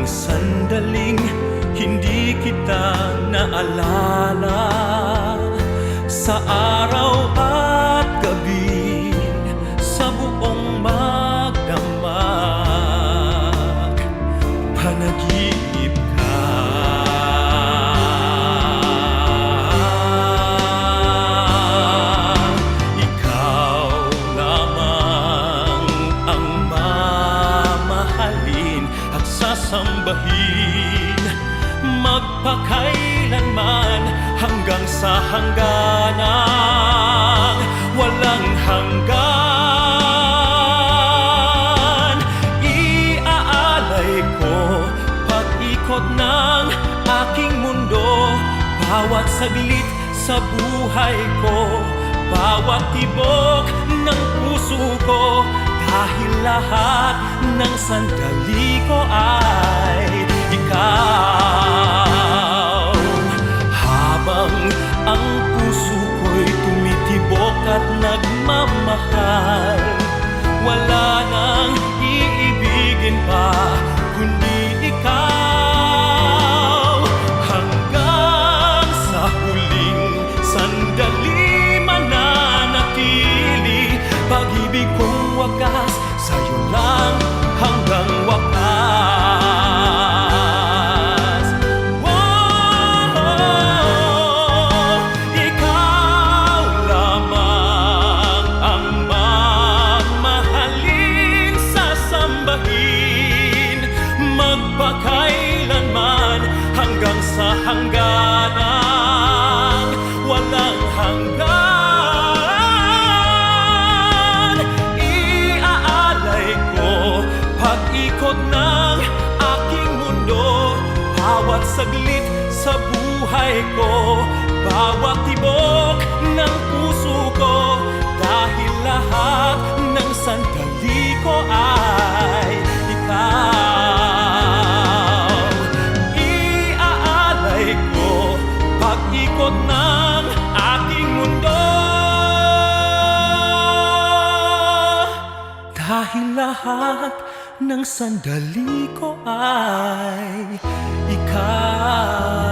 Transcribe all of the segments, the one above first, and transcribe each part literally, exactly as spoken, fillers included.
Sandaling hindi kita naalala, sa araw at gabi, sa buong magdamag, panaginip ka. Ikaw lamang ang mamahalin at sasambahin, magpakailanman, hanggang sa hangganang walang hanggan. Iaalay ko pag-ikot ng aking mundo, bawat saglit sa buhay ko, bawat tibok ng puso ko, dahil lahat ng sandali ko ay ikaw. Habang ang puso ko'y tumitibok at nagmamahal, wala nang iibigin pa kundi ikaw. Hanggang sa huling sandali mananatili, pag-ibig kong wagas sa'yo lang hanggang wakas. Wow! Ikaw lamang ang mamahalin, sasambahin, magpakailanman, hanggang sa hangganan walang hanggan. Iaalay ko pag-ikot ng aking mundo, bawat saglit sa buhay ko, bawat tibok ng puso ko, dahil lahat ng sandali ko ay ikaw. Iaalay ko pag-ikot ng aking mundo, dahil lahat ng sandali ko ay ikaw.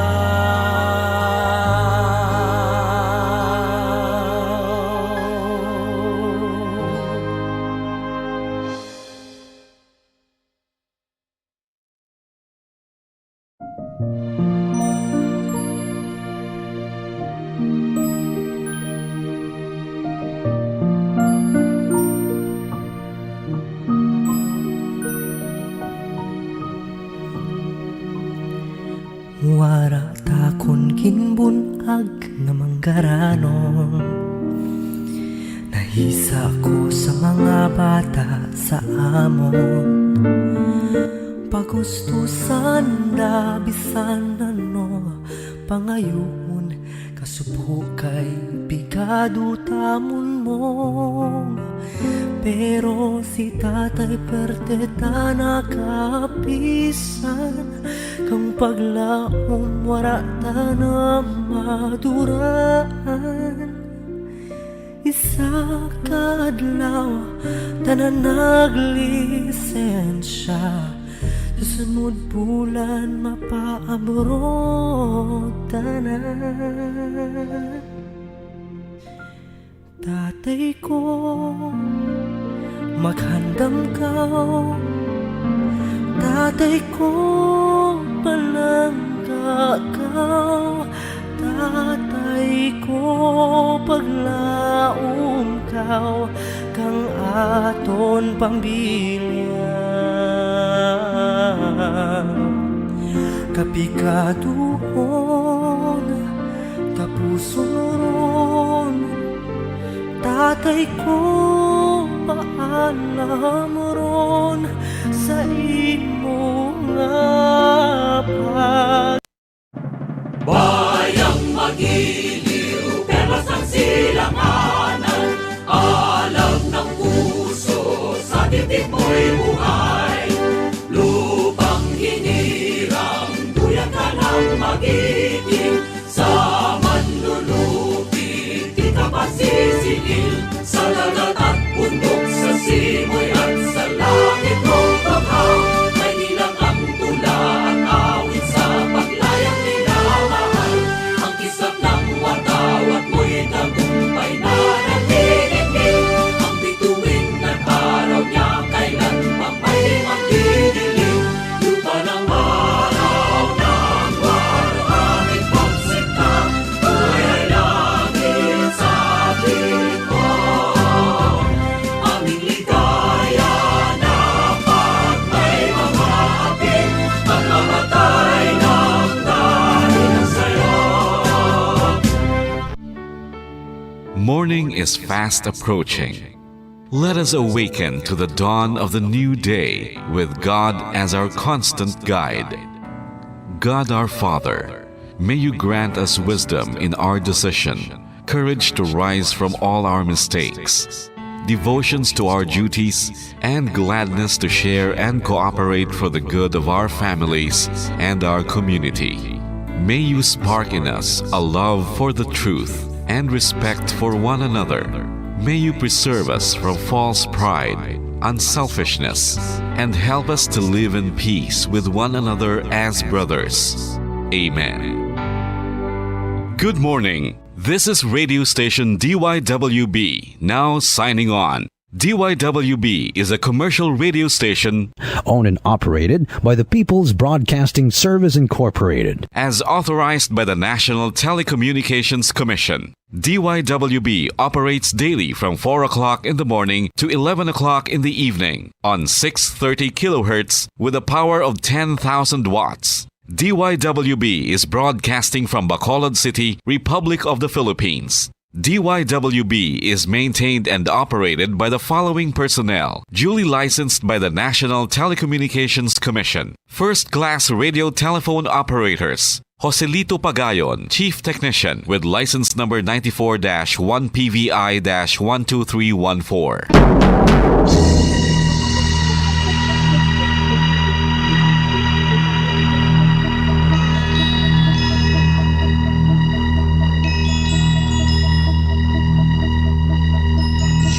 Wara ta kon ginbun-ag nga manggaranon. Nahisa ko sa mga bata sa amon. Pagustusan na bisan ano pangayuon, kasubo kay pigado tamon mo. Pero si tatay perte ta nakapisan, kang paglaom wara ta na maduraan. Isa ka adlaw, tanan naglisensya. Sa sunod bulan, mapaabroad ta na. Tatay ko, maghandam ka. Tatay ko, palangga ka. Tatay ko, paglaom kaw kang aton pamilya. Kapikaduhon, tapuson ron, tatay ko, paalam ron sa imo nga pag- Bayang magiliw, perlas ng silanganan, alam ng puso, sa dibdib mo'y buhay. Lupang hinirang, duyan ka ng magiting, sa manlulupit kita pasisiil, sa dagat at bundok, sa simoy at sa langit mong bughaw. May Morning is fast approaching. Let us awaken to the dawn of the new day with God as our constant guide. God our Father, may you grant us wisdom in our decision, courage to rise from all our mistakes, devotions to our duties, and gladness to share and cooperate for the good of our families and our community. May you spark in us a love for the truth and respect for one another. May you preserve us from false pride, unselfishness, and help us to live in peace with one another as brothers. Amen. Good morning. This is radio station D Y W B, now signing on. D Y W B is a commercial radio station owned and operated by the People's Broadcasting Service Incorporated. As authorized by the National Telecommunications Commission. D Y W B operates daily from four o'clock in the morning to eleven o'clock in the evening on six thirty kilohertz with a power of ten thousand watts. D Y W B is broadcasting from Bacolod City, Republic of the Philippines. D Y W B is maintained and operated by the following personnel, duly licensed by the National Telecommunications Commission. First class radio telephone operators, Joselito Pagayon, Chief Technician, with license number ninety-four dash one P V I dash one two three one four.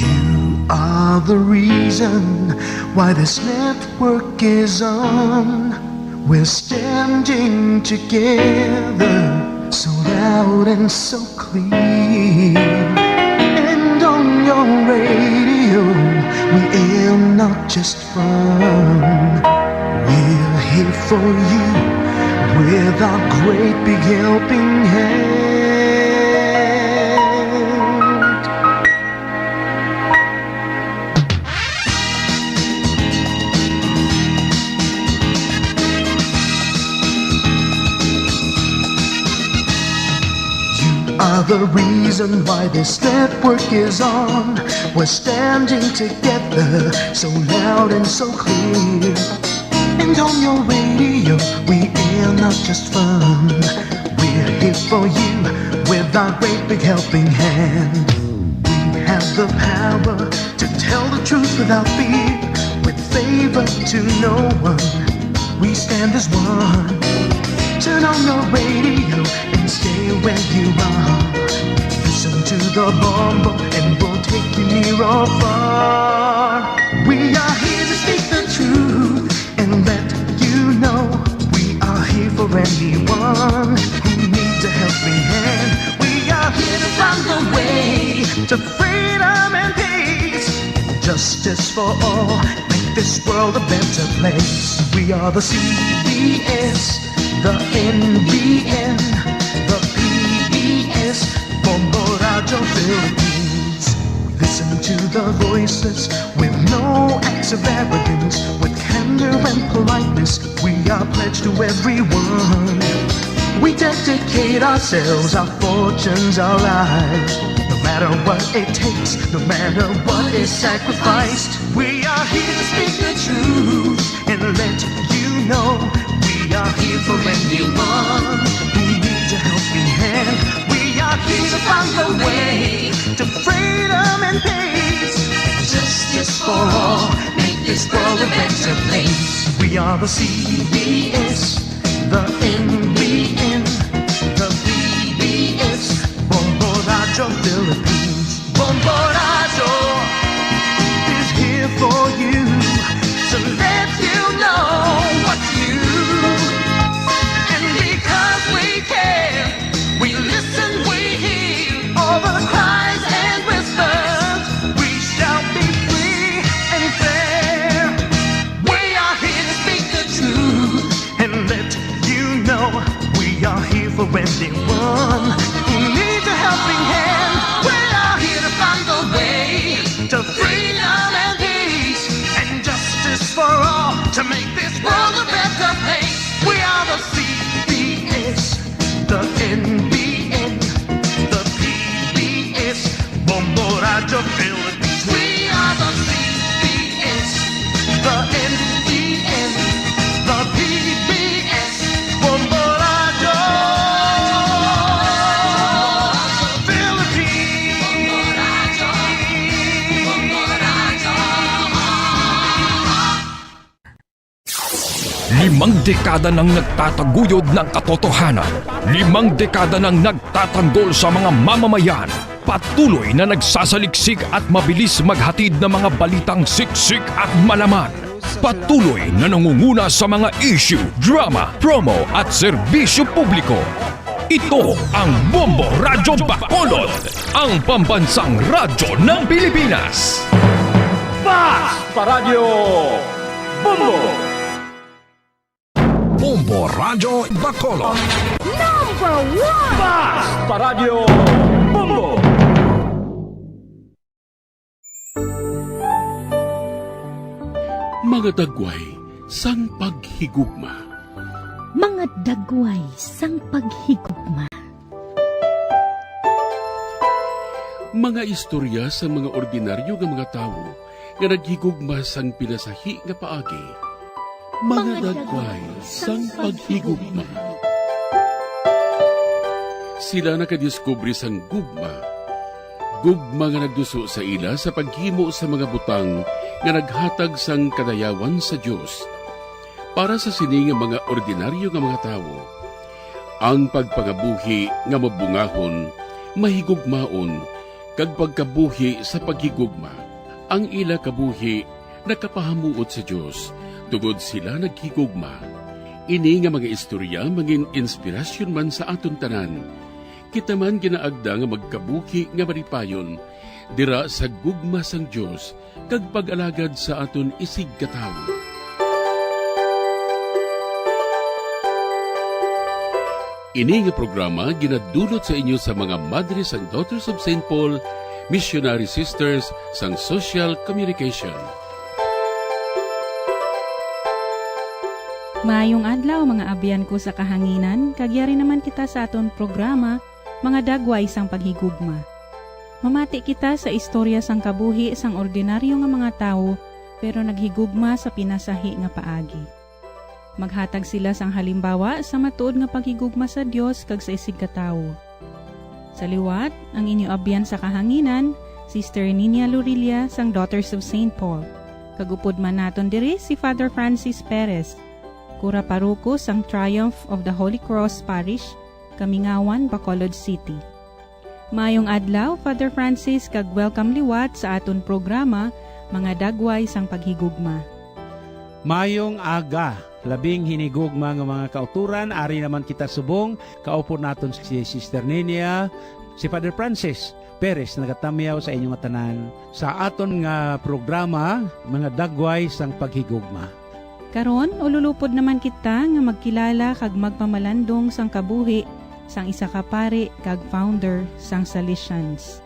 You are the reason why this network is on. We're standing together, so loud and so clear. And on your radio, we aim not just fun. We're here for you with our great big helping hand. You are the reason why this network is on. We're standing together, so loud and so clear. And on your radio, we air not just fun. We're here for you with our great big helping hand. We have the power to tell the truth without fear, with favor to no one. We stand as one. Turn on your radio and stay where you are. Listen to the bombo and we'll take you near or far. We are here to speak the truth and let you know we are here for anyone who needs a helping hand. We are here to find the way to freedom and peace. Justice for all, make this world a better place. We are the C B S, the N B N, the P B S, Bombo Radyo Philippines. We listen to the voices with no acts of arrogance, with candor and politeness. We are pledged to everyone. We dedicate ourselves, our fortunes, our lives. No matter what it takes, no matter what is sacrificed, we are here to speak the truth and let you know we are here for anyone who needs a helping hand. We are here to find the way to freedom and peace. Justice for all, make this world a better place. We are the C B S, the N B N, the P B S, Bombo Radyo Philippines. Bombo Radyo is here for you to let you know what's new. And because we care, we listen, we hear all the cries and whispers. We shall be free and fair. We are here to speak the truth and let you know we are here for anyone who needs a helping hand. We are here to find the way to freedom and peace and justice for all to make this world a better place. We are the C B S, the N B N, the P B S, Limang dekada nang nagtataguyod ng katotohanan. Limang dekada nang nagtatanggol sa mga mamamayan. Patuloy na nagsasaliksik at mabilis maghatid ng mga balitang siksik at malaman. Patuloy na nangunguna sa mga issue, drama, promo at serbisyo publiko. Ito ang Bombo Radyo Bacolod, ang pambansang radyo ng Pilipinas. Fast Paradyo Bombo! Bombo Radyo Bacolod. Number one! Fast Paradyo Bombo! Mga dagway sang paghigugma. Mga dagway sang paghigugma. Mga istorya sang mga ordinaryo nga mga tawo nga naghigugma sang pinasahi nga paagi. Mga dagway sang paghigugma. Sila nakadiskubre sang gugma. Gugma nga nagduso sa ila sa paghimo sa mga butang nga naghatag sang kadayawan sa Dios. Para sa sini nga mga ordinaryo nga mga tawo, ang pagpangabuhi nga mabungahon, mahigugmaon, kag pagkabuhi sa paghigugma. Ang ila kabuhi nakapahamuot sa Dios, tungod sila naghigugma. Ini nga mga istorya mangin inspirasyon man sa aton tanan. Kita man ginaagda nga magkabuhi nga malipayon dira sa gugma sang Dios kag pag-alagad sa aton isigkatawo. Ini nga programa ginadulot sa inyo sa mga madre sang Daughters of Saint Paul, Missionary Sisters sang Social Communication. Maayong adlaw, mga abyan ko sa kahanginan, kag yari naman kita sa aton programa, Mga Dagway sang Paghigugma. Mamati kita sa istorya sang kabuhi sang ordinaryo nga mga tawo, pero naghigugma sa pinasahi nga paagi. Maghatag sila sang halimbawa sa matuod nga paghigugma sa Dios kag sa isigkatawo. Sa liwat, ang inyo abyan sa kahanginan, Sister Ninia Lorilla sang Daughters of Saint Paul. Kag upod man naton diri si Father Francis Perez, kura paroko sang Triumph of the Holy Cross Parish, Kamingawan, Bacolod City. Maayong adlaw, Father Francis, kag welcome liwat sa aton programa, Mga Dagway sang Paghigugma. Maayong aga, labing hinigugma nga mga kauturan, ari naman kita subong, kaupod naton si Sister Ninia, si Father Francis Perez, nagatamyaw sa inyo nga tanan sa aton nga programa, Mga Dagway sang Paghigugma. Karon, ululupod naman kita nga magkilala kag magpamalandong sang kabuhi sang isa ka pari kag founder sang Salesians.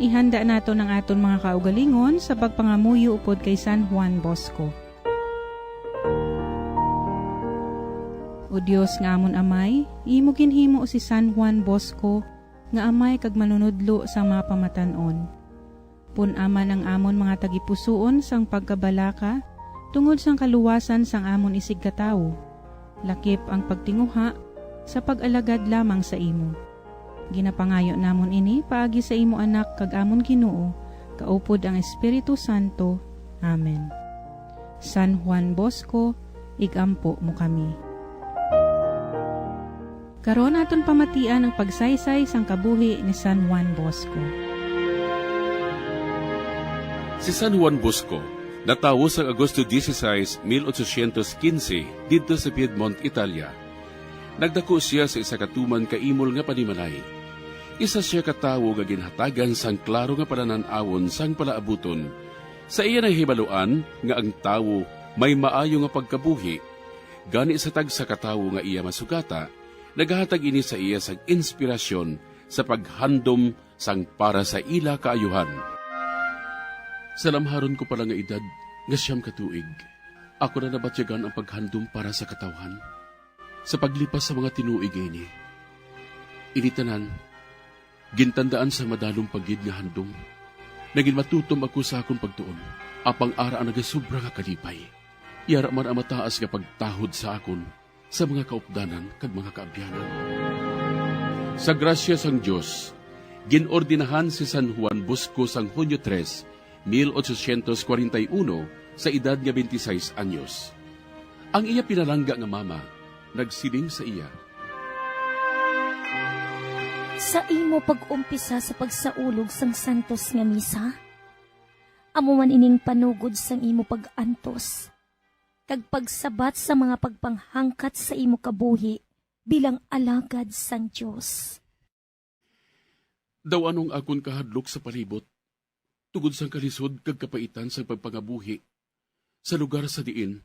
Ihanda naton ang aton mga kaugalingon sa pagpangamuyo upod kay San Juan Bosco. O Dios nga amon Amay, imo ginhimo si San Juan Bosco nga amay kag manunodlo sang mga pamatan-on. Pun-a man ang amon mga tagipusoon sang pagkabalaka tungod sang kaluwasan sang amon isigkatawo. Lakip ang pagtinguha sa pag-alagad lamang sa imo. Ginapangayo namon ini paagi sa imo Anak kag amon Ginoo, kaupod ang Espiritu Santo. Amen. San Juan Bosco, ig-ampo mo kami. Karon aton pamatian ang pagsaysay sang kabuhi ni San Juan Bosco. Si San Juan Bosco natawo sang Agosto dieciséis, mil ochocientos quince, didto sa Piedmont, Italia. Nagdako sia sa isa ka tuman ka imol nga panimalay. Isa sia ka tawo nga ginhatagan sang klaro nga palanan-awon sang palaabuton. Sa iya nahibaluan nga ang tawo may maayo nga pagkabuhi, gani sa tagsa ka tawo nga iya masugata, nagahatag ini sa iya sang inspirasyon sa paghandom sang para sa ila kaayuhan. Sa lamharon ko pa lang nga edad nga siyam ka tuig, ako na nabatyagan ang paghandom para sa katawhan. Sa paglipas sa mga tinuig ini, ini tanan gintandaan sa madalom pa gid nga handom. Nagin matutom ako sa akon pagtuon, apang ara ang nagasubra nga kalipay. Yara man ang mataas nga pagtahod sa akon sa mga kaupdanan kag mga kaabyanan. Sa grasya sang Dios, gin-ordinahan si San Juan Bosco sang Hunyo tres, mil ochocientos kwarenta y uno, sa edad nga twenty-seis anyos. Ang iya pinalangga nga mama nagsiling sa iya, Sa imo pag-umpisa sa pagsaulog sang santos nga misa, amo man ining panugod sang imo pag-antos, kag pagsabat sa mga pagpanghangkat sa imo kabuhi bilang alagad sang Dios. Daw anong akon kahadlok sa palibot, tungod sang kalisod kag kapaitan sang pagpangabuhi, sa lugar sa diin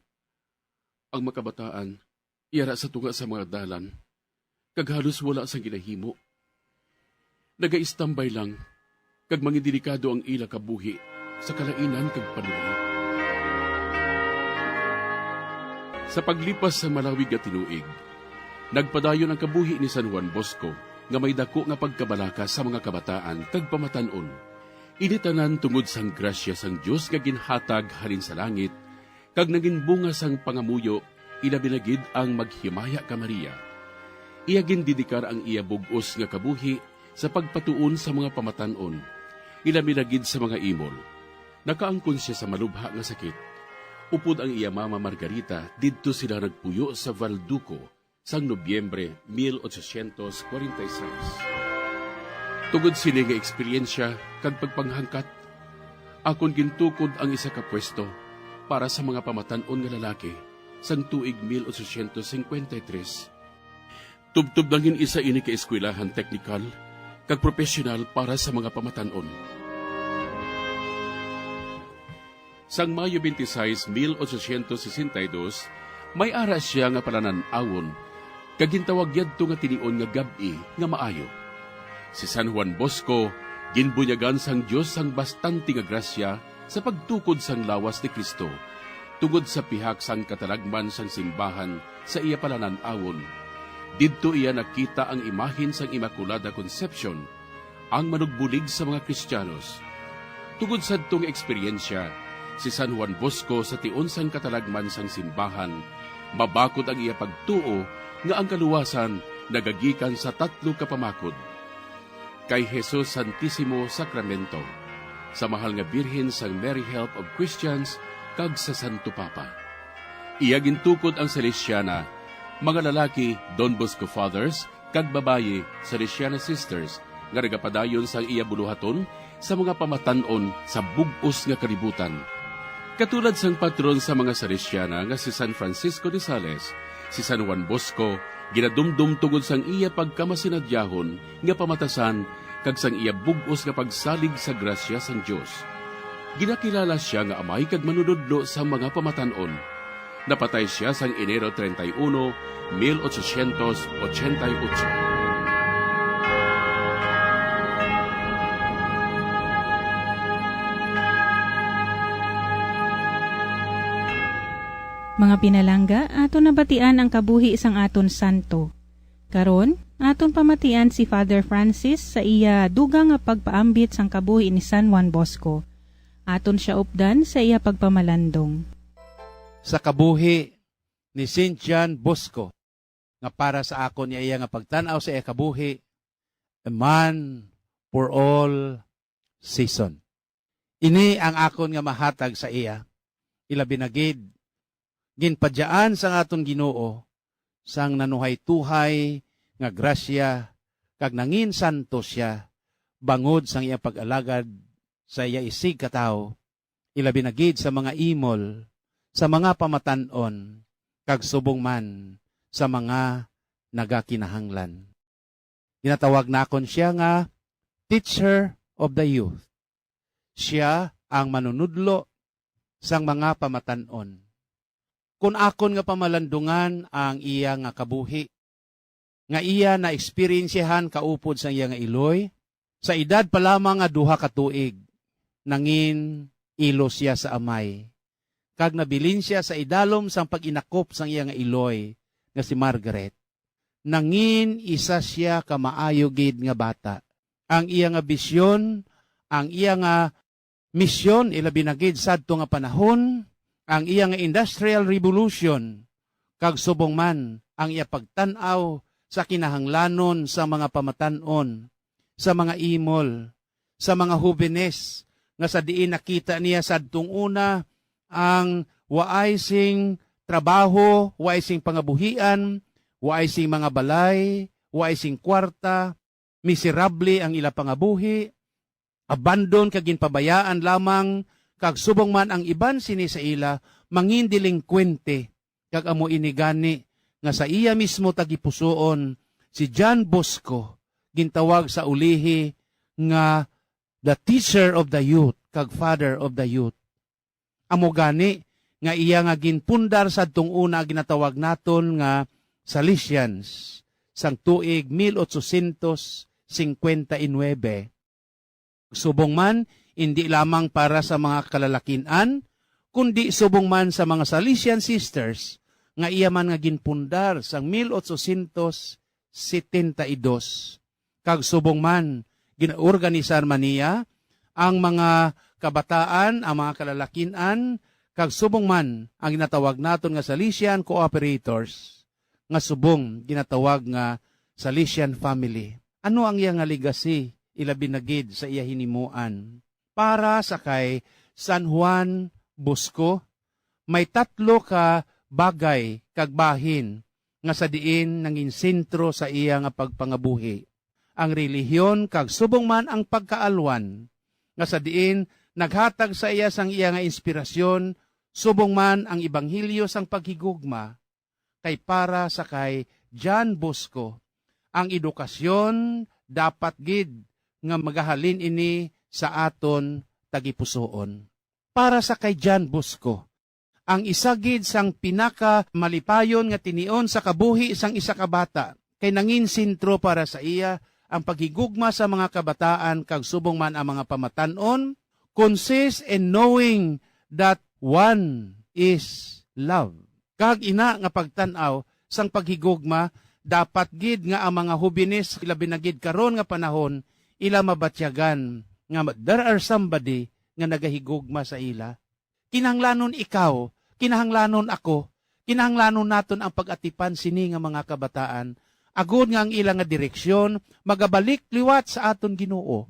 ang makabataan yara sa tunga sa mga dalan, kag halos wala sang ginahimo. Nagaistambay lang, kag mangidelikado ang ila kabuhi sa kalainan kag panuhi. Sa paglipas sa malawig nga tinuig, nagpadayon ang kabuhi ni San Juan Bosco nga may daku nga pagkabalaka sa mga kabataan kag pamatan-on. Ini tanan tungod sang grasya sang Dios nga ginhatag halin sa langit, kag nangin bunga sang pangamuyo, ilabi na gid ang maghimaya ka Maria. Iya gindedikar ang iya bug-os nga kabuhi sa pagpatuon sa mga pamatan-on, ilabi na gid sa mga imol. Nakaangkon sia sa malubha nga sakit. Upod ang iya mama Margarita, didto sila nagpuyo sa Valduco sang Nobyembre mil ochocientos kwarenta y seis. Tungod sini nga eksperyensya kag pagpanghangkat, akon gintukod ang isa ka pwesto para sa mga pamatan-on nga lalaki sang tuig mil ochocientos cincuenta y tres. Tubtob nangin isa ini ka eskwelahan teknikal kag propesyonal para sa mga pamatan-on. Sang Mayo twenty-six, mil ochocientos sesenta y dos, may ara sia nga palanan-awon, kag gintawag yadto nga tinion nga gab-i nga maayo. Si San Juan Bosco ginbunyagan sang Dios sang bastante nga grasya sa pagtukod sang lawas ni Cristo, tungod sa pihak sang katalagman sang simbahan sa iya palanan-awon. Didto iya nakita ang imahen sang Immaculada Concepcion, ang manugbulig sa mga Kristiyanos. Tungod sadto nga eksperyensya, si San Juan Bosco sa tion sang katalagman sang simbahan, mabakod ang iya pagtuo nga ang kaluwasan nagagikan sa tatlo ka pamakod: kay Jesus Santisimo Sacramento, sa Mahal nga Birhen sang Mary Help of Christians, kag sa Santo Papa. Iya gintukod ang Salesiana, mga lalaki, Don Bosco Fathers, kag babayi, Salesiana Sisters, nga nagapadayon sang iya buluhaton sa mga pamatan-on sa bug-os nga kalibutan. Katulad sang patron sa mga Salesiana nga si San Francisco de Sales, si San Juan Bosco ginadumdom tungod sang iya pagkamasinadyagon nga pamatasan kag sang iya bug-os nga pagsalig sa grasya sang Dios. Ginakilala sia nga amay kag manunodlo sang mga pamatan-on. Napatay sia sang Enero treinta y uno, mil ochocientos ochenta y ocho. Mga pinalangga, aton nabatian ang kabuhi sang aton santo. Karon, aton pamatian si Father Francis sa iya dugang nga pagpaambit sang kabuhi ni San Juan Bosco. Aton sia updan sa iya pagpamalandong. Sa kabuhi ni Saint John Bosco, nga para sa akon iya, iya nga pagtan-aw sa iya kabuhi, a man for all season. Ini ang akon nga mahatag sa iya, ilabi na gid, ginpadyaan sang aton Ginoo sang nanuhaytohay nga grasya, kag nangin santo sia bangod sang iya pag-alagad sa iya isig ka tawo, ilabi na gid sa mga imol, sa mga pamatan-on, kag subong man sa mga nagakinahanglan. Ginatawag nakon sia nga teacher of the youth. Sia ang manunudlo sang mga pamatan-on. Kon akon nga pamalandungan ang iya nga kabuhi, nga iya naeksperyensyahan kaupod sang iya nga iloy, sa edad pa lamang nga duha ka tuig, nangin ilo sia sa amay, kag nabilin sia sa idalom sang pag-inakop sang iya nga iloy nga si Margaret. Nangin isa sia ka maayo gid nga bata. Ang iya nga bisyon, ang iya nga misyon, ilabi na gid sadto nga panahon, ang iya nga industrial revolution, kag subong man ang iya pagtan-aw sa kinahanglanon sa mga pamatan-on, sa mga imol, sa mga hobenes, nga sa diin nakita niya sadtong una ang waay sing trabaho, waay sing pangabuhian, waay sing mga balay, waay sing kwarta, miserable ang ila pangabuhi, abandon kag ginpabayaan lamang, kag subong man ang iban sini sa ila, mangin delinkwente, kag amo ini gani nga sa iya mismo tagipusoon, si John Bosco, gintawag sa ulihi nga the teacher of the youth kag father of the youth. Amo gani nga iya nga ginpundar sadtong una ginatawag naton nga Salesians sang tuig mil ochocientos cincuenta y nueve. Subong man, indi lamang para sa mga kalalakin-an, kundi subong man sa mga Salesian sisters nga iya man nga ginpundar sang mil ochocientos setenta y dos. Kag subong man, ginaorganisar man niya ang mga kabataan, ang mga kalalakin-an, kag subong man ang ginatawag naton nga Salesian cooperators, nga subong ginatawag nga Salesian family. Ano ang iya nga legacy, ilabi na gid sa iya hinimuan? Para sa kay San Juan Bosco, may tatlo ka bagay kag bahin nga sa diin nangin sentro sa iya nga pagpangabuhi, ang relihiyon kag subong man ang pagkaalwan, nga sa diin naghatag sa iya sang iya nga inspirasyon, subong man ang ebanghelyo sang paghigugma. Kay para sa kay John Bosco, ang edukasyon dapat gid nga magahalin ini sa aton tagipusoon. Para sa kay John Bosco, ang isa gid sang pinakamalipayon nga tinion sa kabuhi sang isa ka bata kay nangin sentro para sa iya ang paghigugma sa mga kabataan kag subong man ang mga pamatan-on, consists in knowing that one is love. Kag ina nga pagtan-aw sang paghigugma, dapat gid nga ang mga hobenes, labi na gid karon nga panahon, ila mabatyagan nga ma-, there are somebody nga nagahigugma sa ila. Kinahanglanon ikaw, kinahanglanon ako, kinahanglanon naton ang pag-atipan sini nga mga kabataan, agod nga ang ila nga direksyon magabalik liwat sa aton Ginoo.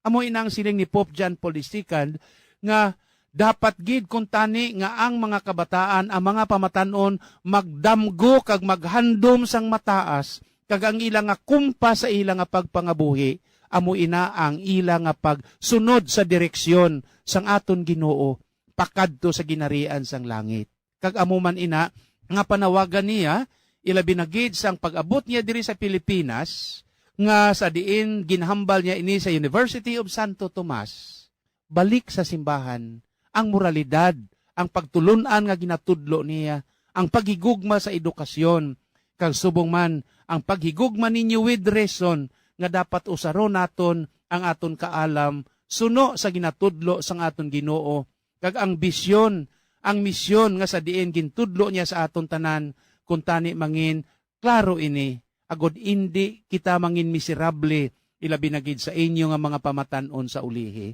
Amo ina ang siling ni Pope John Paul the Second nga dapat gid kuntani nga ang mga kabataan, ang mga pamatan-on magdamgo kag maghandom sang mataas, kag ang ila nga kumpas sa ila nga pagpangabuhi amo ina ang ila nga pagsunod sa direksyon sang aton Ginoo pakadto sa ginharian sang langit. Kag amo man ina nga panawagan niya, ilabi na gid sang pag-abot niya diri sa Pilipinas, nga sa diin ginhambal niya ini sa University of Santo Tomas. Balik sa simbahan, ang moralidad, ang pagtulon-an nga ginatudlo niya, ang paghigugma sa edukasyon, kag subong man ang paghigugma ninyo with reason nga dapat usaron naton ang aton kaalam suno sa ginatudlo sang aton Ginoo, kag ang bisyon, ang misyon nga sa diin gintudlo niya sa aton tanan, kuntani mangin klaro ini, agod indi kita mangin miserable, ilabi na gid sa inyo nga mga pamatan-on sa ulihi.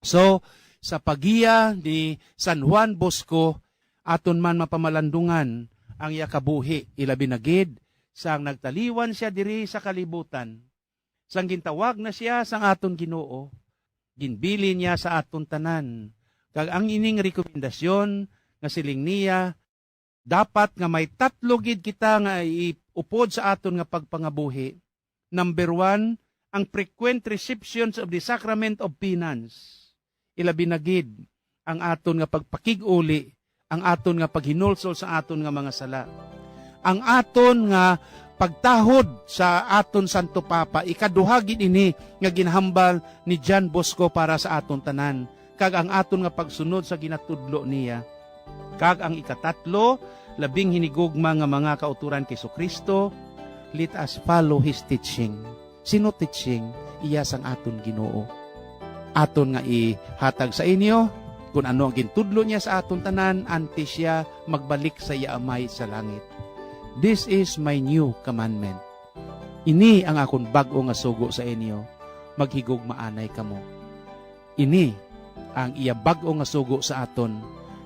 So, sa pagiya ni San Juan Bosco, aton man mapamalandungan ang iya kabuhi, ilabi na gid sang nagtaliwan sia diri sa kalibutan. Sang gintawag na sia sang aton Ginoo, ginbilin niya sa aton tanan, kag ang ining rekomendasyon nga siling niya, dapat nga may tatlo gid kita nga iupod sa aton nga pagpangabuhi. Number one, ang frequent receptions of the Sacrament of Penance. Ilabi na gid ang aton nga pagpakig-uli, ang aton nga paghinulsol sa aton nga mga sala, ang aton nga pagtahod sa aton Santo Papa. Ikaduha gid ini nga ginhambal ni John Bosco para sa aton tanan, kag ang aton nga pagsunod sa ginatudlo niya. Kag ang ikatatlo, labing hinigugma nga mga kauturan kay Jesu-Cristo, let us follow his teaching. Sino teaching? Iya sang aton Ginoo. Aton nga ihatag sa inyo kung ano ang gintudlo niya sa aton tanan antes siya magbalik sa iya Amay sa langit. "This is my new commandment. Ini ang akon bag-o nga sugo sa inyo, maghigugmaanay kamo." Ini ang iya bag-o nga sugo sa aton,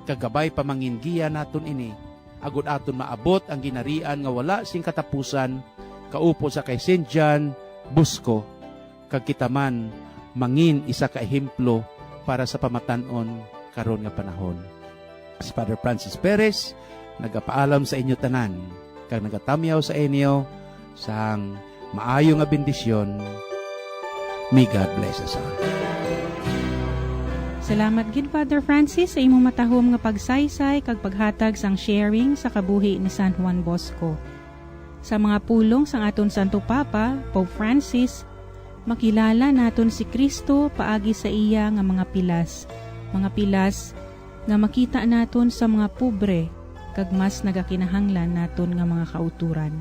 kag kabay pa mangin giya naton ini, agud aton maabot ang ginharian nga wala sing katapusan, kaupod sa kay Saint John Bosco, kag kita man mangin isa ka ehemplo para sa pamatan-on karon nga panahon. Si Father Francis Perez, nagapaalam sa inyo tanan, kag nagatamyaw sa inyo sang maayo nga bendisyon. May God bless us all. Salamat gid, Father Francis, sa imong matahom nga pagsaysay kag paghatag sang sharing sa kabuhi ni San Juan Bosco. Sa mga pulong sang aton Santo Papa, Pope Francis, makilala naton si Cristo paagi sa iya nga mga pilas, mga pilas nga makita naton sa mga pobre kag mas nagakinahanglan naton nga mga kautoran.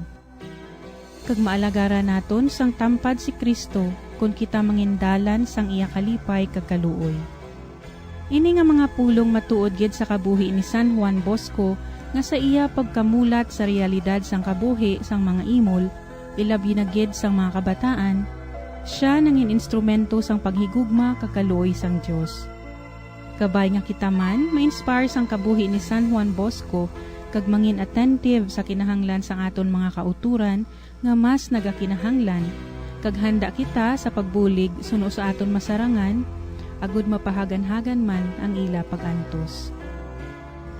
Kag maalagaran naton sang tampad si Cristo kon kita mangindalan sang iya kalipay kag kaluoy. Ini nga mga pulong matuod gid sa kabuhi ni San Juan Bosco, nga sa iya pagkamulat sa realidad sang kabuhi sang mga imol, ilabi na gid sang mga kabataan, sia nangin instrumento sang paghigugma kag kaluoy sang Dios. Kabay nga kita man ma-inspire sang kabuhi ni San Juan Bosco kag mangin attentive sa kinahanglan sang aton mga kautoran nga mas nagakinahanglan, kag handa kita sa pagbulig suno sa aton masarangan, agud mapahaganhagan man ang ila pag-antos.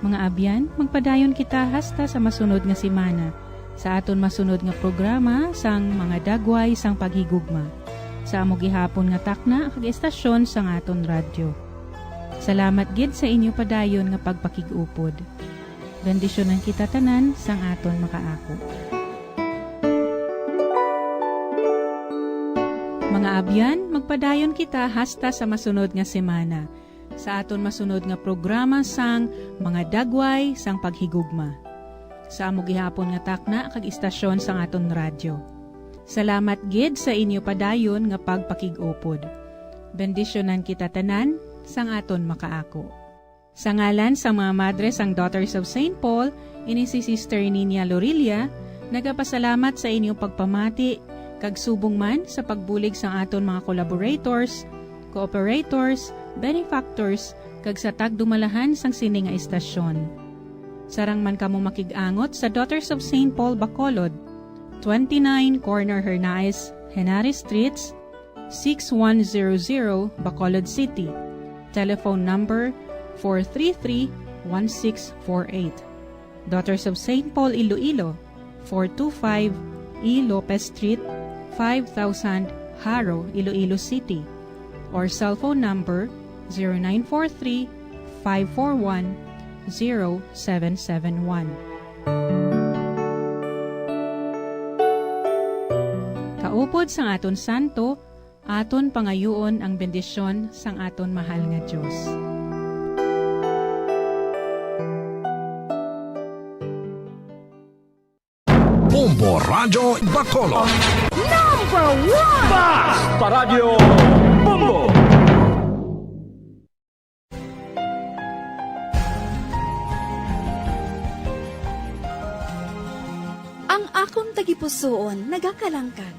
Mga abyan, magpadayon kita hasta sa masunod nga semana, sa aton masunod nga programa sang Mga Dagway sang Paghigugma, sa amo gihapon nga takna kag estasyon sang aton radyo. Salamat gid sa inyo padayon nga pagpakig-upod. Bendisyonan kita tanan sang aton makaako. Mga abyan, magpadayon kita hasta sa masunod nga semana, sa aton masunod nga programa sang Mga Dagway sang Paghigugma, sa amo gihapon nga takna kag istasyon sang aton radyo. Salamat gid sa inyo padayon nga pagpakig-upod. Bendisyonan kita tanan sang aton makaako. Sa ngalan sang mga madre sang Daughters of Saint Paul, ini si Sister Nina Lorilla, nagapasalamat sa inyong pagpamati, kag subong man sa pagbulig sang aton mga collaborators, cooperators, benefactors, kag sa tagdumalahan sang sini nga istasyon. Sarang man kamo makig-angot sa Daughters of Saint Paul Bacolod, twenty-nine Corner Hernaez, Henares Streets, six one zero zero, Bacolod City. Telephone number four three three, one six four eight. Daughters of Saint Paul Iloilo, four two five E Lopez Street, five thousand, Jaro, Iloilo City. Or cellphone number zero nine four three, five four one, zero seven seven one. Kaupod sang aton santo, aton pangayuon ang bendisyon sang aton mahal nga Dios. Bombo Radyo Bacolod. Number one! Basta Radyo Bombo! Ang akon tagipusoon nagakalangkag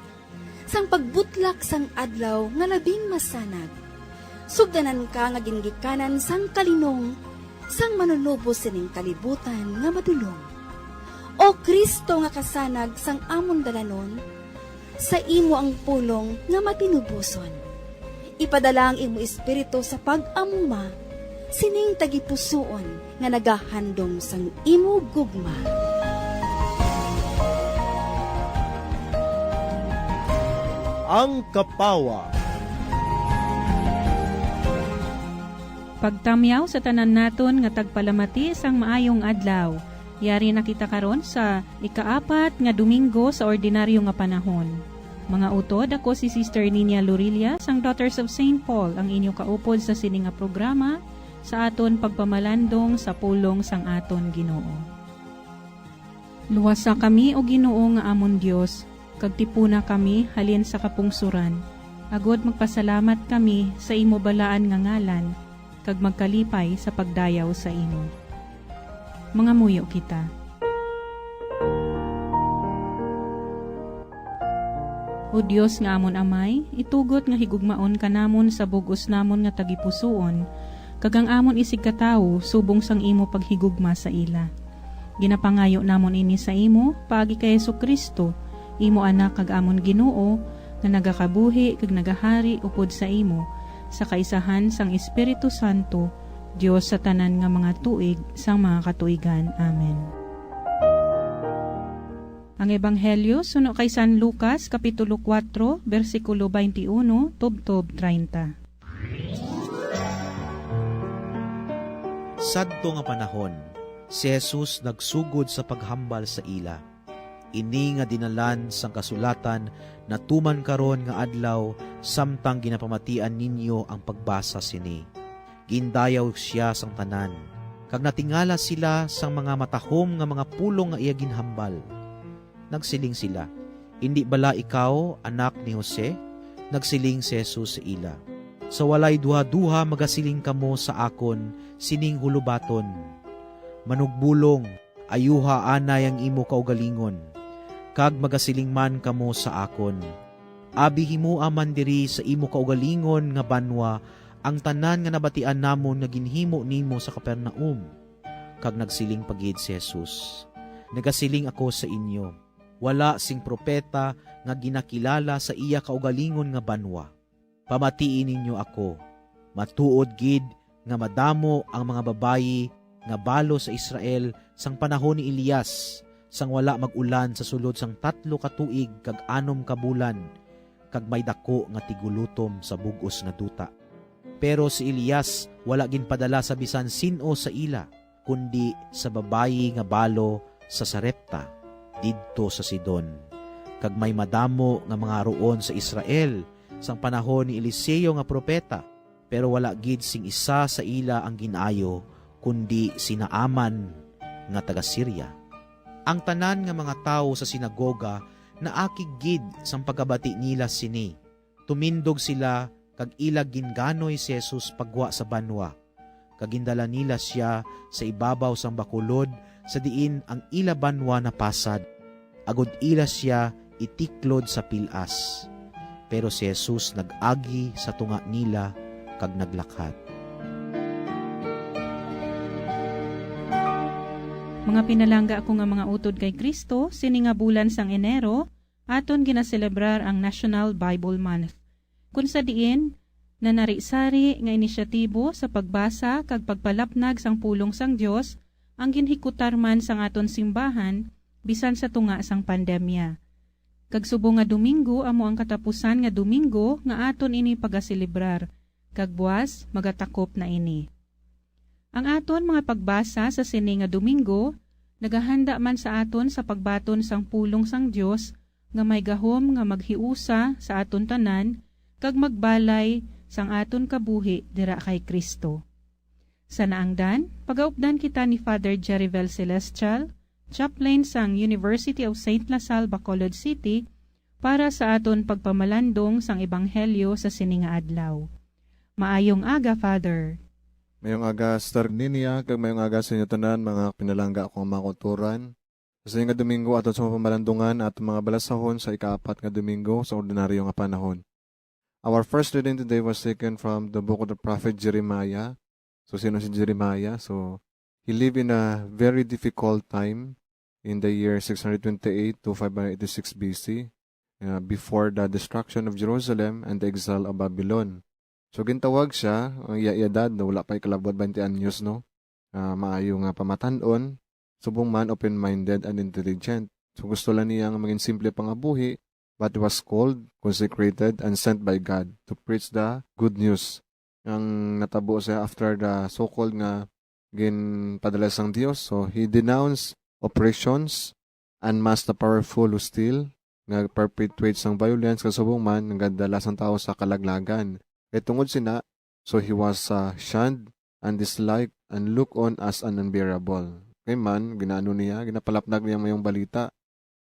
sang pagbutlak sang adlaw nga labing masanag. Sugdanan ka nga gingikanan sang kalinong sang Manunubos sining kalibutan nga madulom. O Cristo nga kasanag sang amon dalanon, sa imo ang pulong nga matinuboson. Ipadala ang imo Espiritu sa pag-amuma sining tagipusoon nga nagahandom sang imo gugma. Ang Kapawa. Pagtamyaw sa tanan naton nga tagpalamati sang maayong adlaw. Yari na kita karon sa ikaapat nga Domingo sa ordinaryo nga panahon. Mga utod, ako si Sister Nina Lorilla sang Daughters of Saint Paul, ang inyo kaupod sa sini nga programa sa aton pagpamalandong sa pulong sang aton Ginoo. Luwasa kami, O Ginoo nga amon Dios, kag tipuna kami halin sa kapungsoran, agod magpasalamat kami sa imo balaan nga ngalan, kag magkalipay sa pagdayaw sa imo. Mangamuyo kita. O Dios nga amon Amay, itugot nga higugmaon ka namon sa bug-os namon nga tagipusoon, kag ang amon isigkatawo subong sang imo paghigugma sa ila. Ginapangayo namon ini sa imo paagi kay Jesu-Cristo, imo Anak kag amon Ginoo, nga nagakabuhi kag nagahari upod sa imo, sa kaisahan sang Espiritu Santo, Dios sa tanan nga mga tuig sang mga katuigan. Amen. Ang Ebanghelyo suno kay San Lucas, Kapitulo kuwatro, bersikulo twenty-one tubtob treinta. Sadto nga panahon, si Jesus nagsugod sa paghambal sa ila. Ini nga dinalan sang kasulatan natuman karon nga adlaw, samtang ginapamatian ninyo ang pagbasa sini. Gindayaw sia sang tanan, kag natingala sila sang mga matahom nga mga pulong nga iya ginhambal. Nagsiling sila, "Indi bala ikaw anak ni Jose?" Nagsiling si Jesus sa ila, "Sa walay duhaduha magasiling kamo sa akon sining hulobaton, 'Manugbulong, ayuha anay ang imo kaugalingon,' kag magasiling man kamo sa akon, 'Abi, himoa man diri sa imo kaugalingon nga banwa ang tanan nga nabatian namon nga ginhimo nimo sa Capernaum.'" Kag nagsiling pa gid si Jesus, "Nagasiling ako sa inyo, wala sing propeta nga ginakilala sa iya kaugalingon nga banwa. Pamatii ninyo ako, matuod gid nga madamo ang mga babayi nga balo sa Israel sang panahon ni Elias, sang wala mag-ulan sa sulod sang tatlo ka tuig kag anom ka bulan, kag may daku nga tigulutom sa bug-os nga duta. Pero si Elias wala ginpadala sa bisan sin-o sa ila, kundi sa babayi nga balo sa Sarepta, didto sa Sidon. Kag may madamo nga mga haroon sa Israel sang panahon ni Eliseo nga propeta, pero wala gid sing isa sa ila ang gin-ayo, kundi si Naaman nga taga Siria. Ang tanan nga mga tawo sa sinagoga naakig gid sang pagkabati nila sini. Tumindog sila kag ila ginganoy si Jesus pagwa sa banwa, kag gindala nila sia sa ibabaw sang bakulod sa diin ang ila banwa napasad, agod ila sia itiklod sa pil-as. Pero si Jesus nag-agi sa tunga nila kag naglakat. Mga pinalangga ko nga mga utod kay Kristo, sini nga bulan sang Enero, aton ginaselebrar ang National Bible Month, kun sa diin nanari-sari nga inisyatibo sa pagbasa kag pagpalapnag sang pulong sang Dios ang ginhikutar man sang aton simbahan bisan sa tunga sang pandemya. Kag subong nga Domingo amo ang katapusan nga Domingo nga aton ini pagaselebrar, kag buas magatakop na ini. Ang aton mga pagbasa sa sini nga Domingo nagahanda man sa aton sa pagbaton sang pulong sang Dios nga may gahom nga maghiusa sa aton tanan kag magbalay sang aton kabuhi dira kay Cristo. Sa naangdan, pagaupdan kita ni Father Jerivel Celestial, chaplain sang University of Saint La Salle, Bacolod City, para sa aton pagpamalandong sang ebanghelyo sa sini nga adlaw. Maayong aga, Father. Mayong aga, Sister Ninia, kag mayong aga sa inyo tanan, mga pinalangga akong mga kauturan. Sa sini nga Domingo, aton sa mapamalandungan, aton mga balasahon sa ikaapat nga Domingo sa ordinaryo nga panahon. Our first reading today was taken from the book of the prophet Jeremiah. So, sino si Jeremiah? So, he lived in a very difficult time in the year six hundred twenty-eight to five hundred eighty-six B C, uh, before the destruction of Jerusalem and the exile of Babylon. So, gintawag siya, ang iya edad, no, wala pa ikalabot twenty anyos, no? Ah, maayo nga pamatan-on, subong man open-minded and intelligent. So, gusto lang niya nga maging simple pangabuhi, but he was called, consecrated, and sent by God to preach the good news. Ang natabo siya after the so-called nga ginpadala sang Dios. So, he denounced oppressions, unmasked the powerful who steal, nga perpetuate sang violence, kag subong man, nagadala sang tawo sa kalaglagan. Kay tungod sina, so he was, uh, shunned and disliked and looked on as an unbearable. Kay man, ginaano niya, ginapalapnag niya ang mayong balita.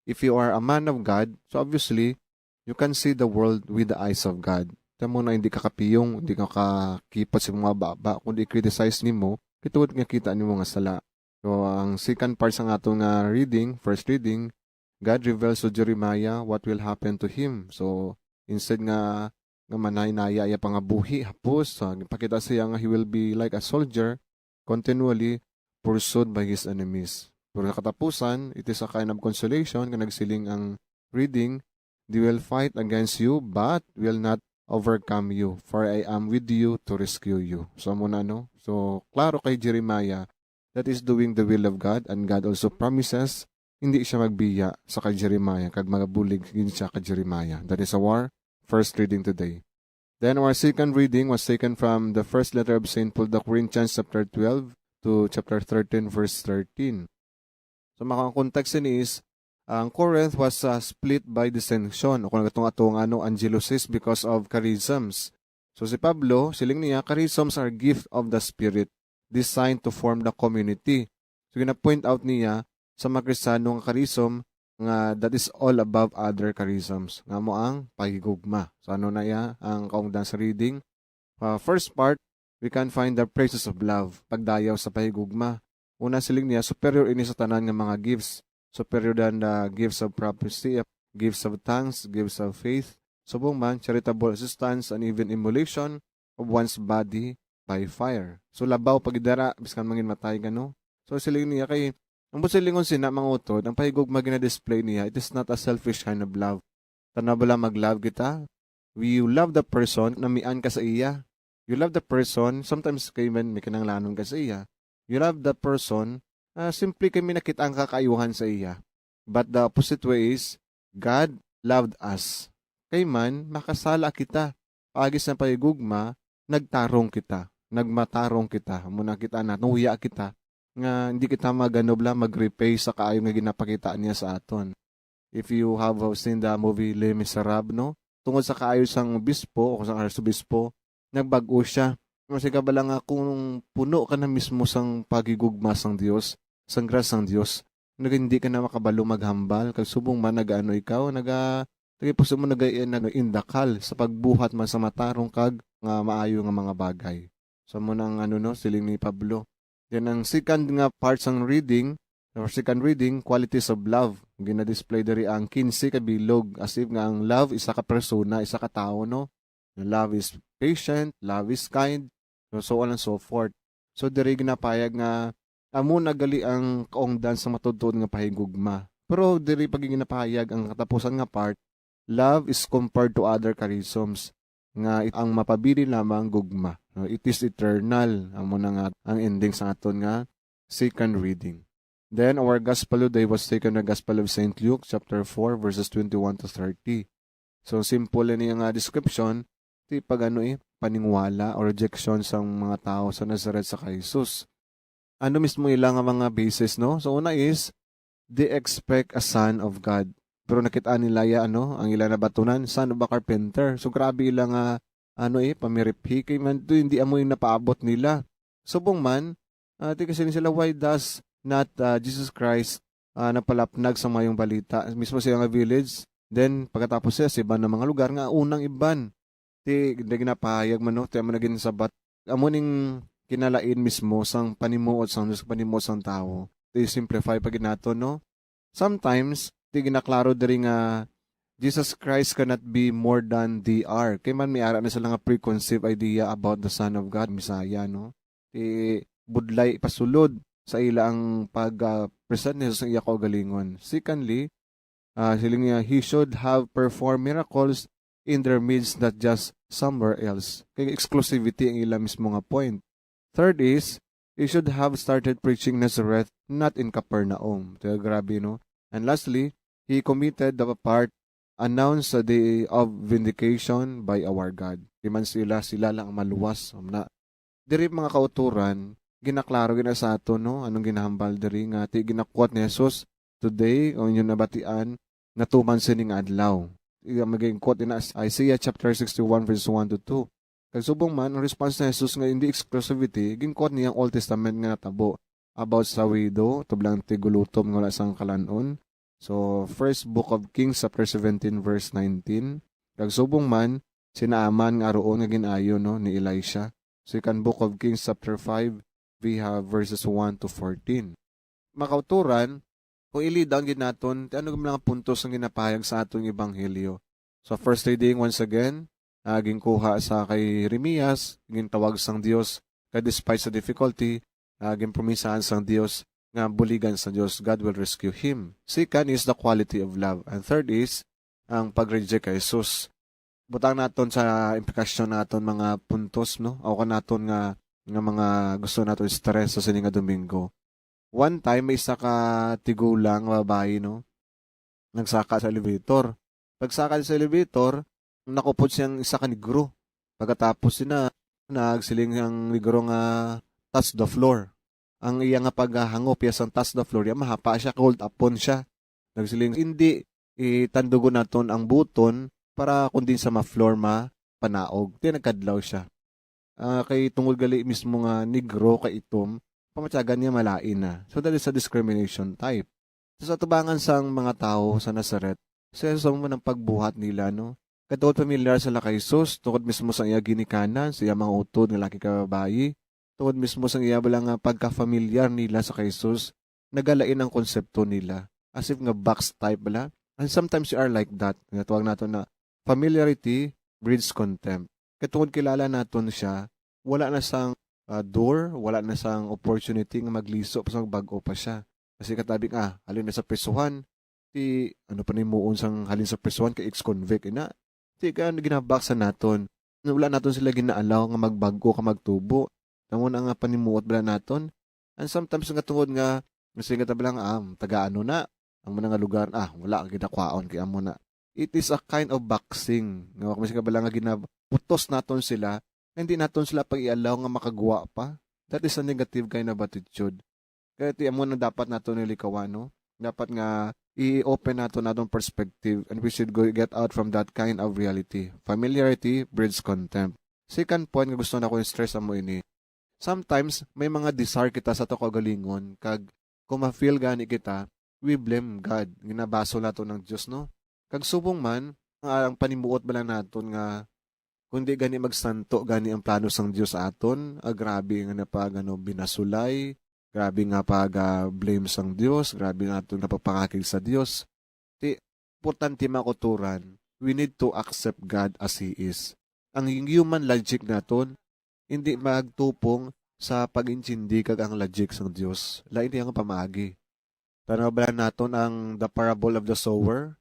If you are a man of God, so obviously, you can see the world with the eyes of God. Tamo na hindi ka kapiyong, hindi ka kakipot sa mga baba, kundi i-criticize nimo, kay tungod nga kita nimo nga sala. So, ang second part sa aton nga reading, first reading, God reveals to Jeremiah what will happen to him. So, instead nga, nga manay-naya iya pangabuhi, hapos, ah, ginpakita siya nga he will be like a soldier, continually pursued by his enemies. Pero sa katapusan, it is a kind of consolation nga nagsiling ang reading, "They will fight against you, but will not overcome you, for I am with you to rescue you." So, amo na, no? So, klaro kay Jeremiah that is doing the will of God, and God also promises hindi siya magbiya sa kay Jeremiah, kag magabulig gid siya kay Jeremiah. That is our first reading today. Then our second reading was taken from the first letter of Saint Paul to the Corinthians, chapter twelve to chapter thirteen, verse thirteen. So, maka-, ang context ini is, ang Corinth was, uh, split by dissension, o kung ato nga, ano, angelosis because of charisms. So, si Pablo, siling niya, "Charisms are gift of the Spirit, designed to form the community." So, gina-point out niya sa mga Kristiyano nga charism nga that is all above other charisms, nga mo ang pahigugma. So, ano na iya ang kaungdan sa reading? Uh, first part, we can find the praises of love, pagdayaw sa pahigugma. Una, siling niya, superior ini sa tanan nga mga gifts. Superior than the gifts of prophecy, gifts of tongues, gifts of faith. Subong man, charitable assistance, and even immolation of one's body by fire. So, labaw pagidara, biskan mangin matay ka, no? So, siling niya kay, ang busilingon sina, mga utod, ang pahigugma gina-display niya, it is not a selfish kind of love. Tanaw bala mag-love kita? We, you love the person, namian ka sa iya. You love the person, sometimes kay man may kinahanglanon ka sa iya. You love the person, ah, simply kay may nakita ang kakaayuhan sa iya. But the opposite way is, God loved us. Kay man, makasala kita. Paagi sa pahigugma, nagtarong kita. Nagmatarong kita. Muna kita na, nahuya kita. Nga hindi kita maganobla, mag-repay sa kaayo nga ginapakita niya sa aton. If you have, uh, seen the movie Les Miserables, no? Tungod sa kaayo sang obispo o sang arsobispo, nagbag-o siya. Kung sa kabala nga, kung puno ka na mismo sang pagigugma sang Dios, sang grasya sang Dios, nag-, hindi ka na makabalo maghambal, kag subong man nag-ano ikaw, naga-, nagipos mo naga-, nag-, indakal sa pagbuhat man sa matarong kag nga maayo nga mga bagay. So, mo nang ano, no, siling ni Pablo. Then, ang second nga part sang reading, or second reading, qualities of love. Gina-display diri ang quince ka bilog, as if nga ang love, isa ka persona, isa ka tawo, no? Love is patient, love is kind, so, so on and so forth. So, diri ginapayag nga amo na gali ang kaungdan sa matuod-tuod nga pahigugma. Pero diri pa ginapayag ang katapusan nga part, love is compared to other charisms, nga it-, ang mapabilin lamang gugma. No, it is eternal. Amo na nga ang ending sa aton nga second reading. Then, our gospel today was taken the Gospel of Saint Luke, chapter four, verses twenty-one to thirty. So, simple ini nga description, ti pag ano eh, paningwala o rejection sang mga tawo sa Nazareth sa kay Jesus. Ano mismo ila nga mga basis, no? So, una is, they expect a son of God. Pero nakita nila ya, ano, ang ila nabatunan, son of a carpenter. So, grabe ila nga, ano eh, pamiriphi kay man to, hindi amo yung napaabot nila. Subong man, ah, ti kasi sila, why does not, ah, Jesus Christ, ah, napalapnag sa mayong balita? Mismo siya nga village, then pagkatapos siya sa iban nga mga lugar nga unang iban. Ti, di ginapahayag man, no? Ti amo na ginsabat. Amo ning kinalain mismo sang panimuot sang Dios, panimuot sang tawo. Ti simplify pa gid nato, no? Sometimes, ti ginaklaro diri nga Jesus Christ cannot be more than they are. Kay man may ara na sila nga preconceived idea about the Son of God, Messiah, no? Ti budlay ipasulod sa ila ang pag, ah, present ni Jesus ang iya kaugalingon. Secondly, ah, siling niya, he should have performed miracles in their midst, not just somewhere else. Kay exclusivity ang ila mismo nga point. Third is, he should have started preaching Nazareth, not in Capernaum. Kaya grabe, no? And lastly, he committed the part, announce the day of vindication by our God. Di man sila, sila lang ang maluwas. Amo na. Diri, mga kauturan, ginaklaro gina sa aton, no? Anong ginahambal diri nga ti ginakuwat ni Jesus, "Today, ang inyo nabatian, natuman sini nga adlaw." Iya maging quote ina sa Isaiah chapter sixty-one, verse one to two. Kag subong man, ang response ni Jesus nga hindi exclusivity, gin-quote niya ang Old Testament nga natabo about sa widow, tublang tigulutom nga wala sang kalan-on. So, First Book of Kings, chapter seventeen, verse nineteen. Kag subong man, si Naaman nga aruon nga gin-ayo, no, ni Elisha. Second Book of Kings, chapter five, we have verses one to fourteen. Makauturan, kung ilidaw gid naton, ti ano nga mga puntos ang ginapahayag sa aton ebanghelyo? So, first reading, once again, ah, ginkuha sa kay Jeremias, gintawag sang Dios, kay despite sa difficulty, ah, ginpromisahan sang Dios nga buligan sang Dios, God will rescue him. Second is the quality of love. And third is ang pag-reject kay Jesus. Butang naton sa implikasyon naton mga puntos, no? O kanaton nga, nga mga gusto naton stress sa sini nga Domingo. One time, may isa ka tigulang nga babayi, no? Nagsaka sa elevator. Pagsaka sa elevator, nakupod siyang isa ka negro. Pagkatapos sina, nagsiling ang negro nga, "Touch the floor." Ang iya nga paghangop iya sang "Touch the floor," iya mahapa siya, called upon siya. Nagsiling, "Hindi, itandugon naton ang buton para kundi sa ma-floor mapanaog." Ti nagkadlaw siya. Ah, kay tungod gali mismo nga negro kay itom, pamatyagan niya malain na. So, that is a discrimination type. So, sa tubangan sang mga tawo sa Nazaret, sa Jesus amo man ang pagbuhat nila, no? Kay tungod pamilyar sila kay Jesus, tungod mismo sa iya ginikanan, sa iya mga utod nga laki ka babayi, tungod mismo sa iya bala nga pagkafamilyar nila sa kay Jesus, nagalain ang konsepto nila. As if nga box type bala. And sometimes you are like that. Nga tawag nato na familiarity breeds contempt. Kay tungod kilala naton siya, wala na sang, ah, door, wala na sang opportunity nga magliso pa sang bag-o pa siya. Kasi katabi nga, halin na sa prisuhan, ti ano pa ni muon sang halin sa prisuhan kay ex-convict, ina. Ti ka ginabaksan naton. Wala naton sila ginaalaw nga magbag-o ka magtubo. Amo na nga panimuot bala naton. And sometimes nga tungod nga, nga sige ta bala nga, ah, taga ano na, ang mga nga lugar, ah, wala ka ginakwaon kay amo na. It is a kind of boxing. Nga kung sige bala nga ginaputos naton sila, hindi naton sila pag-ialaw nga makagwa pa. That is a negative kind of attitude. Kaya ti amo na dapat nato nilikawan, no? Dapat nga i-open nato natong perspective and we should go get out from that kind of reality. Familiarity breeds contempt. Second point nga gusto nako i-stress amo ini. Sometimes may mga desire kita sa ato kaugalingon kag kung ma-feel gani kita, we blame God. Ginabasol nato ng Dios, no? Kag subong man, ang, ang panimuot bala naton nga kundi gani magsanto gani ang plano sang Dios sa aton, ah, grabe nga na pag, ano, binasulay, grabe nga pag, ah, blame sang Dios, grabe nga aton napapangakig sa Dios. Ti, importante, mga kauturan, we need to accept God as He is. Ang human logic naton, hindi magtupong sa pag-intindi kag ang logic sang Dios. Lain iya nga pamaagi. Tanaw bala naton ang the parable of the sower.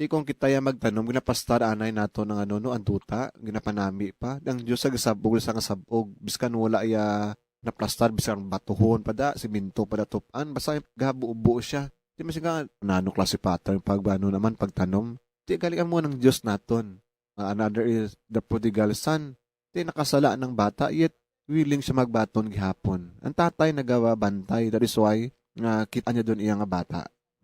Ti kung kita ya magtanom, ginaplastar anay naton ang ano, no, ang duta, ginapanami pa. Ang Dios sa gisab-og sa nga sab-og, biskan wala ya naplastar, biskan batuhon pa da, siminto pa da, tup-an, basta gabubo siya. Ti masiga, nano klase pattern pag ano naman pagtanom. Ti gali amo ang Dios naton. Ah, another is the prodigal son. Ti nakasala ng bata, yet willing siya magbaton gihapon. Ang tatay nagabantay, that is why nga kita niya doon iya nga bata.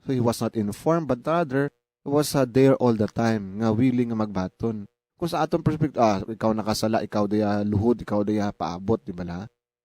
So he was not informed, but rather, he was, uh, there all the time, nga willing nga magbaton. Kung sa aton perspective, ah, ikaw nakasala, ikaw diya luhod, ikaw diya paabot, di ba la?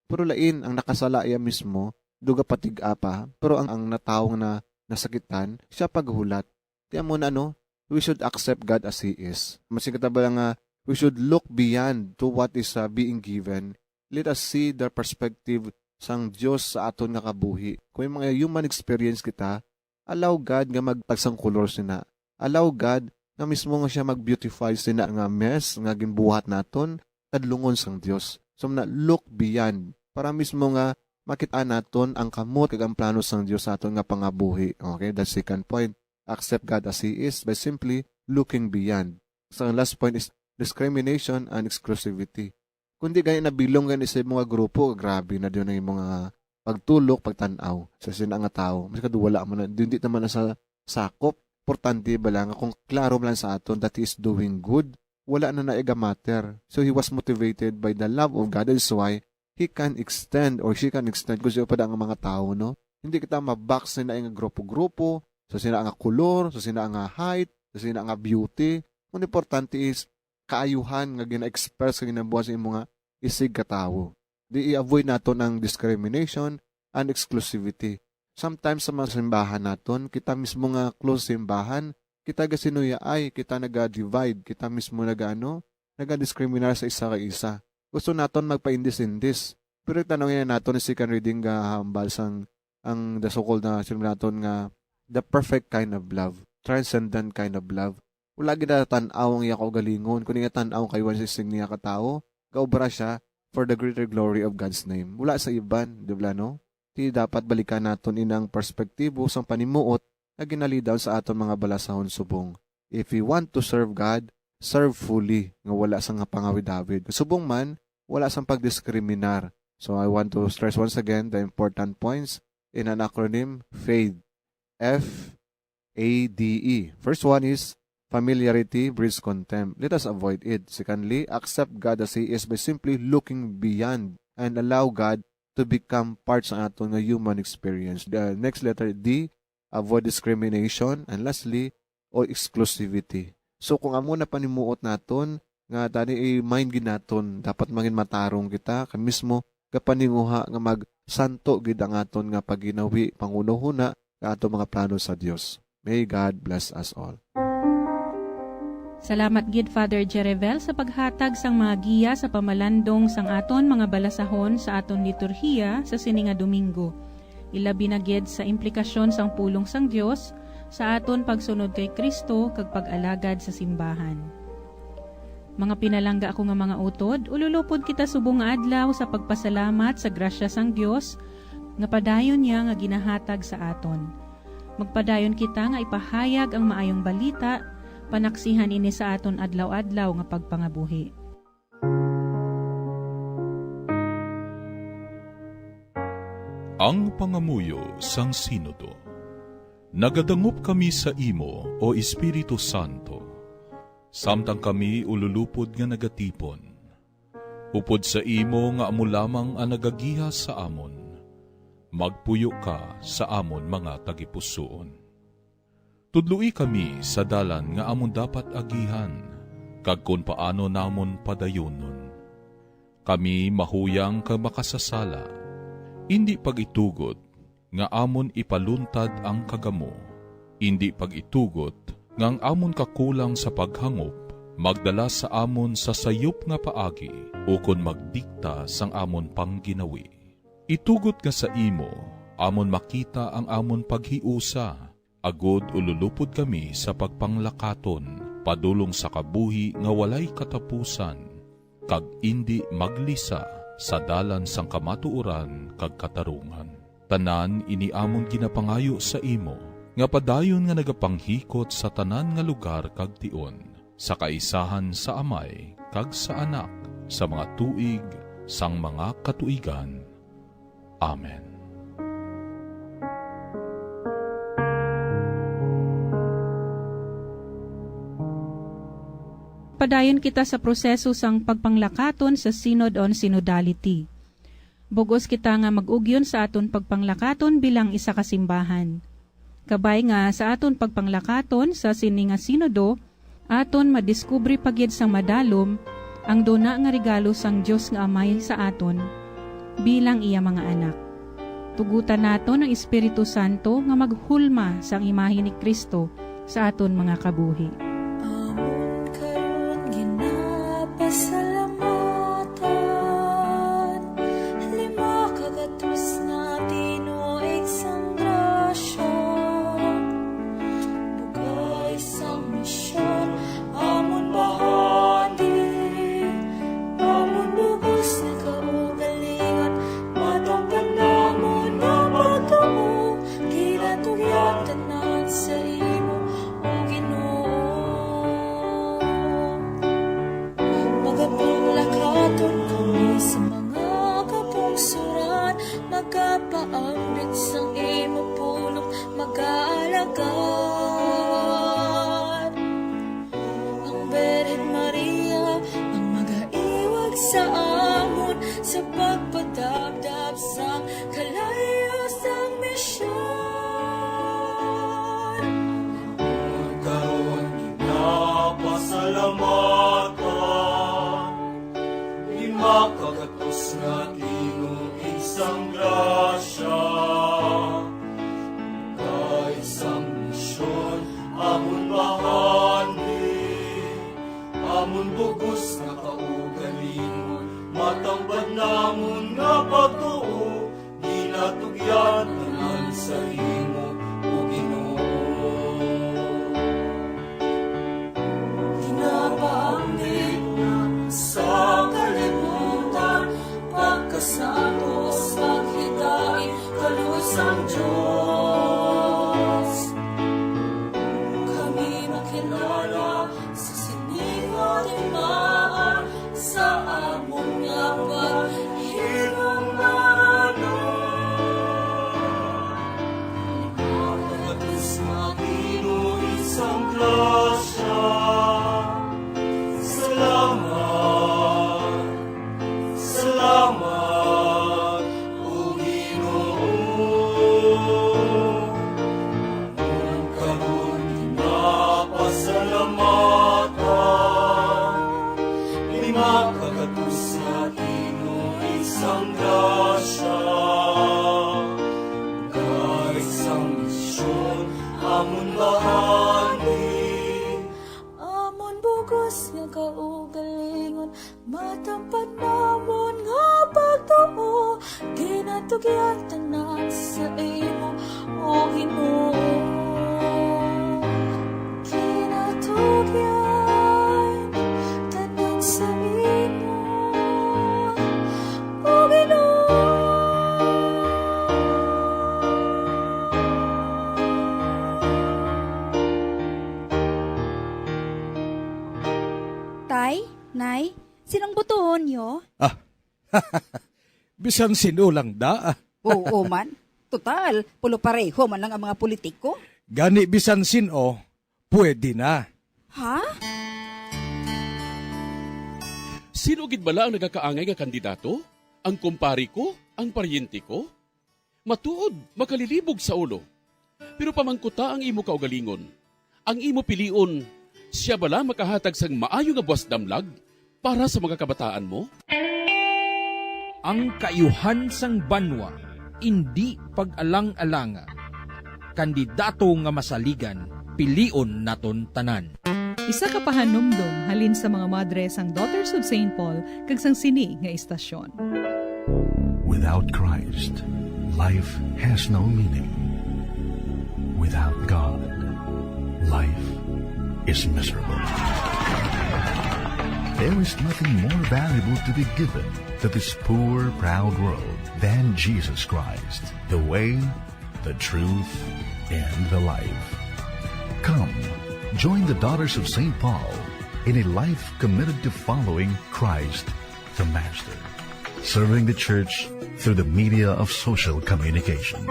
Pero lain, ang nakasala iya mismo, duga patig-a pa, pero ang, ang natawo nga na, nasakitan, siya paghulat. Ti amo na, no? We should accept God as He is. Masin kita ba nga, we should look beyond to what is, uh, being given. Let us see the perspective sang Dios sa aton nga kabuhi. Kung may mga human experience kita, allow God nga magtagsang kolor sina. Allow God nga mismo nga siya mag-beautify sina nga mess nga ginbuhat naton, kadlungon sang Dios. So, na look beyond para mismo nga makita naton ang kamot kag ang plano sang Dios sa aton nga pangabuhi. Okay, the second point, accept God as He is by simply looking beyond. Sa last point is discrimination and exclusivity. Kundi gani nabilong gani sa mga grupo, grabe na diyon ang mga pagtulok, pagtan-aw sa sina nga tawo. Mas kadto wala man na, hindi naman na sa sakop. Importante ba lang kung klaro man lang sa aton that he is doing good, wala na na iga matter. So he was motivated by the love of God. That is why he can extend or she can extend kung sino pa da ang mga tawo, no? Hindi kita ma-box nila nga grupo-grupo, sa sina nga kulor, sa sina nga height, sa sina nga beauty. Ang importante is kaayuhan nga gina-express, nga ginabuhat sa imo nga isig ka tawo. Di i-avoid naton ang discrimination and exclusivity. Sometimes sa mga simbahan naton, kita mismo nga close simbahan, kita gasinuyaay, kita naga-divide, kita mismo nagaano, nagadiskriminar sa isa kay isa. Gusto naton magpaindis-indis. Pero tanong yan naton, second reading, gahambal sang ang the so-called na sino naton nga the perfect kind of love, transcendent kind of love. Wala gid natan-aw ang iya kaugalingon, kundi nga tan-aw kaywan sa isig niya ka tawo, gaobra siya for the greater glory of God's name. Wala sa iban, di ba, no? Ti dapat balikan naton inang perspektibo sang panimuot nga ginalidaw sa aton mga balasahon subong. If we want to serve God, serve fully, nga wala sang pangawid-awid. Subong man, wala sang pagdiskriminar. So I want to stress once again the important points. in an acronym, FADE. F A D E. First one is familiarity breeds contempt. Let us avoid it. Secondly, accept God as He is by simply looking beyond and allow God to become part sa aton nga human experience. The next letter, D, avoid discrimination. And lastly, o exclusivity. So, kung amo na panimuot naton, nga tani i-mind gid naton, dapat mangin matarong kita, kay mismo kapaninguha nga magsanto gid ang aton nga pagginawi, panghunahuna, nga aton mga plano sa Dios. May God bless us all. Salamat gid, Father Jerevel, sa paghatag sang mga giya sa pamalandong sang aton mga balasahon sa aton liturhiya sa sini nga Domingo, ilabi na gid sa implikasyon sang pulong sang Dios sa aton pagsunod kay Kristo kag pag-alagad sa simbahan. Mga pinalangga ko nga mga utod, ululupod kita subong nga adlaw sa pagpasalamat sa grasya sang Dios nga padayon niya nga ginahatag sa aton. Magpadayon kita nga ipahayag ang maayong balita, panaksihan ini sa aton adlaw-adlaw nga pagpangabuhi. Ang pangamuyo sang Sinodo. Nagadangop kami sa imo, O Espiritu Santo, samtang kami ululupod nga nagatipon. Upod sa imo nga amo lamang ang nagagiya sa amon, magpuyo ka sa amon mga tagipusoon. Tudloi kami sa dalan nga amon dapat agihan, kag kon paano namon padayonon. Kami mahuyang kag makasasala, indi pag-itugot nga amon ipaluntad ang kagamo, indi pag-itugot nga ang amon kakulang sa paghangop magdala sa amon sa sayop nga paagi ukon magdikta sang amon pangginawi. Itugot nga sa imo amon makita ang amon paghiusa, agod ululupod kami sa pagpanglakaton padulong sa kabuhi nga walay katapusan, kag indi maglisa sa dalan sang kamatuoran kag katarungan. Tanan ini amon ginapangayo sa imo, nga padayon nga nagapanghikot sa tanan nga lugar kag tion, sa kaisahan sa Amay kag sa Anak, sa mga tuig sang mga katuigan. Amen. Padayon kita sa proseso sang pagpanglakaton sa Synod on Synodality. Bug-os kita nga mag-ugyon sa aton pagpanglakaton bilang isa ka simbahan. Kabay nga sa aton pagpanglakaton sa sini nga Sinodo, aton madiskubre pa gid sang madalom ang duna nga regalo sang Dios nga Amay sa aton bilang iya mga anak. Tugutan naton ang Espiritu Santo nga maghulma sang imahe ni Cristo sa aton mga kabuhi. Amon karon ginapasalamatan, lima ka gatos nga tinuig sang grasya, bugay sang misyon, amon bahandi, amon bug-os nga kaugalingon, matang pa namon nga pagtuo, ginatugyan tanan sa imo, O Ginoo. Magapanglakaton kami sa mga kapungsoran, magapaambit sang imo pulong, magaalagad. Ang Birhen Maria ang magaiwag sa amon sa pagpadabdab sang kalayo sang misyon. Karon ginapasalamatan, lima ka gatos nga tinuig sang grasya, kay sang misyon amon bahandi, amon bug-os nga kaugalingon, matang pa namon nga pagtuo, ginatugyan tanan sa imo, O Ginoo. Ginapaambit sa kalibutan, pagkasantos, paghidait, kaluoy sang Dios. Kami makilala sa sini nga timaan. Salamat, salamat, O Ginoo. Ang karon ginapasalamatan, lima ka gatos nga imo isang grasya, kag sang misyon amon bahagi. Amon bug-os nga kaugalingon, matampad namon nga pagtuo, ginatugyan tanan sa imo, O Ginoo. Ginatugyan tanan sa imo, O Ginoo. Tay, Nay, sinong botohon niyo? Ah, bisan sin-o lang da. Oo man. Total, pulo pareho man lang ang mga politiko. Gani bisan sin-o, pwede na. Ha? Sino gid bala ang nagakaangay nga kandidato? Ang kumpare ko? Ang paryente ko? Matuod, makalilibog sa ulo. Pero pamangkuta ang imo kaugalingon. Ang imo pilion, sia bala makahatag sang maayo nga buwas damlag para sa mga kabataan mo? Ang kaayuhan sang banwa indi pag-alang-alanga. Kandidato nga masaligan, pilion naton tanan. Isa ka pahanumdom halin sa mga madre sang Daughters of Saint Paul kag sang sini nga istasyon. Without Christ, life has no meaning. Without God, life is miserable. There is nothing more valuable to be given to this poor, proud world than Jesus Christ, the way, the truth, and the life. Come, join the Daughters of Saint Paul in a life committed to following Christ the Master, serving the church through the media of social communications.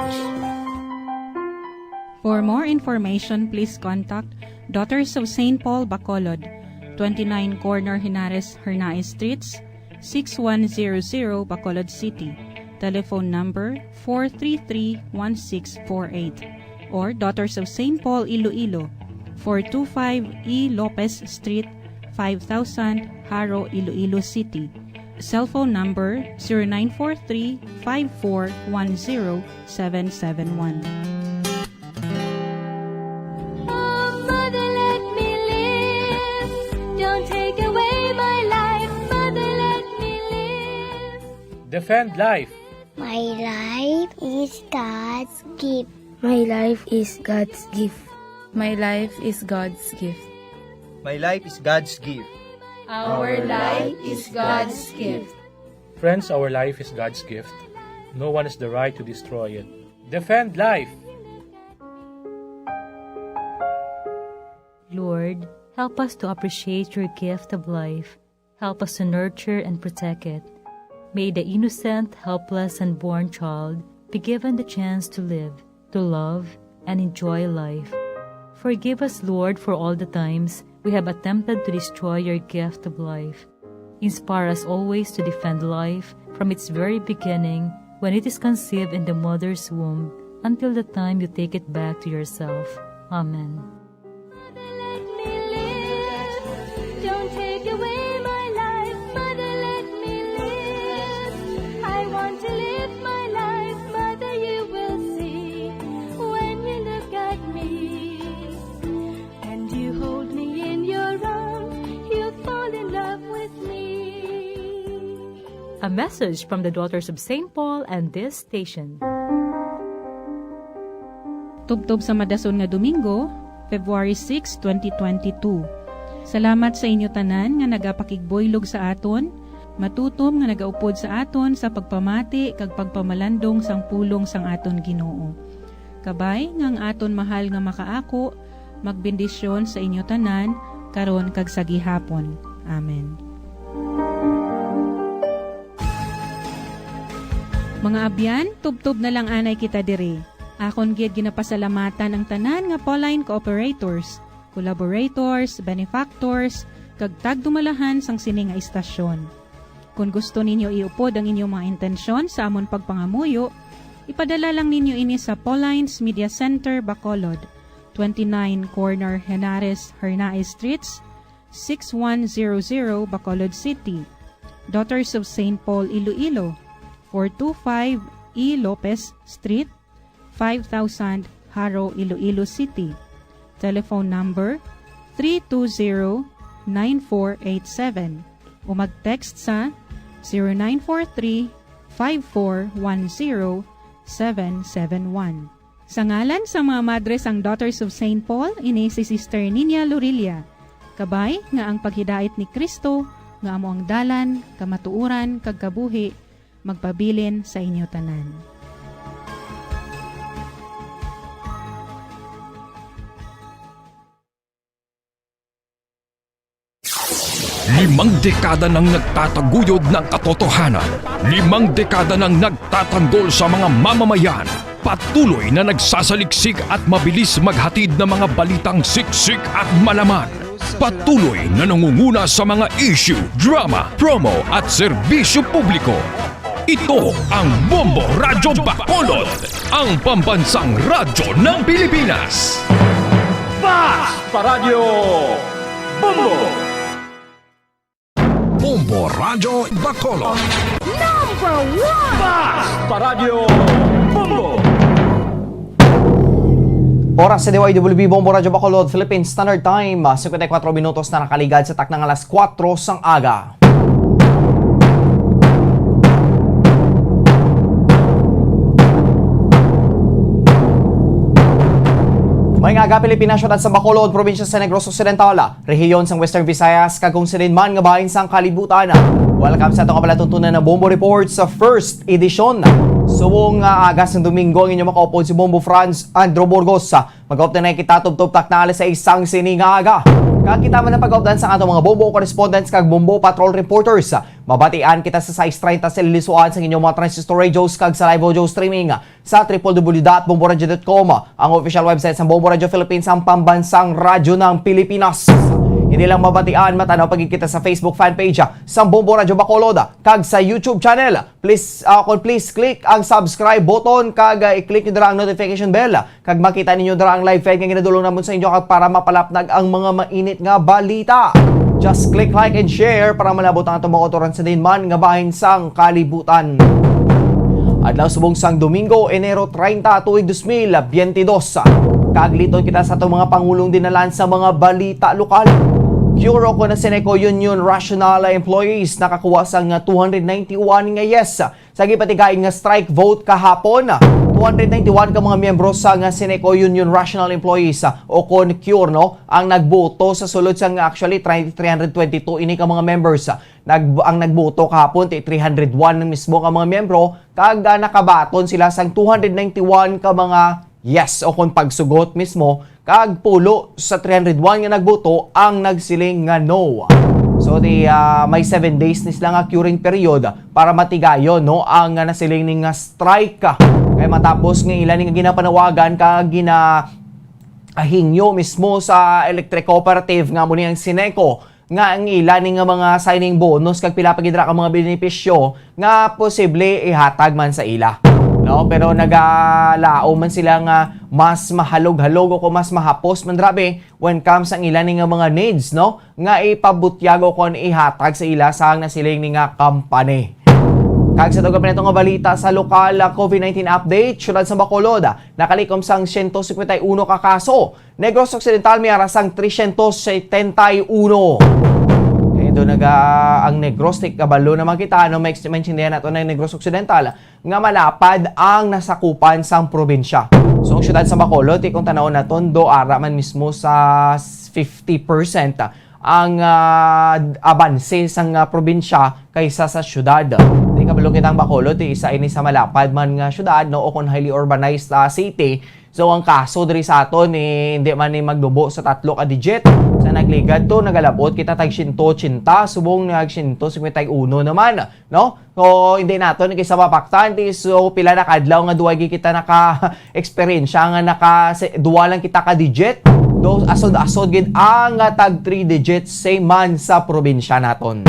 For more information, please contact Daughters of Saint Paul Bacolod, twenty-nine Corner Henares Hernaez Streets, six one zero zero, Bacolod City. Telephone number four three three one six four eight, or Daughters of Saint Paul Iloilo, four two five E Lopez Street, five thousand, Jaro, Iloilo City. Cellphone number zero nine four three five four one zero seven seven one. Oh, mother, let me live. Don't take away my life. Mother, let me live. Defend life. My life is God's gift. My life is God's gift. My life is God's gift. My life is God's gift. Our life is God's gift. Friends, our life is God's gift. No one has the right to destroy it. Defend life. Lord, help us to appreciate your gift of life. Help us to nurture and protect it. May the innocent, helpless, unborn child be given the chance to live, to love, and enjoy life. Forgive us, Lord, for all the times we have attempted to destroy your gift of life. Inspire us always to defend life from its very beginning, when it is conceived in the mother's womb, until the time you take it back to yourself. Amen. Mother, let me live. Don't take away my life. Mother, let me live. I want to live my life. Mother, you will see when you look at me. And you hold me in your arms, you'll fall in love with me. A message from the Daughters of Saint Paul and this station. Tubtob sa madason nga Domingo, February six, twenty twenty-two. Salamat sa inyo tanan nga nagapakigbuylog sa aton, matutom nga nagaupod sa aton sa pagpamati kag pagpamalandong sang pulong sang aton Ginoo. Kabay nga ang aton mahal nga makaako magbendisyon sa inyo tanan, karon kag sa gihapon. Amen. Mga abyan, tubtob na lang anay kita diri. Akon gid ginapasalamatan ang tanan nga Pauline cooperators. collaborators, benefactors, kag tagdumalahan sang sini nga istasyon. Kon gusto ninyo iupod ang inyong mga intensyon sa amon pagpangamuyo, ipadala lang ninyo ini sa Paulines Media Center, Bacolod, twenty-nine Corner Henares, Hernaez Streets, six one zero zero, Bacolod City. Daughters of Saint Paul, Iloilo, four two five E Lopez Street, five thousand, Jaro, Iloilo City. Telephone number three two zero, nine four eight seven o mag-text sa zero nine four three, five four one zero, seven seven one. Sa ngalan sa mga madre sang Daughters of Saint Paul, ini si Sister Nina Lorilla. Kabay nga ang paghidait ni Cristo, nga amo ang dalan, kamatuoran, kag kabuhi, magpabilin sa inyo tanan. Limang dekada nang nagtataguyod ng katotohanan. Limang dekada nang nagtatanggol sa mga mamamayan. Patuloy na nagsasaliksik at mabilis maghatid ng mga balitang siksik at malaman. Patuloy na nangunguna sa mga issue, drama, promo at serbisyo publiko. Ito ang Bombo Radyo Bacolod, ang pambansang radyo ng Pilipinas. Fast Paradyo Bombo! Bombo Radyo Bacolod. Number one! Fast Paradyo Bombo! Oras sa D Y W B Bombo Radyo Bacolod, Philippine Standard Time, ah, singkwenta y kuwatro minutos na nakaligad sa takna nga alas kuwatro sang aga. May nga aga, Pilipinas, siyudad sa Bacolod, probinsya sa Negros Occidental, rehiyon sang Western Visayas, kag kung silinman nga bahin sang kalibutan. Welcome sa ato nga palatuntunan na Bombo Report sa first edition. Subong nga aga sang Domingo ang inyo makaupod si Bombo Franz Andrew Burgos. Mag-update na kita tubtob takna alas sais sang sini nga aga. Kag kita man ang pag-updan sa ato mga Bombo correspondents kag Bombo Patrol reporters. Mabatian kita sa sais treinta sa lilisuan sa inyong mga transistor radios kag sa live audio streaming sa triple W dot bomboradio dot com, ang official website sa Bombo Radio Philippines, ang pambansang radyo ng Pilipinas. Hindi lang mabatian, matanaw pa gid kita sa Facebook fan page, ah, sa Bombo Radio Bacolod, ah, kag sa YouTube channel. Please, ah, kung please click ang subscribe button kag, ah, i-click nyo dira ang notification bell, ah, kag makita ninyo dira ang live feed nga ginadulong namon sa inyo kag para mapalapnag ang mga mainit nga balita. Just click like and share para malabot ang atong mga kautoran sa dinman nga bahin sang kalibutan. Adlaw subong sang Domingo, Enero treinta, tuig dos mil biyente dos. Kagliton kita sa atong mga pangulong dinalan sa mga balita lokal. Cure o kon ang Seneco Union Rational Employees nakakuha sang two hundred ninety-one nga yes sa gipatigayon nga strike vote kahapon. Two hundred ninety-one ka mga miyembro sa nga Seneco Union Rational Employees, ah, o kon cure, no, ang nagboto sa sulod sa nga, actually, three hundred twenty-two ini ka mga members, ah, nag-, ang nagboto kahapon, ti three hundred one mismo ka mga miyembro, kag, ah, nakabaton sila sang two hundred ninety-one ka mga yes, o kon pagsugot mismo, kag pulo sa three hundred one nga nagboto ang nagsiling nga no. So, di, ah, may seven days ni sila nga curing period para matigayon, no, ang, ah, nasiling ni nga strike. Kay matapos nga ila ni nga ginapanawagan ka gina-, ahingyo mismo sa electric cooperative nga amo ni ang Seneco, nga ang ila ni nga mga signing bonus kag pila pa gid ra ka mga benepisyo nga posible ihatag man sa ila. No? Pero nagalaom man sila nga mas mahalog-halog o kung mas mahapos man, grabe, when comes ang ila ni nga mga needs, no? Nga ipabutyag o kung ihatag sa ila sang nasiling ni nga company. Kag sa dugang pa nato nga balita sa lokal, ah, COVID nineteen update, siyudad sa Bacolod, ah, nakalikom sang siyento singkwenta y uno ka kaso. Negros Occidental may ara sang trescientos setenta y uno. Eh, doon naga ang Negros, ti kabalo naman kita, ano, may maintindihan nato na Negros Occidental nga malapad ang nasakupan sang probinsya. So, ang siyudad sa Bacolod, ti kung tanawon naton, do ara man mismo sa fifty percent ang, ah, abanse sang, ah, probinsya kaysa sa siyudad. Ti kabalo kita ang Bacolod, ti isa ini sa malapad man nga siyudad, no, o kung highly urbanized, ah, city. So, ang kaso diri sa aton, eh, hindi man ni magdubo sa tatlo ka digit. Sa nagligad to, nagalabot kita tag siyento ochenta, subong nag siyento singkwenta y uno naman, no? So, hindi naton kaysa mapaktan, ti, so, pila na kadlaw nga duwa gid kita naka-eksperyensya nga naka, se-, duwa lang kita ka digit. Do asod-asod gid ang, ah, tag three digits same man sa probinsya naton.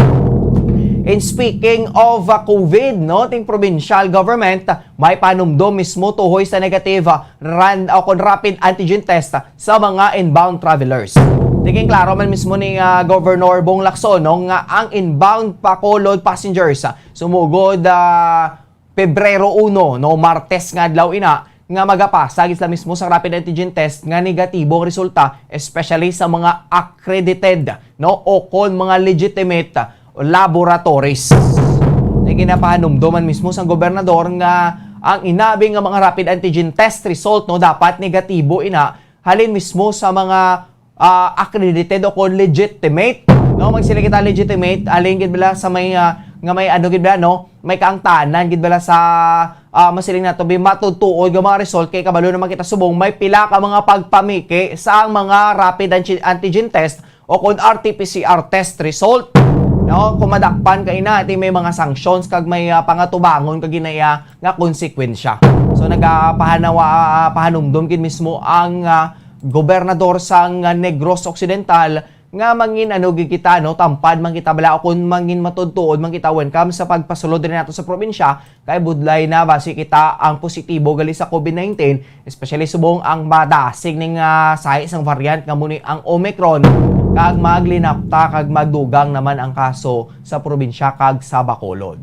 In speaking of, ah, COVID, no, ting provincial government, may panumdom mismo tuhoy sa negative, ah, ran-, o kon rapid antigen test sa mga inbound travelers. Tingin klaro man mismo ni, ah, Governor Bong Lacson, no, nga ang inbound Bacolod passengers, ah, sumugod, ah, Pebrero uno, no, Martes nga adlaw ina, nga magapasa gid sila mismo sa rapid antigen test nga negatibo ang resulta, especially sa mga accredited, no, o kon mga legitimate laboratories. Nga ginapahanumdoman mismo sang gobernador nga ang inabi nga mga rapid antigen test result, no, dapat negatibo ina halin mismo sa mga, ah, accredited o kon legitimate, no? Magsiling kita legitimate, halin gid bala sa may, ah, nga may ano gid bala, no? May kaangtanan gid bala sa, ah, masiling nato bi matutuod nga mga result, kay kabalo naman kita subong may pila ka mga pagpamiki sa ang mga rapid anti-, antigen test o kon R T P C R test result, no? Kung madakpan ka ina, ti may mga sanctions kag may, ah, pangatubangon kag ginaya nga konsekwensya. So, nagapahanawa, ah, pahanumdom gid mismo ang, ah, gobernador sang, ah, Negros Occidental nga mangin ano gid kita, no, tampad man kita bala o kon mangin matuod-tuod man kita when comes sa pagpasulod diri nato sa probinsya, kay budlay na basi kita ang positibo gali sa COVID nineteen, especially subong ang madasig ning, ah, sahi sang variant nga amo ni ang Omicron, kag maglinapta kag magdugang naman ang kaso sa probinsya kag sa Bacolod.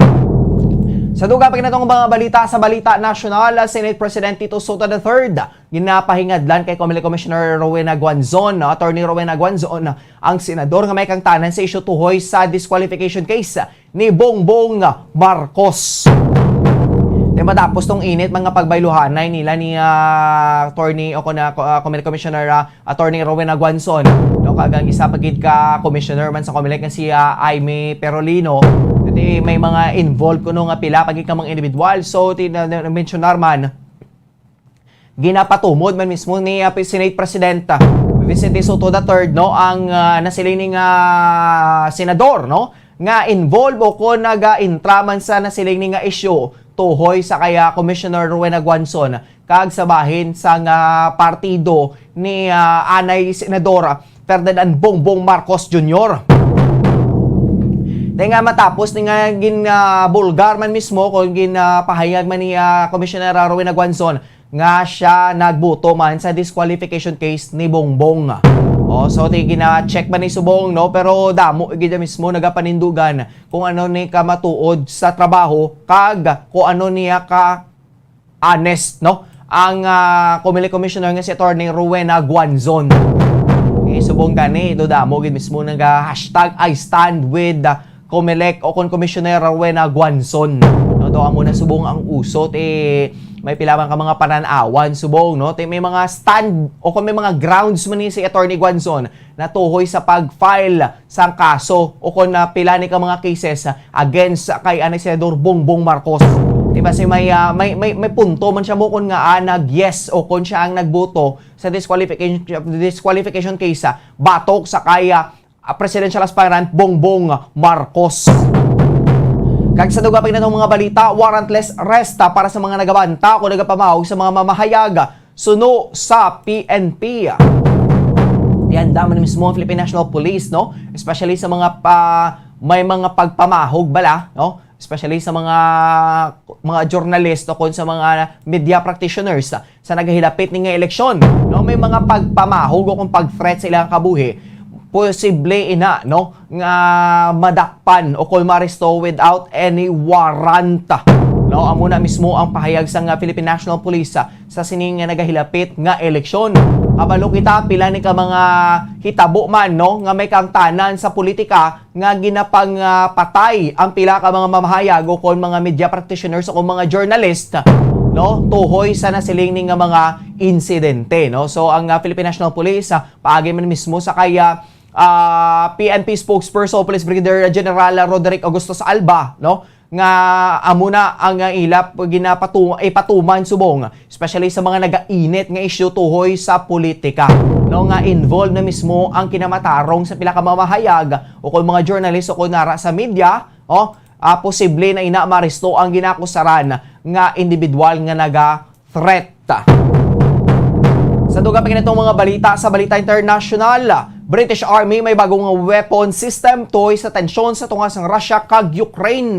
Sa dugang pa gid natong mga balita, sa balita nasyonal, Senate President Tito Sotto the third ginapahingadlan kay Comelec Commissioner Rowena Guanzon, no? Attorney Rowena Guanzon, ang senador nga may kaangtanan sa isyu tuhoy sa disqualification case ni Bongbong Marcos. Di matapos tong init, mga pagbayluhanay nila ni, ah, Attorney o kon, ah, Co-, ah, Comelec Commissioner, ah, Attorney Rowena Guanzon, no, kag ang isa pa gid ka commissioner man sa Comelec nga si, ah, Imee Perolino, ti may mga involved kuno nga pila pa gid ka mga individual. So, ti na, na, na-mentionar man, ginapatumod man mismo ni, ah, Senate President, ah, Vicente Sotto the third, no, ang, ah, nasiling ni nga senador, no, nga involved o kon naga-intra man sa nasiling ni nga isyu tuhoy sa kay, ah, Commissioner Rowena Guanzon kag sa bahin sang, ah, partido ni, ah, anay Senador Ferdinand Bongbong Marcos Junior. Di nga matapos ni nga gin, ah, bulgar man mismo kung gin, ah, pahayag man ni, ah, Commissioner Rowena Guanzon nga siya nagbuto man sa disqualification case ni Bongbong. Oh, so, ti gina-check man ni subong, no? Pero damo gid mismo nagapanindugan kung ano ni kamatuod sa trabaho kag kung ano niya ka honest, no? Ang, ah, Comelec Commissioner nga si Attorney Rowena Guanzon. Eh, subong gani, do damo gid mismo naga hashtag I stand with, ah, Comelec o kon Commissioner Rowena Guanzon. No, do amo na subong ang uso, ti may pila man ka mga panan-awan subong, no? Ti may mga stand o kon may mga grounds man ni si Attorney Guanzon na tuhoy sa pag-file sang kaso o kon, ah, pila ni ka mga cases, ah, against kay anay Senador Bongbong Marcos. Di ba si may, ah, may, may, may punto man siya mo kon nga, ah, nag-yes o kon siya ang nagboto sa disqualification, disqualification case, ah, batok sa kay, ah, presidential aspirant Bongbong Marcos. Kag sa dugang pa gid natong mga balita, warrantless arrest, ah, para sa mga nagabanta o nagapamahog sa mga mamahayag suno sa P N P. Ihanda man mismo ang Philippine National Police, no? Especially sa mga pa, may mga pagpamahog bala, no? Especially sa mga, mga journalist o kon sa mga media practitioners sa nagahilapit ni nga eleksyon, no? May mga pagpamahog o kon pag-threat sa ilang kabuhi, posible ina, no, nga madakpan o kon maaresto without any warrant. No, amo na mismo ang pahayag sang, ah, Philippine National Police, ah, sa sining nga nagahilapit nga eleksyon. Kabalo kita, pila ni ka mga hitabo man, no, nga may kaangtanan sa politika nga ginapangpatay ang pila ka mga mamahayag o kon mga media practitioners o kon mga journalist, no, tuhoy sa nasiling ni nga mga insidente, no. So, ang, ah, Philippine National Police, ah, paagi man mismo sa kay, ah, ah, P N P spokesperson, Police Brigadier General Roderick Augustus Alba, no, nga amo na ang, ah, ila p-, ginapatu-, ipatuman subong, especially sa mga nagainit nga isyu tuhoy sa politika, no, nga involved na mismo ang kinamatarong sa pila ka mamahayag o kon mga journalist o kon nara sa media, oh, ah, posible na ina maaresto ang ginakusaran nga individual nga naga-threat. Sa Sa dugang pa kinatong mga balita, sa balita international, British Army may bagong weapon system tuhoy sa tensyon sa tunga sang Russia kag Ukraine.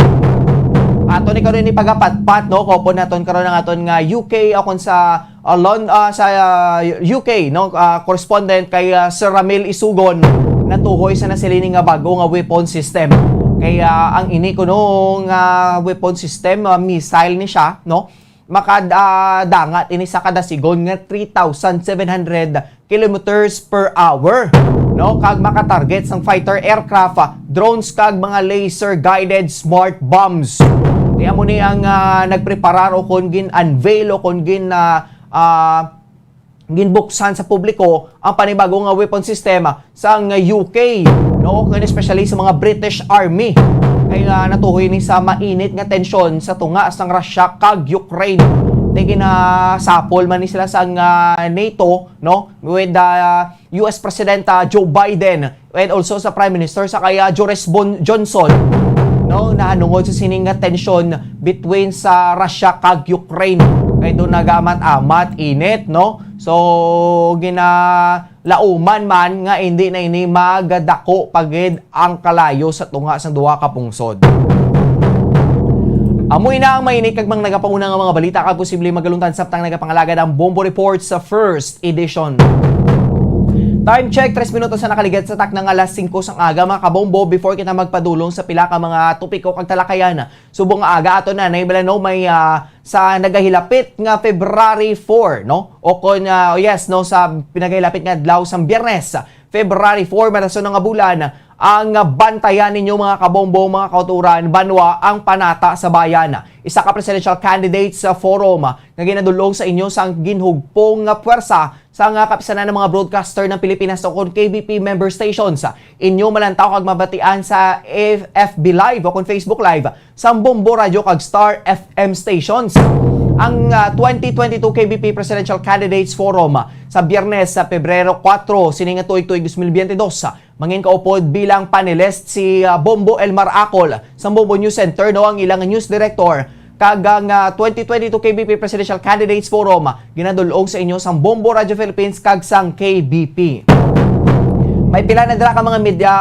Ato ni karon ni pagapatpat, no? Kaupod naton karon ang aton nga U K, o kon sa, ah, Lon-, ah, sa, ah, U K, no? Ah, correspondent kay, ah, Sir Ramil Isugon, natuhoy sa nasilini nga bago nga weapon system. Kay, ah, ang ini kuno nga weapon system, ah, missile ni siya, no? Makad-, ah, dangat ini sa kada sigon nga three thousand seven hundred kilometers per hour, no? Kag makatarget sang fighter aircraft, ah, drones kag mga laser-guided smart bombs. Di amo ni ang, ah, nagpreparar o kon gin-unveil o kon gin-, ah, ah, ginbuksan sa publiko ang panibago nga weapon system sang U K, no? Kaya especially sa mga British Army. Kay, ah, natuhoy ni sa mainit nga tensyon sa tunga sang Russia kag Ukraine. Di ginasapol man ni sila sang, ah, NATO, no? With, ah, U S President, ah, Joe Biden and also sa Prime Minister sa kay, ah, Joris Bon-, Johnson, no? Nahanungod sa sining nga tensyon between sa Russia kag Ukraine. Kay doon nagamat-amat init, no? So, ginalauman man nga hindi na ini magdako pa gid ang kalayo sa tunga sang duha ka pungsod. Amo ina ang mainit kag mga nagapauna nga mga balita kag posible magalungtan samtang nagapangalagad ang Bombo Report sa first edition. Time check, tres minutos na nakaligad sa takna nga alas singko sang aga, mga kabombo. Before kita magpadulong sa pila ka mga topiko kag talakayan, subong nga aga ato na, Nanay Bala, no, may, ah, sa nagahilapit nga February four, no? O kon, ah, yes, no, sa pinagahilapit nga adlaw sang Biyernes, February four, marason nga bulan, ang bantayan ninyo, mga kabombo, mga kauturan, banwa ang Panata sa Bayan. Isa ka presidential candidate sa forum nga ginadulong sa inyo sang ginhugpong nga puwersa sang Kapisanan ng mga Broadcaster ng Pilipinas o kon K B P member stations. Inyo malantaw kag mabatian sa F-, F B Live o kon Facebook Live sang Bombo Radio kag Star F M stations. Ang, ah, twenty twenty-two K B P Presidential Candidates Forum, ah, sa Biyernes, sa Pebrero kuwatro, sining nga tuig, tuig dos mil biyente dos, ah, mangin kaupod bilang panelist si, ah, Bombo Elmar Acol sang Bombo News Center, no, ang ilang news director, kag ang, ah, twenty twenty-two K B P Presidential Candidates Forum, ah, ginadulong sa inyo sang Bombo Radio Philippines kag sang K B P. May pila na dira ka mga media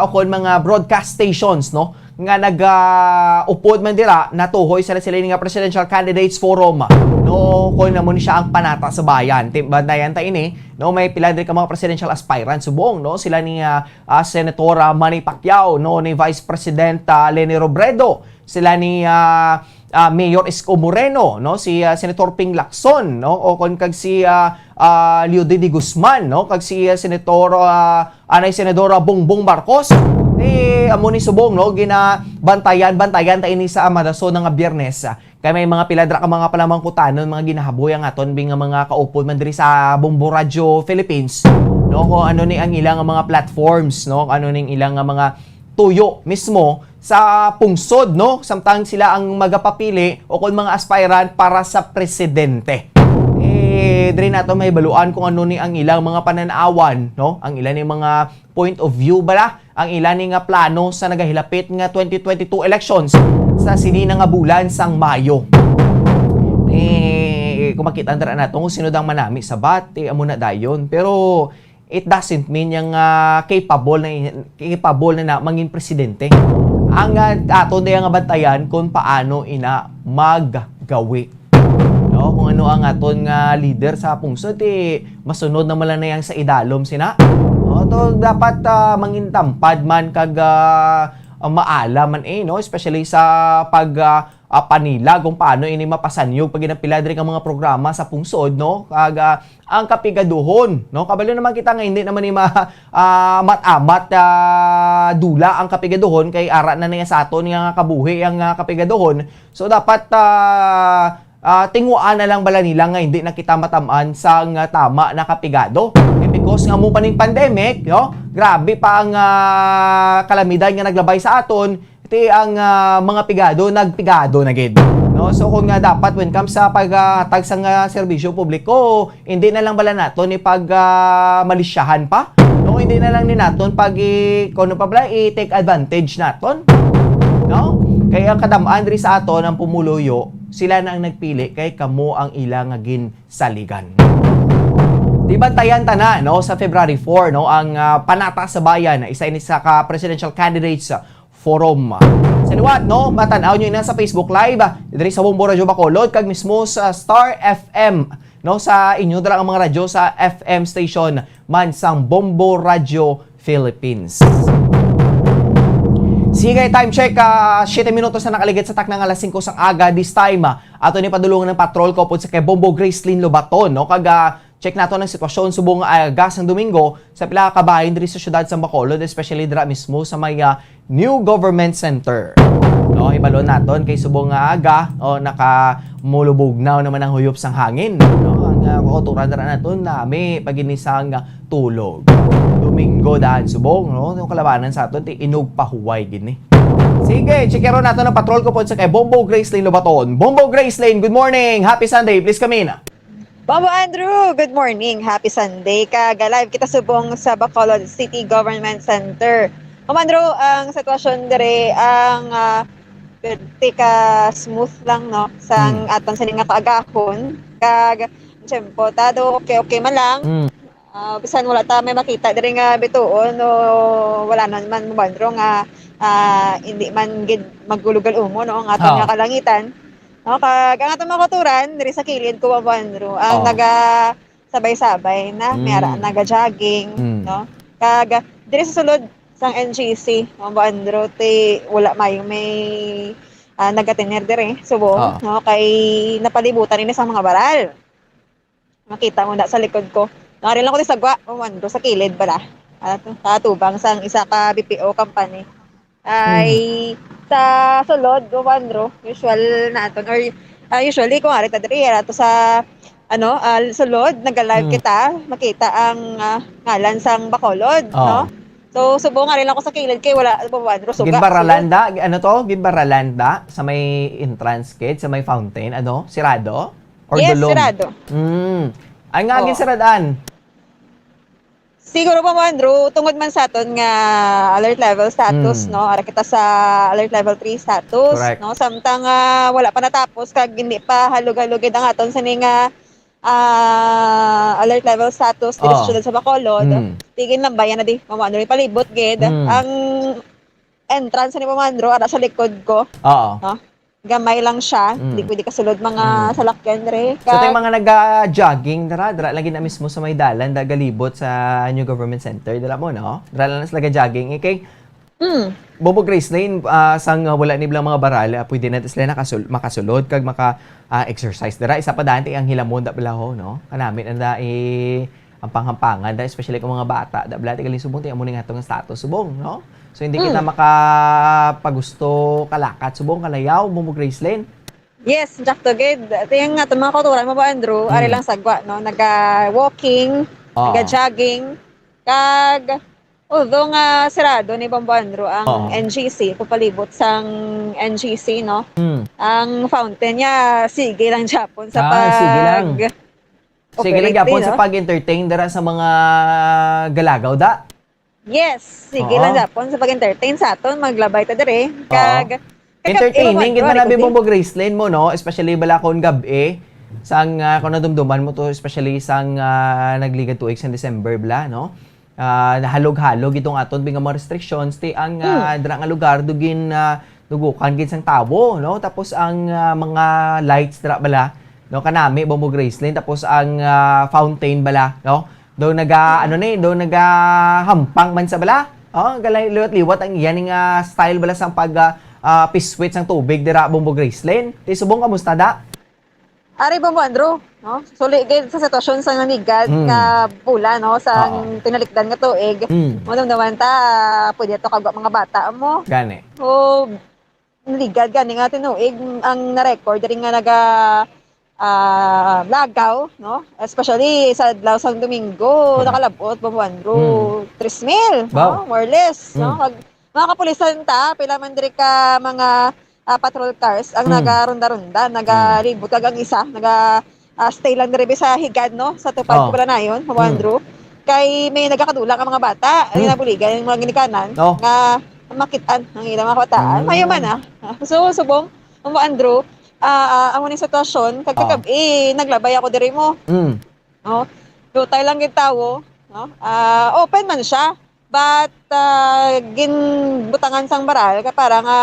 o kon mga broadcast stations, no, nga nag, ah, upod man dira, natuhoy sa sila ini nga Presidential Candidates Forum, no, kon amo ni siya ang Panata sa Bayan. Ti-, bantayan ta ini, no, may pila diri ka mga presidential aspirants subong, no, sila ni, ah, ah, Senator, ah, Manny Pacquiao, no, ni Vice President, ah, Leni Robredo, sila ni, ah, ah, Mayor Isko Moreno, no, si, ah, Senator Ping Lacson, no, o kon kag si, ah, ah, Leody de Guzman, no, kag si, ah, Senator, ah, anay Senadora Bongbong Marcos. Eh, amo ni subong, no, ginabantayan, bantayan ta ini sa marason nga Biyernes, ah. Kay may mga pila dira ka mga palamangkutanon, mga ginahaboy ang aton bi nga mga kaupod man diri sa Bombo Radio Philippines, no, kung ano ni ang ilang mga platforms, no, kung ano ning ilang nga mga tuyo mismo sa pungsod, no, samtang sila ang magapapili o kung mga aspirant para sa presidente. Eh, diri nato mahibaluan kung ano ni ang ilang mga pananawan, no, ang ilang ni mga point of view bala, ang ila ni nga plano sa nagahilapit nga twenty twenty-two elections sa sini na nga bulan sang Mayo. Eh, kung makita dira nato kung sino dang manami sa bat, eh, amo na dayon. Pero it doesn't mean yang, ah, capable na, capable na, na mangin presidente. Ang, ah, aton na nga bantayan kung paano ina maggawi. No, kung ano ang aton nga leader sa pungsod, eh, masunod naman lang na yang sa idalom sina. No, to dapat, ah, mangintampad man kag, ah, ah, maala man, eh, no, especially sa pag, ah, ah, panilag kung paano ini mapasanyog pag ginapila diri ka mga programa sa pungsod, no, kag, ah, ang kapigaduhon, no, kabalo naman kita nga hindi naman ni ma-, ah, mat-amat, ah, dula ang kapigaduhon kay ara na niya sa aton nga kabuhi ang, ah, kapigaduhon. So, dapat, ah, ah, tinguhaan na lang bala nila nga hindi na kita matam-an sang, ah, tama na kapigado. Eh, because nga mo pa ning pandemic, no? Grabe pa ang, ah, kalamidad nga naglabay sa aton, ti ang, ah, mga pigado, nagpigado na gid. No? So, kung nga dapat when comes sa paghatag sang, ah, serbisyo publiko, hindi na lang bala naton ipag, ah, malisyahan pa. No, hindi na lang ni naton pag i-, kung ano pa bala, i-take advantage naton. No? Kay ang kadam-an diri sa aton, ang pumuluyo, sila na ang nagpili, kay kamo ang ila nga ginsaligan. Di bantayan ta na, no, sa February four, no, ang, ah, Panata sa Bayan, isa ini sa ka presidential candidates, ah, forum. Sa liwat, no, matan-aw nyo na sa Facebook Live, ah, diri sa Bombo Radyo Bacolod, kag mismo sa Star F M, no, sa inyo dala ang mga radyo sa F M station man sang Bombo Radyo Philippines. Sige, time check, ah, siyete minutos na nakaligid sa takna nga alas singko sang aga. This time, ah, ato ni padulungan ang patrol ko upod sa kay Bombo Gracelyn Lobaton, no? Kag, ah, check nato ang sitwasyon subong, ah, aga sang Domingo sa pila ka kabahin diri sa siyudad sa Bacolod, especially dira mismo sa may, ah, New Government Center. No, hibalon naton kay subong nga aga, o, nakamulubugnaw naman ang huyop sang hangin. No, ang, ah, kauturan dira naton, nami pag-inisang tulog. Domingo daan subong, no? Yung kalabanan sa aton, ti inog pahuway gini. Sige, checkeron nato ng patrol ko po sa kay Bombo Gracelyn Lobaton. Bombo Gracelyn, good morning. Happy Sunday. Please come in. Bombo Andrew, good morning. Happy Sunday. Kag live kita subong sa Bacolod City Government Center. Bombo Andrew, ang sitwasyon dire, ang, ah, perti ka smooth lang, no? Sang Mm. aton sa nga kaagahon. Kag, tiyempo, tado, okay, okay man lang. Mm. Ah, bisan wala ta may makita diri nga bituon o wala na man, Bombo Andrew, nga, ah, hindi man gid magulugal umo, no, ang aton Oh. nga kalangitan. No, kag ang aton mga kauturan diri sa kilid ko, Bombo Andrew, ang Oh. nagasabay-sabay na, may ara Mm. naga-jogging, Mm. no? Kag diri sa sulod sang N G C, Bombo Andrew, ti wala mayo may, ah, nagatener diri, subong, Oh. no? Kay napalibutan ini sa mga baral. Makita mo na sa likod ko. Nangari lang ko sa gwa, Bombo Andrew, sa kilid bala. At, sa tubang sang isa ka B P O company. Ay, Hmm. sa sulod, Bombo Andrew, usual naton, or, ah, usually, kung ari ta diri, ato sa, ano, ah, sulod, nag-live Hmm. kita, makita ang, ah, ngalan sang Bacolod, Oh. no? So, subong ari lang ko sa kilid kay wala, Bombo Andrew, suga, Ginbaralan sulod. da? Ano to? Ginbaralan da? Sa may entrance gate, sa may fountain, ano? Sirado? Or Yes, dulom? sirado. Mm. Ay nga, Oo. ginsaradan. Siguro, Bombo Andrew, tungod man sa aton nga alert level status, Mm. no? Ara kita sa alert level three status, Correct. no? Samtang, ah, wala pa natapos, kag hindi pa halog-halog gid ang aton sini nga, ah, alert level status diri sa Oh. siyudad sa Bacolod. Mm. Tigin lambayan na di, Bombo Andrew, palibot gid. Mm. Ang entrance ni Bombo Andrew, ara sa likod ko. Oo. No? Gamay lang siya. Mm. Di pwede kasulod mga Mm. salakyan, re. So, tay Ka- mga naga-jogging, dira, dira lagi na mismo sa may dalan, da galibot sa New Government Center, dira mo, no? Dira lang sila ga-jogging, eh, kay Mm. Bombo Gracelyn, ah, sang, ah, wala ni bala mga baral, ah, pwede na sila nakasul-, makasulod kag maka, ah, exercise dira. Isa pa daan, ti ang hilamon, da bala ho, no? Kanami na da, eh, ang panghampangan, da, especially kung mga bata, da, bala, ti galing subong, ti amo ni nga atong status subong, no? So, hindi kita Mm. makapagusto kalakat subong, kalayaw, Bombo Gracelyn. Yes, sakto gid. Ito yung aton mga kauturan, Bombo Andrew, ari Mm. lang sagwa, no? Naga-walking, Oo. naga-jogging, kag, although nga sirado ni Bombo Andrew ang Oo. N G C, kung palibot sang N G C, no? Mm. Ang fountain niya, sige lang gyapon sa Ah, sige lang. pag- Sige lang operate gyapon din, sa no? pag-entertain dira sa mga galagaw, da? Yes, sige Oo. lang gyapon sa pag-entertain sa aton, maglabay ta dire. Oo. Kag, kag Entertaining, gid man abi, Bombo Gracelyn mo, no? Especially bala kon gab-i, sang, ah, kung nadumduman mo to, especially sang, ah, nagligad tuig sang December, bala, no? Ah, nahalog-halog itong aton mga restrictions, ti ang, Hmm. ah, dira nga lugar, dugin, ah, dugukan gid sang tawo, no? Tapos ang, ah, mga lights dira bala, no, kanami, Bombo Gracelyn, tapos ang, ah, fountain bala, no? Do naga, Hmm. ano ni, do nagahampang man sa bala. Oh, galay liwat-liwat ang iya ning, ah, style bala sang pag, ah, ah, piswit sang tubig dira, Bombo Gracelyn. Ti subong, kamusta da? Ari, Bombo Andrew, no? Suli gid sa sitwasyon sa nanigad Mm. nga bola, no, sa Oo. tinalikdan nga tuig. Mm. Madumduman ta, pwede to kagwa mga bata mo. Gani. O, nanigad gani nga tinuig ang na-record diri nga naga, ah, lagaw, no? Especially sa adlaw sang Domingo, Correct. nakalabot, Bombo Andrew, Mm. tres mil, Wow. no? More or less, no? Mm. Mag-, mga kapulisan ta, pila man diri ka mga ah, patrol cars ang Hmm. nagaronda-ronda, Hmm. nagalibot, kag ang isa, naga, ah, stay lang diri sa higad, no? Sa tupad Oh. ko pala nayon, Bombo Hmm. Andrew. Kay may nagakadulang ang mga bata, ang Hmm. nabuligan, yung mga ginikanan, Oh. nga makitaan ang ilang mga kabataan. Hmm. Mayo man, ah. So, subong, Bombo Andrew, ah, ah, amo ning sitwasyon, kag Oh. kagab-i, naglabay ako diri mo. Hmm. No? Dutay lang gid tawo, no? Ah, open man siya, but, ah, ginbutangan sang baral ka para nga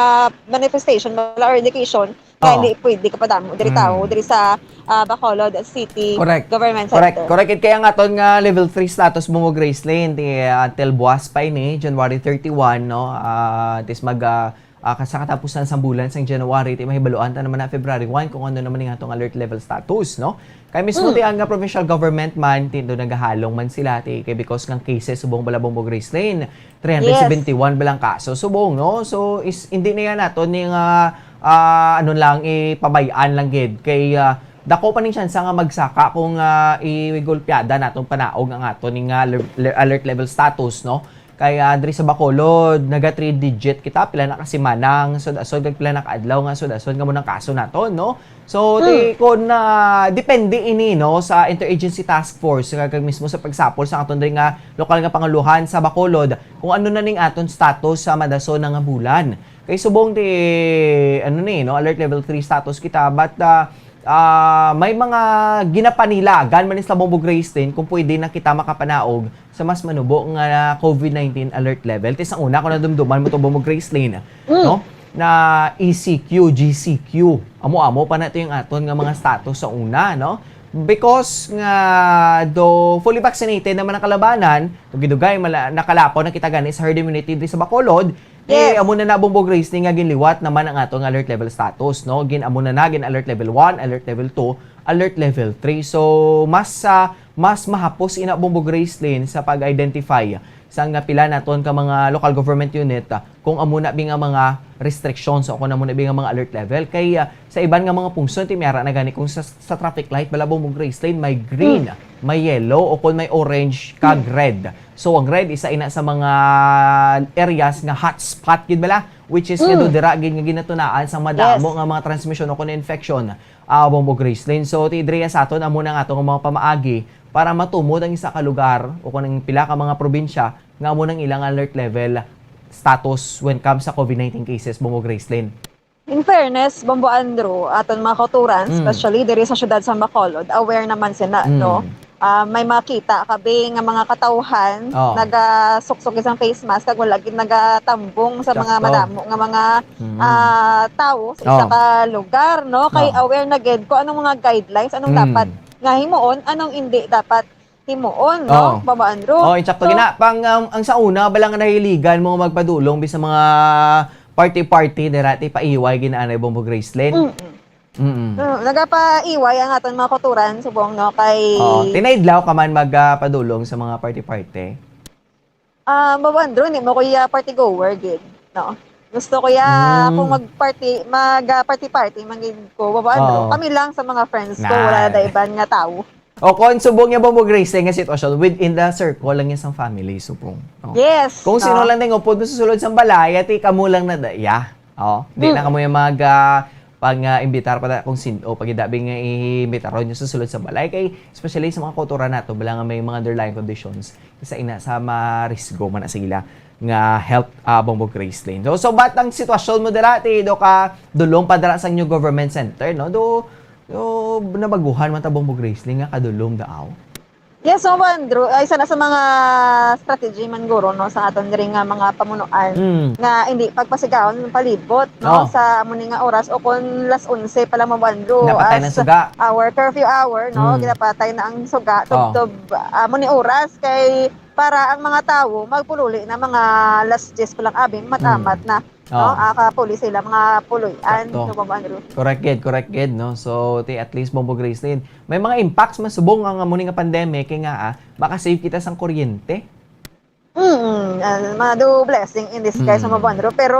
manifestation bala or indication nga Oh. hindi pwede ka padamo diri Mm. tawo, diri sa, ah, Bacolod City Correct. Government Correct. Center. Correct. Kaya nga aton nga level three status mo mo, Gracelyn, di, ah, until buwas pa ini, January thirty-one, no? Ah, tis mag, ah, ah, sa katapusan sang bulan sang January, ti mahibaluan ta naman na February one kung ano naman ning atong alert level status, no? Kay mismo Mm. ti ang, ah, provincial government man, ti do nagahalong man sila, ti kay because ng cases subong bala, Bombo Gracelyn, three hundred seventy-one Yes. balang kaso subong, no? So, is, hindi na yan nato ni nga, ah, ano lang, ipabay-an lang gid. Kay, ah, dako pa ning tsansa nga magsaka kung, ah, igulpiada natong panaog ang ato ning, ah, le-, le-, alert level status, no? Kay, ah, diri sa Bacolod, naga three digit kita, pila na ka semana ang sud-asod, kag pila na ka adlaw nga sud-asod nga mo nang kaso naton, no? So, Hmm. ti-, kun, ah, depende ini, no, sa Interagency Task Force, nga kag mismo sa pagsapol sa aton diri nga lokal nga panguluhan sa Bacolod, kung ano na ning aton status sa madason na nga bulan. Kay subong ti, ano ni, no, alert level three status kita, but, ah, ah, may mga ginapanilagan man ni sa Bombo Gracelyn kung pwede na kita makapanaog sa mas manubo nga covid nineteen alert level. Ti sa una, kung nadumduman mo to, Bombo Gracelyn, Mm. no? Na E C Q, G C Q. Amo-amo pa na to yung aton nga mga status sa una, no? Because nga do fully vaccinated naman ang kalabanan, dugay-dugay mala-, nakalapaw na kita gani sa herd immunity diri sa Bacolod, eh, Yes. amo na na, Bombo Gracelyn, nga ginliwat naman ang ato nga alert level status, no? Gin-, amo na na, gin alert level one, alert level two, alert level three. So, mas, ah, mas mahapos ina, Bombo Gracelyn, sa pag-identify sa nga pila naton ka mga local government unit, ah, kung amo na bi nga mga restrictions o kung amo na bi nga mga alert level. Kay, ah, sa iban nga mga pungsod, ti may ara na gani kung sa, sa traffic light, bala, Bombo Gracelyn, may green, Hmm. may yellow, o kung may orange, kag Hmm. red. So, ang red, isa ina sa mga areas nga hotspot gid bala, which is nga Hmm. do dira gid nga ginatunaan sa madamo Yes. nga mga transmission o kung infection, ah, Bombo Gracelyn. So, ti diri sa aton, amo na ang atong mga pamaagi para matumod ang isa ka lugar o kung ang pila ka mga probinsya nga amo nang ilang alert level status when comes sa covid nineteen cases, Bombo Gracelyn. In fairness, Bombo Andrew, aton mga kauturan, Mm. especially diri sa siyudad sa Bacolod, aware naman sila, Mm. no? Ah, may makita kabi nga mga katawhan Oh. nagasuksok isang face mask kag wala gid nagatambong sa mga Sakto. madamo nga mga, Mm. ah, tawo sa isa Oh. ka lugar, no? Kay Oh. aware na gid kung anong mga guidelines, anong Mm. dapat nga himuon, anong hindi dapat himuon, no? Oh. Bombo Andrew. Oh, insakto So, gina. Pang, ang, ang sa una, bala nga nahiligan mo magpadulong bisan mga party-party, dira ti paiway ginaanay, Bombo Gracelyn. Mm-mm. Mm-mm. So, nagapaiway ang aton mga kauturan, subong, no, kay Oo, tinaidlaw ka man mag, ah, padulong sa mga party-party? Ah, Bombo Andrew, hindi mo ko iya party goer gid, no? Gusto ko iya, Mm. kung mag-party, mag, ah, party-party man gid ko, Bombo Andrew. Oo. Kami lang sa mga friends ko, wala na Nah. da iban nga tawo. O, kung subong niya, Bombo Gracelyn, nga sitwasyon, within the circle lang niya sang family, subong, no? Yes, Kung sino no? lang na yung upod mo sa sulod sang balay, ati kamo lang na da-, iya. Oh, di na Hmm. kamo yung mag, ah, pag, ah, imbitar pa na kung sin-, o pag dabi nga i-imbitaron nyo sa sulod sa balay. Kay, especially sa mga kultura nato, bala nga may mga underlying conditions, isa ina sa marisgo man na sa ila nga health, ah, Bombo Gracelyn. So, so, bat ang sitwasyon mo dira, ti do ka dulong pa dira sa new government center, no? Do, do, nabaguhan man ta, Bombo Gracelyn, nga kadulong daaw? Yes, so, Andrew, ay, isa na sa mga strategy man guro, no, sa aton diri nga mga pamunuan Mm. nga hindi pagpasigawon ang palibot, no, Oh. sa amo ni nga oras o kung las onse pa lang, Bombo Andrew, Napatay na as suga. our curfew hour, no, Mm. ginapatay na ang suga, Oh. tubtob, amo ni oras kay para ang mga tawo magpululi na mga las diyes pa lang abi, matamat Mm. na, no, Oh. ah, kapuli sila, mga puloy-an, Sakto. no, Bombo Andrew. Correct gid, correct gid, no? So, ti at least, Bombo Gracelyn, may mga impacts man subong ang amo ni nga pandemic, kay nga, ah, makasave kita sang kuryente. Mm, ah, mga do blessing in disguise, Mm. Bombo Andrew, pero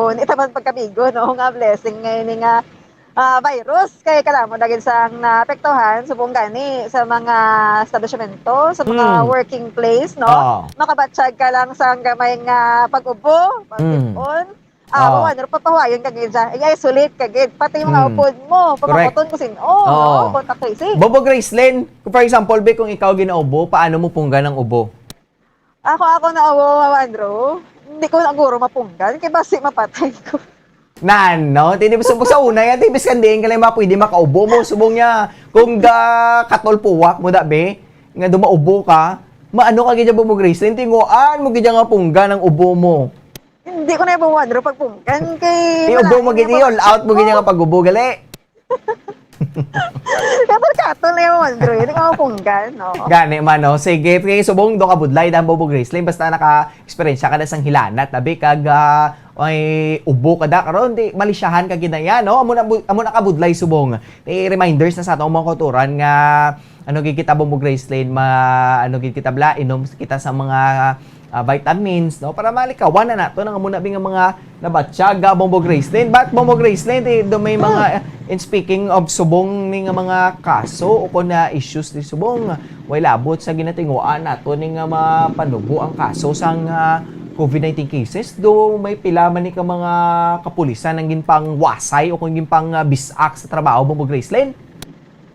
hindi naman pagkabigo, no, nga blessing nga ini nga, ah, virus, kay kadamo na gid sang naapektuhan, subong gani sa mga establishmento, sa mga Mm. working place, no? Oo. Makabatsyag ka lang sa gamay nga pag-ubo, Mm. pag-ipon. Ah, Oo. Bombo Andrew, papahuwayon ka gid siya. I-isolate ka gid. Pati yung mga Mm. upod mo, Correct. pamakuton ko sin-o, Oo. no? Contact tracing. Bombo Gracelyn, for example, be, kung ikaw ginaubo, paano mo punggan ang ubo? Ako, ako na ubo, Bombo Andrew. Hindi ko na guro mapunggan. Kay basi mapatay ko. Nan, no? Ti, di ba, subong sa una yan, ti, biskan diin ka lang mga pwede makaubo mo. Subong niya, kung ga katol puwak mo, da, be, nga dumaubo ka, maano ka gid, Bombo Gracelyn, tinguan mo gid nga punggan ang ubo mo. Hindi ko na, Bombo Andrew, pagpunggan kay Ti ubo mo gid, all out mo gid nga pag-ubo, gali. Katol-katol na yung Andrew, hindi ko mapunggan, no? Gani man, no? Sige, kay subong do ka budlay, dan Bombo Gracelyn, basta naka-experience ka na sang hilanat, tabi, kag, ah, ay ubo ka da, karon, di, malisyahan ka gid na yan, no? Amo na bu-, amo na ka budlay subong. May reminders na sa atong mga kauturan nga, ano, gid kita, Bombo Gracelyn, ma-, ano, gid kita, bla, inom kita sa mga, ah, vitamins, no? Para malikawan na nato nang amo na bi nga mga nabatyaga, Bombo Gracelyn. But, Bombo Gracelyn, di, do may mga, ah, in speaking of subong ni nga mga kaso o kon na issues ni subong, way labot sa ginatinguan nato ni nga mapanubo ang kaso sang, ah, COVID nineteen cases. Do may pila man ni ka mga kapulisan ang ginpangwasay o kung ginpang, ah, bisak sa trabaho, Bombo Gracelyn?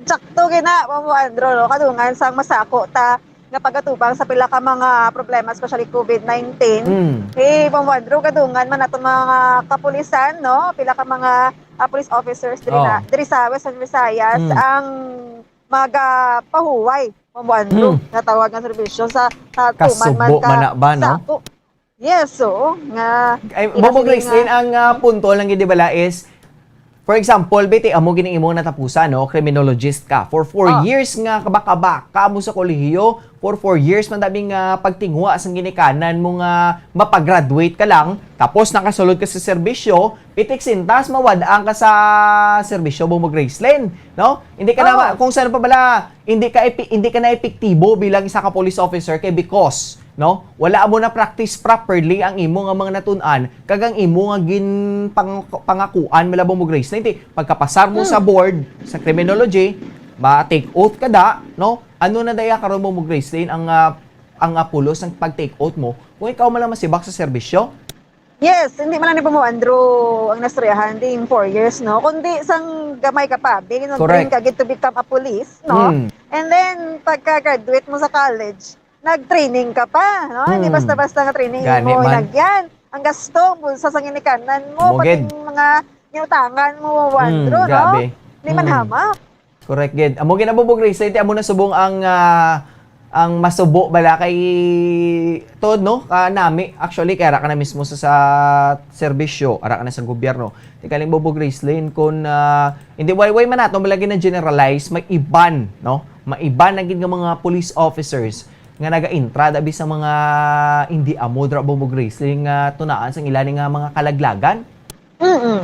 Sakto gina, Bombo Andrew, no? Kadungan sang masako ta nga pagatubang sa pila ka mga problema, especially COVID nineteen. Mm. Eh, Bombo Andrew, kadungan man naton mga kapulisan, no? Pila ka mga, ah, police officers diri na, Oh. diri sa Western Visayas Mm. ang magapahuway, Bombo Andrew, Mm. nga tawag nga serbisyo sa, sa tuman man Kasubo ka man na ba, no? sako. Yes, oo, nga Ay, ila Bombo sini Gracelyn, nga ang, ah, punto lang gid, di bala, is, for example, B T, amo gini imong natapusan, no? Criminologist ka. For four Ah. years nga kabaka-baka mo sa kolehiyo, for four years man dabi nga pagtingwa sang ginikanan mo nga mapagraduate ka lang, tapos nakasulod ka sa serbisyo, pitik sintas, mawad-ang ka sa serbisyo, Bombo Gracelyn, no? Hindi ka na Oo. ma-, kung saan pa bala, hindi ka epi-, hindi ka na epektibo bilang isa ka police officer kay because, no? Wala mo na practice properly ang imo nga mga natun-an kag ang imo nga gin pang-, pangakuan, malabong mo, Grace. Na hindi, pagkapasar mo sa Hmm. board, sa criminology, ma-take oath ka da, no? Ano na daya karon mo, mo, Grace, din ang, ah, ang, ah, pulos ng pag-take oath mo kung ikaw man lang masibak sa serbisyo? Yes, hindi man lang ni Pamo Andrew ang nastoryahan, di yung four years, no? Kundi sang gamay ka pa, Correct. Ginag-train ka gid to become a police, no? Mm. And then, pagka-graduate mo sa college, nag-training ka pa, no? Hindi Mm. basta-basta nga training Gani mo man. hinagyan. Ang gasto, bulsa sa ginikanan mo, Mo pati gid. yung mga ginutangan mo, Pamo Mm, Andrew, no? grabe. Hindi man Mm. hamak. Correct gid. Amo gid na, Bombo Grace, amo na subong ang, ah, ang masubo bala kay tod, no? Ka nami, actually, kay ara ka na mismo sa, sa serbisyo, ara ka na sa gobyerno. Ti kaling, Bombo Gracelyn, kun, ah, hindi, way, way man nato, malagi na generalize, may iban, no? May iban na gid nga mga police officers nga naga-intra dabi sa mga hindi amo dra, Bombo Gracelyn, nga tunaan sang ila ni nga mga kalaglagan. Mm-mm.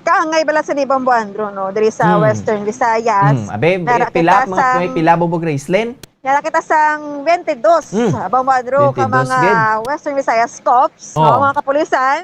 Kaangay bala sa ni Bombo Andrew, no? Diri sa Mm. Western Visayas. Mm. Abe, Nara pila, kita mga, sang may pila, Bombo Gracelyn? Nara kita sang twenty-two, Mm. Bombo Andrew, ka twenty-two mga gid. Western Visayas cops, no? Oh. Mga kapulisan,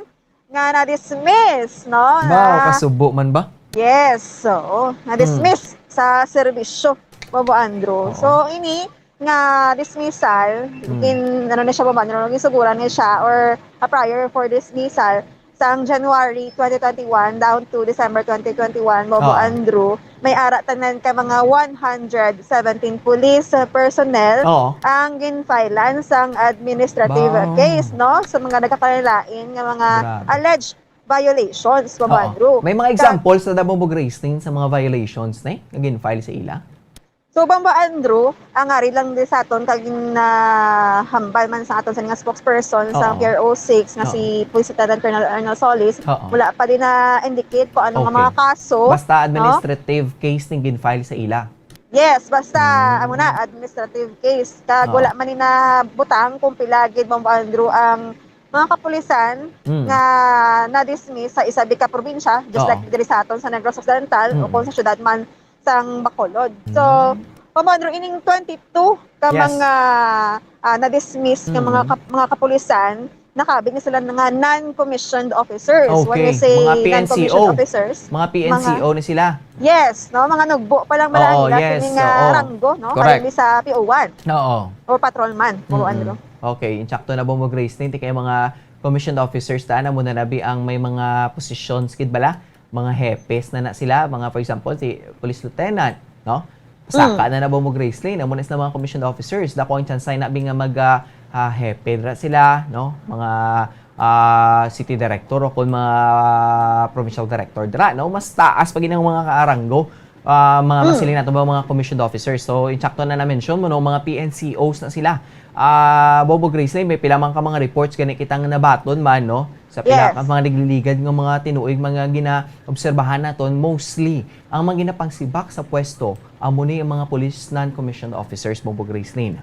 nga na-dismiss, no? Ba, Na kasubo man ba? Yes, oo. Na-dismiss Mm. sa serbisyo, Bombo Andrew. Oo. So, ini, nga dismissal, Mm. in, ano na siya, Bombo Andrew, ginsuguran na siya, or, ah, prior for dismissal, sang January twenty twenty-one down to December twenty twenty-one, Bombo Oo. Andrew, may ara tanan ka mga one hundred seventeen police, uh, personnel Oo. ang ginfilean sang administrative Wow. case, no? Sa mga nagkakalain-lain nga mga Grabe. alleged violations, Bombo Oo. Andrew. May mga Ka- examples na, Bombo Gracelyn, sa mga violations na eh, nga ginfile sa ila? So, Bombo Andrew, ang ari lang di sa aton kag ginahambal man sa aton sa nga spokesperson sa Oo. P R O six nga Oo. si Police Lieutenant Colonel Arnold Solis, Oo. wala pa din na-indicate kung ano nga Okay. mga kaso, Basta no? administrative case ning gin-file sa ila. Yes, basta, Mm. amo na, administrative case. Kag Oo. wala man ni nabutang kung pila gid, Bombo Andrew, ang mga kapulisan Mm. nga na-dismiss sa isa ka probinsya, just Oo. like diri sa aton sa Negros Occidental o Mm. kung sa syudad man sang Bacolod. So, Mm. Bombo Andrew, ining twenty-two ka Yes. mga, ah, na-dismiss nga mga Mm. kap-, mga kapulisan, nakabig na sila nga non-commissioned officers. When we Okay. say Mga non-commissioned P N C O. officers, Mga P N C O mga na sila. Yes, no? Mga nugbo pa lang bala Oo, ang ila yes. kini nga Oo. ranggo, no? Correct. Kaya sa P O one. Oo. Or patrolman, Bombo Mm-mm. Andrew. Okay, insakto na, Bombo Gracelyn, ti kay mga commissioned officers ta na mo na nabi ang may mga positions gid bala, mga hepes na na sila, mga, for example, si police lieutenant, no? Saka Mm. na na, Bombo Gracelyn, amo na sila mga commissioned officers, dako ang chance na bi nga mag, ah, ah, hepe dira sila, no? Mga, ah, city director o kung mga provincial director dira, no? Mas taas pa gid ang mga karanggo Ah, mga Mm. masiling nato ba, mga commissioned officers? So, insakto na na-mention mo, no, mga P N C Os na sila. Ah, Bobo Gracelyn, may pila man ka mga reports gani kitang nabaton man, no? Sa pila Yes. ka mga nagliligad nga mga tinuoy, mga ginaobserbahan naton, mostly, ang mga ginapangsibak sa pwesto, amo ni ang mga police non-commissioned officers, Bobo Gracelyn.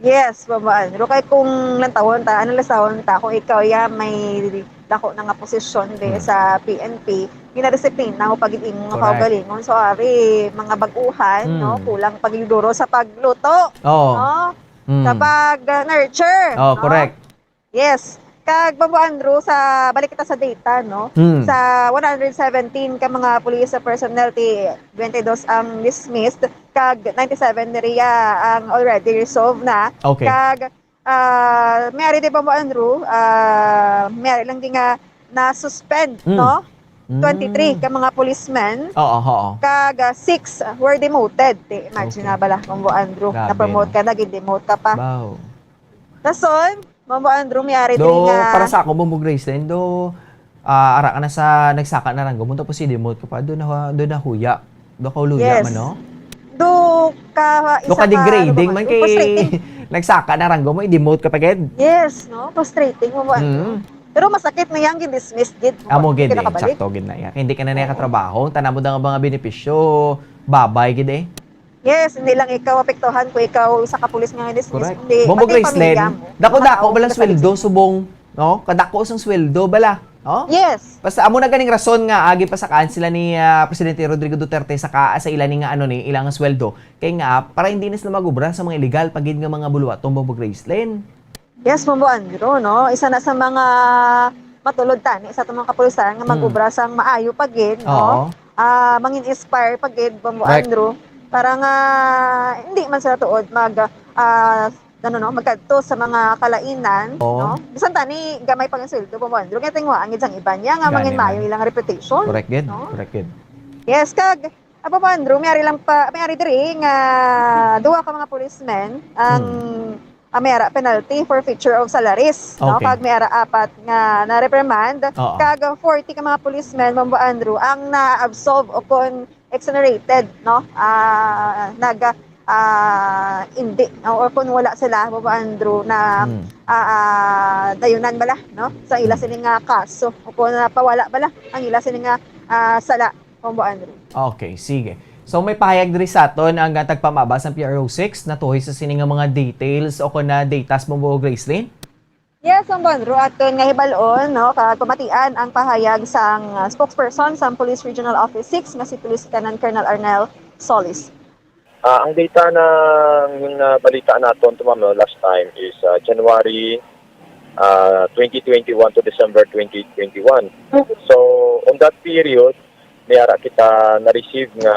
Yes, Ma'am Andrew. Kay kung lantawon ta, analysahon ta, kung ikaw ya may dako na nga posisyon di Hmm. sa P N P, ginadisiplina mo pag imo nga Correct. kaugalingon. So, ari, mga bag-uhan, Hmm. no, kulang pagiduro sa pagluto, Oo. no? Hmm. Sa pag, uh, nurture, Oh, no? correct. Yes. Kag, Ma'am Andrew, sa, balik kita sa data, no? Hmm. Sa one hundred seventeen ka mga police personnel, ti twenty-dos ang dismissed, kag ninety-seven diri ang already resolved na. Okay. Kag, ah, may ari di ba mo, Andrew? Ah, may ari lang di nga na-suspend, Hmm. no? Hmm. Twenty-three ka mga policemen. Oo, oo. Kag, ah, six were demoted. Di, imagine Okay. na bala, Mambo Andrew. Grabe, Na-promote no? ka, naging demote ka pa. Wow. Rason, Mambo Andrew, may ari Do, diri nga para sa ako, Mambo Gracelyn, do, ah, ara ka na sa nagsaka na ranggo mo, tapos i-demote ka pa, do na, do na huya. Do ka uluya Yes. man, no? Do ka, Do isa ka ka, degrading ano man ba, kay frustrating. Nagsaka na ranggo mo, i-demote ka pa gid. Yes, no? Frustrating mo, ano? Mm. Pero masakit na yang gin-dismiss gid. Amo Hindi gid, ka eh, nakabalik. Sakto gid na iya. Hindi ka na Oo. nakatrabaho. Tana mo da nga mga benepisyo, babay gid, eh. Yes, hindi lang ikaw apektuhan kung ikaw isa ka pulis nga dismiss, Correct. kundi Bombo pati Grace pamilya Len, mo. dako-dako Mga bala tao sweldo, sa subong, no? Kadako sang sweldo bala, no? Yes. Basta amo na ganing rason nga agi pa sa kaan sila ni, ah, Presidente Rodrigo Duterte sa ka, sa ila ni nga ano ni ilang sweldo. Kay nga para hindi na sila magubra sa mga illegal pagid nga mga buluwaton, Bombo Grace Len. Yes, Mambo Andrew, no? Isa na sa mga matulod tani sa atong mga kapulisan nga Mm. mag-obra sang maayo pa gid, no? Oo. Ah, mangin-inspire pa gid, Mambo Correct. Andrew, para nga hindi man sila tuod mag, ah, ano, no, magkadto sa mga kalainan, Oo. no? Bisan tani gamay pa ang sweldo, Mambo Andrew, kaya tingwaan gid sang iban niya nga Gani mangin maayo man. Ilang reputation, Correct gid, no? Correct gid. Yes, kag Aba, Andrew, may ari lang pa, may ari diri nga duha ka mga policemen ang, Hmm. ah, may ara penalty, forfeiture of salaries, no? Okay. Kag may ara apat nga na-reprimand, Oo. kag forty ka mga policemen, Mambo Andrew, ang na-absolve o kon exonerated, no? Ah, nag, ah, hindi, no? Or kung wala sila, Mambo Andrew, na, Hmm. ah, ah, dayunan bala, no? Sa ila Hmm. sini nga kaso, o kung napawala bala ang ila sini nga, ah, sala. Mambo Andrew. Okay, sige. So, may pahayag diri sa aton ang, ah, tagpamaba sang P R O six natuhoy sa sini nga mga details o kon, ah, datas, Mambo Grace Len? Yes, Mambo Andrew, aton nga hibalon, no, kag pamatian ang pahayag sang, ah, spokesperson sang Police Regional Office six nga si Police Lieutenant Colonel Arnel Solis. Ah, ang data na, yung nabalita naton to, ma'am, no, last time is, ah, January, ah, twenty twenty-one to December twenty twenty-one. So, on that period, may ara kita na-receive nga,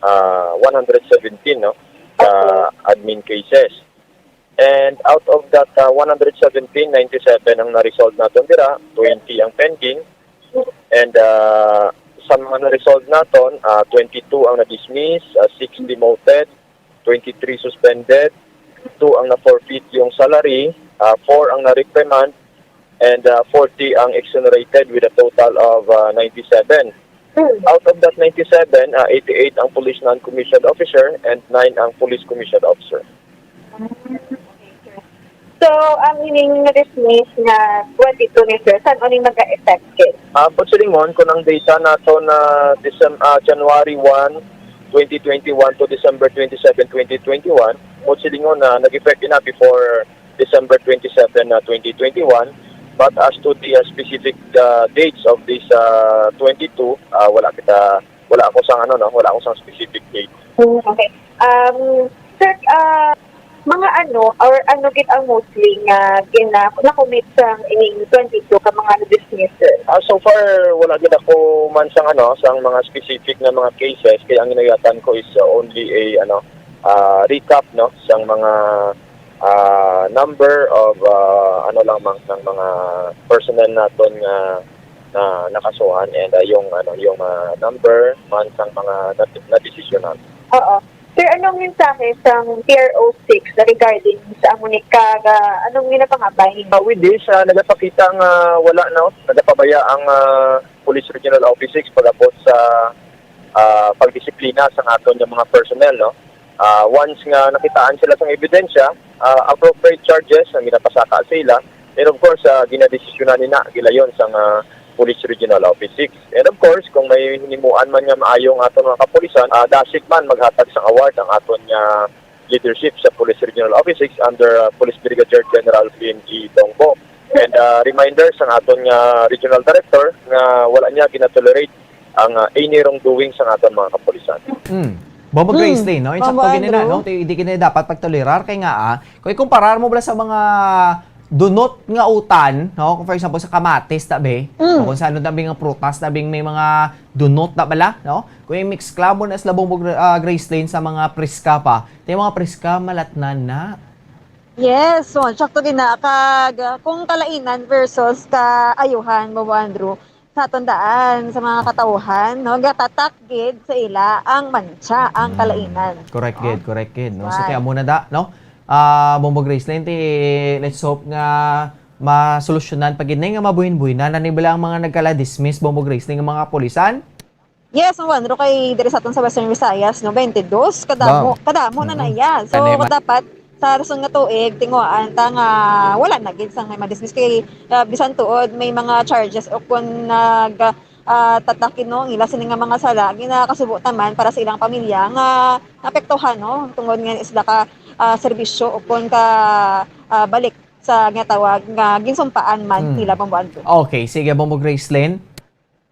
ah, one hundred seventeen, no, ka Okay. admin cases. And out of that, ah, one hundred seventeen, ninety-seven ang na-resolve naton dira, twenty ang pending. And, ah, sa mga na-resolve naton, ah, twenty-two ang na-dismiss, ah, six demoted, twenty-three suspended, two ang na-forfeit yung salary, ah, four ang na-reprimand, and, ah, forty ang exonerated with a total of, ah, ninety-seven. Hmm. Out of that ninety-seven, ah, eighty-eight ang police non-commissioned officer and nine ang police commissioned officer. So, ang ining na-dismiss nga twenty-two ni sir, san-o ni mag-effective? Ah, buot silingon, kung ang data nato na Decem-, ah, January one, twenty twenty-one to December twenty-seven, twenty twenty-one, buot silingon na nag-effect na before December twenty-seven na twenty twenty-one. But as to the, ah, specific, ah, dates of this, ah, twenty-two, ah, wala kita, wala ako sang ano, no, wala ako sang specific date. Hmm, okay. Um, sir, ah, mga ano or ano gid ang mostly nga gina-, na-commit sa ining twenty-two ka mga na-dismiss, sir? Ah, so far, wala gid ako man sang ano, sang mga specific na mga cases, kaya ang ginayatan ko is, uh, only a, ano, ah, recap, no, sang mga, ah, number of, ah, ano lang, mang, sang mga personnel naton nga na nakasuhan and, ah, yung, ano, yung, ah, number man sang mga nat-, nadesisyonan. Oo. Sir, anong mensahe sang P R O six regarding sa amo ni ka, ah, anong ginapangabay? Ah, with this, ah, nagapakita nga wala, no, nagapabaya ang, ah, Police Regional Office six pag-abot sa, ah, pagdisiplina sa aton nga mga personnel, no? Ah, once nga nakitaan sila sang ebidensya, ah, appropriate charges ang ginapasaka sa ila. And of course, ah, ginadesisyonan ni na gilayon sang, ah, Police Regional Office six. And of course, kung may hinimuan man nga maayo ang aton mga kapulisan, ah, dasig man maghatag sang award ang aton nga leadership sa Police Regional Office six under, ah, Police Brigadier General Glenn G. Dongbo. And, ah, reminder sa aton nga Regional Director nga wala niya ginatolerate ang, ah, any wrongdoing sa aton mga kapulisan. Mm. Bombo Mm. Gracelyn, no? Bombo Insakto gini na, Andrew. no? Di, di gini dapat pagtolerar kay nga, ah, kung ikumparar mo bala sa mga dunot nga utan, no? Kung for example sa kamatis, tabi, Mm. o kung sa ano tabi nga prutas, tabi may mga dunot na bala, no? Kung i-mix mo na sila Bombo Gra-, ah, Gracelyn sa mga priska pa, tay mga priska malatnan na. Yes, so, sakto gina, kag, ah, kung kalainan versus kaayuhan, Bombo Andrew, sa aton daan, sa mga katawhan, no? Gatatak gid sa ila ang mantsa, ang Mm. kalainan. Correct No? gid, correct gid, no? So, Right. kaya muna da, no? Ah, Bombo Gracelyn, ti, let's hope nga masolusyonan pa gid ni nga mabuhin-buhinan na ni bala ang mga nagkala-dismiss, Bombo Gracelyn, nga mga kapulisan. Yes, Bombo Andrew, kay diri sa aton sa Western Visayas, no, twenty-two, kadamo, Wow. kadamo na na Mm. iya. So, Kanay ma- dapat sa dason nga tuig, tinguhaan ta nga wala na gid sang may ma-dismiss kay, ah, bisan tuod may mga charges o kung nag, ah, tatake, no, ang ila sini nga mga sala, ginakasubo ta man para sa ilang pamilya nga naapektuhan, no, tungod nga sila ka, ah, serbisyo o kung ka, ah, balik sa ginatawag nga ginsumpaan man Hmm. nila, Bombo Andrew. Okay, sige, Bombo Gracelyn.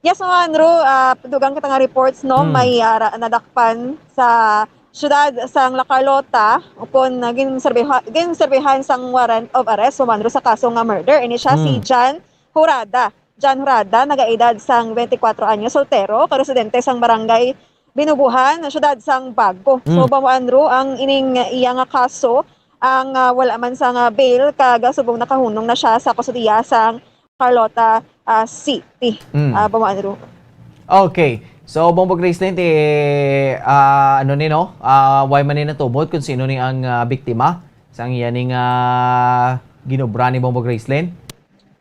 Yes, Bombo Andrew, ah, dugang kita nga reports, no, Hmm. may, ah, ra-, nadakpan sa siyudad sang La Carlota, upon, ah, ginserbiha-, ginserbihan sang warrant of arrest, Bombo Andrew, sa kaso nga murder. Ini siya si Hmm. Jan Jurada. Jan Jurada, nagaedad sang twenty-four anyos, soltero, ka residente sang barangay Binubuhan, siyudad sang Bago. So, Mm. Bombo Andrew, ang ining iya nga kaso, ang, ah, wala man sang bail, kag subong nakahunong na siya sa kustodiya sang Carlota, ah, City. Mm. Ah, Bombo Andrew. Okay. So, Bombo Gracelyn, ti, ah, ano ni, no? Ah, wala man ni natubod kung sino ni ang, ah, biktima sang iya ning, ah, ginobra ni Bombo Gracelyn?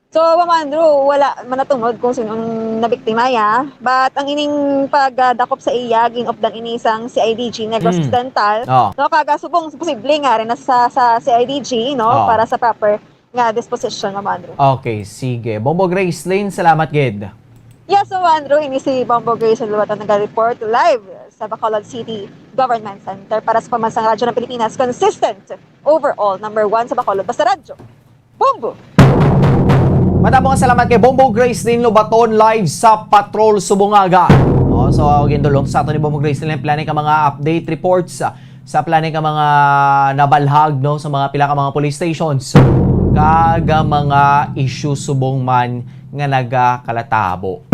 So, Bombo Andrew, wala man natungod kung sino ang nabiktima, ya. But ang ining pagdakop sa iya, ginupdan ini sang C I D G Negros Mm. Occidental. Oh. No, kag subong posible nga rin na sa, sa C I D G, no, Oh. para sa proper nga disposition, Bombo Andrew. Okay, sige. Bombo Gracelyn, salamat gid. Yes, Bombo Andrew, ini si Bombo Gracelyn Lobaton, naga-report live sa Bacolod City Government Center para sa Pamansang Radyo ng Pilipinas, consistent, overall, number one sa Bacolod. Basta radyo. Bombo! Madamo nga salamat kay Bombo Gracelyn Lobaton live sa Patrol subong aga. No, so, gindulong sa ato ni Bombo Gracelyn ang pila ni ka mga update reports, ah, sa pila ni ka mga nabalhag, no, sa mga pila ka mga police stations kag, ah, mga issue subong man nga nagakalatabo.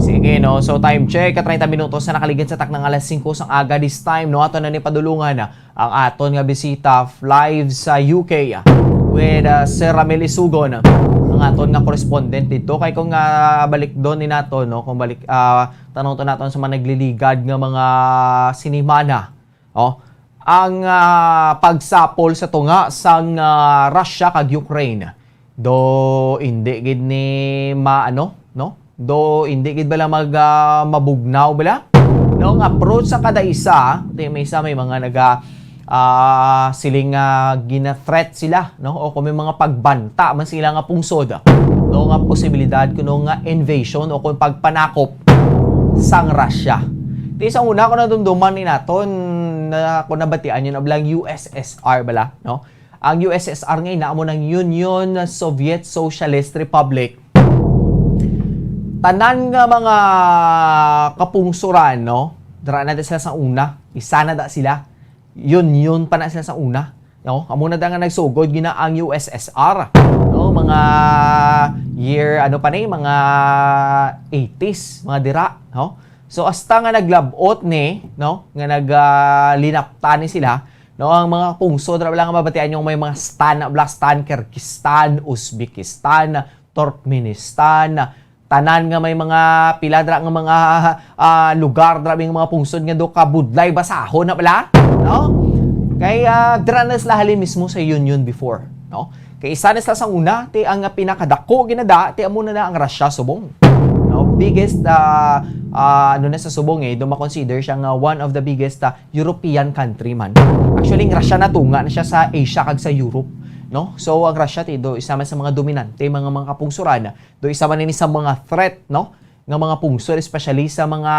Sige, no? So, time check, ka treinta minutos na nakaligid sa taknang alas singko sang aga this time, no? Ato na ni padulungan, ah, ang aton nga bisita f-, live sa U K, ah, with, ah, Sir Ramil Isugon, ang aton nga correspondent dito. Kay kung, ah, balik doon ni nato, no? Kung balik, ah, tanong to naton sa mga nagliligad nga mga sinimana, oh, ang, ah, pagsapol sa tunga sang, ah, Russia kag Ukraine. Do hindi gid ni ma-, ano, no? Do hindi gid bala mag, ah, mabugnaw bala? No, ang approach sa kada isa, ti may isa may mga naga, ah, siling nga gina-threat sila, no? O kung may mga pagbanta man sila nga pungsod, no, nga posibilidad kuno nga invasion o kung pagpanakop sang Russia. Ti sa una, kung nadumduman ni naton, na, kung nabatian yun, ablang U S S R bala, no? Ang U S S R nga ina amo ng Union Soviet Socialist Republic. Tanan nga mga kapungsuran, no? Dira na da sila sa una. Isa na da sila. Union pa na sila sa una. No? Amo na da nga nagsugod gina ang U S S R. No? Mga year, ano pa ni? Mga eighties, mga dira. No? So, hasta nga naglabot ni, no? Nga nag, ah, linaptan ni sila, no? Ang mga pungsod, ra lang nga mabatian yung may mga stan, bla, stan, Kyrgyzstan, Uzbekistan, Turkmenistan, tanan nga may mga pila dra nga mga, ah, lugar dra, may mga pungsod nga do ka budlay basahon na bala, no? Kay, ah, dra na sila halin mismo sa Union before, no? Kay isa na sila sa una, ti ang pinakadako ginada, ti amo na na ang Russia subong. No? biggest, ah, ah, ano na sa subong eh, do ma-consider siya nga one of the biggest, ah, European country man. Actually, ang Russia natunga na siya sa Asia kag sa Europe, no? So, ang Russia, ti, do, isa man sa mga dominante, mga, mga kapungsuran, do, isa man ini sa mga threat, no? Nga mga pungsod, especially sa mga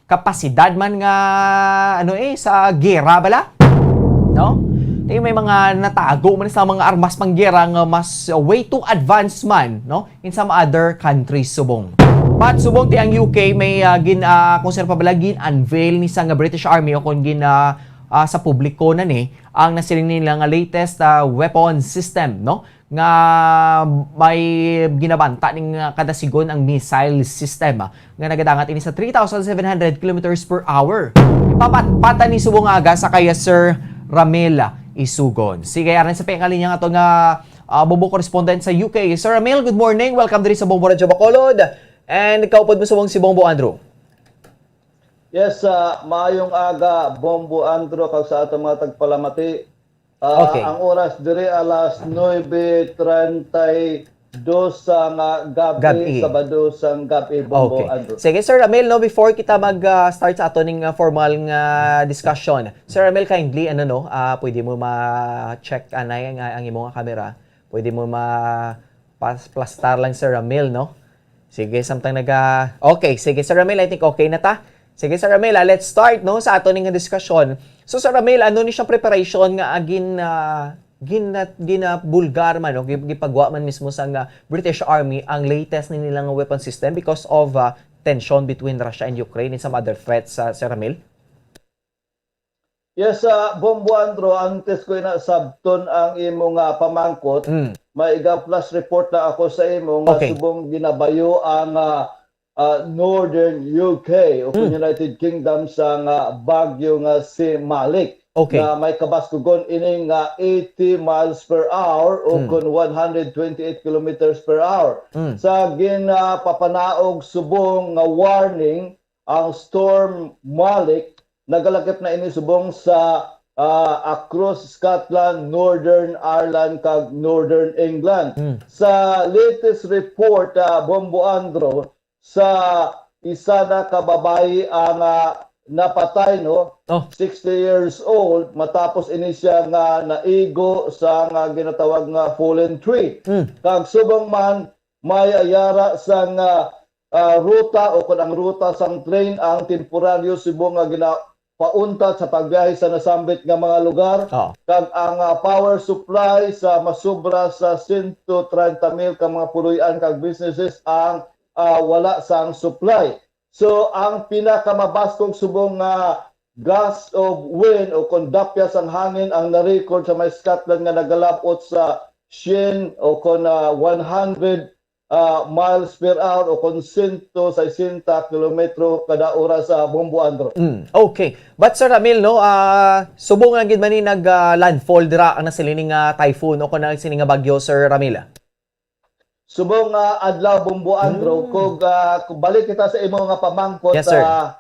kapasidad man nga, ano eh, sa gera bala, no? Kay may mga natago man sa mga armas pang gera nga mas, uh, way too advanced man, no? In some other countries subong. But subong ti ang U K may, uh, gin, uh, kung sino pa bala, gin-unveil ni sa nga British Army o kung gin, uh, uh, sa publiko na ni ang nasiling nila nga latest, uh, weapon system, no? Nga may ginabanta ning, uh, kada sigon ang missile system, uh, nga nagadangat ini sa three thousand seven hundred kilometers per hour. Ipapatpatan ni subong nga aga sa kaya Sir Ramil Isugon. Sige, aron sa pangalinya nga to nga, ah, Bombo correspondent sa U K. Sir Ramil, good morning. Welcome diri sa Bombo Radyo Bacolod. And kaupod mo subong si Bombo Andrew. Yes, ah, maayong aga, Bombo Andrew, kag sa atong mga tagpalamati. Ah, Okay. Ang oras diri alas nuebe treinta y dos sang gabi, Gabi. Sabado sang gabi, Bombo Okay. Andrew. Sige, Sir Ramil, no, before kita mag, ah, start sa ato ning, ah, formal nga discussion, Sir Ramil, kindly, ano, no, ah, pwede mo ma-check anay ang, ang imong camera. Pwede mo ma-, pas-, plastar lang, Sir Ramil, no? Sige, samtang naga-, okay, sige, Sir Ramil, I think okay na ta. Sige, Sir Ramil, ah, let's start, no, sa ato ning diskusyon. So, Sir Ramil, ano ni siyang preparation nga, ah, gin-, ah, gin-, ah, ginabulgar man, no? Gin-, gipagwa man mismo sa nga British Army ang latest ni nilang weapon system because of, ah, tension between Russia and Ukraine and some other threats, ah, Sir Ramil? Yes, ah, Bombo Andro, antes ko ina sabton ang imo nga pamangkot, Mm. may iga flash report na ako sa imo nga Okay. subong ginabayo ang, ah, ah, Northern U K o kung Mm. United Kingdom sa nga bagyo nga si Malik Okay. na may kabaskugon ini nga eighty miles per hour o Mm. kung one hundred twenty-eight kilometers per hour. Mm. Sa ginapapanaog subong nga warning, ang Storm Malik nagalakip na ini subong sa, ah, across Scotland, Northern Ireland, kag Northern England. Hmm. Sa latest report, ah, Bombo Andro, sa isa na ka babayi ang, ah, napatay, no? Oh. Sixty years old, matapos ini siya nga naigo sa nga ginatawag nga fallen tree. Hmm. Kag subong man, may yara sa nga, ah, ruta o kon ang ruta sang train ang temporaryo subong nga ginapauntat sa pagbiyahe sa nasambit nga mga lugar, Oo. kag ang, ah, power supply sa masubra sa sento treinta mil ka mga puloy-an kag businesses ang, ah, wala sang supply. So, ang pinakamabaskog subong nga gust of wind o kon dapya sang hangin ang na-record sa may Scotland nga nagalab-ot sa syen o kon, ah, one hundred, ah, miles per hour o kon sento sesenta kilometro kada oras sa Bombo Andro. Mm, okay. But Sir Ramil, no, ah, subong lang gid man ni nag, ah, landfall dira ang nasiling nga typhoon o kon ang sining nga bagyo, Sir Ramil? Subong nga adlaw, Bombo Andro, Mm. kung, ah, kung balik kita sa imo nga pamangkot, Yes, sir. ah,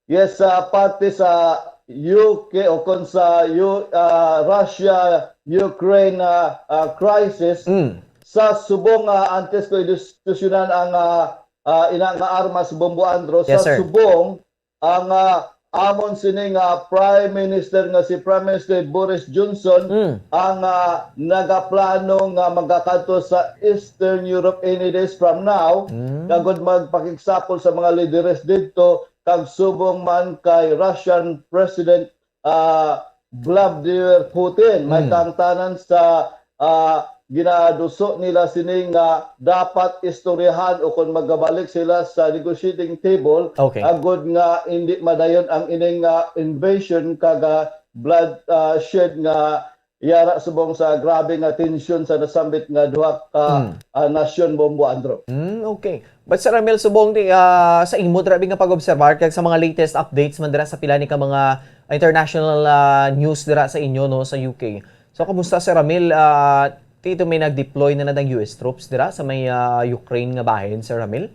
yes, sa parte sa U K o kung sa U-, ah, Russia, Ukraine, ah, ah, crisis, Mm. sa subong, ah, antes ko idiskusyonan ang, ah, ah, ina nga armas, Bombo Andro, Yes, sa sir. subong, ang, ah, amon sini nga Prime Minister nga si Prime Minister Boris Johnson Mm. ang, ah, nagaplano nga magakadto sa Eastern Europe any days from now, Mm. kagod magpakigsapol sa mga lideres didto, kag subong man kay Russian President, ah, Vladimir Putin. May Mm. kahangtanan sa ah, ginaduso nila sini nga dapat istoryahan o kung magabalik sila sa negotiating table, Okay. agod nga hindi madayon ang ining, ah, invasion kag, ah, blood, ah, shed nga yara subong sa grabe nga tensyon sa nasambit nga duha ka, Hmm. ah, nasyon, Bombo Andro. Hmm, okay. But Sir Ramil, subong di, ah, sa imo dira nga pag-obserbar kag sa mga latest updates man dira sa pila ni ka mga international, ah, news dira sa inyo, no, sa U K. So, kumusta, Sir Ramil? Ah, tito, may nag-deploy na na ang U S troops dira sa may, ah, Ukraine nga bahin, Sir Ramil?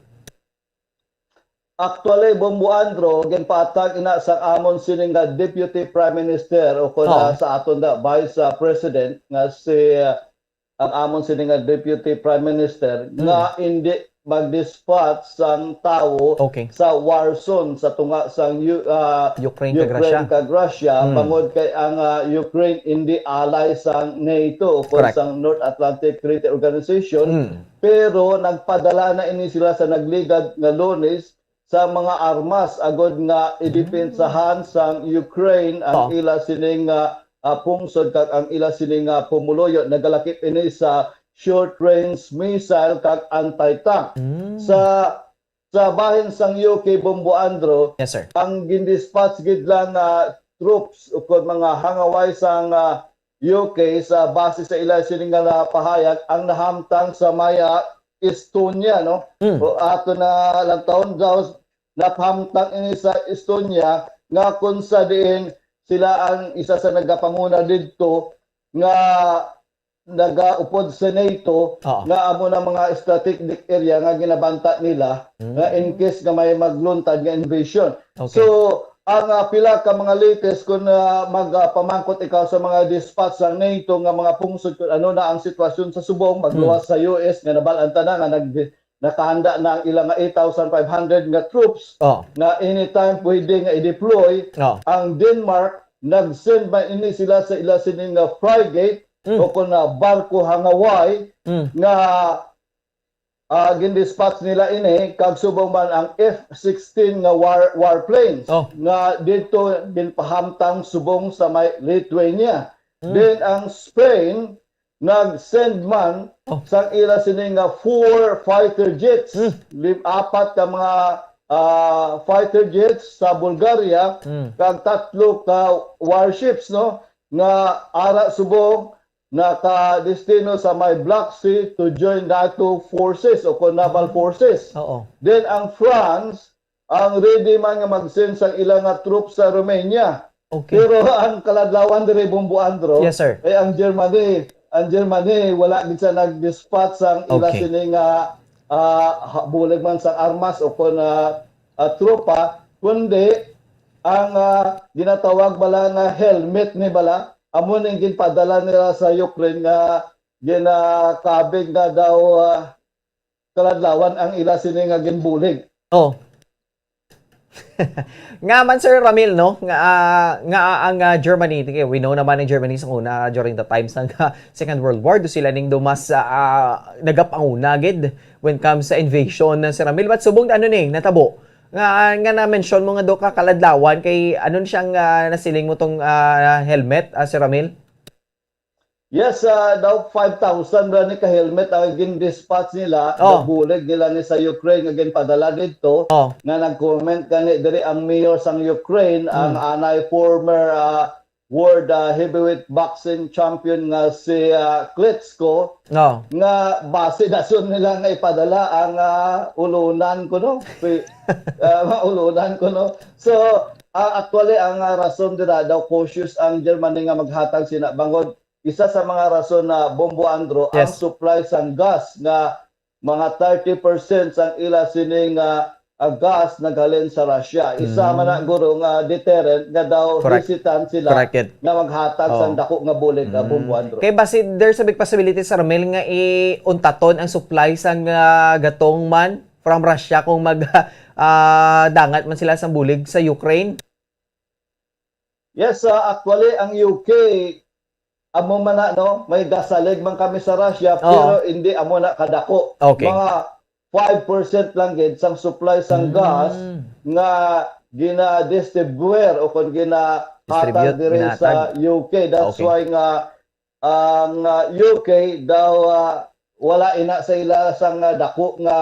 Actually, Bombo Andro, ginpaatag ina sa amon sini nga Deputy Prime Minister o kung, Oo. ah, sa aton da, Vice, ah, President nga si, ah, ang amon sini nga Deputy Prime Minister Mm. nga hindi mag-dispatch sang tawo Okay. sa war zone sa tunga sang U- ah, Ukraine kag Russia. Ukraine kag Russia, Mm. bangod kay ang, ah, Ukraine hindi ally sang NATO o Correct. sang North Atlantic Treaty Organization, Mm. pero nagpadala na ini sila sa nagligad nga Lunes sa mga armas agod nga idepensahan sang Ukraine ang Oh. ila sining, ah, ah, pungsod kag ang ila sining, ah, pumuluyo. Nagalakip ini sa short-range missile kag anti-tank. Mm. Sa, sa bahin sang U K, Bombo Andro, Yes, sir. ang gindispatch gid lang nga troops o kon mga hangaway sang, ah, U K sa base sa ila sini nga napahayag ang nahamtang sa may, ah, Estonia, no? Mm. O ato na lang taon daw napahamtang ini sa Estonia nga kung sa diin sila ang isa sa nagapanguna didto nga nagaupod sa NATO Oo. nga amo na mga strategic area nga ginabanta nila Mm. nga in case nga may magluntad nga invasion. Okay. So, ang, ah, pila ka mga latest kung, ah, mag, ah, pamangkot ikaw sa mga dispatch sa NATO nga mga pungsod kung ano na ang sitwasyon sa subong, magluwas Mm. sa U S nga nabal-an ta na nga nag-, nakahanda na ang ilang nga eight thousand five hundred nga troops Oh. nga anytime pwede nga i-deploy. Oh. Ang Denmark, nag-send man ini sila sa ila sini nga frigate Mm. o kung na barko hangaway Mm. nga, ah, gindispatch nila ini, kag subong man ang F sixteen nga war-, warplanes Oh. nga didto ginpahamtang subong sa may Lithuania. Mm. Then ang Spain nag-send man Oh. sang ila sini nga four fighter jets, Mm. lim-, apat ka mga, ah, fighter jets sa Bulgaria, Mm. kag tatlo ka warships, no, nga ara subong nakadestino sa may Black Sea to join NATO forces o kon naval Mm. forces. Oo. Then ang France, ang ready man nga mag-send sang ila nga troops sa Romania. Okay. Pero ang kaladlawan diri, Bombo Andro, Yes, sir. eh, ang Germany, ang Germany, wala gid sa nag-dispatch sang ila Okay. sini nga, ah, ha-, bulig man sang armas o kon, ah, ah, tropa, kundi ang, ah, ginatawag bala nga helmet ni bala, amo ning ginpadala nila sa Ukraine nga ginakabig nga daw, ah, kaladlawan ang ila sini nga ginbulig. Oh. Nga man, Sir Ramil, no? Nga, ah, nga ang, ah, Germany, okay, we know naman ang Germany sa una, during the times ng, ah, Second World War, do sila ning do mas, ah, nagapanguna gid when comes sa invasion na, Sir Ramil. But subong ano ni natabo? Nga, nga na-mention mo nga do ka kaladlawan kay ano ni siyang, ah, nasiling mo tong, ah, helmet, ah, Sir Ramil? Yes, ah, daw five thousand ra ni ka helmet ang gin-dispatch nila, Oh. nabulig nila ni sa Ukraine nga ginpadala didto, Oh. nga nag-comment gani diri ang mayor sang Ukraine, ang Mm. anay former, ah, world, ah, heavyweight boxing champion nga si, ah, Klitschko, Oh. nga basi dason nila nga ipadala ang, ah, ulunan kuno. Si, ah, ulunan kuno. So, ah, actually, ang, ah, rason dira daw cautious ang Germany nga maghatag sina bangod isa sa mga rason na, Bombo Andro, ang Yes. supply sang gas nga mga thirty percent sang ila sini nga, ah, gas naghalin sa Russia. Isa Mm. man na guro nga deterrent nga daw Correct. hesitant sila Correct, kid. nga maghatag sang Oo. dako nga bulig, ah, Mm. Bombo Andro. Kay basi, there's a big possibility, Sir Ramil, nga iuntaton ang supply sang, ah, gatong man from Russia kung mag, ah, dangat man sila sang bulig sa Ukraine. Yes, ah, actually, ang U K, amo man na, no? May gasalig man kami sa Russia, Oo. pero hindi amo na kadako. Okay. Mga five percent lang gid sang supply sang Mm. gas nga gina-distribute o kung ginahatag Distribute, diri ginahatag. sa U K. That's Okay. why nga ang, ah, U K daw, ah, wala ina sa ila sang, ah, dako nga,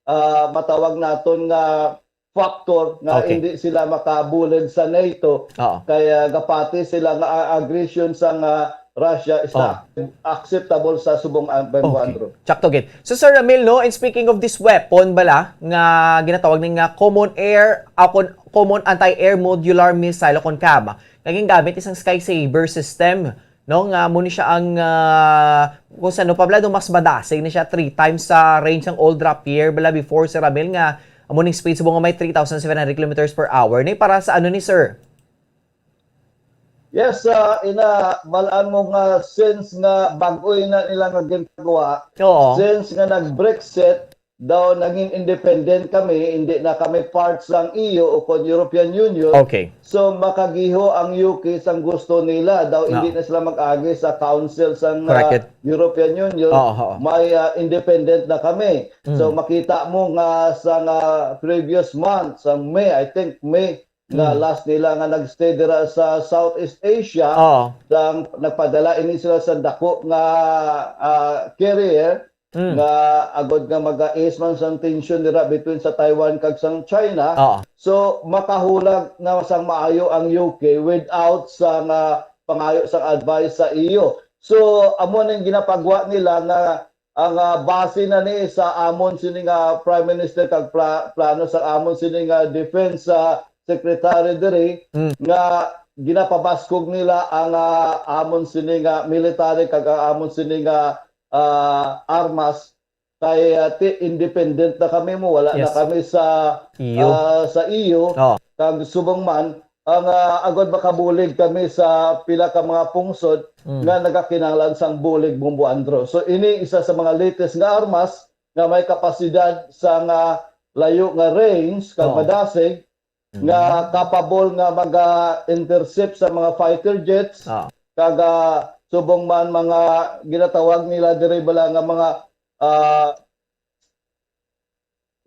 ah, matawag naton nga factor nga Okay. hindi sila makabulig sa NATO. Oo. Kaya gapati sila nga ang aggression sang, ah, Russia is Oh. not acceptable sa subong, ah, Bombo Okay. Andro. Tsakto gid. So, Sir Ramil, no, and speaking of this weapon bala nga ginatawag ni nga common air, ah, kon-, common anti-air modular missile o kon CAM, nga gingamit isang Sky Sabre system, no, nga amo ni siya ang, ah, kung sa ano pa bala, no, mas madasig ni siya three times sa range sang old Rapier bala before, Sir Ramil, nga amo ning speed subong nga may three thousand seven hundred kilometers per hour. Ni para sa ano ni, sir? Yes, ah, ina, balaan mo nga since nga bag-o na nila nga ginpagawa, Oo. since nga nag-Brexit, daw naging independent kami, hindi na kami part sang E U o kon European Union. Okay. So, makagiho ang U K sang gusto nila. Daw hindi No. na sila mag-agi sa council sang, Correct ah, it. European Union. Oo, oo. May, ah, independent na kami. So, Mm. makita mo nga sa nga previous month, sa May, I think May, nga Mm. last nila nga nagstay dira sa Southeast Asia, Oo. sang nagpadala ini sila sa dako nga, ah, carrier Mm. nga agod nga mag-ease man sang tension dira between sa Taiwan kag sang China. Oo. So, makahulag na sang maayo ang U K without sang, ah, pangayo sang advice sa E U. So, amo ning ginapagwa nila nga ang, ah, base na ni sa amon sini nga Prime Minister kag pla-, plano sa amon sini nga Defense, ah, Secretary diri Mm. nga ginapabaskog nila ang, ah, amon sini nga military kag ang amon sini nga, ah, armas kay, ah, ti-, independent na kami mo, wala na Yes. kami sa, E U. ah, sa E U. Oh. Kag subong man, ang, ah, agod makabulig kami sa pila ka mga pungsod Mm. nga nagakinahanglan sang bulig, Bombo Andro. So, ini isa sa mga latest nga armas nga may kapasidad sa nga layo nga range kag Oo. madasig Mm. nga capable nga maga-intercept sa mga fighter jets, Ah. kag, ah, subong man mga ginatawag nila diri bala nga mga, ah,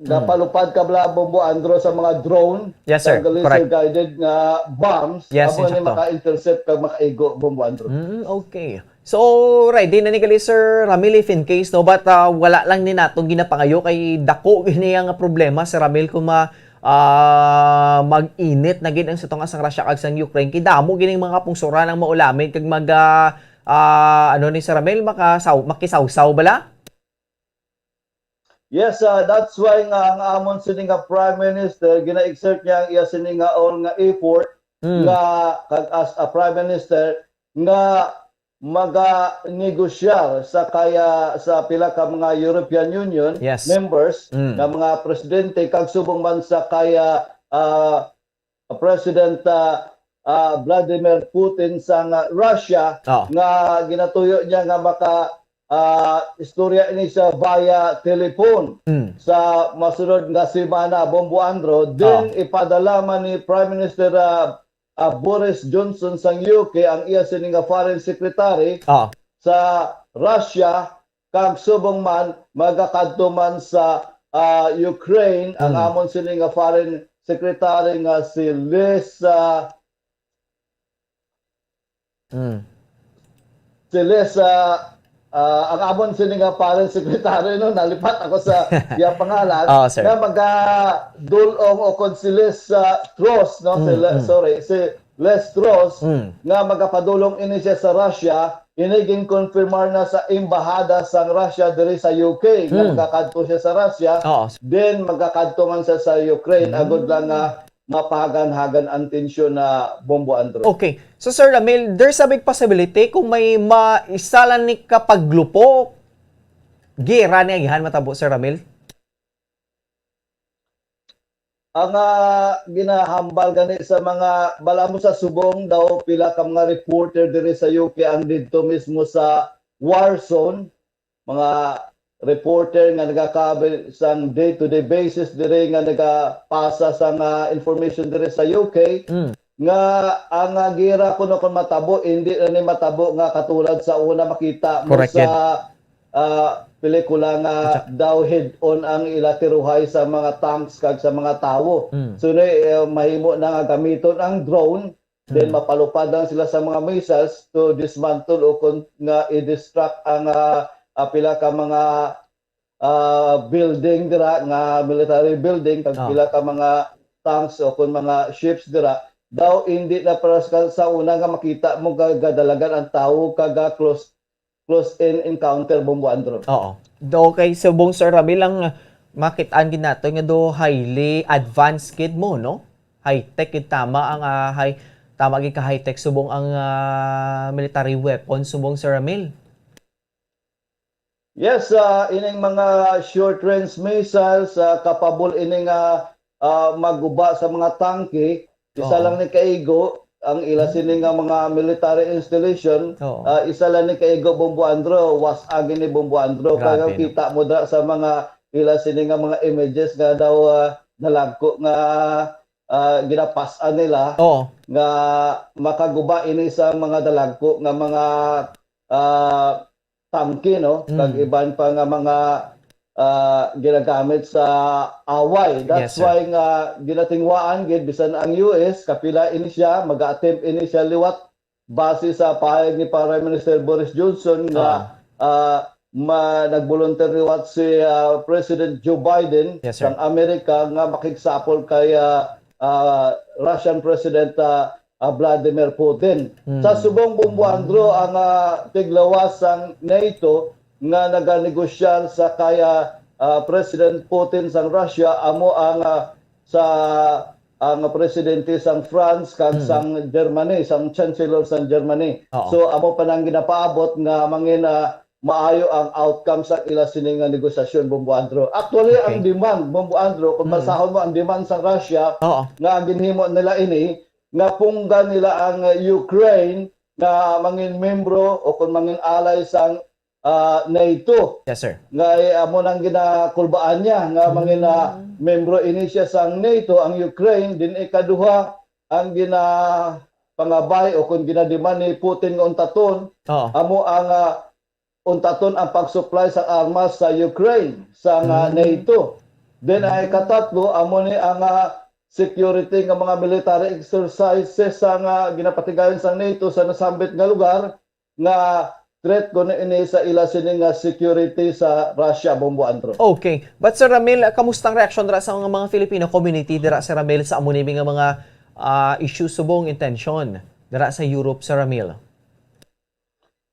Mm. Napalupad ka bala, Bombo Andro, sa mga drone, Yes, sir. sa laser Correct. guided nga bombs, Yes, amo ni insakto. maka-intercept kag makaigo, Bombo Andro. Mm, okay. So, ready na ni gali, Sir Ramil, if in case, no? But, ah, wala lang ni natong ginapangayo kay dako gini ang problema, Sir Ramil, kung ma-, ah, mag-init na gid ang sitwasyon sang Russia kag sang Ukraine. Kay damo gining mga pungsuran ang maulamid kag mag, ah, ah, ano ni, Sir Ramil, makasaw-, makisawsaw bala? Yes, ah, that's why nga ang amon sini nga Prime Minister, gina-exert niya ang iya sini nga all nga effort Mm. nga kag as a Prime Minister nga maga-negosyar sa kaya sa pila ka mga European Union Yes. members Mm. nga mga presidente kag subong man sa kaya, ah, President, ah, ah, Vladimir Putin sang, ah, Russia Oh. nga ginatuyo niya nga maka, ah, istorya ini sa via telephone Mm. sa masunod nga semana, Bombo Andro. Then, Oh. ipadala man ni Prime Minister, ah, ah, Boris Johnson sang U K ang iya sini nga foreign secretary Oh. sa Russia kag subong man magakadto man sa, ah, Ukraine ang Mm. amon sini nga foreign secretary nga si Liz, ah, Mm. si Liz, ah, ah, ang amon sini nga foreign secretary, no, nalipat ako sa iya pangalan, Oh, sir. nga magadul-ong o kon si Liz, ah, Truss, no, si Mm, Le-, mm. sorry, si Les Truss, Mm. nga magapadulong ini siya sa Russia, ini ginkonfirmar na sa embahada sang Russia diri sa U K, nga Mm. magakadto siya sa Russia, Oo. then magakadto man siya sa Ukraine, Mm. agod lang nga mapahagan-hagan ang tensyon na, Bombo Andro. Okay. So, Sir Ramil, there's a big possibility kung may ma-, isa lang ni kapaglupo, gera ni agihan matabo, Sir Ramil? Ang, ah, ginahambal gani sa mga, bala mo sa subong daw, pila ka mga reporter diri sa U K ang didto mismo sa war zone, mga reporter nga nagakabil sang day-to-day basis diri nga nagapasa sang, ah, information diri sa U K, Mm. nga ang, ah, gera kuno kon matabo, hindi na ni matabo nga katulad sa una makita mo Correct sa, yun. ah, pelikula nga Exact. daw head-on ang ila tiruhay sa mga tanks kag sa mga tawo. Mm. So, ni, eh, mahimo na nga gamiton ang drone, then Mm. mapalupad lang sila sa mga missiles to dismantle o kon nga i-destruct ang, ah, ah, pila ka mga, ah, building dira nga military building kag Ah. pila ka mga tanks o kon mga ships dira. Daw hindi na para sa, sa una nga makita mo ga-, gadalagan ang tawo kag, ah, close close-in encounter, Bombo Andro. Oo. Okay, subong, Sir Ramil, ang makit-an gid nato nga do highly advanced gid mo, no? High-tech gid tama ang, ah, high, tama gid ka high-tech subong ang, ah, military weapon subong, Sir Ramil. Yes, ah, ining mga short-range missiles, ah, capable ini nga, ah, maguba sa mga tangke, isa Oo. lang ni kaigo ang ila sini nga mga military installation, Oo. ah, isa lang ni kaigo, Bombo Andro, was agi ni, Bombo Andro. Grabe, Kaya no? kita mo dira sa mga ila sini nga mga images nga daw, ah, dalagko nga, ah, ginapas-an nila Oo. nga makaguba ini sa mga dalagko nga mga, ah, tangke, no? Kag Mm. iban pa nga mga, ah, ginagamit sa away. Yes, That's sir. why nga ginatinguhaan gid bisan ang U S, kapila ini siya, mag-attempt ini siya liwat base sa pahayag ni Prime Minister Boris Johnson nga, Ah. ah, ma-, nag-volunteer liwat si, ah, President Joe Biden Yes, sir. sang Amerika nga makigsapol kay, ah, ah, Russian President, ah, ah, Vladimir Putin. Mm. Sa subong, Bombo Andrew, ang, ah, tiglawas sang NATO nga naganegosyar sa kay, ah, ah, President Putin sang Russia amo ang, ah, sa ang presidente sang France kag Mm. sang Germany, sang Chancellor sang Germany. Oo. So, amo pa nang ginapaabot nga mangin, ah, maayo ang outcome sa ila sini nga negosasyon, Bombo Andrew. Actually, Okay. ang demand, Bombo Andrew, kung Mm. basahon mo ang demand sa Russia, Oo. nga ang ginhimo nila ini, nga punggan nila ang, uh, Ukraine nga mangin membro o kung mangin alay sang, uh, NATO. Yes, sir. Nga, eh, amo nang ginakulbaan niya nga mangin, uh, Mm. membro ini siya sang NATO, ang Ukraine, din ikaduha ang ginapangabay o kung ginademand ni Putin nga untaton, Oo. amo ang, uh, untaton ang pag-supply sa armas sa Ukraine, sa nga Mm. NATO. Then, ang ikatatlo, amo ni ang, ah, security nga mga military exercises sa nga ginapatigayon sa NATO sa nasambit nga lugar nga threat kuno ini sa ila sini nga security sa Russia, Bombo Andrew. Okay. But, Sir Ramil, kamusta ang reaksyon dira sa mga, mga Filipino community dira, Sir Ramil, sa amo ni nga mga, ah, issue subong intensyon dira sa Europe, Sir Ramil?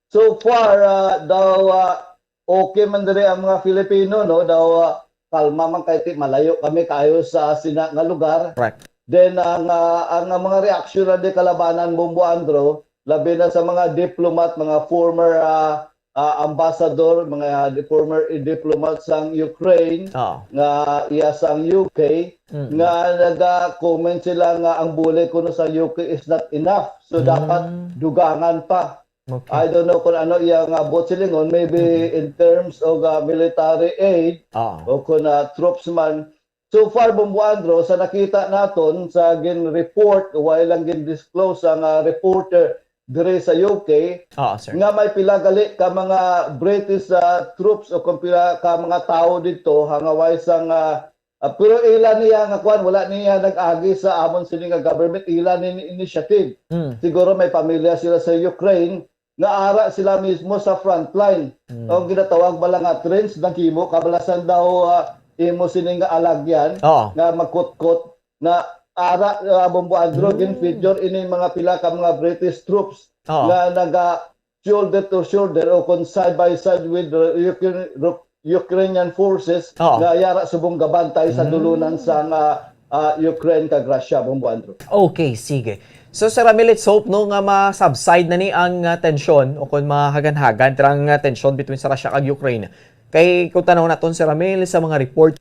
So far, ah, daw, ah, okay man diri ang mga Filipino, no? Daw, ah, kalma man kay ti malayo kami kaayo sa sina nga lugar. Correct. Then ang, ah, ang, ang mga reaksyon na di kalabanan, Bombo Andrew, labi na sa mga diplomat, mga former, ah, ah, ambassador, mga di-, former diplomat sang Ukraine, Oo. nga iya sang U K, Mm. nga naga-comment sila nga ang bulig kuno sa U K is not enough. So, Mm. dapat dugangan pa. Okay. I don't know kung ano iya nga buot silingon, maybe Mm. in terms of, uh, military aid Oo. o kung, uh, troops man. So far, Bombo Andrew, sa nakita naton sa gin-report, wala lang gin-disclose ang, uh, reporter diri sa U K, Oo, sir. nga may pila gali ka mga British, uh, troops o kung pila ka mga tawo didto, hangaway sang, uh, Ah, pero ila niya nga kwan, wala niya nag-agi sa amon sini nga government, ila ni initiative. Mm. Siguro may pamilya sila sa Ukraine, nga ara sila mismo sa frontline. Mm. Ang ginatawag bala nga trench, naghimo kabalasan daw, ah, imo sini nga alagyan, Oo. nga magkutkot, nga ara, ah, Bombo Andrew, Mm. gin-feature ini mga pila ka mga British troops Oo. nga naga shoulder to shoulder o kung side by side with the Ukra-, Ru-, Ukrainian forces Oo. nga yara subong gabantay sa Mm. dulunan sa nga, ah, Ukraine kag Russia, Bombo Andrew. Okay, sige. So, Sir Ramil, let's hope, no, nga ma-subside na ni ang, ah, tensyon o kung mahagan-hagan dira ang, ah, tensyon between sa Russia kag Ukraine. Kay kung tanaw naton, Sir Ramil, sa mga report,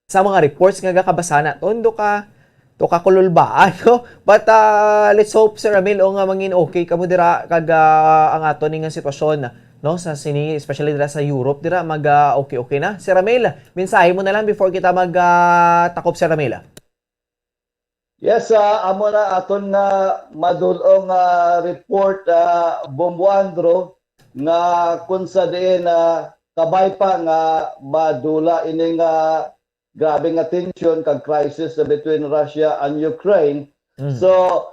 sa mga reports nga gakabasa naton, do ka, do ka kululbaan, no? But, ah, let's hope, Sir Ramil, o nga mangin okay kamo dira kag, ah, ang aton ni nga sitwasyon, no, sa sini, especially dira sa Europe, dira mag, ah, okay-okay na. Sir Ramil, mensahe mo na lang before kita mag, ah, takop, Sir Ramil. Yes, ah, amo na aton nga madul-ong, ah, report, ah, Bombo Andrew, nga kung sa diin, ah, kabay pa nga madula ini nga grabe nga tension kag crisis na between Russia and Ukraine. Mm. So,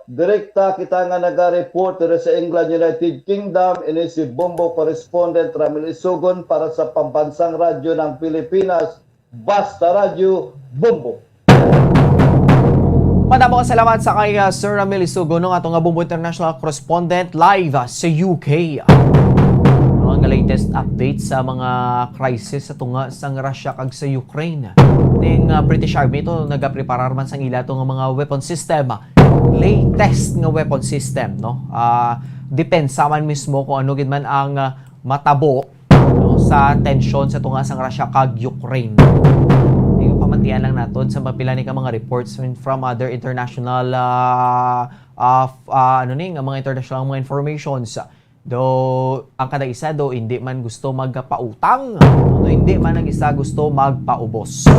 direkta kita nga naga-report diri sa England, United Kingdom, ini si Bombo correspondent Ramil Isugon para sa Pambansang Radyo ng Pilipinas, Basta Radyo, Bombo. Madamo nga salamat sa kay, ah, Sir Ramil Isugon, no, ato nga Bombo International Correspondent live, ah, sa U K. Ang latest update sa mga crisis sa tunga sang Russia kag sa Ukraine. Ning, ah, British Army to nagapreparar man sang ila to nga mga weapon system. Latest nga weapon system, no? Ah, depensa man mismo kung ano gid man ang, ah, matabo, no, sa tensyon sa tunga sang Russia kag Ukraine. Ikaw, pamatian lang naton sa mapila ni ka mga reports from, from other international, ah, ah, f-, ah, ano ni, nga mga international nga mga informations. Do, ang kada isa do, hindi man gusto magpautang, do, hindi man ang isa gusto magpaubos.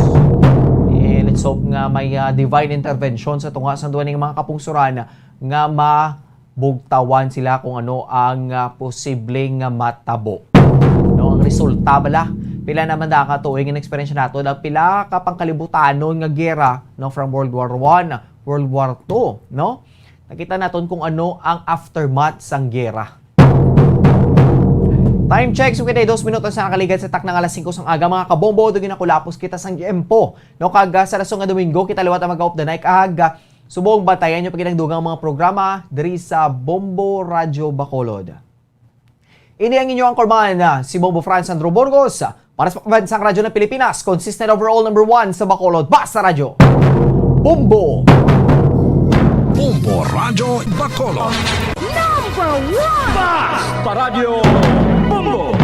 Eh, let's hope nga may, ah, divine intervention sa tunga sang duwa ning mga kapungsoran nga mabugtawan sila kung ano ang, ah, posibleng, ah, matabo. No, ang resulta bala, pila naman da ka tuig ang eksperyensya nato, ang pila ka pangkalibutanon nga gera, no, from World War One, World War Two, no? Nakita naton kung ano ang aftermath sang gera. Time check, so kita dos minutos na nakaligad sa taknang alas singko sang aga, mga kabombo, do ginakulapos kita sang tiempo. No, kag, ah, sa rason nga Domingo, kita liwat ang mag-off the night, kag, ah, subong bantayan nyo pa gid ang dugang mga programa diri sa Bombo Radyo Bacolod. Ini ang inyo anchorman, ah, si Bombo Franz Andrew Burgos, ah, para sa Pambansang Radyo ng Pilipinas, consistent overall number one sa Bacolod, Basta Radyo. Bombo! Bombo Radyo Bacolod. Number one! Basta Radyo Bombo!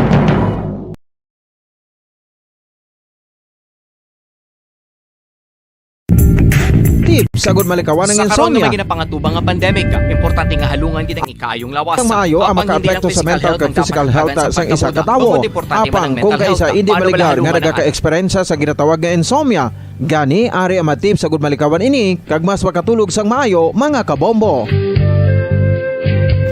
Tips agud malikawan ang insomnia. Sa karon nga may ginapangatubang nga pandemic, importante nga halungan gid ang ikaayong lawas. Ang maayo ang makaapekto sa mental kag physical health sang isa ka tawo. Apang kung kaisa hindi maligar nga nagaka-eksperyensya sa ginatawag nga insomnia, gani ari ang mga tips agud malikawan ini kag mas makatulog sang maayo, mga kabombo.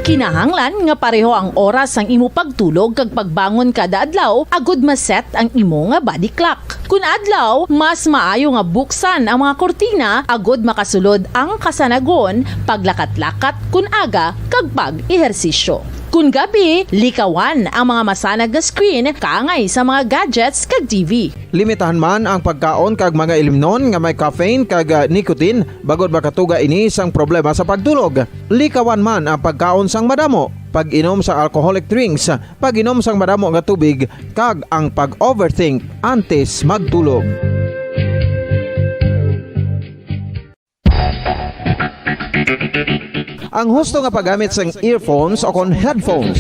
Kinahanglan nga pareho ang oras sang imo pagtulog kag pagbangon kada adlaw agud ma-set ang imo nga body clock. Kun adlaw, mas maayo nga buksan ang mga kurtina agud makasulod ang kasanagon, paglakat-lakat kun aga, kag pag-ehersisyo. Kun gabi, likawan ang mga masanag nga screen kaangay sa mga gadgets kag T V. Limitahan man ang pagkaon kag mga ilimnon nga may caffeine kag, ah, nicotine, bangod makatuga ini sang problema sa pagtulog. Likawan man ang pagkaon sang madamo, pag-inom sa alcoholic drinks, pag-inom sang madamo nga tubig, kag ang pag-overthink antes magtulog. Ang husto nga paggamit sang earphones o kon headphones.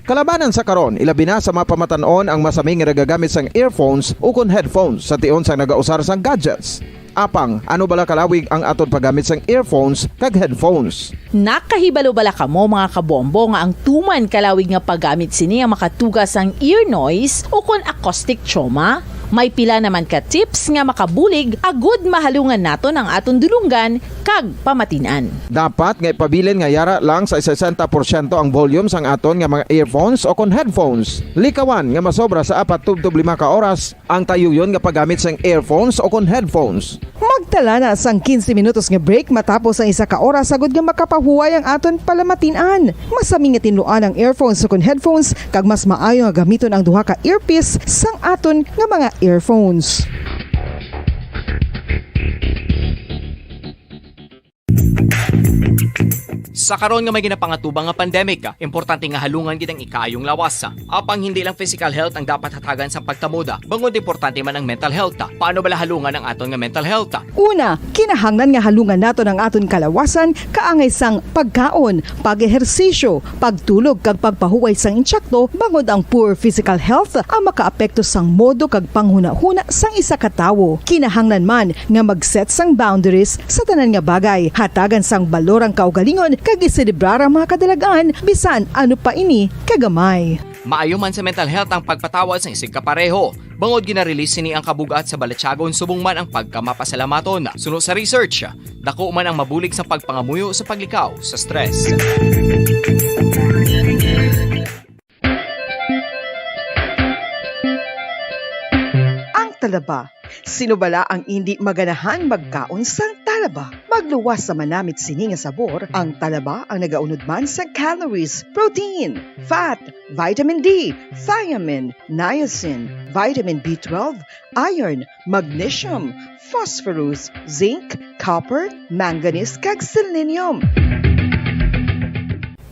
Kalabanan sa karon, ilabi na sa mga pamatan-on ang masami nga nagagamit sang earphones o kon headphones sa tion sang nagausar sang gadgets. Apang, ano bala kalawig ang aton paggamit sang earphones kag headphones? Nakahibalo bala kamo, mga kabombo, nga ang tuman kalawig nga paggamit sini ang makatuga sang ear noise o kon acoustic trauma? May pila naman ka tips nga makabulig agud mahalungan naton ang aton dulonggan kag pamatin-an. Dapat nga ipabilin nga yara lang sa sesenta porsyento ang volume sang aton nga mga earphones o kon headphones. Likawan nga masobra sa apat tubtob lima ka oras ang tayuyon nga paggamit sang earphones o kon headphones. Magtala na sang quince minutos nga break matapos ang isa ka oras agud nga makapahuway ang aton palamatin-an. Masami nga tinluan ang earphones ukon headphones, kag mas maayo nga gamiton ang duha ka earpiece sang aton nga mga earphones. Sa karon nga may ginapangatubang nga pandemic, importante nga halungan gid ang ikaayong lawas. Apang hindi lang physical health ang dapat hatagan sang pagtamod, bangod importante man ang mental health. Paano bala halungan ang aton nga mental health? Una, kinahanglan nga halungan naton ang aton kalawasan kaangay sang pagkaon, pag-ehersisyo, pagtulog kag pagpahuway sang intsakto, bangod ang poor physical health ang makaapekto sang modo kag panghunahuna sang isa ka tawo. Kinahanglan man nga mag-set sang boundaries sa tanan nga bagay, hatagan sang balor ang kaugalingon kag iselebrar ang mga kadalag-an bisan ano pa ini kagamay. Maayo man sa mental health ang pagpatawad sang isigka pareho, bangod gina-release sini ang kabug-at sa balatyagon subong man ang pagkamapasalamaton. Suno sa research, dako man ang mabulig sa pagpangamuyo sa paglikaw sa stress. Ang talaba. Sino bala ang indi maganahan magkaon sang talaba? Magluwas sa manamit sini nga sabor, ang talaba ang nagaunod man sa calories, protein, fat, vitamin D, thiamine, niacin, vitamin B twelve, iron, magnesium, phosphorus, zinc, copper, manganese, kag selenium.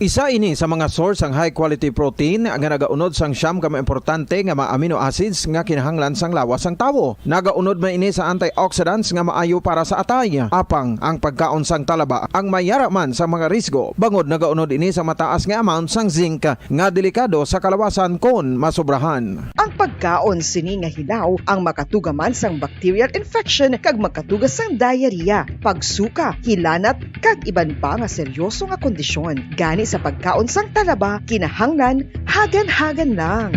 Isa ini sa mga source sang high quality protein nga nagaunod sang siyam ka mga importante nga mga amino acids nga kinahanglan sang lawas sang tawo. Nagaunod man ini sa antioxidants nga maayo para sa atay. Apang ang pagkaon sang talaba ang may yara man sa mga risgo, bangod nagaunod ini sa mataas nga amount sang zinc nga delikado sa kalawasan kon masobrahan. Ang pagkaon sini nga hilaw ang makatuga man sang bacterial infection kag makatuga sang diarrhea, pagsuka, hilanat, kag iban pa nga seryoso nga kondisyon. Gani Sa pagkaon sang talaba, kinahanglan hagan-hagan lang.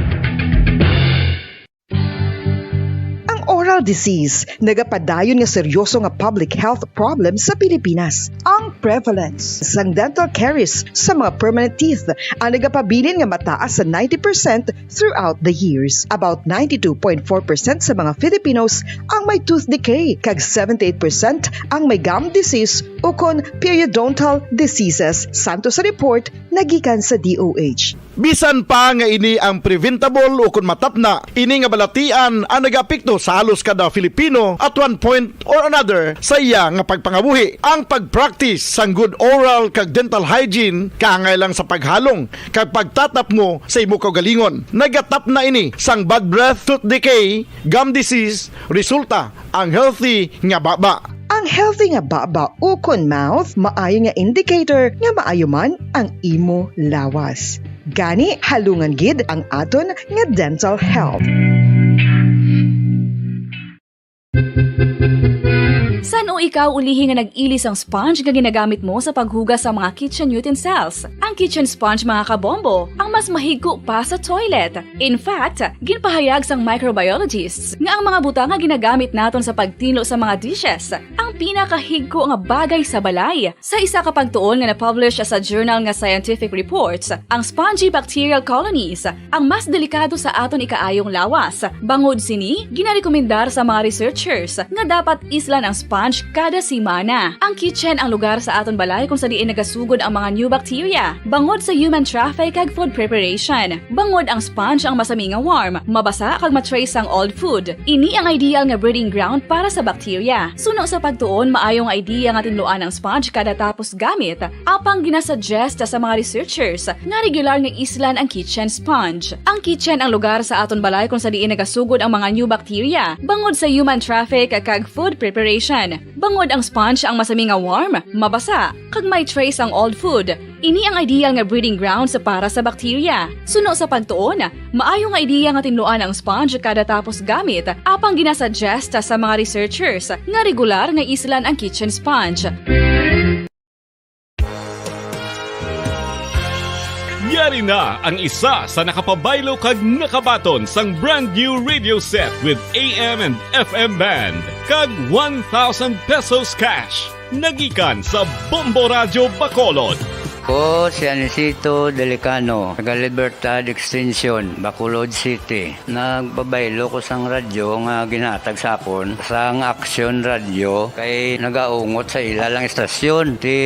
Ang oral disease nagapadayon nga seryoso nga public health problem sa Pilipinas. Ang prevalence sang dental caries sa mga permanent teeth ang nagapabilin nga mataas sa ninety percent throughout the years. About ninety-two point four percent sa mga Filipinos ang may tooth decay, kag seventy-eight percent ang may gum disease ukon periodontal diseases, santo sa report nagikan sa D O H. Bisan pa nga ini ang preventable ukon matapna, ini nga balatian ang nagaapekto sa halos kada Filipino at one point or another sa iya nga pagpangabuhi. Ang pag-practice sang good oral kag dental hygiene kaangay lang sa paghalong kag pagtatapngo sa imo kaugalingon. Nagatapna ini sang bad breath, tooth decay, gum disease, resulta ang healthy nga baba. Ang healthy nga baba ukon mouth maayo nga indicator nga maayo man ang imo lawas. Gani, halungan gid ang aton nga dental health. San-o ikaw ulihi nga nag-ili sang sponge nga ginagamit mo sa paghugas sa mga kitchen utensils? Ang kitchen sponge, mga kabombo, ang mas mahigko pa sa toilet. In fact, ginpahayag sang microbiologists nga ang mga butang nga ginagamit naton sa pagtinlo sa mga dishes ang pinakahigko nga bagay sa balay. Sa isa ka pagtuon nga na-publish sa journal nga Scientific Reports, ang spongy bacterial colonies ang mas delikado sa aton ikaayong lawas. Bangod sini, ginarekomendar sa mga researchers nga dapat islan ang sponge kada semana. Ang kitchen ang lugar sa aton balay kung sa diin nagasugod ang mga new bacteria, bangod sa human traffic kag food preparation. Bangod ang sponge ang masami nga warm, mabasa kag ma-trace ang old food. Ini ang ideal nga breeding ground para sa bacteria. Suno sa pagtuon, maayo nga idea nga tinluan ang sponge kada tapos gamit, apang ginasuggest sa mga researchers nga regular nga islan ang kitchen sponge. Ang kitchen ang lugar sa aton balay kung sa diin nagasugod ang mga new bacteria, bangod sa human traffic kag food preparation. Bangod ang sponge ang masami nga warm, mabasa, kag may trace ang old food. Ini ang ideal nga breeding grounds para sa bacteria. Suno sa pagtuon, maayo nga ideya nga tinluan ang sponge kada tapos gamit, apang ginasuggest sa mga researchers nga regular nga islan ang kitchen sponge. Yari na ang isa sa nakapabaylo kag nakabaton sang brand new radio set with A M and F M band kag one thousand pesos cash. Nagikan sa Bombo Radyo Bacolod. Ko si Anisito Delicano, taga Libertad Extension, Bacolod City. Nagpabaylo ko sang radyo nga ginhatag sa akon sang Action Radio kay nagaungot sa ila lang istasyon. Ti,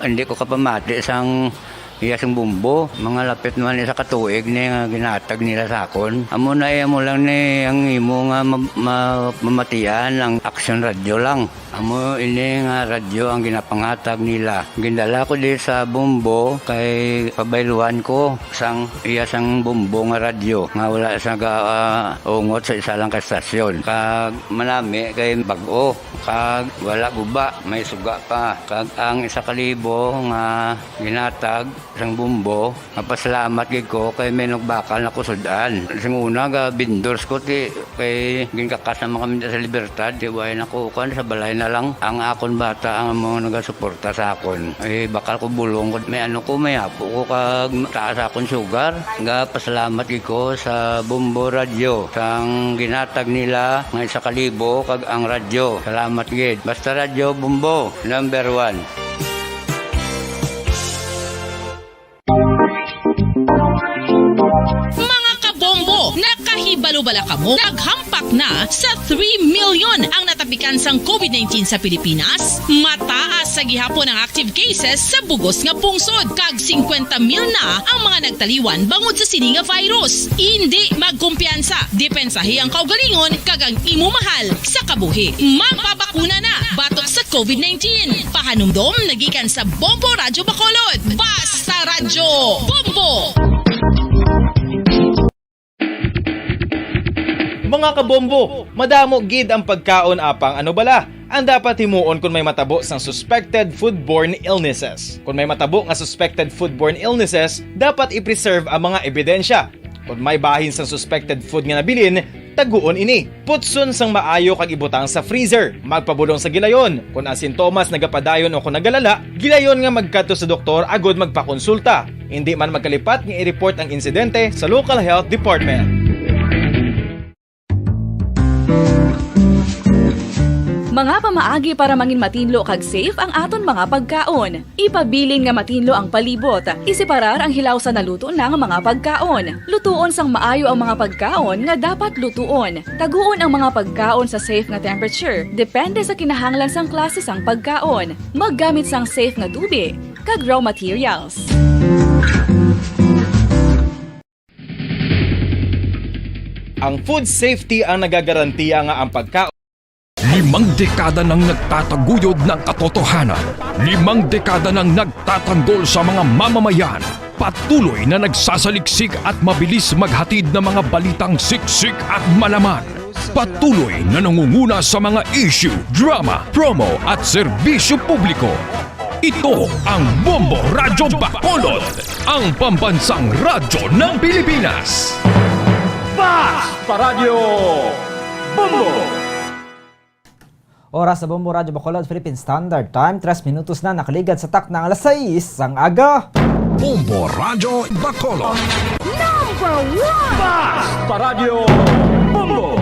hindi ko kapamati sang iya sang bumbo. Mga lapit man isa ka tuig ni nga ginhatag nila sa akon. Amo na, eh, amo lang ni ang imo nga ma-, ma-, mamatian ang Action Radio lang. Amo ini nga radyo ang ginapanghatag nila. Gindala ko di sa Bombo kay pabayluhan ko sang iya sang Bombo nga radyo nga wala sa ga, ah, ungot sa isa lang ka estasyon. Kag manami kay bag-o, kag wala guba, may suga pa. Kag ang isa ka libo nga ginhatag sang Bombo, mapasalamat gid ko kay may nagbakal na ko sud-an. Sing una, ga vendors ko, ti, kay ginkakas naman kami sa Libertad, ti, way na ko, kuwan, sa balay na lang. Ang akon bata ang mga nagasuporta sa akon. Eh, bakal ko bulong ko, may ano ko, may apo ko, kag taas akon sugar. Ga pasalamat gid ko sa Bombo Radyo, sang ginhatag nila nga isa ka libo, kag ang radyo. Salamat gid. Basta Radyo Bombo, number one. Mga kabombo, nakahibalo bala kamo? Naghampak na sa three million ang natapikan sang COVID nineteen sa Pilipinas. Mataas sa gihapon ang active cases sa bugos nga pungsod, kag singkwenta mil na ang mga nagtaliwan bangod sa sini nga virus. Indi magkumpiyansa, depensahi ang kaugalingon kag ang imo mahal sa kabuhi. Magpabakuna na batok sa COVID nineteen. Pahanumdom nagikan sa Bombo Radyo Bacolod. Basta Radyo Bombo! Mga kabombo, madamo gid ang pagkaon, apang ano bala ang dapat himuon kon may matabo sang suspected foodborne illnesses? Kon may matabo nga suspected foodborne illnesses, dapat i-preserve ang mga ebidensya. Kon may bahin sang suspected food nga nabilin, Taguon ini. Putson sang maayo kag ibutang sa freezer. Magpabulong sa gilayon. Kon ang sintomas nagapadayon o kon nagalala, gilayon nga magkadto sa doktor agud magpakonsulta. Indi man magkalipat nga i-report ang insidente sa local health department. Mga pamaagi para manginmatinlo kag safe ang aton mga pagkaon. Ipabilin nga matinlo ang palibot. Iseparar ang hilaw sa naluto na nga mga pagkaon. Lutuon sang maayo ang mga pagkaon nga dapat lutuon. Taguon ang mga pagkaon sa safe nga temperature, depende sa kinahanglan sang klase sang pagkaon. Maggamit sang safe nga tubi kag raw materials. Ang food safety ang nagagarantiya nga ang pagkaon. Limang dekada nang nagtataguyod ng katotohanan. Limang dekada nang nagtatanggol sa mga mamamayan. Patuloy na nagsasaliksik at mabilis maghatid ng mga balitang siksik at malaman. Patuloy na nangunguna sa mga issue, drama, promo at serbisyo publiko. Ito ang Bombo Radyo Bacolod, ang pambansang radyo ng Pilipinas. Fast Paradyo Bombo! Oras sa Bombo Radyo Bacolod, Philippine Standard Time, tres minutos na nakaligad sa takna nga alas sais sang aga. Bombo Radyo Bacolod. Number one! Fast Paradyo Bombo!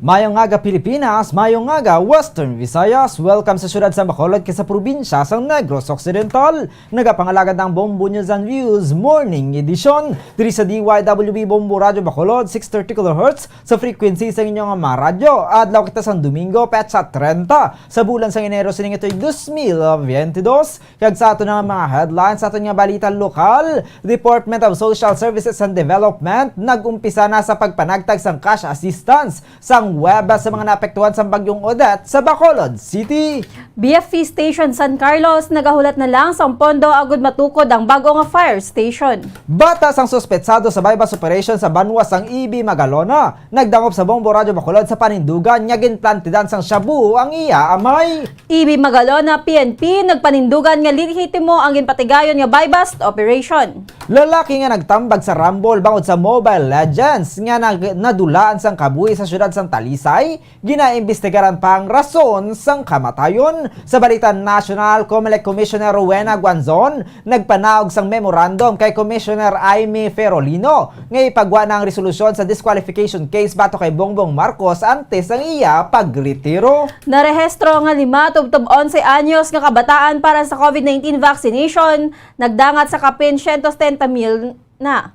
Mayong aga, Pilipinas. Mayong aga, Western Visayas. Welcome sa siyudad sa Bacolod kag sa probinsya sang Negros Occidental. Nagapangalagad ang Bombo News and Views Morning Edition diri sa D Y W B Bombo Radyo Bacolod, six thirty kilohertz sa frequency sa inyong mga radyo. Adlaw kita sang Domingo, petsa trenta sa bulan sang Enero sining itoy dos mil veintidós. Kag sa aton nga mga headlines, sa aton nga balita lokal, Department of Social Services and Development nag-umpisa na sa pagpanagtag sang cash assistance sang web sa mga naapektuhan sang Bagyong Odette sa Bacolod City. B F P Station San Carlos nagahulat na lang sang pondo agud matukod ang bag-o nga fire station. Bata sang suspetsado sa buy-bust operation sa banwa sang E B Magalona, nagdangop sa Bombo Radyo Bacolod sa panindugan nga ginplantidan sang shabu ang iya amay. E B Magalona P N P nagpanindugan nga lehitimo ang ginpatigayon nga buy-bust operation. Lalaki nga nagtambag sa rumble bangod sa Mobile Legends nga nag-, nadulaan sang kabuhi sa siyudad sang Talisay, ginaimbestigaran pa ang rason sang kamatayon. Sa balita nasyonal, Comelec Commissioner Rowena Guanzon nagpanaog sang memorandum kay Commissioner Imee Ferolino nga ipagwa na ang resolusyon sa disqualification case batok kay Bongbong Marcos antes ang iya pagretiro. Narehistro nga lima tubtob onse anyos nga kabataan para sa COVID nineteen vaccination, nagdangat sa kapin siyento setenta mil na.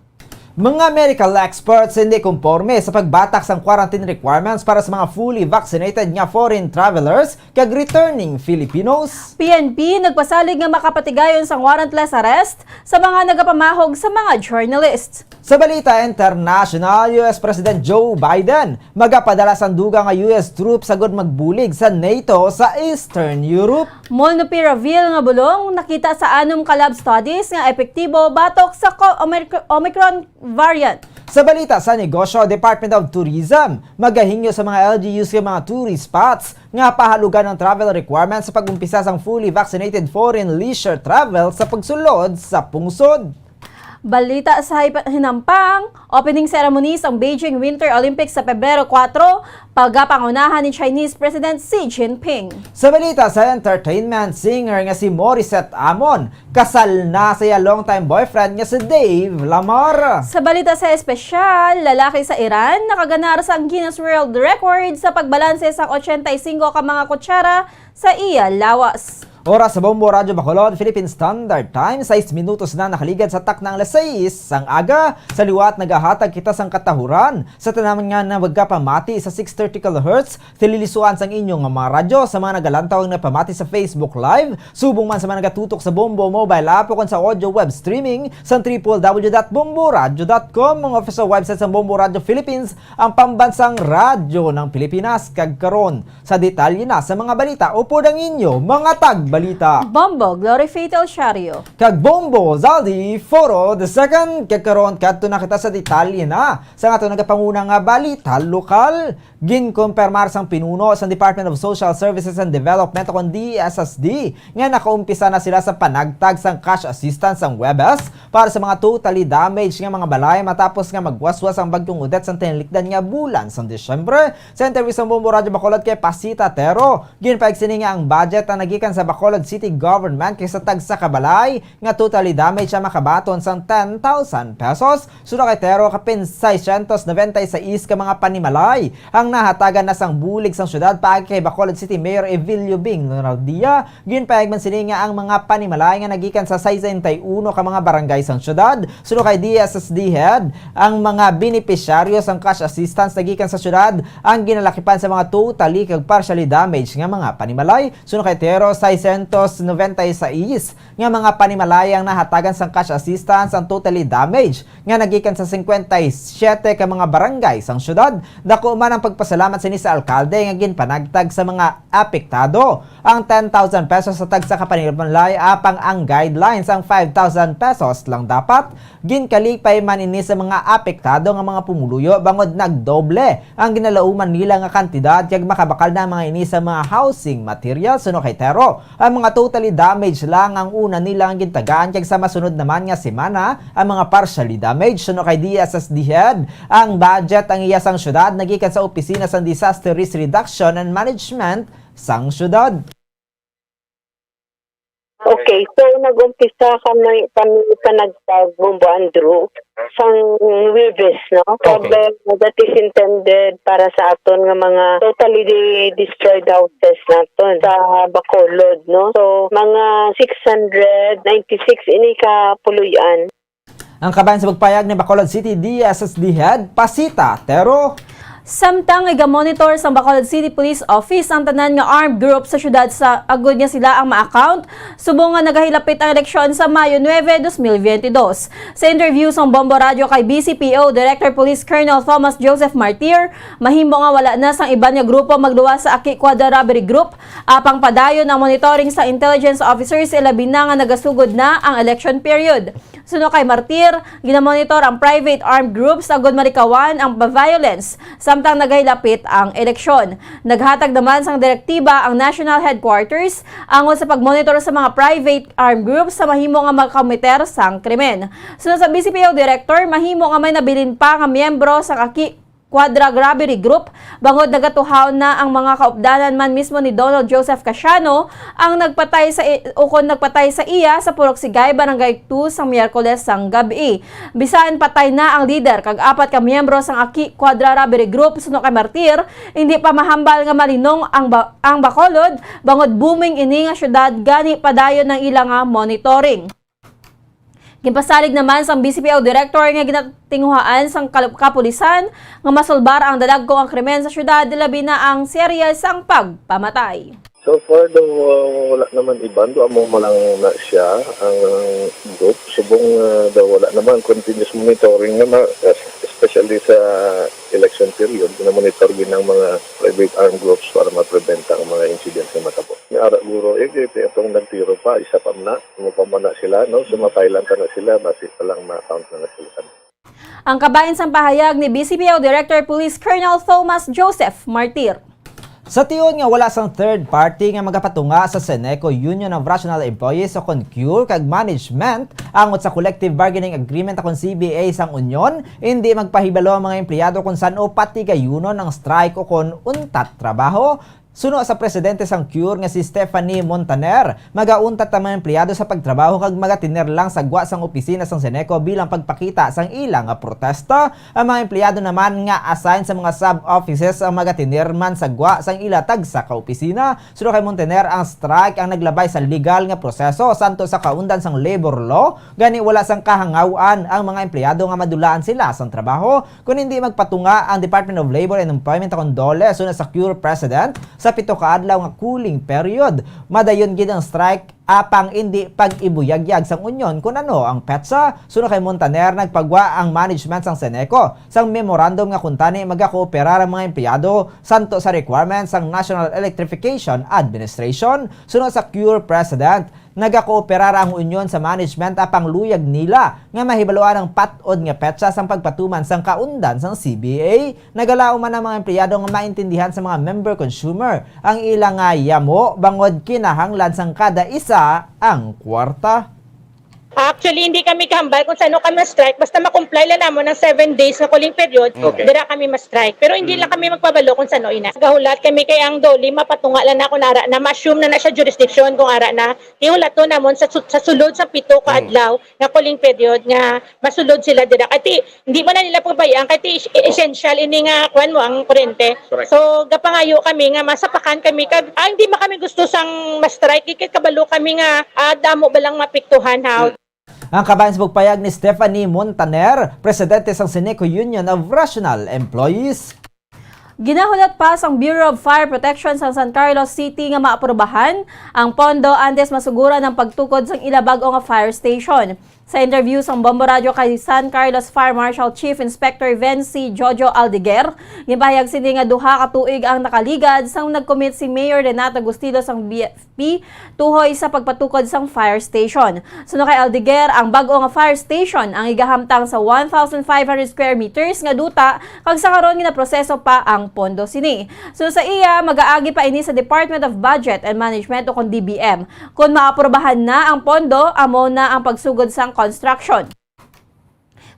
Mga medical experts hindi konporme sa pagbatak sang quarantine requirements para sa mga fully vaccinated nga foreign travelers kag returning Filipinos. P N P nagpasalig nga makapatigayon sang warrantless arrest sa mga nagapamahog sa mga journalists. Sa balita international, U S President Joe Biden magapadala sang dugang nga U S troops agud magbulig sa NATO sa Eastern Europe. Molnupiravir nga bulong nakita sa anom ka lab studies nga epektibo batok sa co-, Omic-, Omicron variant. Sa balita sa negosyo, Department of Tourism magahingyo sa mga L G Us nga mga tourist spots nga pahalugan ang travel requirements sa pag-umpisa sang fully vaccinated foreign leisure travel sa pagsulod sa pungsod. Balita sa hip-, hinampang, opening ceremony sang Beijing Winter Olympics sa Pebrero kuwatro, pagapangunahan ni Chinese President Xi Jinping. Sa balita sa entertainment, singer nga si Morissette Amon kasal na sa iya long-time boyfriend nga si Dave Lamar. Sa balita sa espesyal, lalaki sa Iran nakaganar sang Guinness World Record sa pagbalanse sang ochenta y cinco ka mga kutsara sa iya lawas. Oras sa Bombo Radyo Bacolod, Philippine Standard Time, sais minutos na nakaligad sa takna nga alas sais sang aga. Sa liwat, nagahatag kita sang katahuran sa tanan nga nagapamati sa six thirty kilohertz, tililisuan sang inyo nga mga radyo. Sa mga nagalantaw nga nagapamati sa Facebook Live, subong man sa mga nagatutok sa Bombo mobile app o kon sa audio web streaming sa triple W dot bombo radyo dot com, ang official website sa Bombo Radyo Philippines, ang pambansang radyo ng Pilipinas. Kag karon, sa detalye na sa mga balita, upod ang inyo mga tagba balita. Bombo Glory Fatal Shario. Kag Bombo Zaldi Foro the second, kag karon kadto na kita sa detalye na sa ato nagapanguna nga balita lokal. Ginkumpirmar sang pinuno sang Department of Social Services and Development o kon D S S D nga nakaumpisa na sila sa panagtag sang cash assistance sang Huwebes para sa mga totally damaged nga mga balay matapos nga magwaswas ang Bagyong Odette sang tinilikdan nga bulan sang Disyembre. Sa interview sa Bombo Radyo Bacolod kay Pasita Tero, ginpahayag sini nga ang budget nga nagikan sa Bacolod City Government kay sa tagsa ka balay nga totally damaged ang makabaton sang ten thousand pesos. Suno kay Tero, kapin seiscientos noventa y seis ka mga panimalay ang nahatagan na sang bulig sang syudad paagi kay Bacolod City Mayor Evilio Bing Leonardia. Ginpahayag man sini nga ang mga panimalay nga nagikan sa sesenta y uno ka mga barangay sang syudad, suno kay D S S D head, ang mga benepisyaryo sang cash assistance nagikan sa syudad ang ginalakipan sa mga totally kag partially damaged nga mga panimalay. Suno kay Tero, seiscientos noventa y seis nga mga panimalay ang nahatagan sang cash assistance ang totally damaged nga nagikan sa cincuenta y siete ka mga barangay sang syudad. Dako man ang pagpasalamat sini sa alkalde nga ginpanagtag sa mga apektado ang ten thousand pesos sa tagsa ka panimalay, apang ang guidelines ang five thousand pesos lang dapat. Ginkalipay man ini sa mga apektado nga mga pumuluyo bangod nagdoble ang ginalauman nila nga kantidad kag makabakal na ang mga ini sa mga housing materials, suno kay Tero. Ang mga totally damaged lang ang una nila nga gintagaan, kag sa masunod naman nga semana ang mga partially damaged. Suno kay D S S D head, ang budget ang iya sang syudad nagikan sa Opisina sang Disaster Risk Reduction and Management sang syudad. Okay, so nag-umpisa kami, kami panagtag, Bombo Andrew, sang Huwebes, no? Okay. Problem that is intended para sa aton nga mga totally de-, destroyed houses naton sa Bacolod, no? So, mga six hundred ninety-six ini ka puloy-an. Ang kabahin sa pagpayag ni Bacolod City D S S D head, Pasita Tero. Samtang igamonitor sang Bacolod City Police Office ang tanan nga armed group sa syudad sa agod nga sila ang ma-account, subong nga nagahilapit ang eleksyon sa Mayo nuebe, dos mil biyente dos. Sa interview sang Bombo Radyo kay B C P O Director Police Colonel Thomas Joseph Martir, mahimo nga wala na sang iban nga grupo magluwas sa Aki Quadra Robbery Group, apang padayon ang monitoring sa intelligence officers, ilabi na nga nagasugod na ang election period. Suno kay Martir, ginamonitor ang private armed groups agud malikawan ang violence samtang nagahilapit ang eleksyon. Naghatag naman sang direktiba ang National Headquarters angod sa pagmonitor sa mga private armed groups sa mahimo nga makakomiter sang krimen. Suno sa B C P O Director, mahimo nga may nabilin pa nga miyembro sa Aki Quadra Robbery Group, bangod nagatuhaw na ang mga kaupdanan man mismo ni Donald Joseph Casiano ang nagpatay sa i-, ukon nagpatay sa iya sa Purok Sigay, Barangay two, sang Miyerkules sang gab-i. Bisan patay na ang lider kag apat ka miyembro sang Aki Quadra Robbery Group, suno kay Martir, hindi pa mahambal nga malinong ang ba-, ang Bacolod, bangod booming ini nga syudad, gani padayon ang ila nga monitoring. Ginpasalig naman sang B C P O Director nga ginatinguhaan sang kal-, kapulisan nga masulbar ang dalagko ang krimen sa syudad, labi na ang serye sang pagpamatay. So far daw, uh, wala naman iban, do amo mo lang na siya ang group. Subong, uh, daw wala naman continuous monitoring na, na, especially sa election period, ginamonitor gid ng mga private armed groups para ma-prevent ang mga incidents na matabo. Ni ara guro, eh, kay atong nagtiro pa, isa pa man na, mo pa man na sila, no? So, mapailan pa na sila, basi pa lang ma-count na na sila. Ang kabahin sang pahayag ni B C P O Director Police Colonel Thomas Joseph Martir. Sa tion nga wala sang third party nga magapatunga sa Ceneco Union of Rational Employees o kon CURE kag management, angot sa collective bargaining agreement o kon C B A sang union, hindi magpahibalo ang mga empleyado kung san-o patigayunon ang strike o kon untat trabaho. Suno sa presidente sang CURE nga si Stephanie Montaner, magauntat ang mga empleyado sa pagtrabaho kag magatener lang sa gwa sang opisina sang Ceneco bilang pagpakita sang ila nga protesta. Ang mga empleyado naman nga assign sa mga sub-offices ang magatener man sa gwa sang ila tagsa ka opisina. Suno kay Montaner, ang strike ang naglabay sa legal nga proseso santo sa kaundan sang labor law, gani wala sang kahangaw-an ang mga empleyado nga madulaan sila sang trabaho. Kon hindi magpatunga ang Department of Labor and Employment o kon DOLE, suno sa CURE President, sa sa pito ka adlaw nga cooling period. Madayon gid ang strike apang indi pag-ibuyagyag sang union kun ano ang petsa. Suno kay Montaner, nagpagwa ang management sang Ceneco sang memorandum nga kuntani magakooperar ang mga empleyado santo sa requirements sang National Electrification Administration. Suno sa CURE President, nagakooperar ang union sa management apang luyag nila nga mahibaluan ang pat-od nga petsa sang pagpatuman sang kaundan sang C B A. Nagalaom man ang mga empleyado nga maintindihan sa mga member consumer ang ila nga yamo bangod kinahanglan sang kada isa ang kwarta. Actually, hindi kami kahambal kung sano kami strike. Basta ma-comply lang namon ang seven days nga cooling period, Okay. dira kami ma-strike. Pero hindi lang kami magpabalo kung sano ina. Gahulat kami kay ang DOLE, mapatunga lang na kung ara na, ma-assume na na siya jurisdiction kung ara na. Ihulaton namon sa, su- sa sulod sa pito ka Mm. adlaw nga cooling period nga masulod sila dira. Kay ti, hindi mo na nila pabayaan kay ti, essential ini nga kuan mo ang kurente. Correct. So gapangayo kami nga masapakan kami kag ah, hindi man kami gusto sang ma-strike kay kabalo kami nga ah, damo ba lang mapiktuhan ha. Ang kabahin sa pagpayag ni Stephanie Montaner, presidente sang Ceneco Union of Rational Employees. Ginahulat pa sang Bureau of Fire Protection sang San Carlos City nga maaprubahan ang pondo antes masuguran ang pagtukod sang ila bag-o nga fire station. Sa interview sang Bombo Radyo kay San Carlos Fire Marshal Chief Inspector Vency Jojo Aldeguer, ginpahayag sini nga duha ka tuig ang nakaligad sang nag-commit si Mayor Renato Gustilo sang B F P tuhoy sa pagpatukod sang fire station. Suno kay Aldeguer, ang bag-o nga fire station ang igahamtang sa one thousand five hundred square meters nga duta kag sa karon ginaproseso pa ang pondo sini. Suno sa iya, mag-aagi pa ini sa Department of Budget and Management o kon D B M. Kon maaprubahan na ang pondo, amo na ang pagsugod sang construction.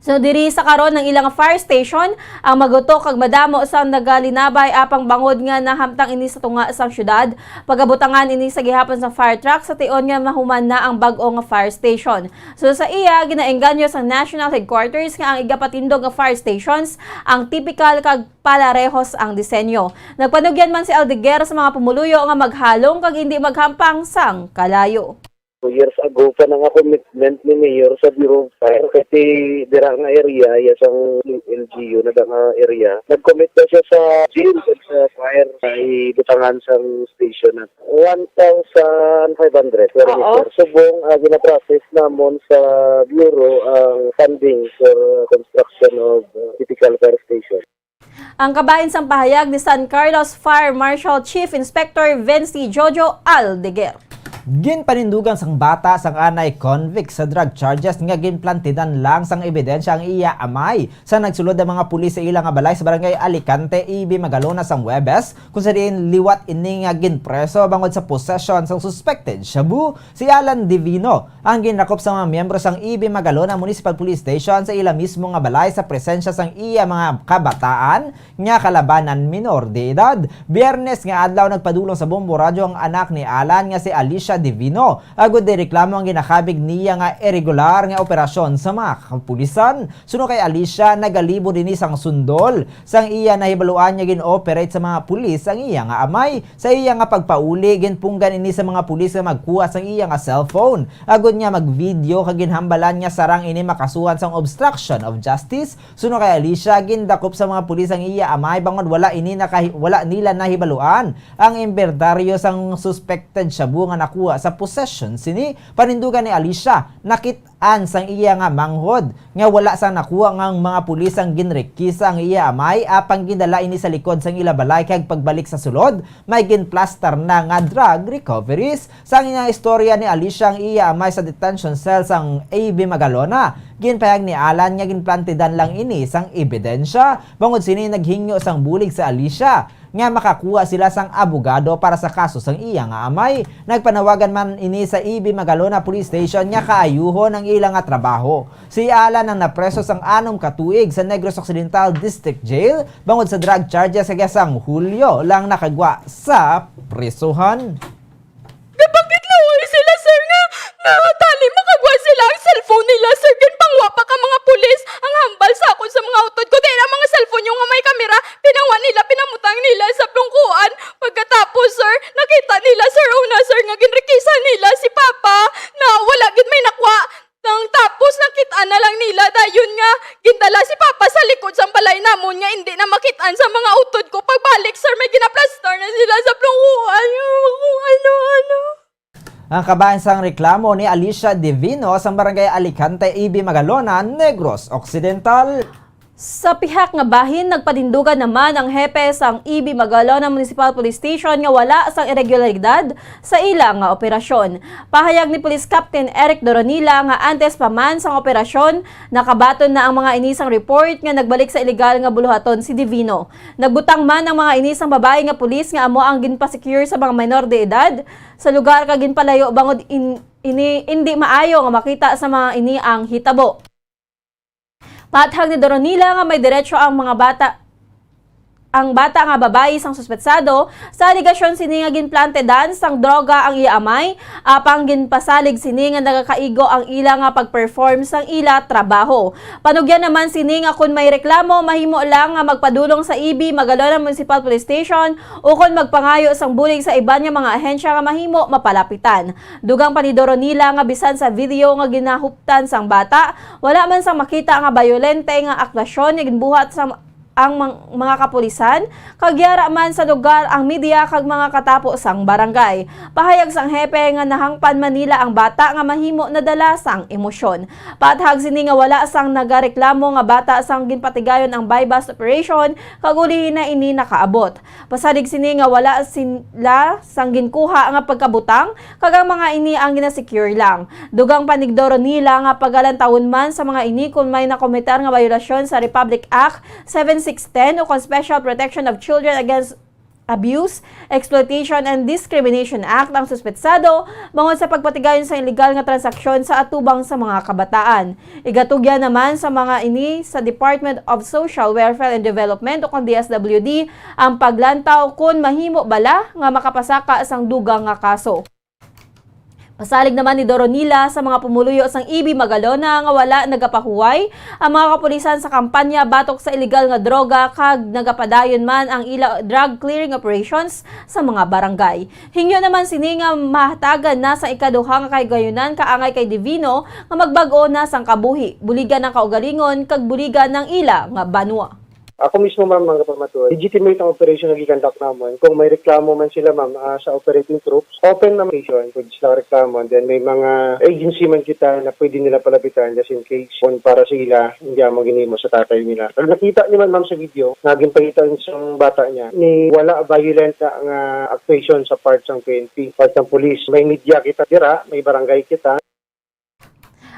So diri sa karon ang ilang fire station ang magutok kag madamo sang nagalinabay apang bangod nga nahamtang ini sa tunga sang syudad, pagabutangan ini sa gihapon sang fire truck sa tion nga mahuman na ang bag-o nga fire station. So sa iya, ginaengganyo sang National Headquarters nga ang igapatindog nga fire stations ang tipikal kag palarehos ang disenyo. Nagpanugyan man si Aldeguer sa mga pumuluyo nga maghalong kag indi maghampang sang kalayo. Two years ago pa na nga commitment ni Mayor sa Bureau of Fire kay ti dira nga area, iya sang L G U na nga area. Nag-commit na siya sa jail kag sa fire sa ibutangan sang station na one thousand five hundred square Oo. meter. Subong, ah, gina-process namon sa Bureau ang funding for construction of, ah, typical fire station. Ang kabahin sang pahayag ni San Carlos Fire Marshal Chief Inspector Vency Jojo Aldeguer. Ginpanindugan sang bata sang anay convict sa drug charges nga ginplantidan lang sang ebidensya ang iya amay sa nagsulod ang mga pulis sa ila nga balay sa barangay Alicante, A B Magalona sang Huwebes, kung sa diin liwat ini nga ginpreso bangod sa possession sang suspected shabu. Si Alan Divino ang ginrakop sa mga miyembro sang A B Magalona Municipal Police Station sa ila mismo nga balay sa presensya sang iya mga kabataan nga kalabanan minor de edad. Biyernes nga adlaw nagpadulong sa Bombo Radyo ang anak ni Alan nga si Alicia Divino, agud reklamo ang ginakabig niya nga irregular nga operasyon sa mga kapulisan. Suno kay Alicia, nagalibod ini sang sundol sang iya nahibaluan nga gin-operate sa mga pulis ang iya nga amay. Sa iya nga pagpauli, ginpunggan ini sa mga pulis nga magkuha sang iya nga cellphone, agud nga mag-video kag ginhambalan nga sarang ini makasuhan sang obstruction of justice. Suno kay Alicia, gindakop sa mga pulis ang iya amay bangod wala ini nakahi-, wala nila nahibaluan ang inventaryo sang suspected shabu nga nakuha sa possession sini. Panindugan ni Alicia, nakit-an sang iya nga manghod nga wala sang nakuha nga ang mga pulis ang ginrekisa ang iya amay apang gindala ini sa likod sang ila balay kag pagbalik sa sulod may ginplastar na nga drug recoveries. Sang iyang istorya ni Alicia ang iya amay sa detention cell sang A B Magalona, ginpahayag ni Alan nga ginplantidan lang ini sang ebidensya. Bangod sini, naghingyo sang bulig sa Alicia nga makakuha sila sang abogado para sa kaso sang iya nga amay. Nagpanawagan man ini sa A B Magalona Police Station nga kaayuhon ang ila nga trabaho. Si Alan ang napreso sang anom ka tuig sa Negros Occidental District Jail bangod sa drug charges kag sang Hulyo lang nakagwa sa prisuhan. Gapakitluoy sila, sir, nga, nga tali makagwa sila ang cellphone nila, sir. Ginpangwa pa ka mga pulis. Ang hambal sa akon sa mga utod ko, dahil ang mga cellphone yung nga may kamera, pinangwa nila, pinamutang nila sa plungkuan. Pagkatapos, sir, nakita nila, sir, una, sir, nga ginrikisan nila si Papa na wala gid may nakwa. Nang tapos, nakit-an na lang nila dayon nga gindala si Papa sa likod sang balay namon nga indi na makit-an sa mga utod ko. Pagbalik, sir, may ginaplastar na sila sa plungkuan. Ayaw ako, ano, ano. Ang kabahin sang reklamo ni Alicia Divino sang Barangay Alicante, E B Magalona, Negros Occidental. Sa pihak nga bahin, nagpanindugan naman ang hepe sang E B Magalona Municipal Police Station nga wala sang iregularidad sa ila nga operasyon. Pahayag ni Police Captain Eric Doronila nga antes pa man sang operasyon, nakabaton na ang mga ini sang report nga nagbalik sa iligal nga buluhaton si Divino. Nagbutang man ang mga ini sang babayi nga pulis nga amo ang ginpa-secure sa mga minor de edad sa lugar kag ginpalayo bangod in-, ini indi maayo nga makita sa mga ini ang hitabo. Paathag ni Doronila nga may derecho ang mga bata, ang bata nga babayi sang suspetsado sa alegasyon sini nga ginplantedan sang droga ang iya amay, apang ginpasalig sini nga nagakaigo ang ila nga pag-perform sang ila trabaho. Panugyan naman sini nga kon may reklamo, mahimo lang nga magpadulong sa E B Magalona Municipal Police Station ukon magpangayo sang bulig sa iban nga mga ahensya nga mahimo mapalapitan. Dugang pa ni Doronila nga bisan sa video nga ginahuptan sang bata, wala man sang makita nga bayolente nga aktuasyon nga ginbuhat sa ang mang-, mga kapulisan, kag yara man sa lugar ang media kag mga katapo sang barangay. Pahayag sang hepe nga nahangpan man nila ang bata nga mahimo nadala sang emosyon. Paathag sini nga wala sang nagareklamo nga bata sang ginpatigayon ang buy-bust operation, kag ulihi na ini nakaabot. Pasalig sini nga wala sila sang ginkuha nga pagkabutang, kag ang mga ini ang ginasecure lang. Dugang pa ni Doronila nga pagalantawon man sa mga ini kon may nakometer nga bayolasyon sa Republic Act seven six ten o kon Special Protection of Children Against Abuse, Exploitation, and Discrimination Act ang suspetsado bangod sa pagpatigayon sa iligal nga transaksyon sa atubang sa mga kabataan. Igatugyan naman sa mga ini sa Department of Social Welfare and Development o kon D S W D ang paglantaw kon mahimo bala nga makapasaka sang dugang nga kaso. Pasalig naman ni Doronila sa mga pumuluyo sang E B Magalona nga wala nagapahuway ang mga kapulisan sa kampanya batok sa iligal nga droga kag nagapadayon man ang ila drug clearing operations sa mga barangay. Hingyo naman sini nga mahatagan na sa ikaduha nga kahigayunan kaangay kay Divino nga magbag-o na sang kabuhi, buligan ang kaugalingon kag buligan ang ila nga banwa. Ako mismo, ma'am, mga kapamatuod, legitimate ang operation nga gi-conduct namon. Kung may reklamo man sila, ma'am, ah, sa operating troops, open na station pwede sila reklamo. And then may mga agency man kita na pwede nila palapitan just in case kung para sa ila, hindi amo ginhimo sa tatay nila. Pag nakita niyo man, ma'am, sa video, nga ginpakita sa bata niya, ni wala violent na nga actuation sa part sang P N P, part sang police. May media kita dira, may barangay kita.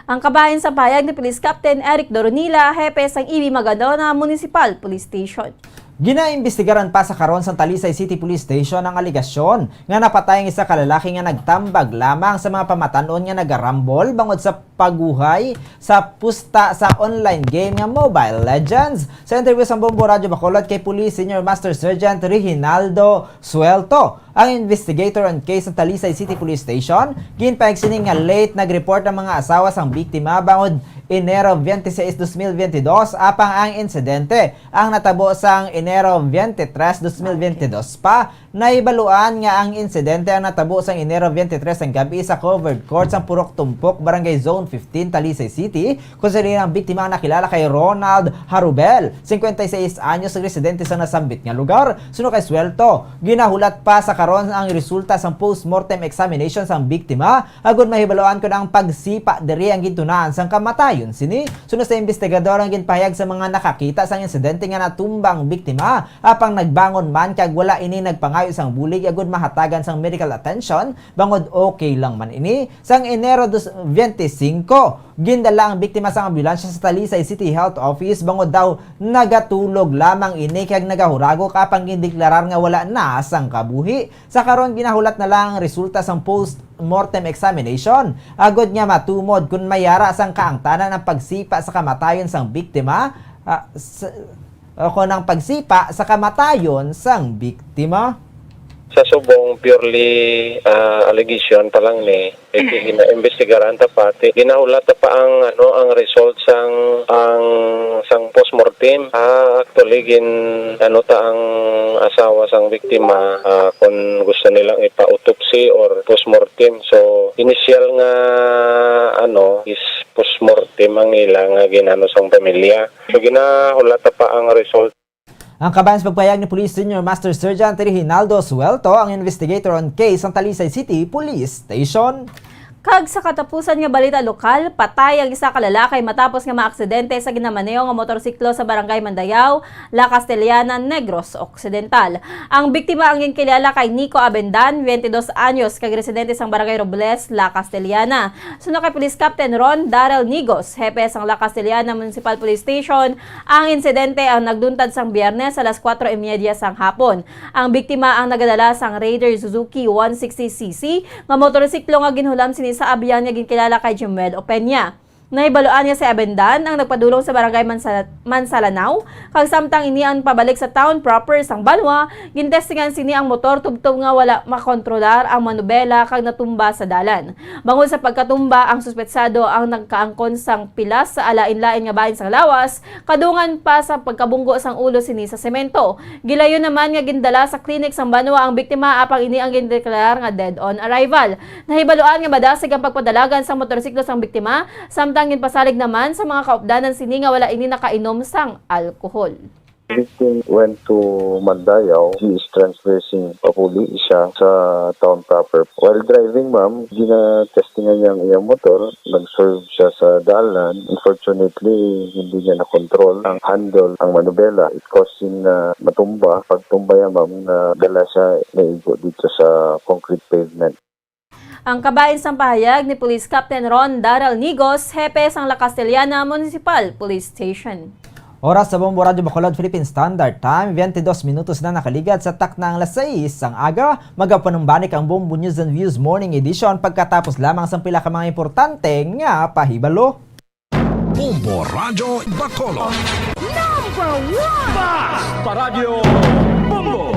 Ang kabahin sa pahayag ni Police Captain Eric Doronila, hepe sang E B Magalona Municipal Police Station. Ginaimbestigaran pa sa karon sa Talisay City Police Station ang alegasyon nga napatay ang isa ka lalaki nga nagtambag lamang sa mga pamatan-on nga nagarambol bangod sa paguhay sa pusta sa online game nga Mobile Legends. Sa interview sa Bombo Radyo Bacolod kay Police Senior Master Sergeant Reginaldo Suelto, ang investigator on case sa Talisay City Police Station, ginpahayag sini nga late nag-report ang mga asawa sang biktima bangod Enero twenty-six, dos mil veintidós, apang ang insidente ang natabo sang Enero twenty-tres, dos mil veintidós pa. Nahibaluan nga ang insidente ang natabo sang Enero twenty-tres sang gab-i sa covered court sang Purok Tumpok, Barangay Zone fifteen, Talisay City, kung sini ang biktima ang nakilala kay Ronald Harubel, cincuenta y seis anyos, residente sa nasambit nga lugar. Suno kay Suelto, ginahulat pa sa karon ang resulta sang postmortem examination sang biktima, agud mahibaluan kon ang pagsipa diri ang gintunaan sang kamatayon sini. Suno sa investigador ang ginpahayag sa mga nakakita sang insidente nga natumba ang biktima, apang nagbangon man kag wala ini nagpangayo sang bulig agud mahatagan sang medical attention, bangod okay lang man ini. Sang Enero dos, twenty-singko, gindala ang biktima sang ambulansya sa Talisay City Health Office bangod daw nagatulog lamang ini kag nagahuragok, apang gindeklarar nga wala na sang kabuhi. Sa karon, ginahulat na lang ang resulta sang post-mortem examination, agud nga matumod kon may ara sang kaangtanan ang pagsipa sa kamatayon sang biktima, ah, s-, o kon ang pagsipa sa kamatayon sang biktima. Sa subong, purely, ah, allegation pa lang ni, eh, gina-imbestigaran ta pa, ti-, ginahulat ta pa ang, ano, ang result sang, ang, sang postmortem. Ah, actually, gin-, ano ta ang asawa sang biktima, ah, kung gusto nilang ipa-autopsy or postmortem. So, initial nga, ano, is postmortem ang ila nga ginano sang pamilya. So, ginahulat ta pa ang result. Ang kabahin sa pagpahayag ni Police Senior Master Sergeant Reginaldo Suelto, ang investigator on case sang Talisay City Police Station. Kag sa katapusan nga balita lokal, patay ang isa ka lalaki matapos nga maaksidente sa ginamaneho nga motorsiklo sa Barangay Mandayao, La Castellana, Negros Occidental. Ang biktima ang ginkilala kay Nico Abendan, twenty-dos anyos, kag residente sang Barangay Robles, La Castellana. Suno kay Police Captain Ron Darrell Nigos, hepe sang La Castellana Municipal Police Station, ang insidente ang nagduntad sang Biyernes alas kuwatro y media sang hapon. Ang biktima ang nagadala sang Raider Suzuki one sixty C C nga motorsiklo nga ginhulam sini sa abyan nga ginkilala kay Jimwell Opeña. Nahibaluan nga si Abendan ang nagpadulong sa Barangay Mansa-, Mansalanao, kag samtang ini ang pabalik sa town proper sang banwa, gintestingan sini ang motor tubtob nga wala makontrolar ang manubela kag natumba sa dalan. Bangod sa pagkatumba, ang suspetsado ang nagkaangkon sang pilas sa alain-lain nga bahin sang lawas, kadungan pa sa pagkabunggo sang ulo sini sa semento. Gilayon naman nga gindala sa klinik sang banwa ang biktima, apang ini ang gindeklarar nga dead on arrival. Nahibaluan nga madasig ang pagpadalagan sang motorsiklo sang biktima, samtang ginpasalig naman sa mga kaupdanan sini nga wala ini nakainom sang alkohol. Victim went to Mandayao. He is transversing pauli siya sa town proper. While driving, ma'am, ginatestingan niya ang iyang motor. Nag-swerve siya sa dalan. Unfortunately, hindi niya na-control ang handle, ang manubela. It caused him na matumba. Pagtumba niya, ma'am, nadala siya, naigo dito sa concrete pavement. Ang kabahin sang pahayag ni Police Captain Ron Daryl Nigos, hepe sang La Castellana Municipal Police Station. Oras sa Bombo Radyo Bacolod Philippine Standard Time, twenty-dos minutos na nakaligat sa takna ang alas sais sang aga. Magapanumbalik ang Bombo News and Views Morning Edition pagkatapos lamang sang pila ka mga importante nga pahibalo. Bombo Radyo Bacolod. Number one! Bas! Paradyo Bombo!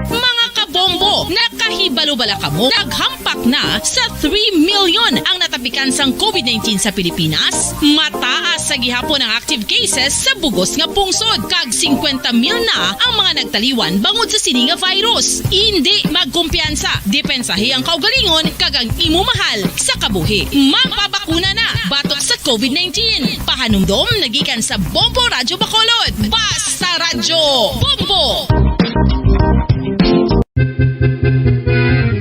Mga kabombo, nakahibalo bala kamo? Naghampak na sa three million ang natapikan sang COVID nineteen sa Pilipinas. Mataas sa gihapon ang active cases sa bugos nga pungsod, kag singkwenta mil na ang mga nagtaliwan bangod sa sini nga virus. Indi magkumpiyansa, depensahi ang kaugalingon kag ang imo mahal sa kabuhi. Magpabakuna na batok sa COVID nineteen. Pahanumdom nagikan sa Bombo Radyo Bacolod. Basta Radyo Bombo!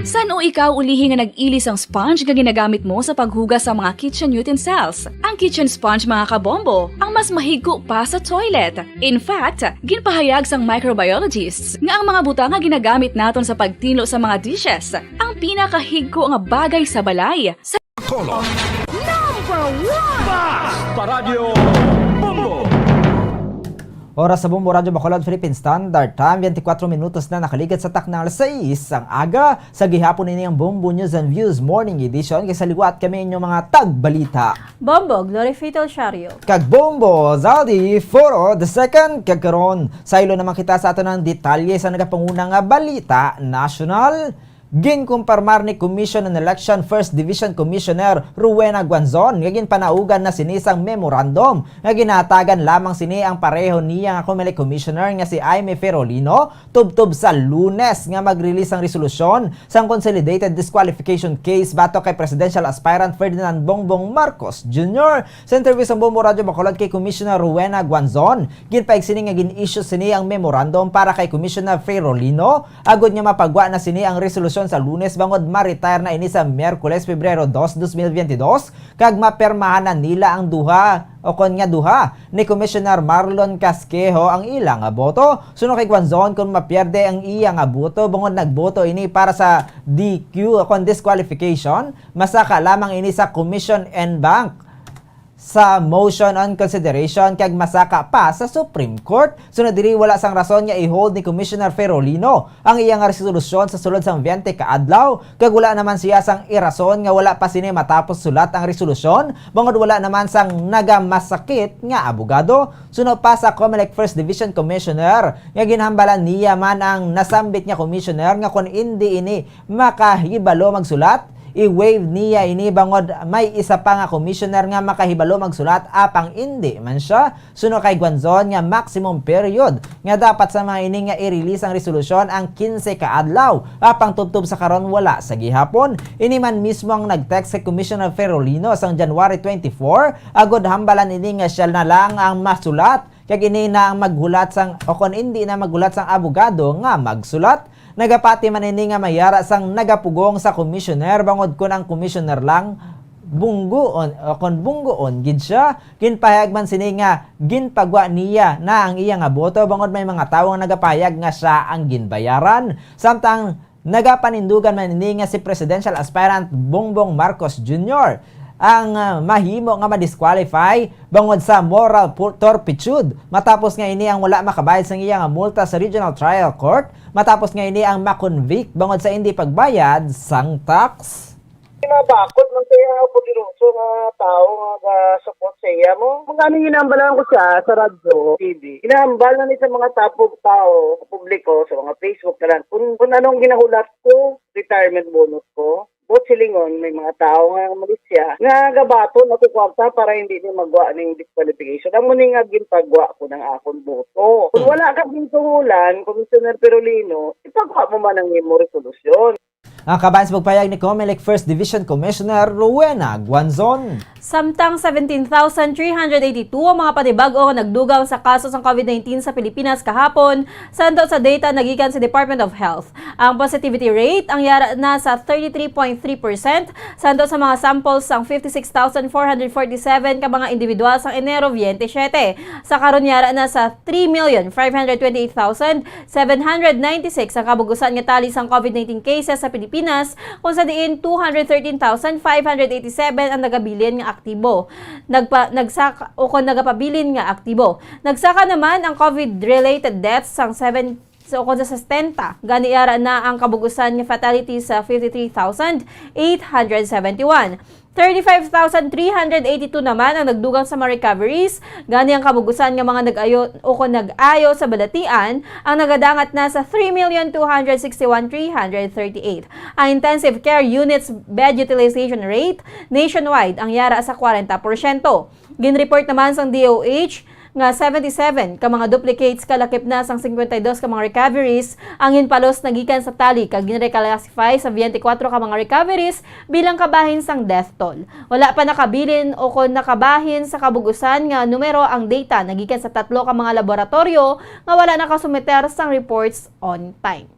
San-o ikaw ulihi nga nag-ili sang sponge nga ginagamit mo sa paghugas sa mga kitchen utensils? Ang kitchen sponge, mga kabombo, ang mas mahigko pa sa toilet. In fact, ginpahayag sang microbiologists nga ang mga butang nga ginagamit naton sa pagtinlo sa mga dishes ang pinakahigko nga bagay sa balay. Sa Bacolod. Number one! Bas! Paradyo Bombo! Oras sa Bombo Radyo Bacolod Philippine Standard Time, twenty-four minutos na nakaligat sa takna alas sais sang aga. Sa gihapon ini ang Bombo News and Views Morning Edition, kay sa liwat kami inyong mga tagbalita. Bombo Glory Fitel Shario. Kag Bombo Zaldi Foro the second. Kag karon, saylo naman kita sa aton ang detalye sa nagapanguna nga balita nasyonal. Ginkumpirmar ni Commission on Election First Division Commissioner Rowena Guanzon nga ginpanaugan na sini sang memorandum nga ginahatagan lamang sini ang pareho niya nga Comelec Commissioner nga si Imee Ferolino tubtob sa Lunes nga mag-release sang resolusyon sang consolidated disqualification case batok kay presidential aspirant Ferdinand Bongbong Marcos Junior. Sa interview sa Bombo Radyo Bacolod kay Commissioner Rowena Guanzon, ginpahayag sini nga gin-issue sini ang memorandum para kay Commissioner Ferolino agod nga mapagwa na sini ang resolusyon sa Lunes bangod ma-retire na ini sa Miyerkules, Pebrero dos, dos mil biyentidós, kag mapirmahan na nila ang duha o kon nga duha ni Commissioner Marlon Casquejo ang ila nga boto. Suno kay Guanzon, kon mapierde ang iya nga boto bangod nagboto ini para sa D Q o kon disqualification, masaka lamang ini sa Commission en banc sa motion on consideration kag masaka pa sa Supreme Court. Sunod diri, wala sang rason nga i-hold ni Commissioner Ferolino ang iya nga resolusyon sa sulod sang twenty ka adlaw, kag wala naman siya sang irason nga wala pa sini matapos sulat ang resolusyon, bangod wala naman sang nagamasakit nga abogado. Suno pa sa Comelec First Division Commissioner nga ginhambalan niya man ang nasambit nga commissioner nga kon indi ini makahibalo magsulat, i-waive niya ini bangod may isa pa nga commissioner nga makahibalo magsulat apang indi man siya. Suno kay Guanzon nga maximum period nga dapat sa mga ini nga i-release ang resolusyon ang kinse ka adlaw, apang tubtob sa karon wala sa gihapon. Ini man mismo ang nag-text kay Commissioner Ferolino sang January twenty-four, agod hambalan ini nga siya na lang ang masulat, kag ini na ang maghulat sang, o kon indi na maghulat sang abogado nga magsulat. Nagapati man ini nga mayara sang nagapugong sa commissioner, bangod kon ang commissioner lang bunggoon, o kon bunggoon gid siya. Ginpahayag man sini nga ginpagwa niya na ang iya nga boto, bangod may mga tawo nga nagapahayag nga siya ang ginbayaran. Samtang nagapanindugan man ini nga si presidential aspirant Bongbong Marcos Junior ang, ah, mahimo nga ma-disqualify bangod sa moral pu-, turpitude, matapos nga ini ang wala makabayad sang iya nga multa sa Regional Trial Court, matapos nga ini ang ma-convict bangod sa indi pagbayad sang tax. Mabakod man kaya ang poderoso nga tao nga ga-support sa iya mo. Mga ano, ginambalan ko siya sa radyo, T V. Ginahambal na ni sa mga tapog tao, publiko, sa mga Facebook na lang. Kung, kung anong ginahulat ko, retirement bonus ko. Buot silingon, may mga tao nga malisya nga gabaton ako kwarta para hindi niya magwa ning disqualification. Amo ni nga ginpagwa ko ng akon boto. Kung wala ka gintuhulan, Commissioner Perolino, ipagwa mo man ang imo resolusyon. Ang kabahin sa pagpayag ni Comelec First Division Commissioner Rowena Guanzon. Samtang seventeen thousand three hundred eighty-two ang mga panibag-o nga nagdugang sa kaso sang COVID nineteen sa Pilipinas kahapon, santo sa data nagikan sa Department of Health. Ang positivity rate ang yara na sa thirty-three point three percent, santo sa mga samples sang fifty-six thousand four hundred forty-seven ka mga individual sang Enero twenty-seven. Sa karon yara na sa three million five hundred twenty-eight thousand seven hundred ninety-six ang kabug-usan nga tali sang COVID nineteen cases sa Pilipinas, kung sa diin two hundred thirteen thousand five hundred eighty-seven ang nagabilin nga aktibo. Nagpa-, nagsaka, o kon nagapabilin nga aktibo. Nagsaka naman ang COVID-related deaths sang seven, so, o kon sa sesenta. Gani ara na ang kabug-usan nga fatalities sa fifty-three thousand eight hundred seventy-one. Thirty-five thousand three hundred eighty-two naman ang nagdugang sa mga recoveries. Gani ang kabug-usan nga mga nag-ayo o kon nag-ayo sa balatian ang nagadangat na sa three million two hundred sixty-one three hundred thirty-eight. Ang intensive care units bed utilization rate nationwide ang yara sa kwarenta porsyento. Ginreport naman sang D O H nga seventy-seven ka mga duplicates kalakip na sang cincuenta y dos ka mga recoveries ang ginpalos na gikan sa tali kag ginreclassify sa twenty-four ka mga recoveries bilang kabahin sang death toll. Wala pa nakabilin o kon nakabahin sa kabug-usan nga numero ang data nagikan sa tatlo ka mga laboratoryo nga wala nakasumiter sang reports on time.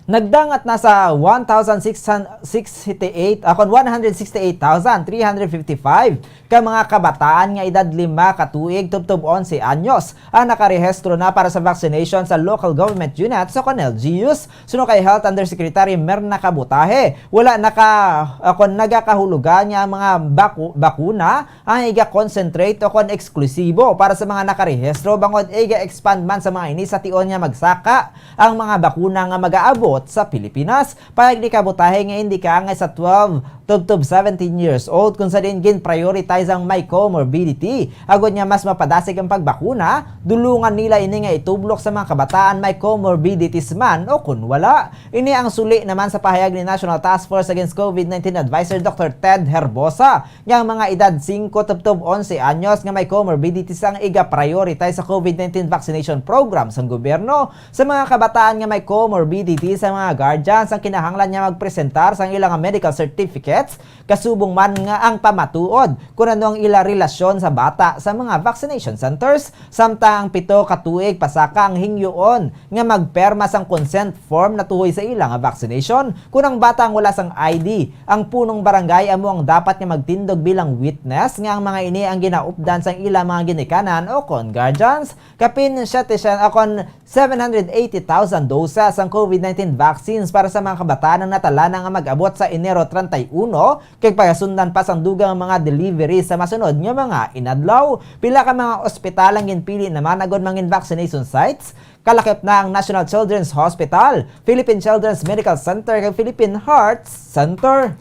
Nagdangat na sa one thousand six hundred sixty-eight, ah, kon one hundred sixty-eight thousand three hundred fifty-five ka mga kabataan nga edad lima ka tuig tubtob onse anyos ang nakarehistro na para sa vaccination sa local government units o kon L G Us. Suno kay Health Undersecretary Mirna Cabutahe, wala naka, ah, kon nagakahulugan nga ang mga baku-, bakuna ang iga-concentrate o kon eksklusibo para sa mga nakarehistro, bangod iga-expand man sa mga ini sa tion nga magsaka ang mga bakuna nga magaabot sa Pilipinas. Pahayag ni Cabutahe nga indi kaangay sa twelve tubtob seventeen years old, kung sa diin gin-prioritize ang may comorbidity. Agod nga mas mapadasig ang pagbakuna, dulungan nila ini nga itublok sa mga kabataan may comorbidities man o kun wala. Ini ang suli naman sa pahayag ni National Task Force Against COVID nineteen Advisor Doctor Ted Herbosa, nga ang mga edad singko tubtob onse anyos nga may comorbidities ang iga-prioritize sa COVID nineteen vaccination program sang gobyerno. Sa mga kabataan nga may comorbidities, ang mga guardians ang kinahanglan nga magpresentar sang ilang medical certificates, kasubong man nga ang pamatuod kon ano ang ila relasyon sa bata sa mga vaccination centers. Samtang ang pito ka tuig pasaka ang hingyoon nga magperma sang consent form natuhoy sa ila nga vaccination. Kon ang bata ang wala sang I D, ang punong barangay amo ang dapat nga magtindog bilang witness nga ang mga ini ang ginaupdan sang ila mga ginikanan o kon guardians. Kapin siyete syan, o kon seven hundred eighty thousand doses ang COVID nineteen vaccines para sa mga kabataan ang natalana nga mag-abot sa Enero treinta y uno, kag pagasundan pa sang dugang mga delivery sa masunod nga mga inadlaw. Pila ka mga ospital ang ginpili naman agod mangin vaccination sites, kalakip na ang National Children's Hospital, Philippine Children's Medical Center, kag Philippine Heart Center.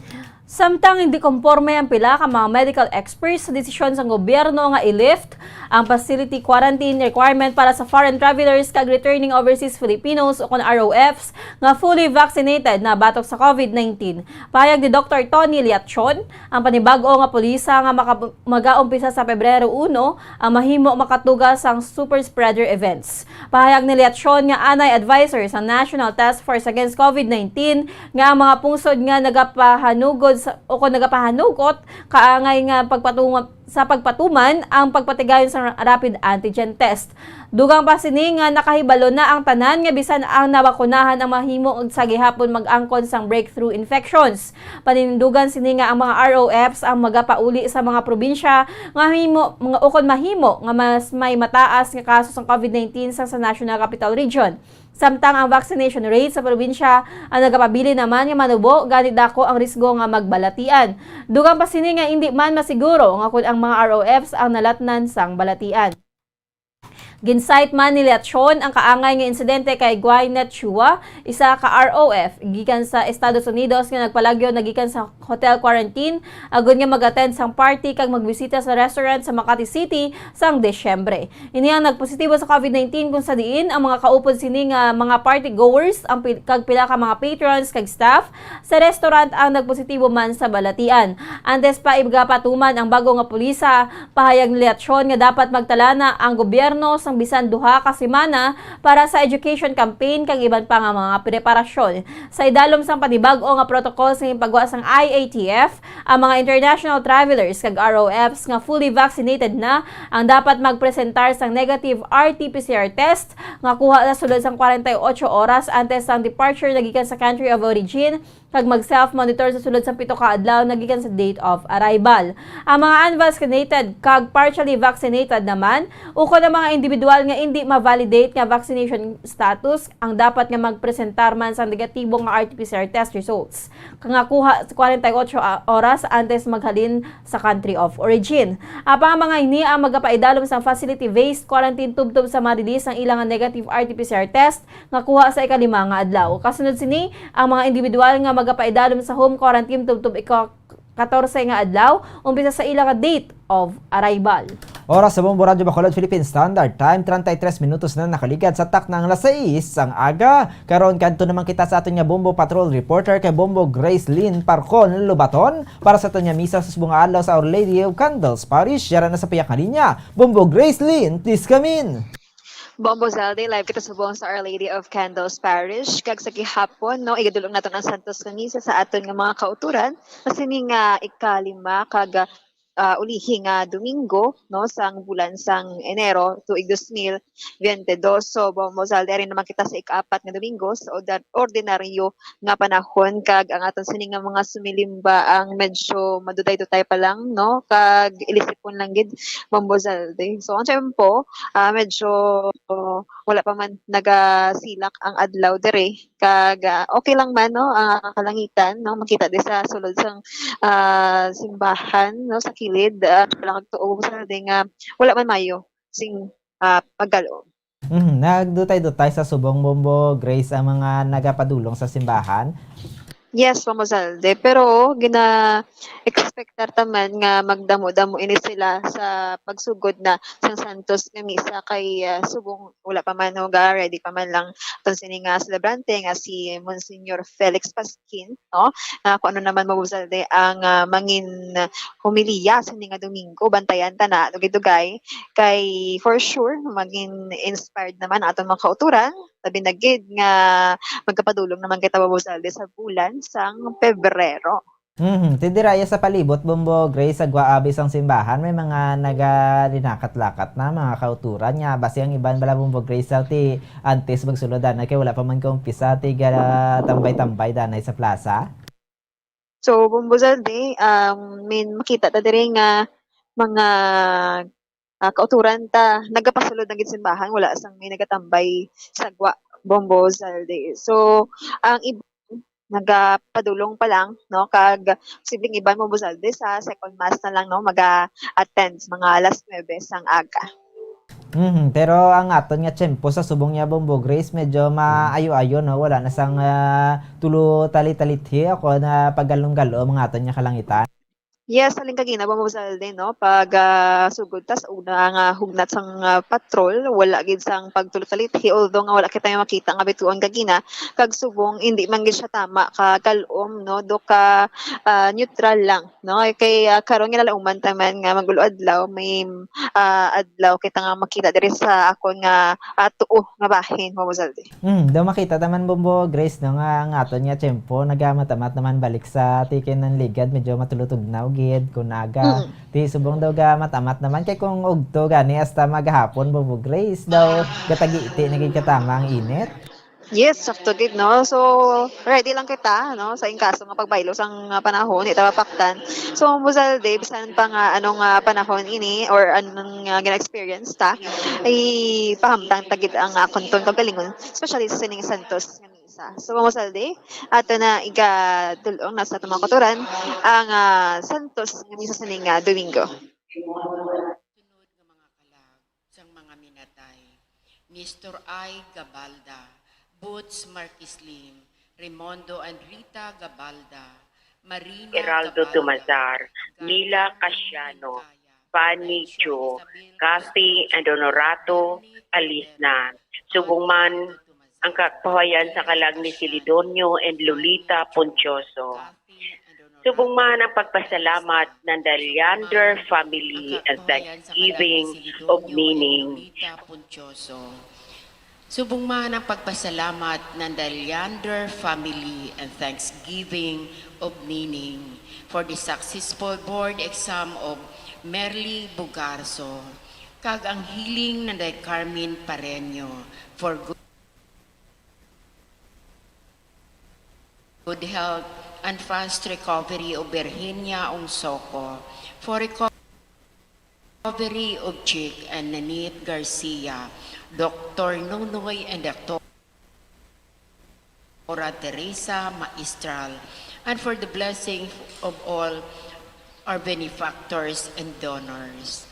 Samtang hindi komporme ang pila ka mga medical experts sa desisyon sang gobyerno nga i-lift ang facility quarantine requirement para sa foreign travelers kag returning overseas Filipinos o kon R O Fs nga fully vaccinated na batok sa COVID nineteen. Pahayag ni Doktor Tony Liachon, ang panibag-o nga pulisa nga maka-, magaumpisa sa Pebrero uno, ang mahimo makatuga sang super spreader events. Pahayag ni Liachon nga anay adviser sa National Task Force Against COVID nineteen nga ang mga pungsod nga nagapahanugod sa, o kon nagapahanugot kaangay nga pagpatunga-, sa pagpatuman ang pagpatigayon sa rapid antigen test. Dugang pa sini nga nakahibalo na ang tanan nga bisan ang nabakunahan ang mahimo sa gihapon mag-angkon sang breakthrough infections. Paninindugan sini nga ang mga R O Fs ang magapauli sa mga probinsya nga himo, mga, o kon mahimo nga mas may mataas nga kaso sang COVID nineteen sa, sa National Capital Region. Samtang ang vaccination rate sa probinsya ang nagapabilin naman nga manubo, gani dako ang risgo nga magbalatian. Dugang pa sini nga indi man masiguro nga kon ang mga R O Fs ang nalatnan sang balatian. Gin-cite man ni Liachon ang kaangay nga insidente kay Gwyneth Chua, isa ka R O F gikan sa Estados Unidos nga nagpalagyo na gikan sa hotel quarantine, agod nga mag-attend sang party kag magbisita sa restaurant sa Makati City sang Disyembre. Ini ang nagpositibo sa COVID nineteen, kung sa diin ang mga kaupod sini nga mga party goers ang pi-, kag pila ka mga patrons kag staff sa restaurant ang nagpositibo man sa balatian. Antes pa igapatuman ang bago nga pulisa, pahayag ni Liachon nga dapat magtala na ang gobyerno sang bisan duha ka semana para sa education campaign kag iban pa nga mga preparasyon. Sa idalom sang panibag-o nga protocol sa ginpagwa sang I A T F, ang mga international travelers kag R O Fs nga fully vaccinated na ang dapat magpresentar sang negative R T P C R test nga kuha sa sulod sang forty-eight oras antes sang departure na gikan sa country of origin kag mag-self-monitor sa sulod sang pito ka adlaw na gikan sa date of arrival. Ang mga unvaccinated kag partially vaccinated naman, ukon ang mga individual nga indi ma-validate nga vaccination status, ang dapat nga magpresentar man sang negatibo nga R T P C R test results nga kuha sa forty-eight a-, oras antes maghalin sa country of origin. Apang ang mga ini ang magapaidalom sa facility-based quarantine tubtob sa ma-release ang ilang negative R T P C R test nga kuha sa ikalima nga adlaw. Kasunod sini, ang mga individual nga magapaidalom sa home quarantine tubtob ika-, katorse nga adlaw, umpisa sa ila nga date of arrival. Oras sa Bombo Radyo Bacolod Philippine Standard Time, treinta y tres minutos na nakaligad sa taknang alas sais sang aga. Karon, kadto naman kita sa aton nga Bombo Patrol reporter kay Bombo Grace Lynn Parcon Lubaton para sa aton nga misa sa subong nga adlaw sa Our Lady of Candles Parish. Yara na sa piyak nga linya, Bombo Grace Lynn, please come in. Bombo Zalde, live kita subong sa Our Lady of Candles Parish. Kag sa gihapon, no, igadulong naton ang Santos nga Misa sa aton nga mga kauturan sa sini nga ikalima kag, ah, ulihi nga Domingo, no, sang bulan sang Enero, tuig dos mil bente dos. So, Bombo Zalde, ari naman kita sa ikaapat nga Domingo sa orda-, ordinaryo nga panahon, kag ang aton sini nga mga sumilimba ang medyo maduday-duday pa lang, no, kag ilisipon lang gid, Bombo Zalde. So, ang tiyempo, ah, medyo wala pa man nagasilak ang adlaw diri, kag, ah, okay lang man, no, ang kalangitan, no, makita di sa sulod sang, ah, simbahan, no, sa kilid, ah, wala kag tuo sa di nga wala man mayo sing, ah, pagkal-om. Mhm, nagdutay-dutay sa subong, Bombo Grace, ang mga nagapadulong sa simbahan? Yes, Bombo Zalde. Pero gina-expectar ta man nga magdamo-damo ini sila sa pagsugod na sang Santos nga Misa kay, ah, subong wala pa man, no, ga-ready pa man lang aton sini nga selebrante nga si Monsignor Felix Pasquin, no? Na kung ano naman, Bombo Zalde, ang, ah, mangin homilya sini nga Domingo, bantayan ta na dugay-dugay. Kay for sure, magin inspired naman ang aton mga kauturan, labi na gid nga magkapadulong naman kita, Bombo Zalde, sa bulan sang Pebrero. Mhm. Ti dira iya sa palibot, Bombo Grace, sa gwa abi sang simbahan, may mga nagalinakat-lakat na, mga kauturan nga basi ang iban bala, Bombo Grace, sa ti antes magsulod anay kay wala pa man kaumpisa ti gatambay-tambay danay sa plaza. So, Bombo Zalde, um, min-, makita ta diri nga mga, ah, kauturan ta nagapasulod na gid simbahan, wala sang may nagatambay sa gwa, Bombo Zalde. So, ang iban nagapadulong pa lang, no, kag posibleng iban, Bombo Zalde, sa second mass na lang, no, maga-attend mga alas nuebe sang aga. Mhm, pero ang aton nga tiyempo sa subong niya, Bombo Grace, medyo maayo-ayo, no? Wala na sang, ah, tulo tali-talithi ako na paggalom-galom ang aton nga kalangitan. Yes, halin kagina, Bombo Zalde, no? Pag, ah, sugod ta sa una nga hugnat sang, ah, patrol, wala gid sang pagtulo-talithi, although nga wala kita makita nga bituon kagina, kag subong hindi man gid siya tama ka galom, no? Do ka, ah, neutral lang. No, kay, ah, karon nga nalauman ta man nga mag-ulo adlaw, may, ah, adlaw kita nga makita diri sa akon nga, ah, tuo nga bahin, Ma'am Zaldi. Hmm, daw makita ta man, Bombo Grace, no, nga ang aton nga tiyempo nagamatamat naman balik sa tikin ng ligad, medyo matulutugnaw gid, kung aga. Mm. Di subong daw gamatamat naman, kay kung ugto gani hasta maghapon, Bombo Grace, daw gatagiti na gid katama ang init. Yes, sakto gid, no? So, ready lang kita, no? Sa in kaso nga pagbaylo sang, ah, panahon, di ta mapaktan. So, Muzalde, bisan pa nga anong, ah, panahon ini or anong, ah, gina-experience ta, ipahamtang ta gid ang, ah, akon kaugalingon, especially sa sining Santos nga misa. So, Muzalde, ato na igadul-ong na sa atong mga kautoran ang, ah, Santos nga misa sining, ah, Domingo. Sunod nga mga kalag sang mga minatay: Nestor I. Gabalda, Boots Marquislim, Raymundo and Rita Gabalda, Marina Geraldo Gabalda, Tumazar, Mila Casiano, Fanny Cho, Kathy and Honorato Alisnan. Subong man ang kapahayan sa kalag ni Celidonio and Lolita Ponchoso. Subong man ang pagpasalamat ng the Leander family and thanksgiving of meaning. Subong man ang pagpasalamat ng the Leander family and thanksgiving of meaning for the successful board exam of Merly Bugarso, kag ang healing ng the Carmen Pareño for good good health and fast recovery of Virginia Ongsoco, for recovery of Chick and Nanit Garcia, Doctor Nonoy and Doctor Teresa Maestral, and for the blessing of all our benefactors and donors.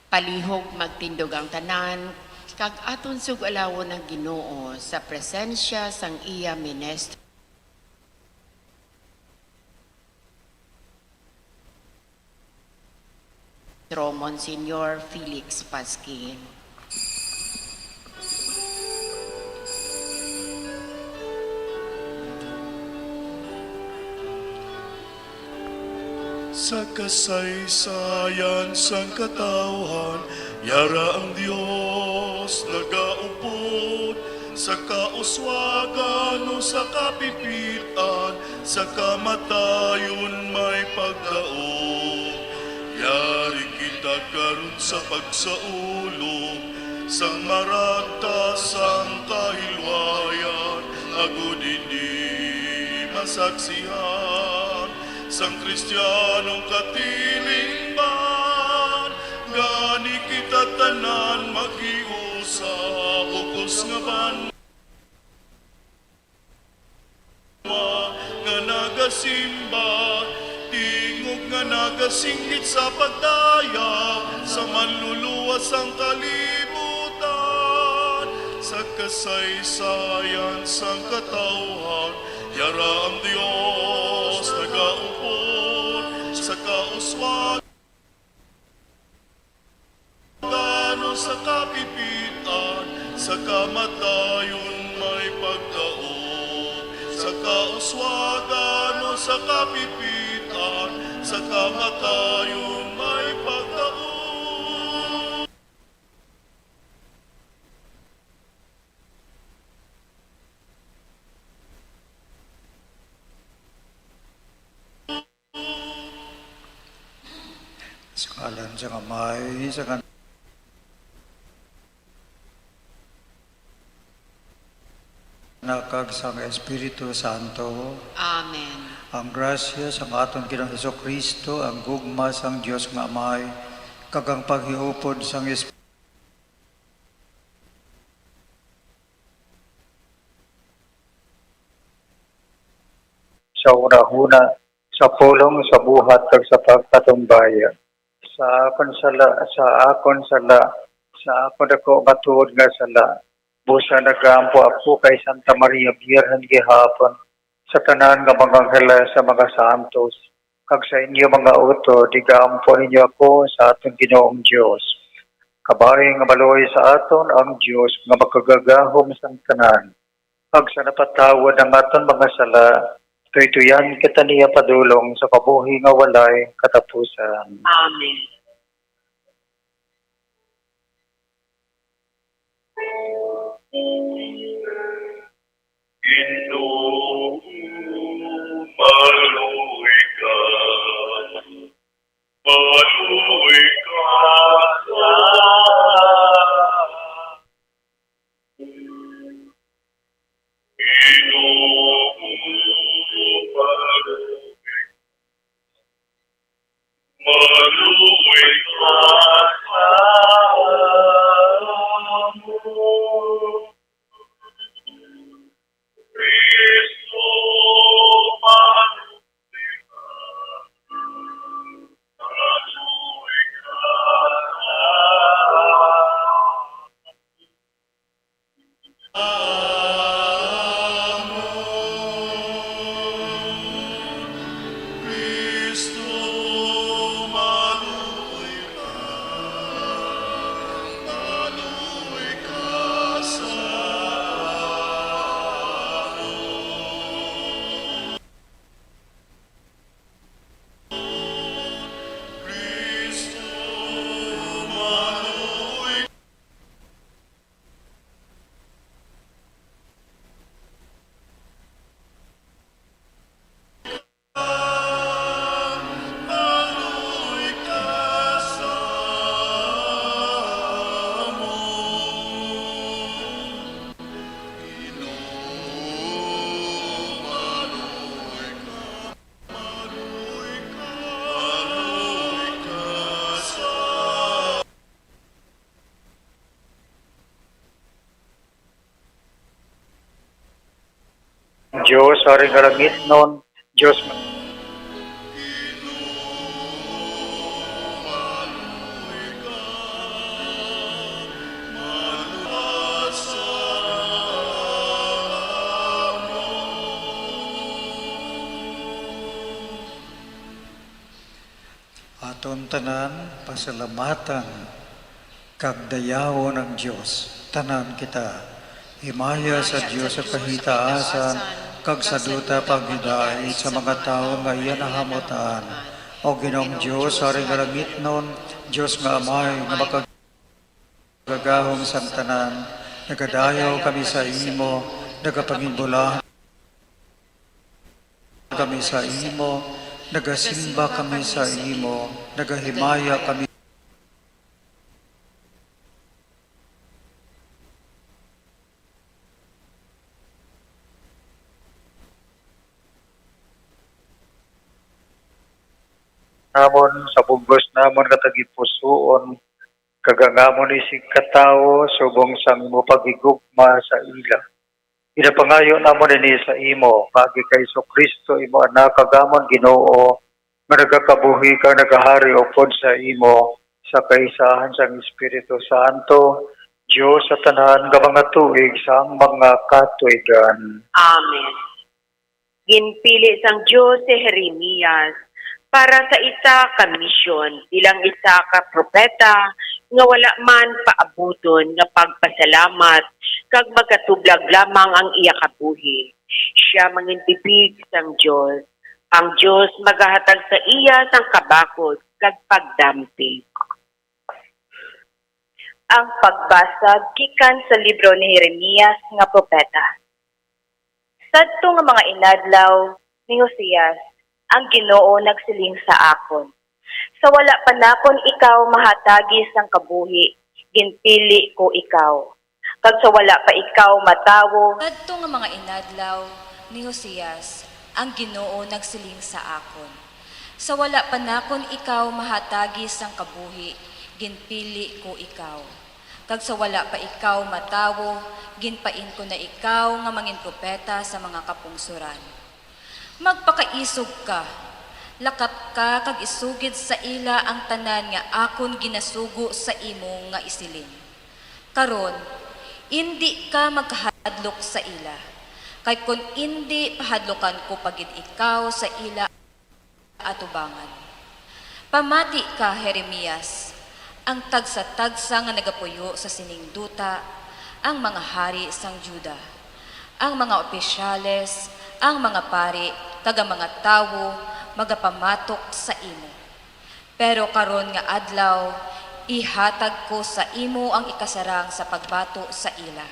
Palihog magtindog ang tanan, kag aton sug-alawon ang Ginoo sa presensya sang iya ministro. Monsignor Felix Pasquin. Sa kasaysayan sang katawhan, yara ang Dios nagaupod, sa kauswagan o sa kapipit-an, sa kamatayon may pagdaog. Yari kita karon sa pagsaulog sang maragta sang kahilwayan, agud hindi masaksihan sang Kristiyanong katilingban. Gani kita tanan maghiusa, bug-os nga banwa nga nagasimba, tingog nga nagasinggit sa pagdaya sa Manluluwas sang kalibutan. Sa kasaysayan sang katawhan, yara ang Dios nagaupod, sa kauswag gano sa kapipit-an, sa kamatayon may pagdaog, sa kauswagan o sa kapipit-an, sa kamatayon may pagdaog. Sa ngalan sang Amay, sa kan-, Anak, kag sang Espiritu Santo. Amen. Ang grasya sang aton Ginoong Jesu-Cristo, ang gugma sang Dios nga Amay, kag ang paghiupod sang Espiritu sa hunahuna, sa pulong, sa buhat, kag sa pagpatumbaya. Sa akon sala, sa akon sala, sa akon ako matuod nga sala. Busa nagaampo ako kay Santa Maria Birhen gihapon, sa tanan nga mga anghel sa mga santos, kag sa inyo mga utod, igaampo ninyo ako sa aton Ginoong Dios. Kabay nga maluoy sa aton ang Dios nga makagagahom sang tanan. Kag sa napatawad ang aton mga sala, tuytuyan kita niya padulong sa kabuhi nga walay katapusan. Amen. Ginoo, maluoy ka. Maluoy ka sa Ginoo, maluoy. Maluoy ka sa amon. Kristo, maluoy ka. Maluoy ka sa amon. Dios, Hari nga langitnon, Dios nga Aton tanan pasalamatan kag dayawon ang Dios. Tanan kita. Himaya sa Dios sa kahitaasan, kag sa duta pagidait sa mga tawo nga iya nahamutan. O Ginoong Dios, Hari nga langitnon, Dios nga Amay nga makag- Gagahom sang tanan, nagadayaw kami sa imo, nagapanginbulahan kami sa imo, nagasimba kami sa imo, nagahimaya kami. Namon sa bug-os namon nga tagipusoon, kag ang amon isig ka tawo subong sang imo paghigugma sa ila. Ginapangayo namon ini sa imo, paagi kay Jesu-Cristo, imo Anak, kag amon Ginoo, nga nagakabuhi kag nagahari upod sa imo, sa kaisahan sang Espiritu Santo, Dios sa tanan nga mga tuig sang mga katuigan. Amen. Ginpili sang Dios si Jeremias para sa isa ka misyon bilang isa ka propeta nga wala man paabuton nga pagpasalamat kag magatublag lamang ang iya kabuhi. Sia mangintipig sang Dios. Ang Dios magahatag sa iya sang kabakod kag pagdampig. Ang pagbasa gikan sa libro ni Jeremias nga propeta. Sadto nga mga inadlaw ni Josias, ang Ginoo nagsiling sa akon, "Sa wala pa nakon ikaw mahatagi sang kabuhi, ginpili ko ikaw, kag sa wala pa ikaw matawo." Sadto nga mga inadlaw ni Josias, ang Ginoo nagsiling sa akon, "Sa wala pa nakon ikaw mahatagi sang kabuhi, ginpili ko ikaw. Kag sa wala pa ikaw matawo, ginpain ko na ikaw nga manginpropeta sa mga kapungsoran. Magpakaisog ka, lakat ka kag isugid sa ila ang tanan nga akon ginasugo sa imo nga isiling. Karon, indi ka magkahadlok sa ila, kay kon indi, pahadlukan ko pa gid ikaw sa ila atubangan. Pamati ka, Jeremias, ang tagsa-tagsa nga nagapuyo sa sining duta, ang mga hari sang Juda, ang mga opisyales, ang mga pari, kag ang mga tawo magapamatok sa imo. Pero karon nga adlaw, ihatag ko sa imo ang ikasarang sa pagbato sa ila.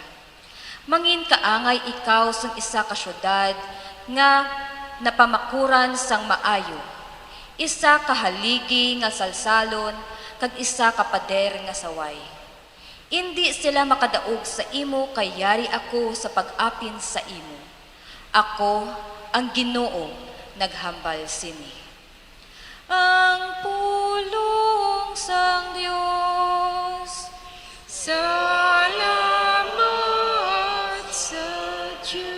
Manginkaangay ikaw sang isa ka siyudad nga napamakuran sang maayo, isa ka haligi nga salsalon, kag isa ka pader nga saway. Indi sila makadaog sa imo, kay yari ako sa pag-apin sa imo. Ako, ang Ginoo, naghambal sini. Ang pulong sang Dios. Salamat sa Dios.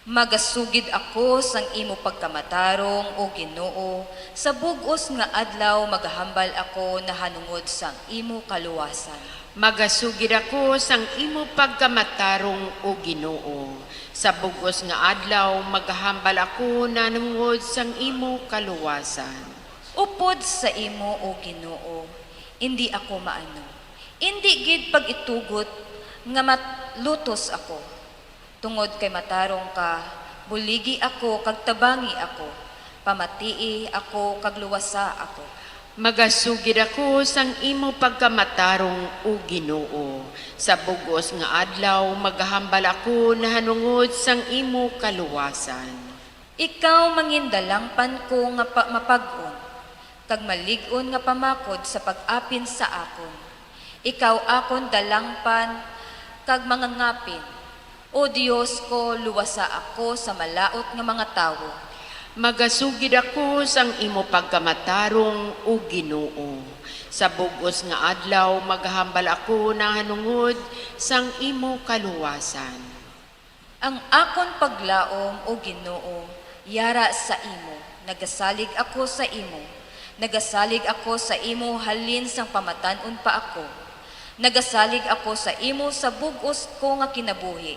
Magasugid ako sang imo pagkamatarong, O Ginoo, sa bug-os nga adlaw magahambal ako nahanungod sang imo kaluwasan. Magasugid ako sang imo pagkamatarong, O Ginoo. Sa bug-os nga adlaw, maghambal ako nahanungod sang imo kaluwasan. Upod sa imo, O Ginoo, indi ako maano. Indi gid pag-itugot nga malutos ako. Tungod kay matarong ka, buligi ako kag tabangi ako. Pamatii ako kag luwasa ako. Magasugid ako sang imo pagkamatarong, O Ginoo. Sa bug-os nga adlaw, maghambal ako nahanungod sang imo kaluwasan. Ikaw mangindalangpan ko nga pa-, mapag-on, kag malig-on nga pamakod sa pag-apin sa akon. Ikaw akon dalangpan kag mangangapin. O Dios ko, luwasa ako sa malaut nga mga tawo. Magasugid ako sang imo pagkamatarong, O Ginoo. Sa bug-os nga adlaw, maghambal ako nahanungod sang imo kaluwasan. Ang akon paglaom, O Ginoo, yara sa imo. Nagasalig ako sa imo. Nagasalig ako sa imo halin sang pamatan-on pa ako. Nagasalig ako sa imo sa bug-os ko nga kinabuhi.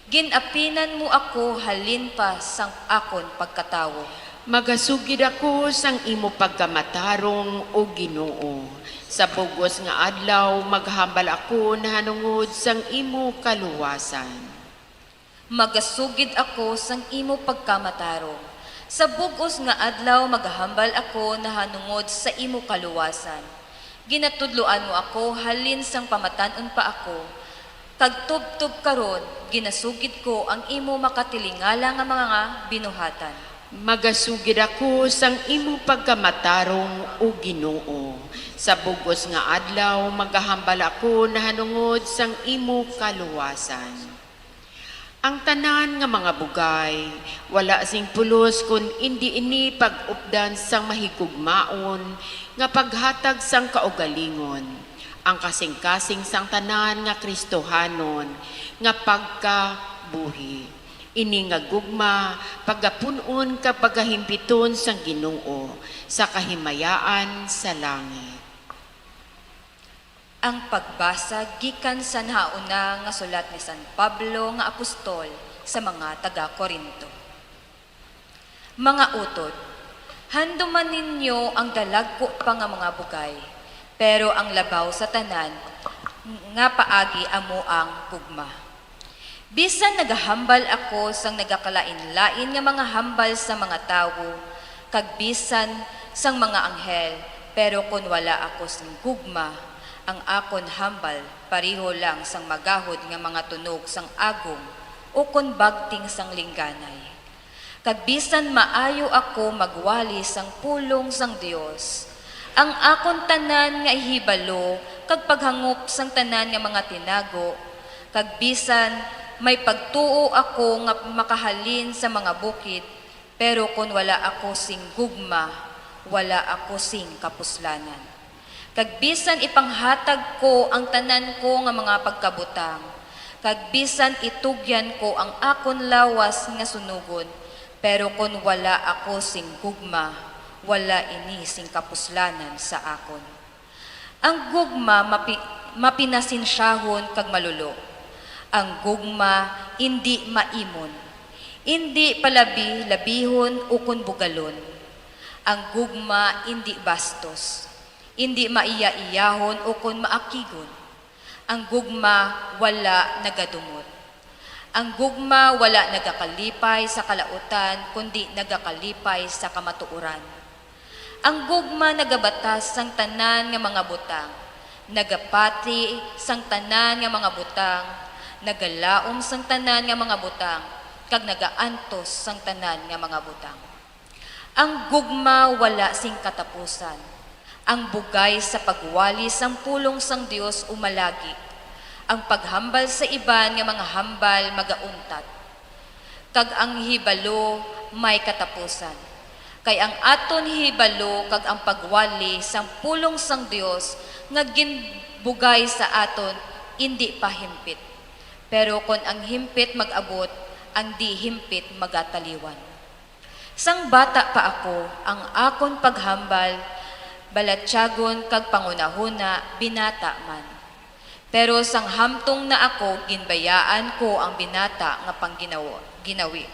Gin-apinan mo ako halin pa sang akon pagkatawo. Magasugid ako sang imo pagkamatarong, O Ginoo. Sa bug-os nga adlaw, maghambal ako nahanungod sang imo kaluwasan. Magasugid ako sang imo pagkamatarong. Sa bug-os nga adlaw, magahambal ako nahanungod sa imo kaluwasan. Ginatudloan mo ako halin sang pamatan-on pa ako, kag tubtob karon, ginasugid ko ang imo makatilingala nga mga binuhatan. Magasugid ako sang imo pagkamatarong, O Ginoo. Sa bug-os nga adlaw, magahambal ako nahanungod sang imo kaluwasan. Ang tanan nga mga bugay wala sing pulos kon indi ini pag-updan sang mahigugmaon nga paghatag sang kaugalingon, ang kasingkasing sang tanan nga Kristohanon nga pagkabuhi. Ini nga gugma pagapun-on kag pagahimpiton sang Ginoo sa kahimayaan sa langit. Ang pagbasa gikan sa nahauna nga sulat ni San Pablo nga apostol sa mga taga-Corinto. Mga utod, handuman ninyo ang dalagku pa nga mga bugay, pero ang labaw sa tanan nga paagi amo ang gugma. Bisan nagahambal ako sang nagakalainlain nga mga hambal sa mga tawo, kag bisan sang mga anghel, pero kon wala ako sing gugma, ang akon hambal pareho lang sang magahod nga mga tunog sang agong ukon bagting sang lingganay. Kag bisan maayo ako magwali sang pulong sang Dios, ang akon tanan nga hibalo kag paghangop sang tanan nga mga tinago, kag bisan may pagtuo ako nga makahalin sa mga bukid, pero kon wala ako sing gugma, wala ako sing kapuslanan. Kag bisan ipanghatag ko ang tanan ko nga mga pagkabutang, kag bisan itugyan ko ang akon lawas nga sunugon, pero kon wala ako sing gugma, wala ini sing kapuslanan sa akon. Ang gugma mapi-, mapinasensyahon kag malulo. Ang gugma indi maimon, indi palabi-labihon ukon bugalon. Ang gugma indi bastos, indi maiya-iyahon ukon maakigon. Ang gugma wala nagadumot. Ang gugma wala nagakalipay sa kalautan, kundi nagakalipay sa kamatuoran. Ang gugma nagabatas sang tanan nga mga butang, nagapati sang tanan nga mga butang, nagalaom sang tanan nga mga butang, kag nagaantos sang tanan nga mga butang. Ang gugma wala sing katapusan. Ang bugay sa pagwali sang pulong sang Dios umalagi. Ang paghambal sa iban nga mga hambal magauntat. Kag ang hibalo may katapusan. Kay ang aton hibalo kag ang pagwali sang pulong sang Dios nga ginbugay sa aton indi pa himpit. Pero kon ang himpit mag-abot, ang di himpit magataliwan. Sang bata pa ako, ang akon paghambal, balatyagon kag panghunahuna binata man. Pero sang hamtong na ako, ginbayaan ko ang binata nga pangginaw-, ginawi.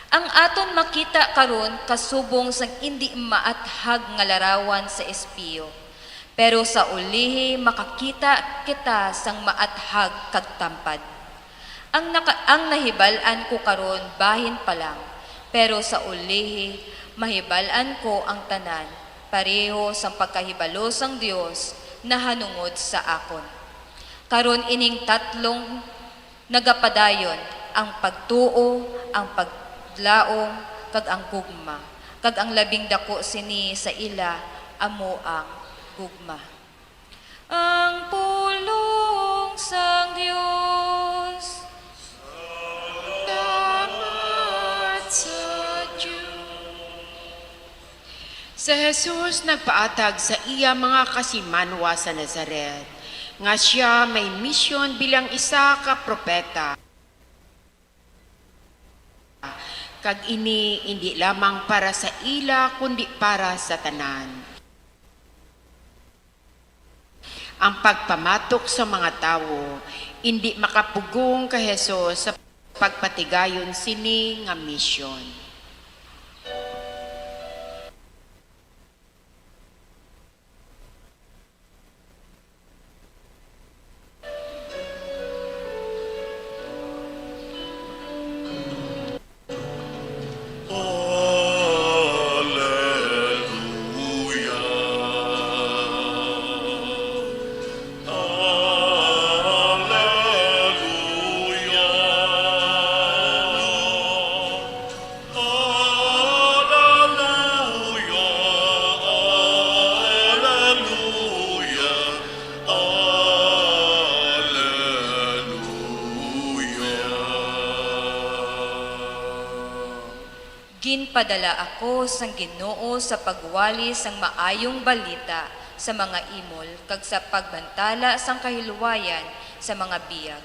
Ang aton makita karon kasubong sang indi maathag nga larawan sa espiyo, pero sa ulihi makakita kita sang maathag kag tampad. Ang naka-, ang nahibal-an ko karon bahin pa lang, pero sa ulihi mahibal-an ko ang tanan, pareho sang pagkahibalo sang Dios nahanungod sa akon. Karon ining tatlong nagapadayon, ang pagtuo, ang paglaom, kag ang gugma, kag ang labing dako sini sa ila amo ang gugma. Ang pulong sang Dios. Salamat sa Dios. Si Jesus nagpaatag sa iya mga kasimanwa sa Nazaret nga sia may misyon bilang isa ka propeta. Kag ini indi lamang para sa ila, kundi para sa tanan. Ang pagpamatok sa mga tawo indi makapugong kay Jesus sa pagpatigayon sini nga misyon. Ginpadala ako sang Ginoo sa pagwali sang Maayong Balita sa mga imol kag sa pagbantala sang kahilwayan sa mga biyag.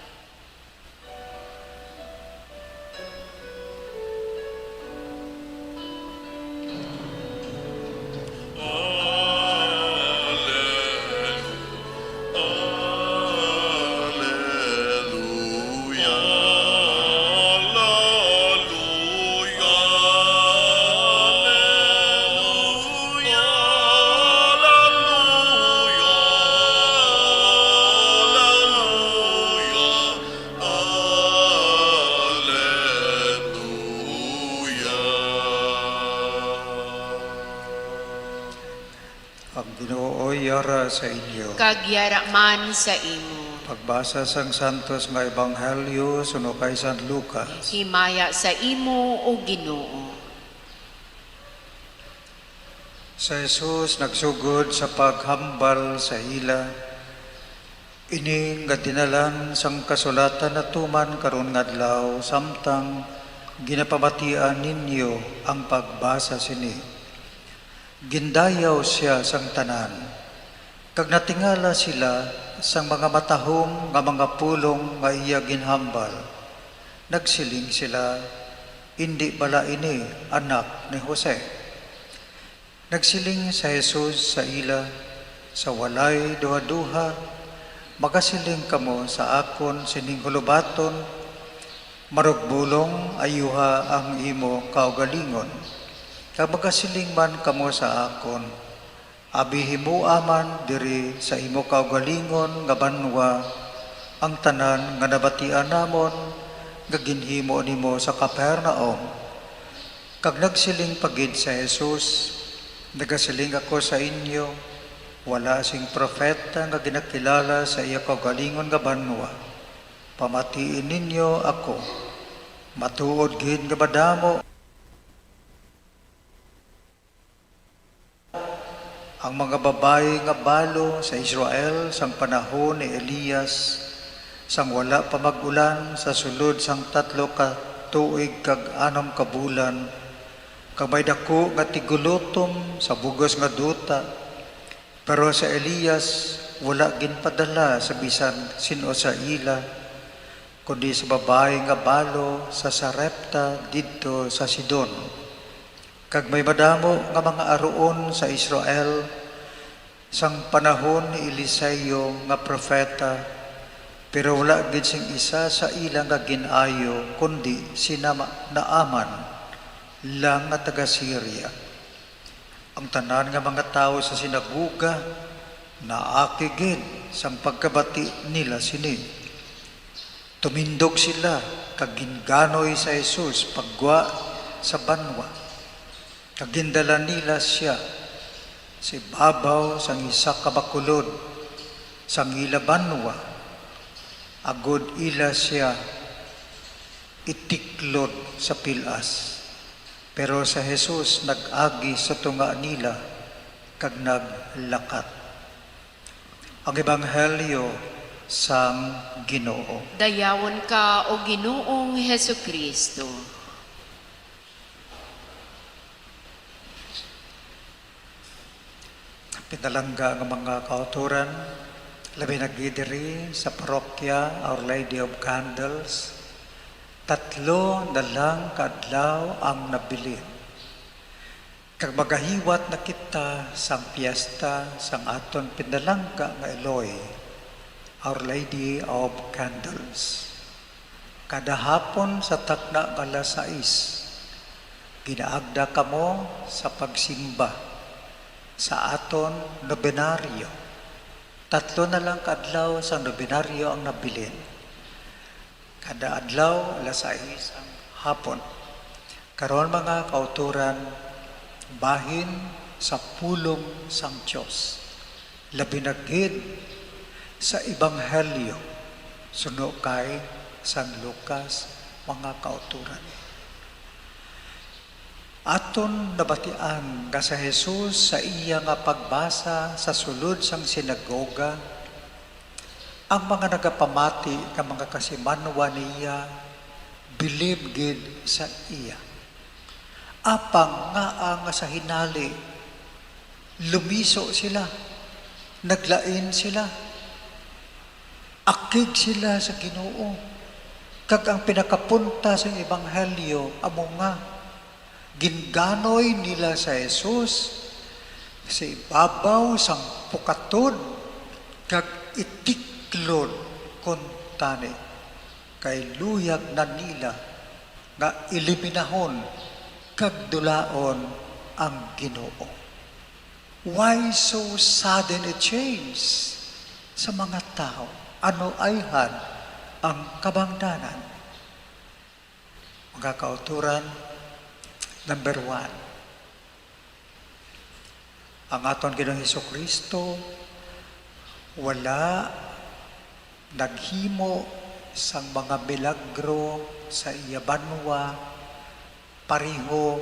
Ang Ginoo yara sa inyo. Kag yara man sa imo. Pagbasa sang Santos nga Ebanghelyo suno kay San Lucas. Himaya sa imo, O Ginoo. Si Jesus nagsugod sa paghambal sa ila, ini nga dinalan sang kasulatan natuman karon nga adlaw, samtang ginapamatian ninyo ang pagbasa sini. Gindayaw sia sang tanan, kag natingala sila sang mga matahom nga mga pulong nga iya ginhambal. Nagsiling sila, "Indi bala ini anak ni Jose?" Nagsiling si Jesus sa ila, Sa walay duhaduha, magasiling kamo sa akon sining hulubaton, "Marugbulong, ayuha ang imo kaugalingon." Kag magasiling man kamo sa akon, "Abi, himoa man diri sa imo kaugalingon nga banwa ang tanan nga nabatian namon nga ginhimo nimo sa Capernaum." Kag nagsiling pa gid si Jesus, "Nagasiling ako sa inyo, wala sing propeta nga ginakilala sa iya kaugalingon nga banwa. Pamatii ninyo ako, matuod gid nga madamo ang mga babayi nga balo sa Israel sang panahon ni Elias, sang wala pa mag-ulan, sa sulod sang tatlo ka tuig kag anom ka bulan, kag may daku nga tigulotom sa bug-os nga duta. Pero si Elias wala ginpadala sa bisan sin-o sa ila, kundi sa babayi nga balo sa Sarepta didto sa Sidon. Kag may madamo nga mga aruon sa Israel sang panahon ni Eliseo nga propeta, pero wala gid sing isa sa ila nga gin-ayo, kundi si Nama-, Naaman lang nga taga Siria." Ang tanan nga mga tawo sa sinagoga naakig gid sang pagkabati nila sini. Tumindog sila kag ginganoy sa Jesus paggwa sa banwa, kag gindala nila sia sa ibabaw sang isa ka bakulod sang ila banwa, agod ila sia itiklod sa pil-as. Pero si Jesus nag-agi sa tunga nila kag naglakat. Ang Ebanghelyo sang Ginoo. Dayawon ka, O Ginoong Jesu-Cristo. Pinalangga nga mga kauturan, labi na gid diri sa parokya Our Lady of Candles, tatlo na lang ka adlaw ang nabilin. Kag magahiwat na kita sang piyesta sang aton pinalangga nga iloy, Our Lady of Candles. Kada hapon sa takna nga alas sais, ginaagda kamo sa pagsimba sa aton nobenaryo. Tatlo na lang ka adlaw sang nobenaryo ang nabilin. Kada adlaw, alas sais ang hapon. Karon, mga kauturan, bahin sa pulong sang Dios, labi na gid sa Ebanghelyo suno kay San Lucas, mga kauturan. Aton nabatian nga si Jesus, sa iya nga pagbasa sa sulod sang sinagoga, ang mga nagapamati nga mga kasimanwa niya bilib gid sa iya. Apang ngaa nga sa hinali lumiso sila, naglain sila, akig sila sa Ginoo? Kag ang pinakapunta sang ebanghelyo amo nga ginganoy nila si Jesus sa ibabaw sang pukatod kag itiklod kuntani, kay luyag na nila nga eliminahon kag dulaon ang Ginoo. Why so sudden a change sa mga tawo? Ano ayhan ang kabangdanan? Mga kauturan, number one, ang aton Ginoong Jesu-Cristo wala naghimo sang mga milagro sa iya banwa pareho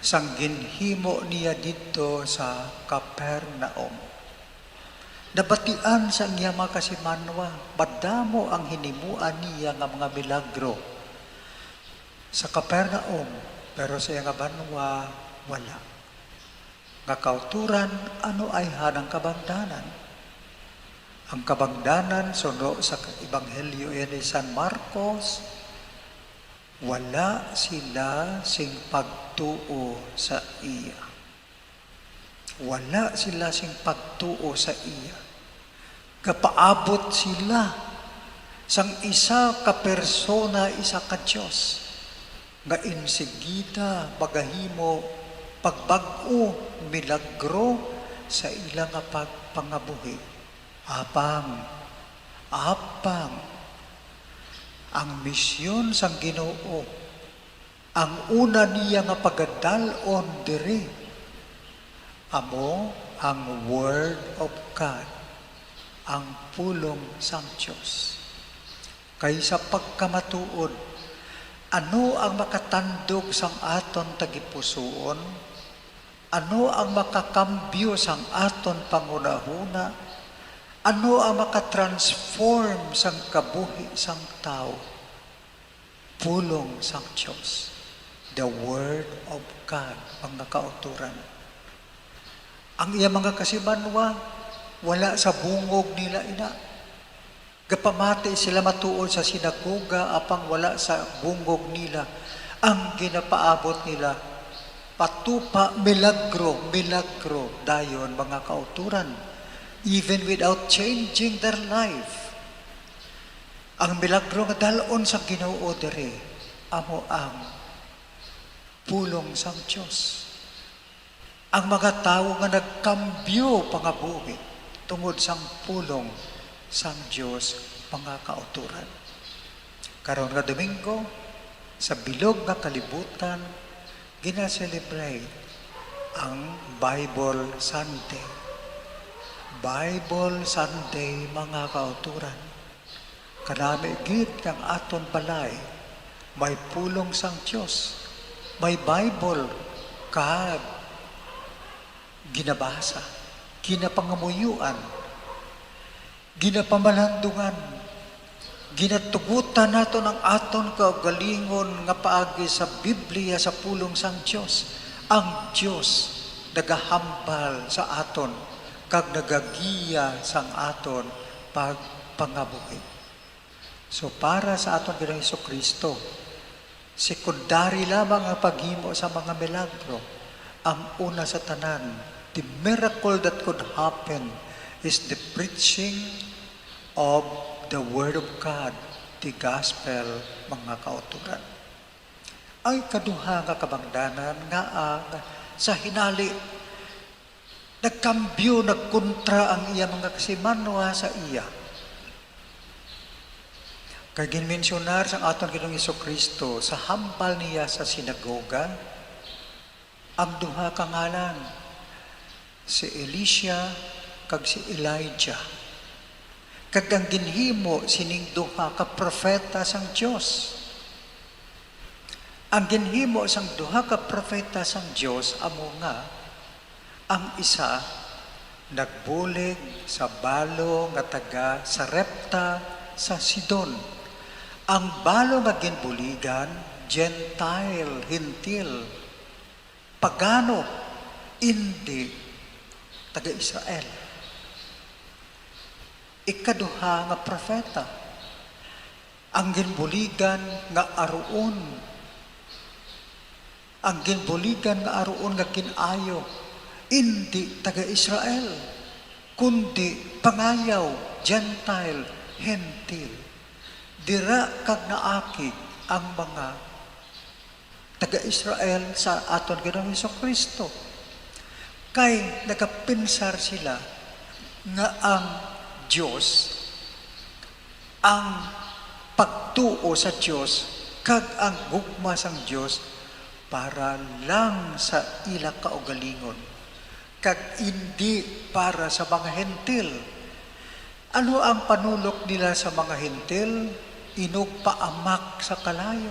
sang ginhimo niya didto sa Capernaum. Nabatian sang iya mga kasimanwa, madamo ang hinimua niya nga mga milagro sa Capernaum, pero sa iya nga banwa, wala. Nga kauturan, ano ayhan ang kabangdanan? Ang kabangdanan, suno sa Ebanghelyo ni San Marcos, wala sila sing pagtuo sa iya. Wala sila sing pagtuo sa iya. Gapaabot sila sang isa ka persona, isa ka Dios, nga insigida magahimo pagbag-o, milagro sa ila nga pagpangabuhi. Apang, apang, ang misyon sang Ginoo, ang una niya nga pagadal-on diri, amo ang Word of God, ang pulong sang Dios. Kay sa pagkamatuod, ano ang makatandog sang aton tagipusoon? Ano ang makakambyo sang aton panghunahuna? Ano ang makatransform sang kabuhi sang tawo? Pulong sang Dios, the Word of God, mga kauturan. Ang iya mga kasimanwa, wala sa bungog nila ina. Gapamati sila matuod sa sinagoga, apang wala sa bungog nila ang ginapaabot nila. Patupa, milagro, milagro dayon, mga kauturan, even without changing their life. Ang milagro nga dal-on sa Ginoo diri amo ang pulong sang Dios. Ang mga tawo nga nagkambyo pangabuhi tungod sang pulong sang Dios, mga kauturan. Karon nga Domingo, sa bilog nga kalibutan, gina-celebrate ang Bible Sunday. Bible Sunday, mga kauturan. Kanami gid nga ang aton balay may pulong sang Dios, may Bible, kag ginabasa, ginapangamuyuan, ginapamalandungan, ginatugutan naton ang aton kaugalingon nga paagi sa Biblia, sa pulong sang Dios. Ang Dios nagahambal sa aton kag nagagiya sang aton pagpangabuhi. So, para sa aton Ginoong Jesu-Cristo, secondary lamang ang paghimo sa mga milagro. Ang una sa tanan, the miracle that could happen is the preaching of the Word of God, the Gospel, mga kauturan. Ang ikaduha nga kabangdanan nga ang sa hinali, nagkambyo, nagkontra ang iya mga kasimanwa sa iya. Kay ginmensyonar sang aton Ginoong Jesu-Cristo sa hambal niya sa sinagoga ang duha ka ngalan, si Elisha kag si Elijah, kag ang ginhimo sining duha ka propeta sang Dios. Ang ginhimo sang duha ka propeta sang Dios amo nga, ang isa nagbulig sa balo nga taga Sarepta sa Sidon. Ang balo nga ginbuligan, Gentile, Hentil, pagano, indi taga-Israel. Ikaduha nga propeta, ang ginbuligan nga aruon, ang ginbuligan nga aruon nga kin-ayo, indi taga-Israel, kundi pangayaw, Gentile, Hentil. Dira kag naakig ang mga taga-Israel sa aton Ginoong Jesu-Cristo. Kay nagapinsar sila nga ang Dios, ang pagtuo sa Dios, kag ang gugma sang Dios para lang sa ila kaugalingon, kag indi para sa mga Hentil. Ano ang panulok nila sa mga Hentil? Inugpaamak sa kalayo.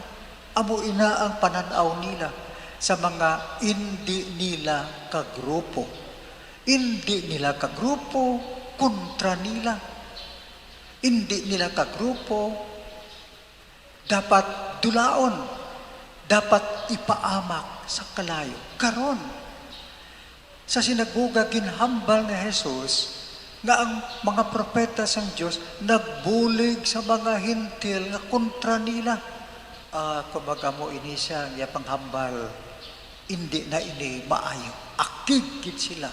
Amo ina ang panan-aw nila sa mga indi nila kagrupo. Indi nila kagrupo, kontra nila. Indi nila kagrupo, dapat dulaon, dapat ipaamak sa kalayo. Karon, sa sinagoga, ginhambal ni Jesus nga ang mga propeta sang Dios nagbulig sa mga Hentil nga kontra nila. Ah, kung mag-amo ini siya, ang iya panghambal, indi na ini maayo. Akig gid sila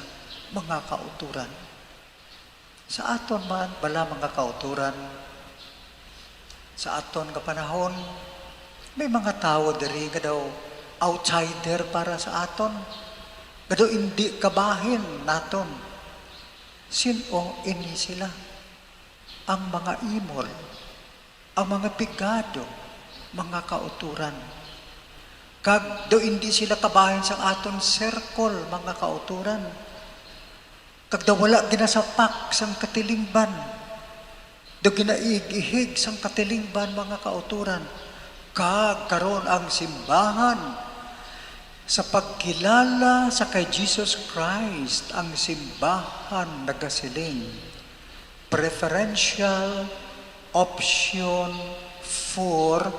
Mga kauturan. Sa aton man bala, mga kauturan, sa aton nga panahon, may mga tawo diri nga daw outsider para sa aton, nga daw indi kabahin naton. Sin-o ini sila? Ang mga imol, ang mga pigado, mga kauturan. Kag daw indi sila kabahin sang aton circle, mga kauturan. Kag daw wala ginasapak sang katilingban, daw ginaihig-ihig sang katilingban, mga kauturan. Kag karon ang simbahan, sa pagkilala sa kay Jesus Christ, ang simbahan nagasiling, "Preferential option for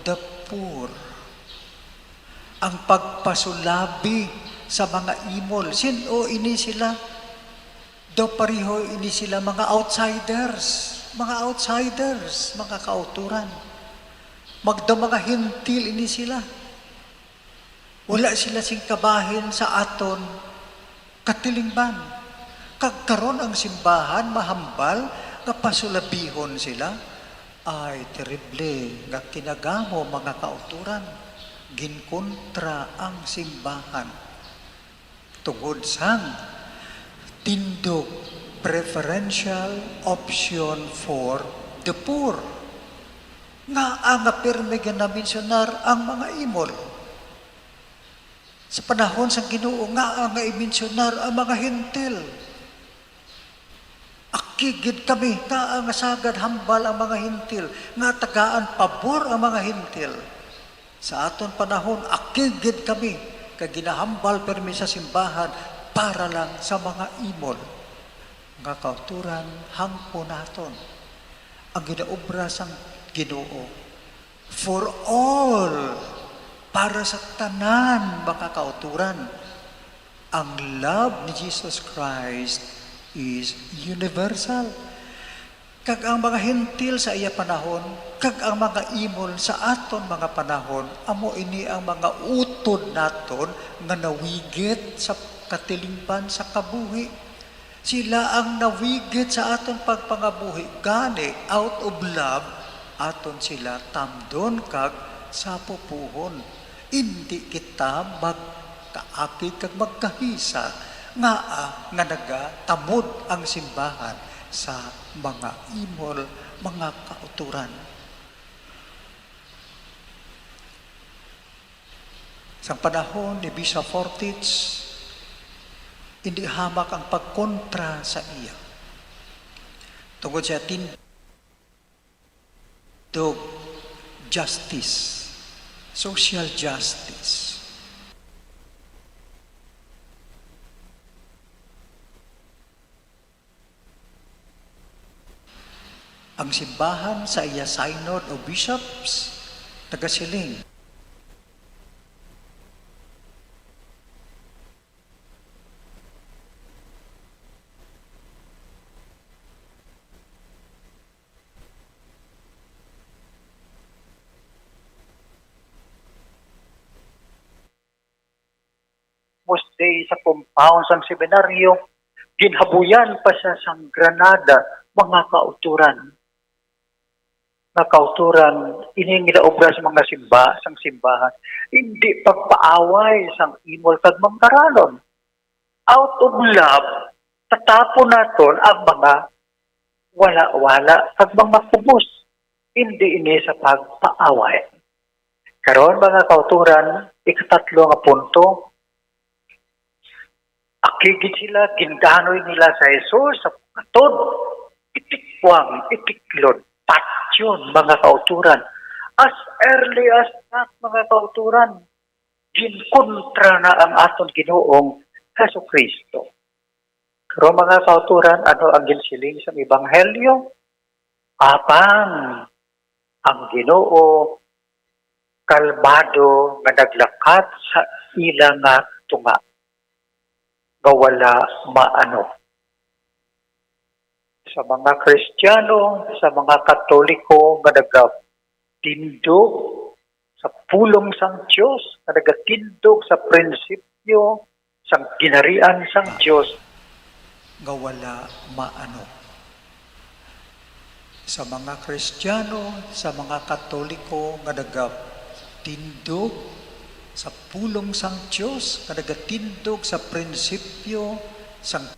the poor." Ang pagpasulabi sa mga imol. Sin-o ini sila? Daw pareho ini sila mga outsiders, mga outsiders, mga kauturan. Magda mga hentil ini sila. Wala sila sing kabahin sa aton katilingban. Kag karon ang simbahan mahambal nga pasulabihon sila. Ay, terrible nga kinagamo, mga kauturan. Ginkontra ang simbahan tungod sang tindog, preferential option for the poor. Ngaa nga pirmi ginamensyonar ang mga imol? Sa panahon sang Ginoo, ngaa nga imensyonar ang mga Hentil? Akig gid kami, ngaa nga sagad hambal ang mga Hentil, nga tagaan pabor ang mga Hentil? Sa aton panahon, akig gid kami, kay ginahambal pirmi sa simbahan para lang sa mga imol. Mga kauturan, hangpo naton ang ginaobra sang Ginoo. For all, para sa tanan, mga kauturan. Ang love ni Jesus Christ is universal. Kag ang mga Hentil sa iya panahon, kag ang mga imol sa aton mga panahon, amo ini ang mga utod naton nga nawigit sa katilingban sa kabuhi. Sila ang nawigit sa aton pagpangabuhi, gani, out of love, aton sila tamdon kag sapupuhon. Indi kita magkaakig kag magkahisa ngaa nga nagatamod ang simbahan sa mga imol, mga kauturan. Sa panahon ni Bishop Fortich, indi hamak ang pagkontra sa iya. Tungod sa tindog justice, social justice. Ang simbahan sa iya synod o bishops nagasiling, Day sa compound sang seminaryo, ginhabuyan pa siya sang granada, mga kauturan. Mga kauturan, ini nga ginaobra sa mga simba, sang simbahan, indi pagpaaway sang imol kag mangkaranon. Out of love, tatapon naton ang mga wala-wala kag mga kubos. Indi ini sa pagpaaway. Karon, mga kauturan, ikatatlo nga punto, akig gid sila, gindanoy nila sa Jesus sa pagkatod, itikwang, itiklod, patyon, mga kauturan. As early as that, mga kauturan, ginkontra na ang aton Ginoong Jesu-Cristo. Pero, mga kauturan, ano ang ginsiling sang Ebanghelyo? Apang ang Ginoo kalmado nga naglakat sa ila nga tunga, nga wala maano. Sa mga Kristiyano, sa mga Katoliko nga nagatindog sa pulong sang Dios, nga nagatindog sa prinsipyo sang ginharian sang Dios, nga wala maano. Sa mga Kristiyano, sa mga Katoliko nga nagatindog sa pulong sang Dios, nga nagatindog sa prinsipyo sang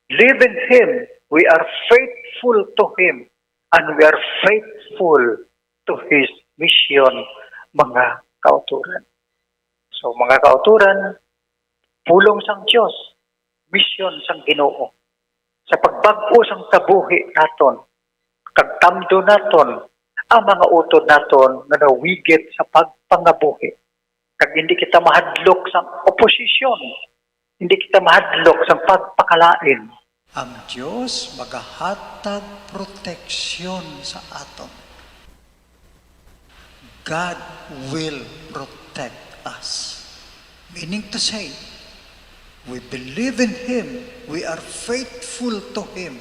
Live in Him. We are faithful to Him. And we are faithful to His mission, mga kauturan. So, mga kauturan, pulong sang Dios, mission sang Ginoo. Sa pagbag-o sang kabuhi naton, kag tamdo naton ang mga utod naton nga nawigit sa pagpangabuhi. Kag hindi kita mahadlok sang oposisyon, hindi kita mahadlok sang pagpakalain. Ang Dios magahatag proteksyon sa aton. God will protect us. Meaning to say, we believe in Him, we are faithful to Him.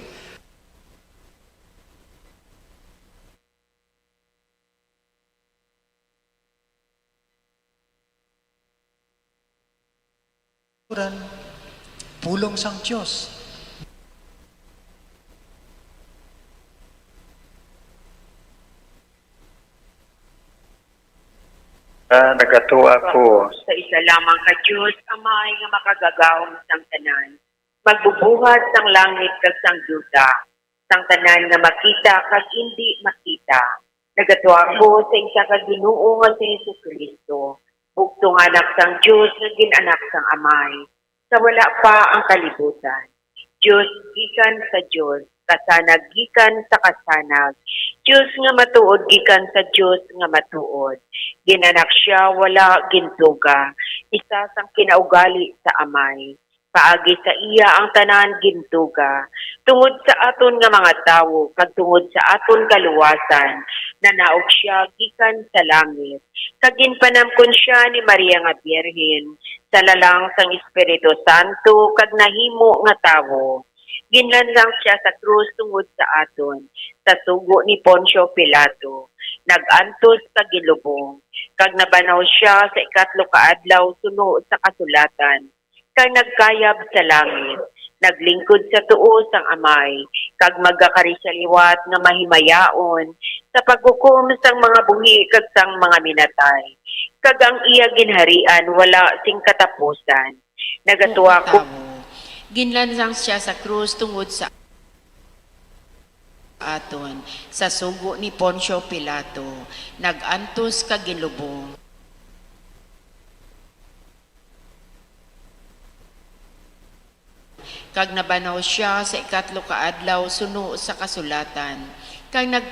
Pulong sang Dios. Ah, nagatua ko. Sa isa lamang ka Dios, Amay nga makagagahom sang tanan, magbubuhat sang langit kag sang duta, sang tanan nga makita kag indi makita. Nagatua ko sa isa ka Ginoo nga si Jesu-Cristo, bugtong Anak sang Dios nga gin-anak sang Amay, sa wala pa ang kalibutan. Dios gikan sa Dios, kasanag gikan sa kasanag, Dios nga matuod gikan sa Dios nga matuod. Gin-anak sia, wala gintuga, isa sang kinaugali sa Amay. Paagi sa iya ang tanan gintuga. Tungod sa aton nga mga tawo, kag tungod sa aton kaluwasan, nanaog sia gikan sa langit, kag ginpanamkon sia ni Maria nga Birhen, sa lalang sang Espiritu Santo, kag nahimo nga tawo. Ginlansang sia sa krus tungod sa aton, sa sugo ni Poncio Pilato. Nag-antos kag ginlubong, kag nabanhaw sia sa ikatlo ka adlaw suno sa kasulatan, kag nagkayab sa langit, naglingkod sa tuo sang Amay, kag magakari sia liwat nga mahimayaon sa paghukom sang mga buhi kag sang mga minatay, kag ang iya ginharian wala sing katapusan. Nagatua ko. Tawo. Ginlansang sia sa krus tungod sa aton, sa sugo ni Poncio Pilato, nag-antos kag ginlubong. Kag nabanhaw sia sa ikatlo ka adlaw suno sa kasulatan, kag nag-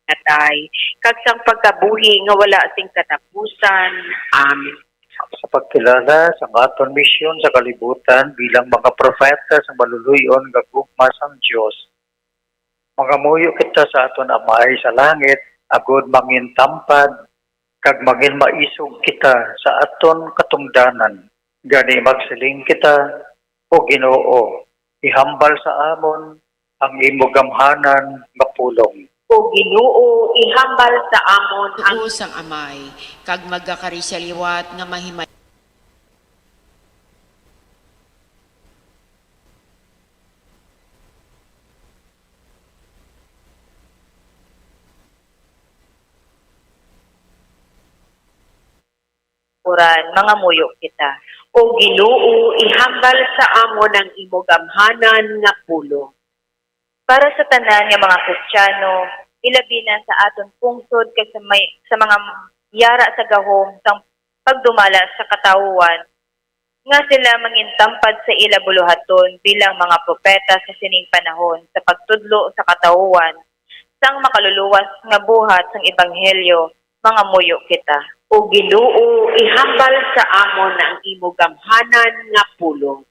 Atay, kag sang pagkabuhi nga wala sing katapusan. Amen. Sa pagkilala sang aton misyon sa kalibutan bilang mga propeta sang maluluy-on nga gugma sang Dios, mangamuyo kita sa aton Amay sa langit, agod mangintampad kag manginmaisog kita sa aton katungdanan. Gani magsiling kita, O Ginoo, ihambal sa amon ang imo gamhanan nga pulong. O Ginoo, ihambal sa amon ang Tuo sang Amay, kag magakari sia liwat nga mahimay- Uran, mangamuyo kita. O Ginoo, ihambal sa amon ang imo gamhanan nga pulong. Para sa tanan nga mga Kristiyano, ilabi na sa aton pungsod kag sa may, sa mga yara sa gahom sang pagdumala sa katawuhan, nga sila mangintampad sa ila buluhaton bilang mga propeta sa sining panahon sa pagtudlo sa katawuhan sang makaluluwas nga buhat sang ebanghelyo, mangamuyo kita. O Ginoo, ihambal sa amon ang imo gamhanan nga pulong.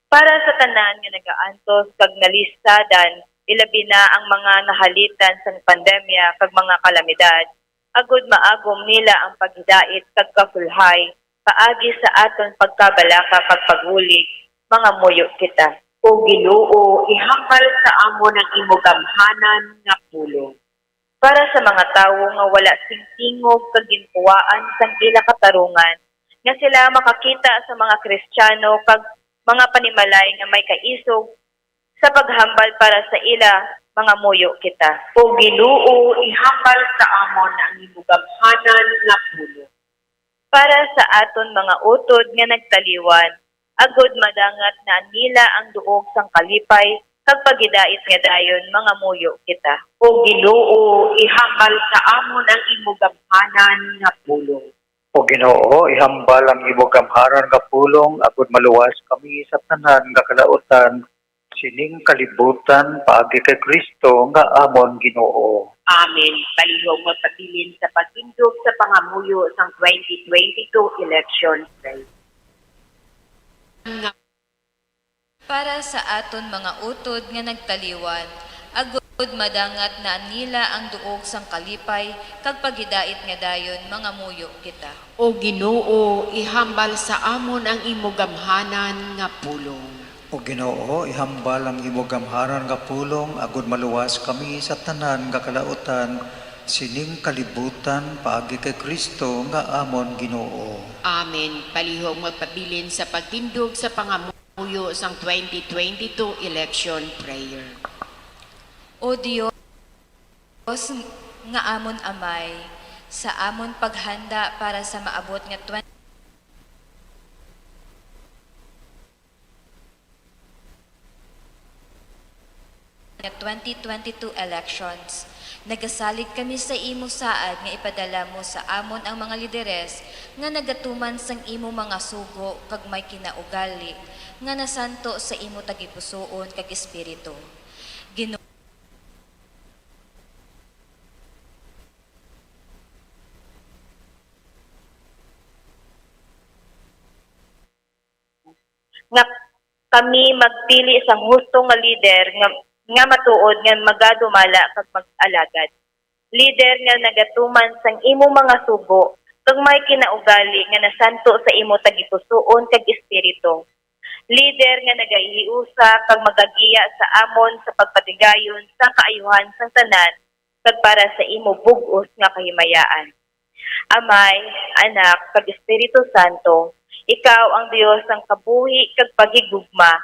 Para sa tanan nga nagaantos kag nalistadan, ilabi na ang mga nahalitan sang pandemya kag mga kalamidad, agod maagom nila ang paghidait kag kasulhay paagi sa aton pagkabalaka kag pagbulig, mangamuyo kita. O Ginoo, ihambal sa amon ang imo gamhanan nga pulong. Para sa mga tawo nga wala sing tingog kag ginkuwaan sang ila katarungan, nga sila makakita sa mga Kristiyano kag mga panimalay nga may kaisog sa paghambal para sa ila, mangamuyo kita. O Ginoo, ihambal sa amon ang imo gamhanan nga pulong. Para sa aton mga utod nga nagtaliwan, agod madangat na nila ang duog sang kalipay kag paghidait nga dayon mangamuyo kita. O Ginoo, ihambal sa amon ang imo gamhanan nga pulong. O Ginoo, ihambal ang imo gamhanan nga pulong agod maluwas kami sa tanan nga kalautan sining kalibutan paagi kay Cristo nga amon Ginoo. Amen. Palihog magpabilin sa pagtindog sa pangamuyo sang twenty twenty-two election. Para sa aton mga utod nga nagtaliwan, agud madangat na nila ang duog sang kalipay kag paghidait nga dayon mangamuyo kita. O Ginoo, ihambal sa amon ang imo gamhanan nga pulong. O Ginoo, ihambal ang imo gamhanan nga pulong agud maluwas kami sa tanan nga kalautan sining kalibutan paagi kay Cristo nga amon Ginoo. Amen. Palihog magpabilin sa pagtindog sa pangamuyo sang twenty twenty-two election prayer. O Dios nga amon Amay, sa amon paghanda para sa maabot nga twenty nga twenty twenty-two elections. Nagasalig kami sa imo saad nga ipadala mo sa amon ang mga lideres nga nagatuman sang imo mga sugo kag may kinaugali nga nasanto sa imo tagipusoon kag espiritu. Ginoo, nga kami magpili sang husto nga lider nga, nga matuod nga magadumala kag mag-alagad. Lider nga nagatuman sang imo mga sugo, kag may kinaugali nga nasanto sa imo tagipusoon kag espiritu. Lider nga nagahiusa kag magagiya sa amon sa pagpatigayon sang kaayuhan sang tanan, kag para sa imo bug-os nga kahimayaan. Amay, Anak, kag Espiritu Santo, ikaw ang Dios sang kabuhi kag paghigugma,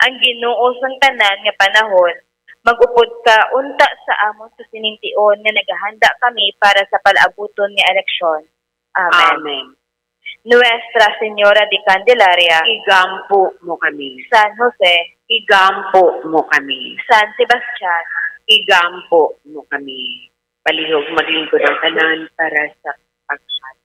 ang Ginoo sang tanan nga panahon. Mag-upod ka unta sa amon sa sining tion nga nagahanda kami para sa palaabuton nga eleksyon. Amen. Amen. Nuestra Señora de Candelaria, igampo mo kami. San Jose, igampo mo kami. San Sebastian, igampo mo kami. Palihog maglingkod ang tanan para sa paghat.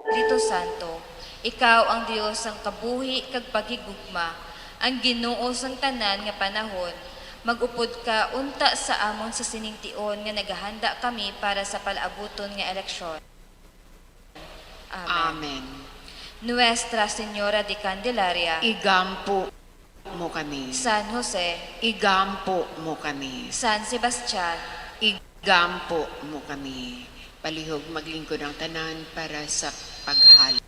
Espiritu Santo, ikaw ang Dios sang kabuhi kag paghigugma, ang Ginoo sang tanan nga panahon. Mag-upod ka unta sa amon sa sining tion nga nagahanda kami para sa palaabuton nga eleksyon. Amen. Amen. Nuestra Señora de Candelaria, igampo mo kami. San Jose, igampo mo kami. San Sebastian, igampo mo kami. Palihog maglingkod ang tanan para sa paghalad.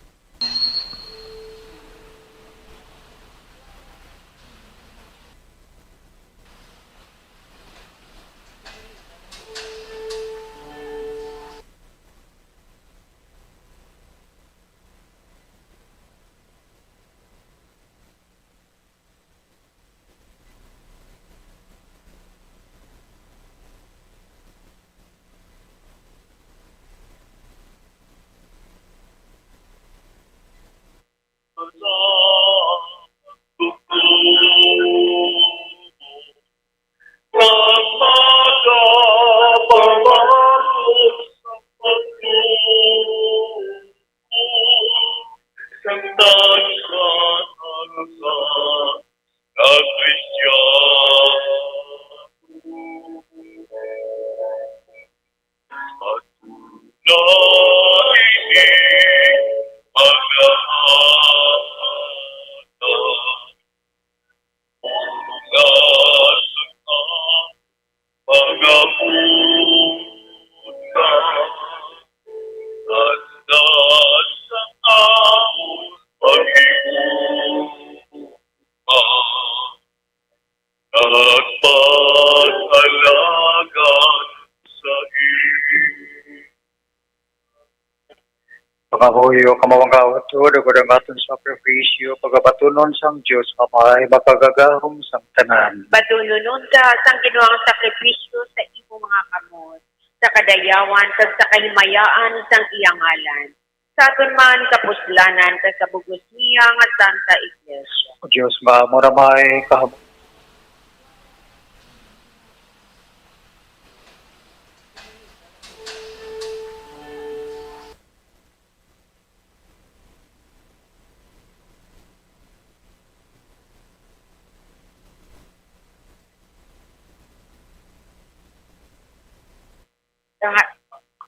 Mahuyo ka, mawangga utod, ug ang aton sakripisyo pagabatunon sang Dios nga may makagagahom sang tanan. Batunon unta sang Ginoo ang sakripisyo sa imo mga kamot, sa kadayawan kag sa kahimayaan sang iya ngalan, sa aton man kapuslanan kag sa bug-os niya nga Santa Iglesia. O Dios nga amo na may kahab-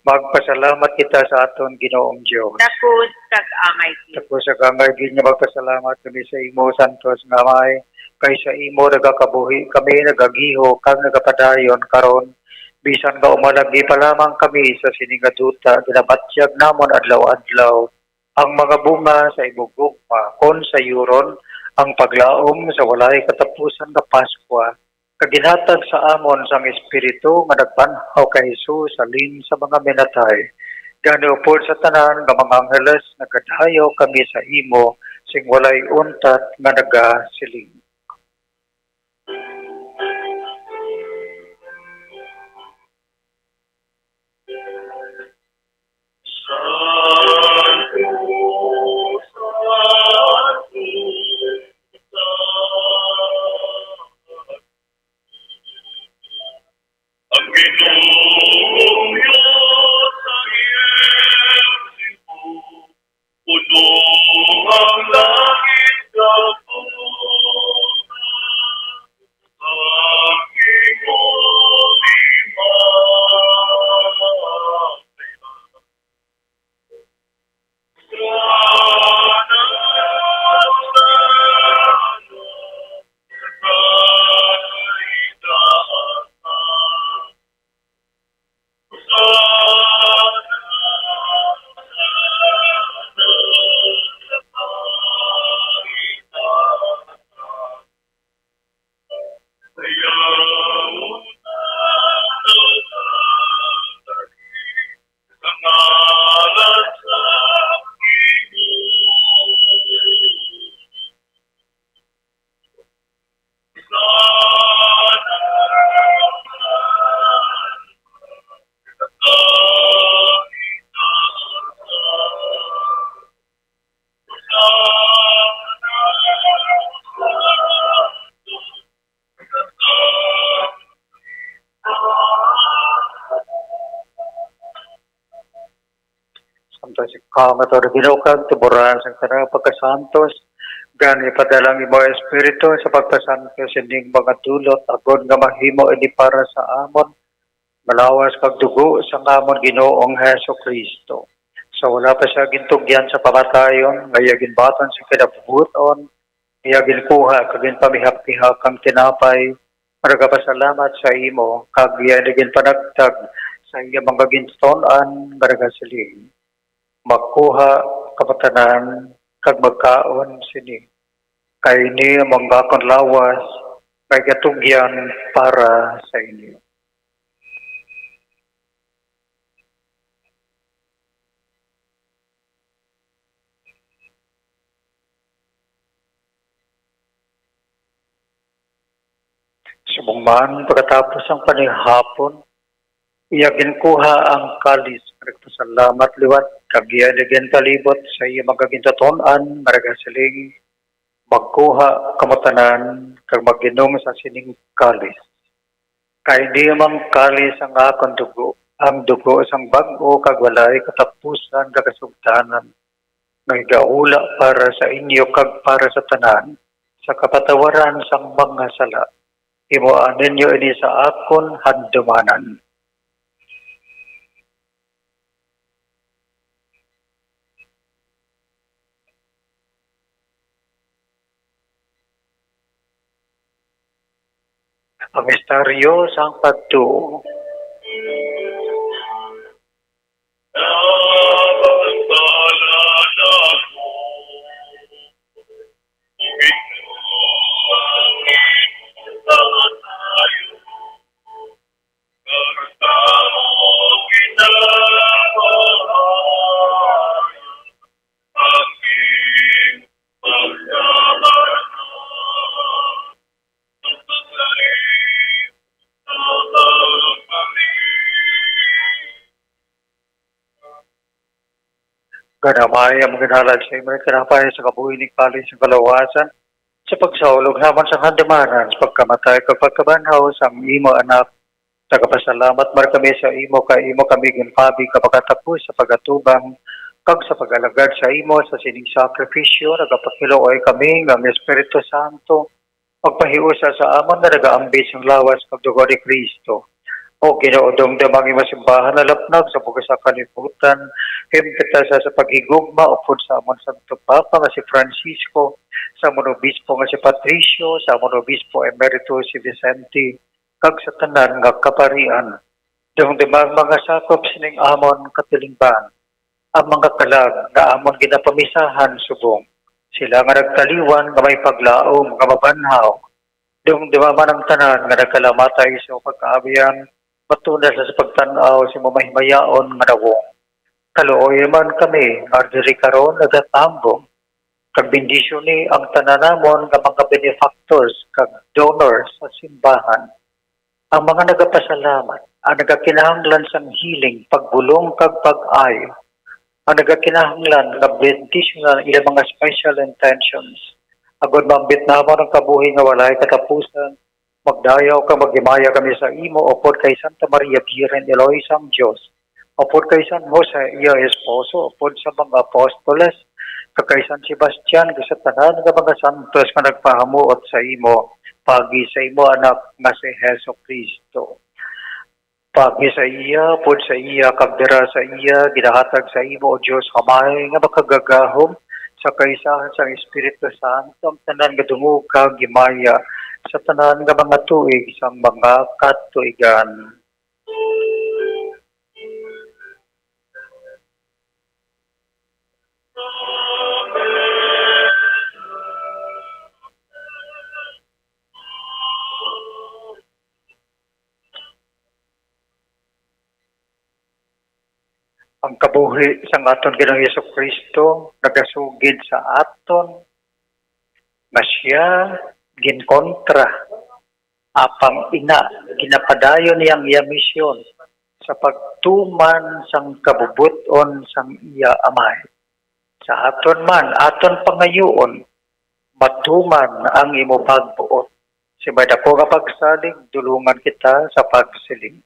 Magpasalamat kita sa aton Ginoong Dios. Takos kag angay gid. Takos kag angay gid nga magpasalamat kami sa imo, Santos nga Amay, kay sa imo nagakabuhi kami, nagagiho, kag nagapadayon karon. Bisan nga umalagi pa lamang kami sa sini nga duta, ginabatyag namon adlaw-adlaw ang mga bunga sa imo gugma, kon sayuron ang paglaom sa walay katapusan nga Paskwa, kag ginhatag sa amon sang Espiritu nga nagbanhaw kay Jesus halin sa mga minatay. Gani upod sa tanan nga mga angheles, nagadayaw kami sa imo sing walay untat nga nagasiling. Ang Ginoong Dios sa iyang puno ang langit kag tubos, ang imo lima. Santos ikaw nga Tuod, Ginoo, kag tuboran sang tanan nga pagkasantos. Gani, padala ang imo Espiritu sa pagpasantos sining mga dulot, agod nga mahimo ini para sa amon nga lawas kag dugo sang amon Ginoong Jesu-Cristo. Sa wala pa sia gintugyan sa kamatayon, nga iya ginbaton sa kinabubuton, iya ginkuha kag ginpamihak-mihak ang tinapay, nagapasalamat sa imo, kag iya ini ginpanagtag sa iya mga gintuton-an, nga nagasiling, "Magkuha kamo tanan kag magkaon sini, kay ini amo ang akon lawas nga igatugyan para sa inyo." Subong man, pagkatapos sang panihapon, iya ginkuha ang kalis, nagpasalamat liwat, kag iya ini ginpalibot sa iya mga gintuton-an, nga nagasiling, "Magkuha kamo tanan kag mag-inom sa sining kalis, kay ini amo ang kalis sang akon dugo, ang dugo sang bag-o kag walay katapusan nga kasugtanan, nga igahula para sa inyo kag para sa tanan sa kapatawaran sang mga sala. Himoa ninyo ini sa akon handumanan." Ang misteryo sang pagtuo. Gani, Amay, ang maginhalad sa imo nga tinapay sa kabuhi ning kalis sa kalawasan, sa pagsaulog naman sa handamanan, sa pagkamatay kag pagkabanhaw sang imo Anak. Nagapasalamat man kami sa imo, kay imo kami ginpabi nga makatapos sa pag-atubang kag sa pag-alagad sa imo. Sa sining sakripisyo, nagapakiluoy kami nga ang Espiritu Santo magpahiusa sa amon nga nagaambit sang lawas kag dugo ni Cristo. O Ginoo, dumduma ang imo simbahan nalapnag sa bug-os nga kalibutan. Him kita sa, sa paghigugma upod sa amon Santo Papa nga si Francisco, sa amon Obispo nga si Patricio, sa amon Obispo Emerito si Vicente, kag sa tanan nga kaparian. Dumduma ang mga sakop sining amon katilingban, ang mga kalag nga amon ginapamisahan subong sila nga nagtaliwan nga may paglaom nga mabanhaw. Dumduma man ang tanan nga nagkalamatay sa pagkaabian, matuna sa pagtan-aw sa imo mahimayaon nga nawong. Kaluoy man kami nga diri karon nagatambong, kag bendisyoni ang tanan namon nga mga benefactors kag donors sa simbahan, ang mga nagapasalamat, ang nagakinahanglan sang healing, pagbulong kag pag-ayo, ang nagakinahanglan nga bendisyonan ang ilang mga special intentions. Agod maambit namon ang kabuhi nga walay katapusan, magdayaw kag maghimaya kami sa imo, upod kay Santa Maria, Birhen Iloy sang Dios, upod kay San Jose, iya esposo, upod sa mga apostoles, kag kay San Sebastian, kag sa tanan nga mga santos nga nagpahamuot sa imo, paagi sa imo Anak nga si Jesu-Cristo. Paagi sa iya, upod sa iya, kag dira sa iya, ginahatag sa imo, O Dios Amay, nga makagagahom sa kaisahan sang Espiritu Santo, ang tanan nga dungog kag himaya sa tanan nga mga tuig sang mga katuigan. Ang kabuhi sang aton Ginoong Jesu-Cristo nagasugid sa aton, nga sia ginkontra, apang ina, ginapadayon niya ang iya misyon sa pagtuman sang kabubot-on sang iya Amay. Sa aton man, aton pangayuon, matuman ang imo pagbuot. Sa may daku nga pagsalig, dulongan kita sa pagsiling.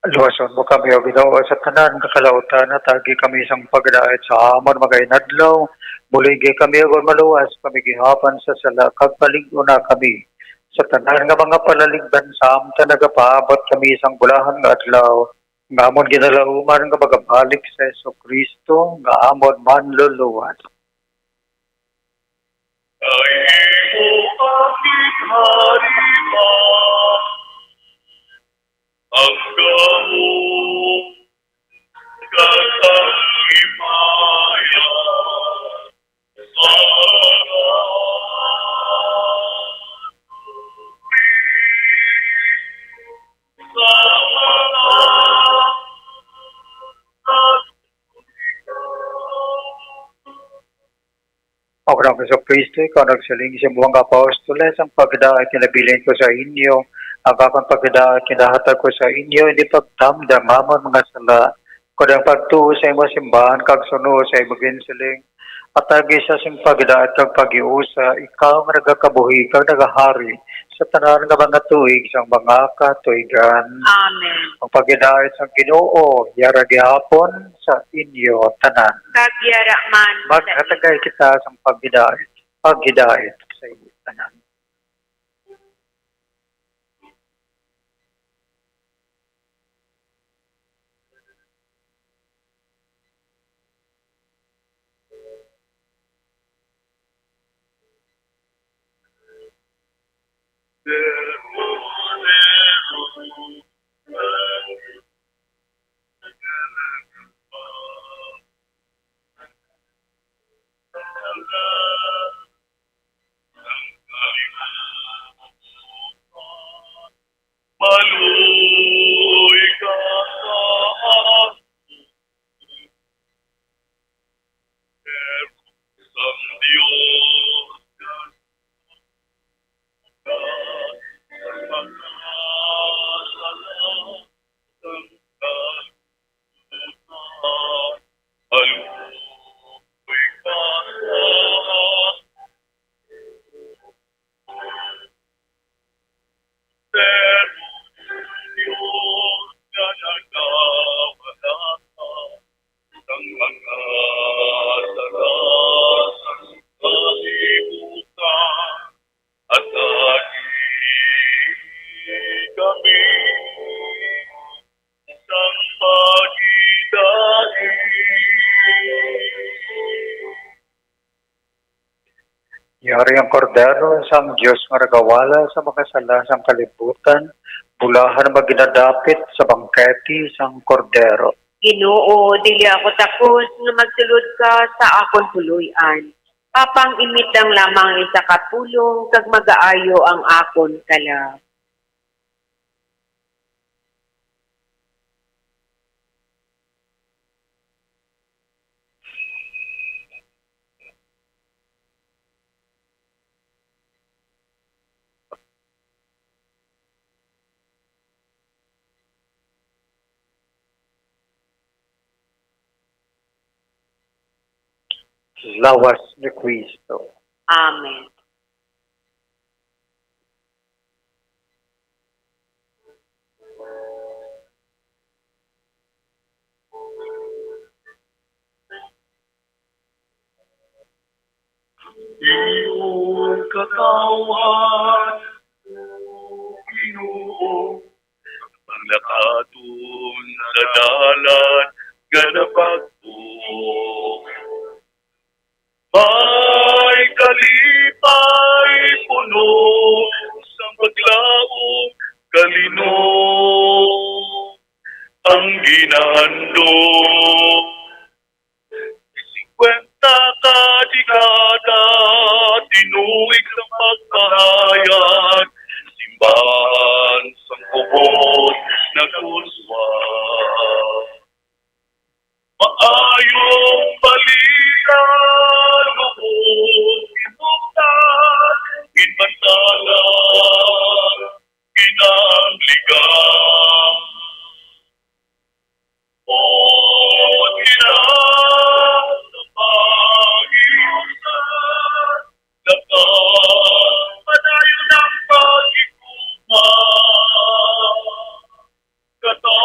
Luwason mo kami, O Ginoo, sa tanan nga kalautan, hatagi kami sang pagdait sa amon mga inadlaw. Buligi kami, agon maluwas kami gihapon sa sala, kag palig-on na kami sa tanan nga mga palaligdan, samtang nagapaabot kami sang bulahan nga adlaw, nga amon ginalauman nga magabalik si Jesu-Cristo nga amon Manluluwas. Kay imo ang ginharian, ang gahom, kag ang himaya, sa O Ginoong Jesu-Cristo, ikaw nagsiling sa imo mga apostoles, "Ang pagdait kinabilin ko sa inyo, ang akon pagdait kinahatag ko sa inyo, hindi pagtamdam amon mga sala, kundi ang pagtuo sa imo simbahan kag suno sa imo ginsiling. Hatagi sa sing pagdait kag paghiusa, ikaw nga nagakabuhi kag nagahari sa tanan nga mga tuig sang mga katuigan." Amen. Ang pagdait sang Ginoo yara gihapon sa inyo tanan. Kag yara man sa Maghatagay kita sang paghidait, paghidait sa inyo tanan. Maluoy ka sa akon, Kordero sang Dios, Hatagi kami sang paghidait. Yari ang Kordero sang Dios nga nagawala sa mga sala sang kalibutan, bulahan nga ginadapit sa bangkete sang Kordero. Ginoo, dili ako takos nga magsulod ka sa akon puloy-an. Apang imitang lamang isa ka pulong kag magaayo ang akon kalag. Lawas ni Cristo. Amen. Inyong katawhan, O Ginoo, panglakaton sa dalan nga nabag-o. May kalipay puno sang paglaom, kalino ang ginahandom. Singkwenta ka dekada, tinuig sang pagpahayag, simbahan sang kubos naguswag. Maayong balita, lubos, kinugtan, ginbantalan, ginangligan. O Dios, pag-iusan, dapat padayon ang paghigugma. Kata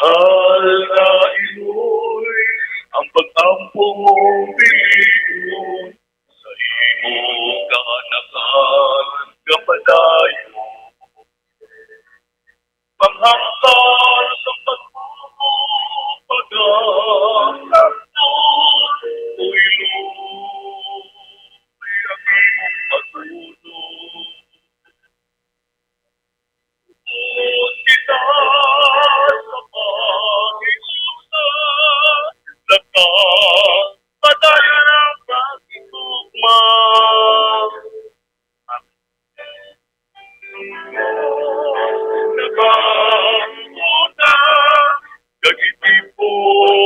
Mahal nga Iloy, ang pag-ampo mo bilion sa imo kaanakan nga padayon. Panghangkal sa pagtuo, pagangkon, o Iloy, ang imong pagtuo. Kita sa pag-iusap, nagpapadayon ang pagtugma. Nagpapuna, kag itipon.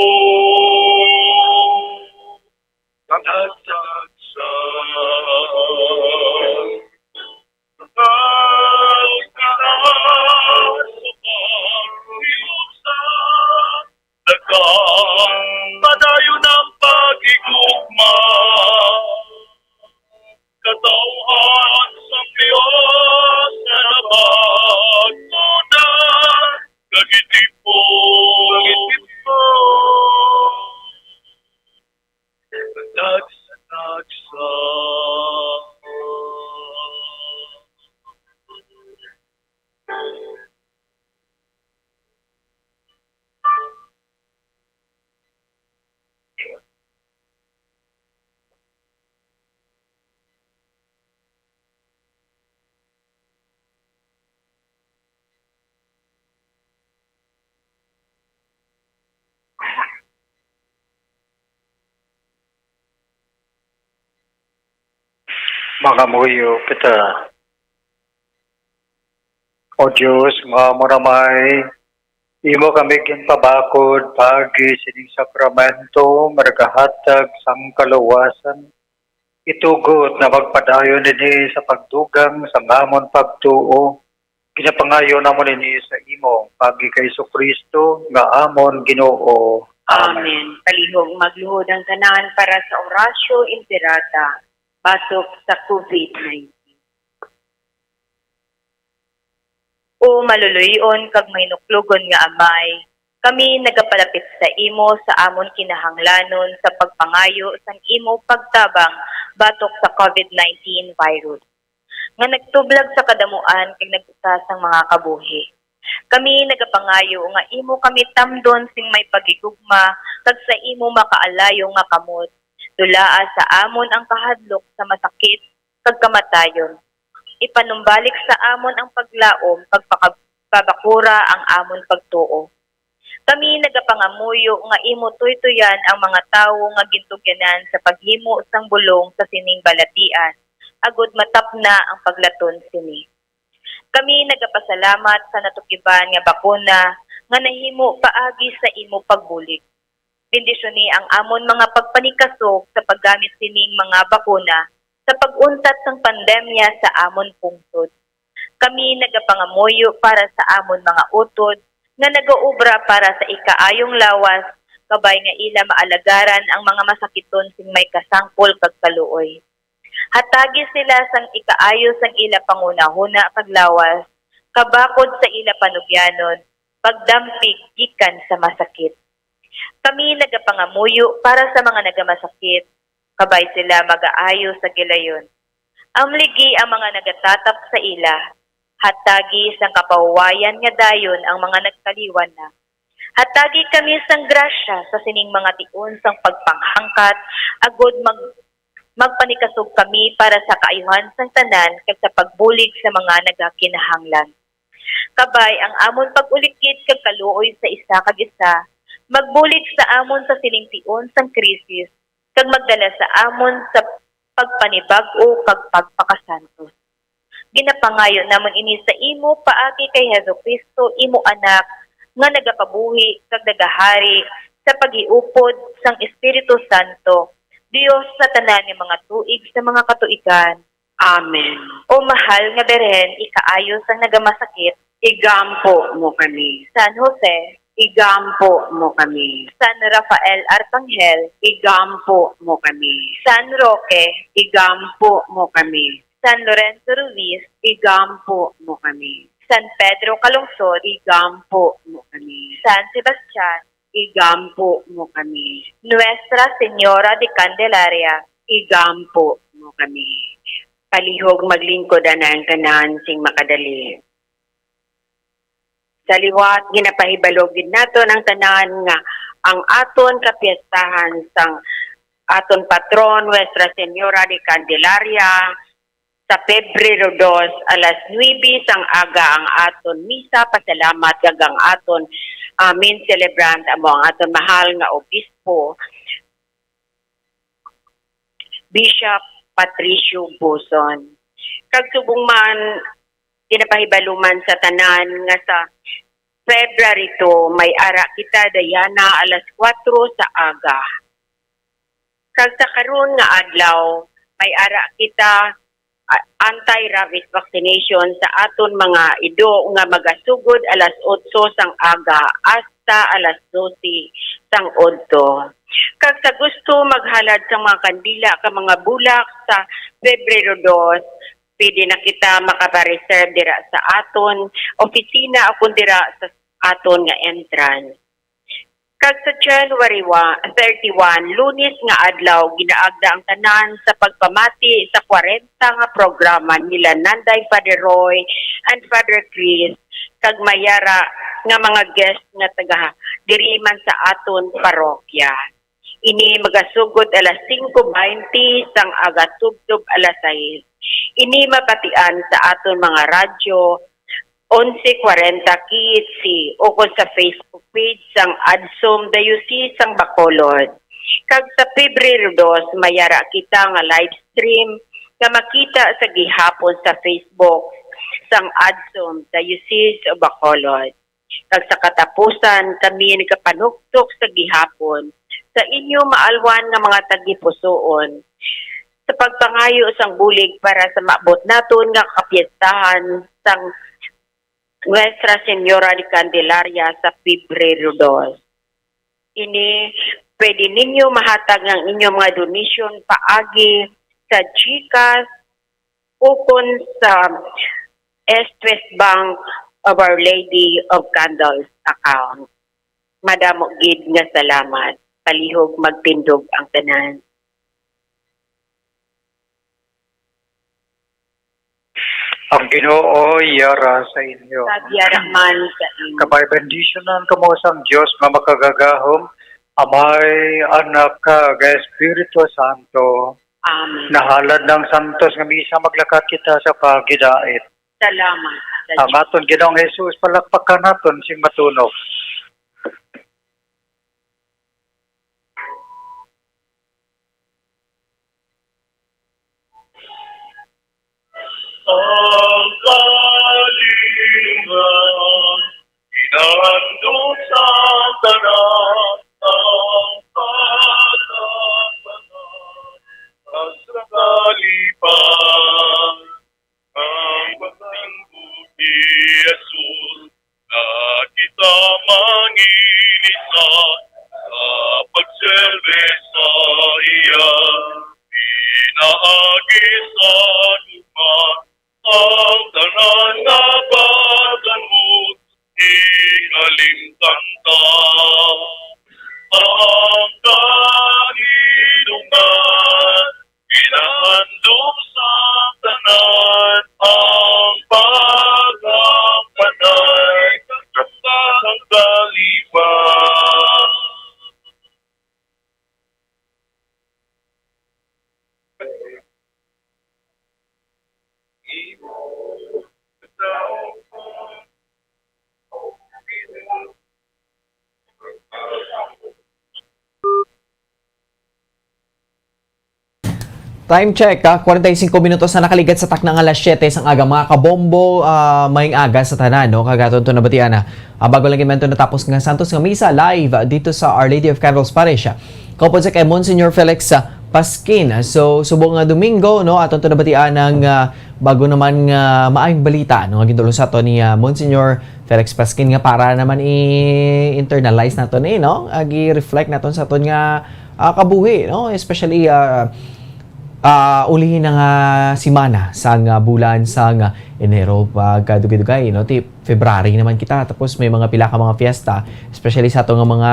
Pagtagsa. Padayon ang pag-igugma. Katawhan sang Dios nga nabagtunan, kag itipon. Tagsa-tagsa. Mangamuyo kita. O Dios, nga amo nga may imo kami ginpabakod paagi sining sakramento nga nagahatag sang kaluwasan, itugot nga magpadayon ini sa pagdugang sang amon pagtuo. Ginapangayo namon ini sa imo, paagi kay Jesu-Cristo nga amon Ginoo. Amen. Amen. Palihog magluhod ang tanan para sa Oratio Imperata batok sa covid nineteen. O maluluy-on kag mahinuklogon nga Amay, kami nagapalapit sa imo sa amon kinahanglanon sa pagpangayo sang imo pagtabang batok sa covid nineteen virus nga nagtublag sa kadamuan kag nagbuta sang mga kabuhi. Kami nagapangayo nga imo kami tamdon sing may paghigugma kag sa imo makaalayo nga kamot, dulaa sa amon ang kahadlok sa masakit kag kamatayon. Ipanumbalik sa amon ang paglaom kag pakab-, pabakura ang amon pagtuo. Kami nagapangamuyo nga imo tuytoyan ang mga tawo nga gintugyanan sa paghimo sang bulong sa sining balatian, agod matapna ang paglaton sini. Kami nagapasalamat sa natukiban nga bakuna nga nahimo paagi sa imo pagbulig. Bendisyoni ang amon mga pagpanikasog sa paggamit sining mga bakuna sa pag-untat sang pandemya sa amon pungsod. Kami nagapangamuyo para sa amon mga utod nga nagaobra para sa ikaayong lawas, kabay nga ila maalagaran ang mga masakiton sing may kasangpol kag kaluoy. Hatagi sila sang ikaayo sang ila panghunahuna kag lawas, kabakod sa ila panugyanon, pagdampig gikan sa masakit. Kami nagapangamuyo para sa mga nagamasakit, kabay sila magaayo sa gilayon. Amligi ang mga nagatatap sa ila, hatagi sang kapahuwayan nga dayon ang mga nagkaliwan na. Hatagi kami sang grasya sa sining mga tion sang pagpanghangkat, agod mag-, magpanikasog kami para sa kaayuhan sang tanan kag sa pagbulig sa mga nagakinahanglan. Kabay ang amon pag-ulikid kag kaluoy sa isa kag isa, magbulig sa amon sa sining tion sang krisis, kag magdala sa amon sa pagpanibag-o kag pagpakasantos. Ginapangayo namon ini sa imo paagi kay Jesu-Cristo, imo Anak, nga nagapabuhi kag nagahari sa paghiupod sang Espiritu Santo, Dios sa tanan nga mga tuig sa mga katuigan. Amen. O mahal nga Birhen, ikaayo sang nagamasakit, igampo mo kami. San Jose, igampo mo kami. San Rafael Arcangel, igampo mo kami. San Roque, igampo mo kami. San Lorenzo Ruiz, igampo mo kami. San Pedro Calungsod, igampo mo kami. San Sebastian, igampo mo kami. Nuestra Señora de Candelaria, igampo mo kami. Palihog maglingkod anang tanan sing makadali. Sa liwat, ginapahibalo gid naton ang tanan nga ang aton kapiestahan sang aton patron, Nuestra Señora de Candelaria, sa Pebrero dos, alas nuebe sang aga ang aton misa pasalamat kag ang aton, ah, main celebrant amo ang aton mahal nga obispo, Bishop Patricio Buson. Kag subong man, ginapahibalo man sa tanan nga sa February two, may ara kita, Diana, alas kuwatro sa aga. Kag sa karon nga adlaw, may ara kita, ah, anti-rabies vaccination sa aton mga ido nga magasugod alas otso sang aga hasta alas dose sang udto. Kag sa gusto maghalad sang mga kandila kag mga bulak sa Pebrero dos, pwede na kita makapareserve dira sa aton opisina o kon dira sa aton nga entrance. Kag sa January one, thirty-one, Lunes nga adlaw, ginaagda ang tanan sa pagpamati sa kwarenta nga programa nila Nanday, Father Roy, and Father Chris, kag may ara nga mga guest nga taga diri man sa aton parokya. Ini magasugod alas singko baynte sang aga tubtob alas sais. Ini mabatian sa aton mga radyo, onse kwarenta K H C, ukon sa Facebook page sang ADSOM Diocese sang Bacolod. Kag sa Pebrero dos, may ara kita nga live stream nga makita sa gihapon sa Facebook sang ADSOM Diocese of Bacolod. Kag sa katapusan, kami nagapanuktok sa gihapon sa inyo maalwan nga mga tagipusoon, sa pagpangayo sang bulig para sa maabot naton nga kapiestahan sang Nuestra Señora de Candelaria sa Pebrero dos. Ini pwede ninyo mahatag ang inyong mga donation paagi sa GCash ukon sa East West Bank of Our Lady of Candles account. Madamo gid nga salamat. Palihog magtindog ang tanan. Ang Ginoo yara sa inyo. Kag yara man sa inyo. Kabay bendisyonan kamo sang Dios nga makagagahom, Amay, Anak, kag Espiritu Santo. Amen. Nahalad na ang santos nga misa, maglakat kita sa pagidait. Salamat sa Ang Dios. Aton Ginoong Jesus, palakpakan naton sing matunok. Ang kalinungan, inahandom sa tanan, ang pagkapanan, ang sa kalipan, ang pagtanggo ni Jesus, na kita manginisa sa pagserbe sa iya. Pinaagi sa gugma ang tanan nga pagkanmot, ikalimtan ta ang kalinungan. Pinahandom sa tanan ang pagkapanay kag sang kalipan. Time check, ah, kwarenta y singko minutos na nakaligad sa takna nga alas siyete sang aga. Mga kabombo, ah, maayong aga sa tanan, no? Kag aton to nabatian na, ah, bago lang gid man to natapos nga santos nga misa live, ah, dito sa Our Lady of Candles Parish, ah. Kaupod sa kay Monsignor Felix, ah, Pasquin. So, subong nga Domingo, no, aton to nabatian ang, ah, bago naman nga maayong balita, no, nga gintulon sa aton ni, ah, Monsignor Felix Pasquin nga para naman i-internalize naton ni, no, ag i-reflect naton sa aton nga, ah, kabuhi, no, especially, ah, Ah, ulihi na nga semana sang, ah, bulan sang, ah, Enero, pagkadugay-dugay, no? Ti February naman kita, tapos may mga pila ka mga fiesta, especially sa ato nga mga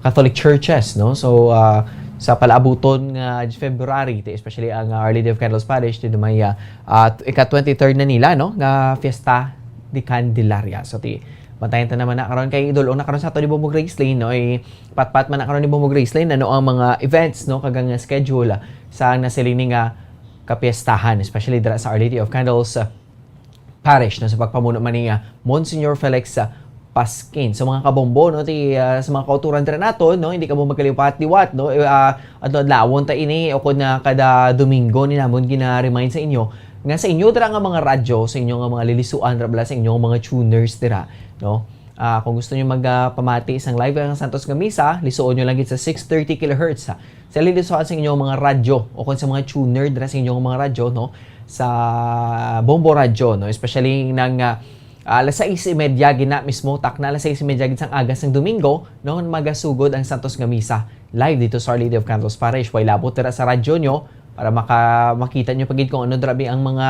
Catholic churches, no? So, ah, sa palaabuton nga February, ti especially ang, ah, Our Lady of Candles Parish, ti may, ah, ah, ika twenty-third na nila, no? Nga fiesta de Candelaria. So, ti, bantayan ta naman na karon kay idol-on na karon sa ato ni Bombo Gracelyn, no? Eh, patpat man na karon ni Bombo Gracelyn, ano ang mga events, no? Kag ang schedule, ah, sa nasiling ni nga kapiestahan, especially dira sa Our Lady of Candles, ah, Parish, no, sa pagpamuno man ni, ah, Monsignor Felix, ah, Pasquin. So, mga kabombo, no, ti, ah, sa mga kauturan dira naton, no, hindi kamo magkaliwat-liwat, no, eh, ah, adlaw-adlawon ta ini, o kun na kada Domingo ni namon gina-remind sa inyo nga sa inyo dira nga mga radyo, sa inyo nga mga lilisuan ra bala, sa inyo nga mga tuners dira, no. Ah, kung gusto niyo mag, ah, pamati sang live ang Santos nga Misa, lisuon niyo lang gid sa six thirty kilohertz, ha. Sa lilisuan sa inyong mga radyo o kung sa mga tuner dira sa inyong mga radyo, no, sa Bombo Radyo, no, especially nang, ah, alas sais y media gina mismo, takna alas sais y media gid sang aga sang Domingo, no, magasugod ang Santos nga Misa live dito sa Our Lady of Candles Parish. Way labot dira sa radyo nyo para maka-, makita nyo pa gid kung ano dira bi ang mga,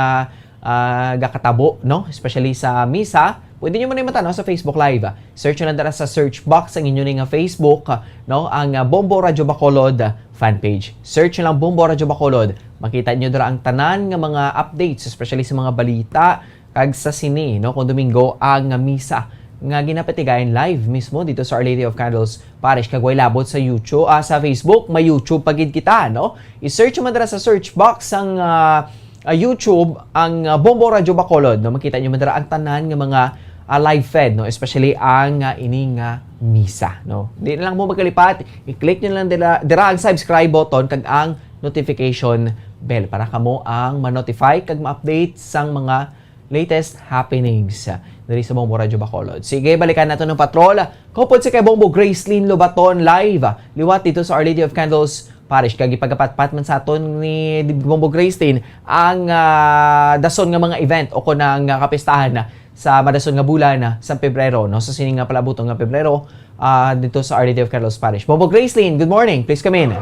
ah, gakatabo, no, especially sa Misa. Pwede nyo man yung matanaw sa Facebook Live. Search nyo lang dira sa search box ang inyo ni nga Facebook, no, ang, ah, Bombo Radyo Bacolod, ah, fan page. Search nyo lang Bombo Radyo Bacolod. Makita nyo dira ang tanan nga mga updates, especially sa mga balita, kag sa sini, no, kung Domingo ang, ah, misa nga ginapatigayan live mismo dito sa Our Lady of Candles Parish. Kag way labot sa YouTube, ah, sa Facebook, may YouTube pa gid kita, no? I-search mo dira sa search box ang, ah, ah, YouTube ang, ah, Bombo Radyo Bacolod, no? Makita nyo man dira ang tanan nga mga, ah, live fed, no? Especially ang, ah, ini nga misa, no? Di na lang mo magkalipat, i-click nyo lang dira, dira ang subscribe button kag ang notification bell para kamo ang ma-notify kag ma-update sang mga latest happenings, ah, diri sa Bombo Radyo Bacolod. Sige, balikan nato ng patrol. Kaupod si kay Bombo Gracelyn Lobaton live, ah, liwat dito sa Our Lady of Candles Parish. Kag ipagapatpat man sa aton ni Bombo Gracelyn ang, ah, dason nga mga event o kon ang, ah, kapistahan na sa madason nga bulan na sa Pebrero, no? Sa sining nga palabuton nga Pebrero, ah, dito sa Our Lady of Candles Parish. Bombo Gracelyn, good morning. Please come in.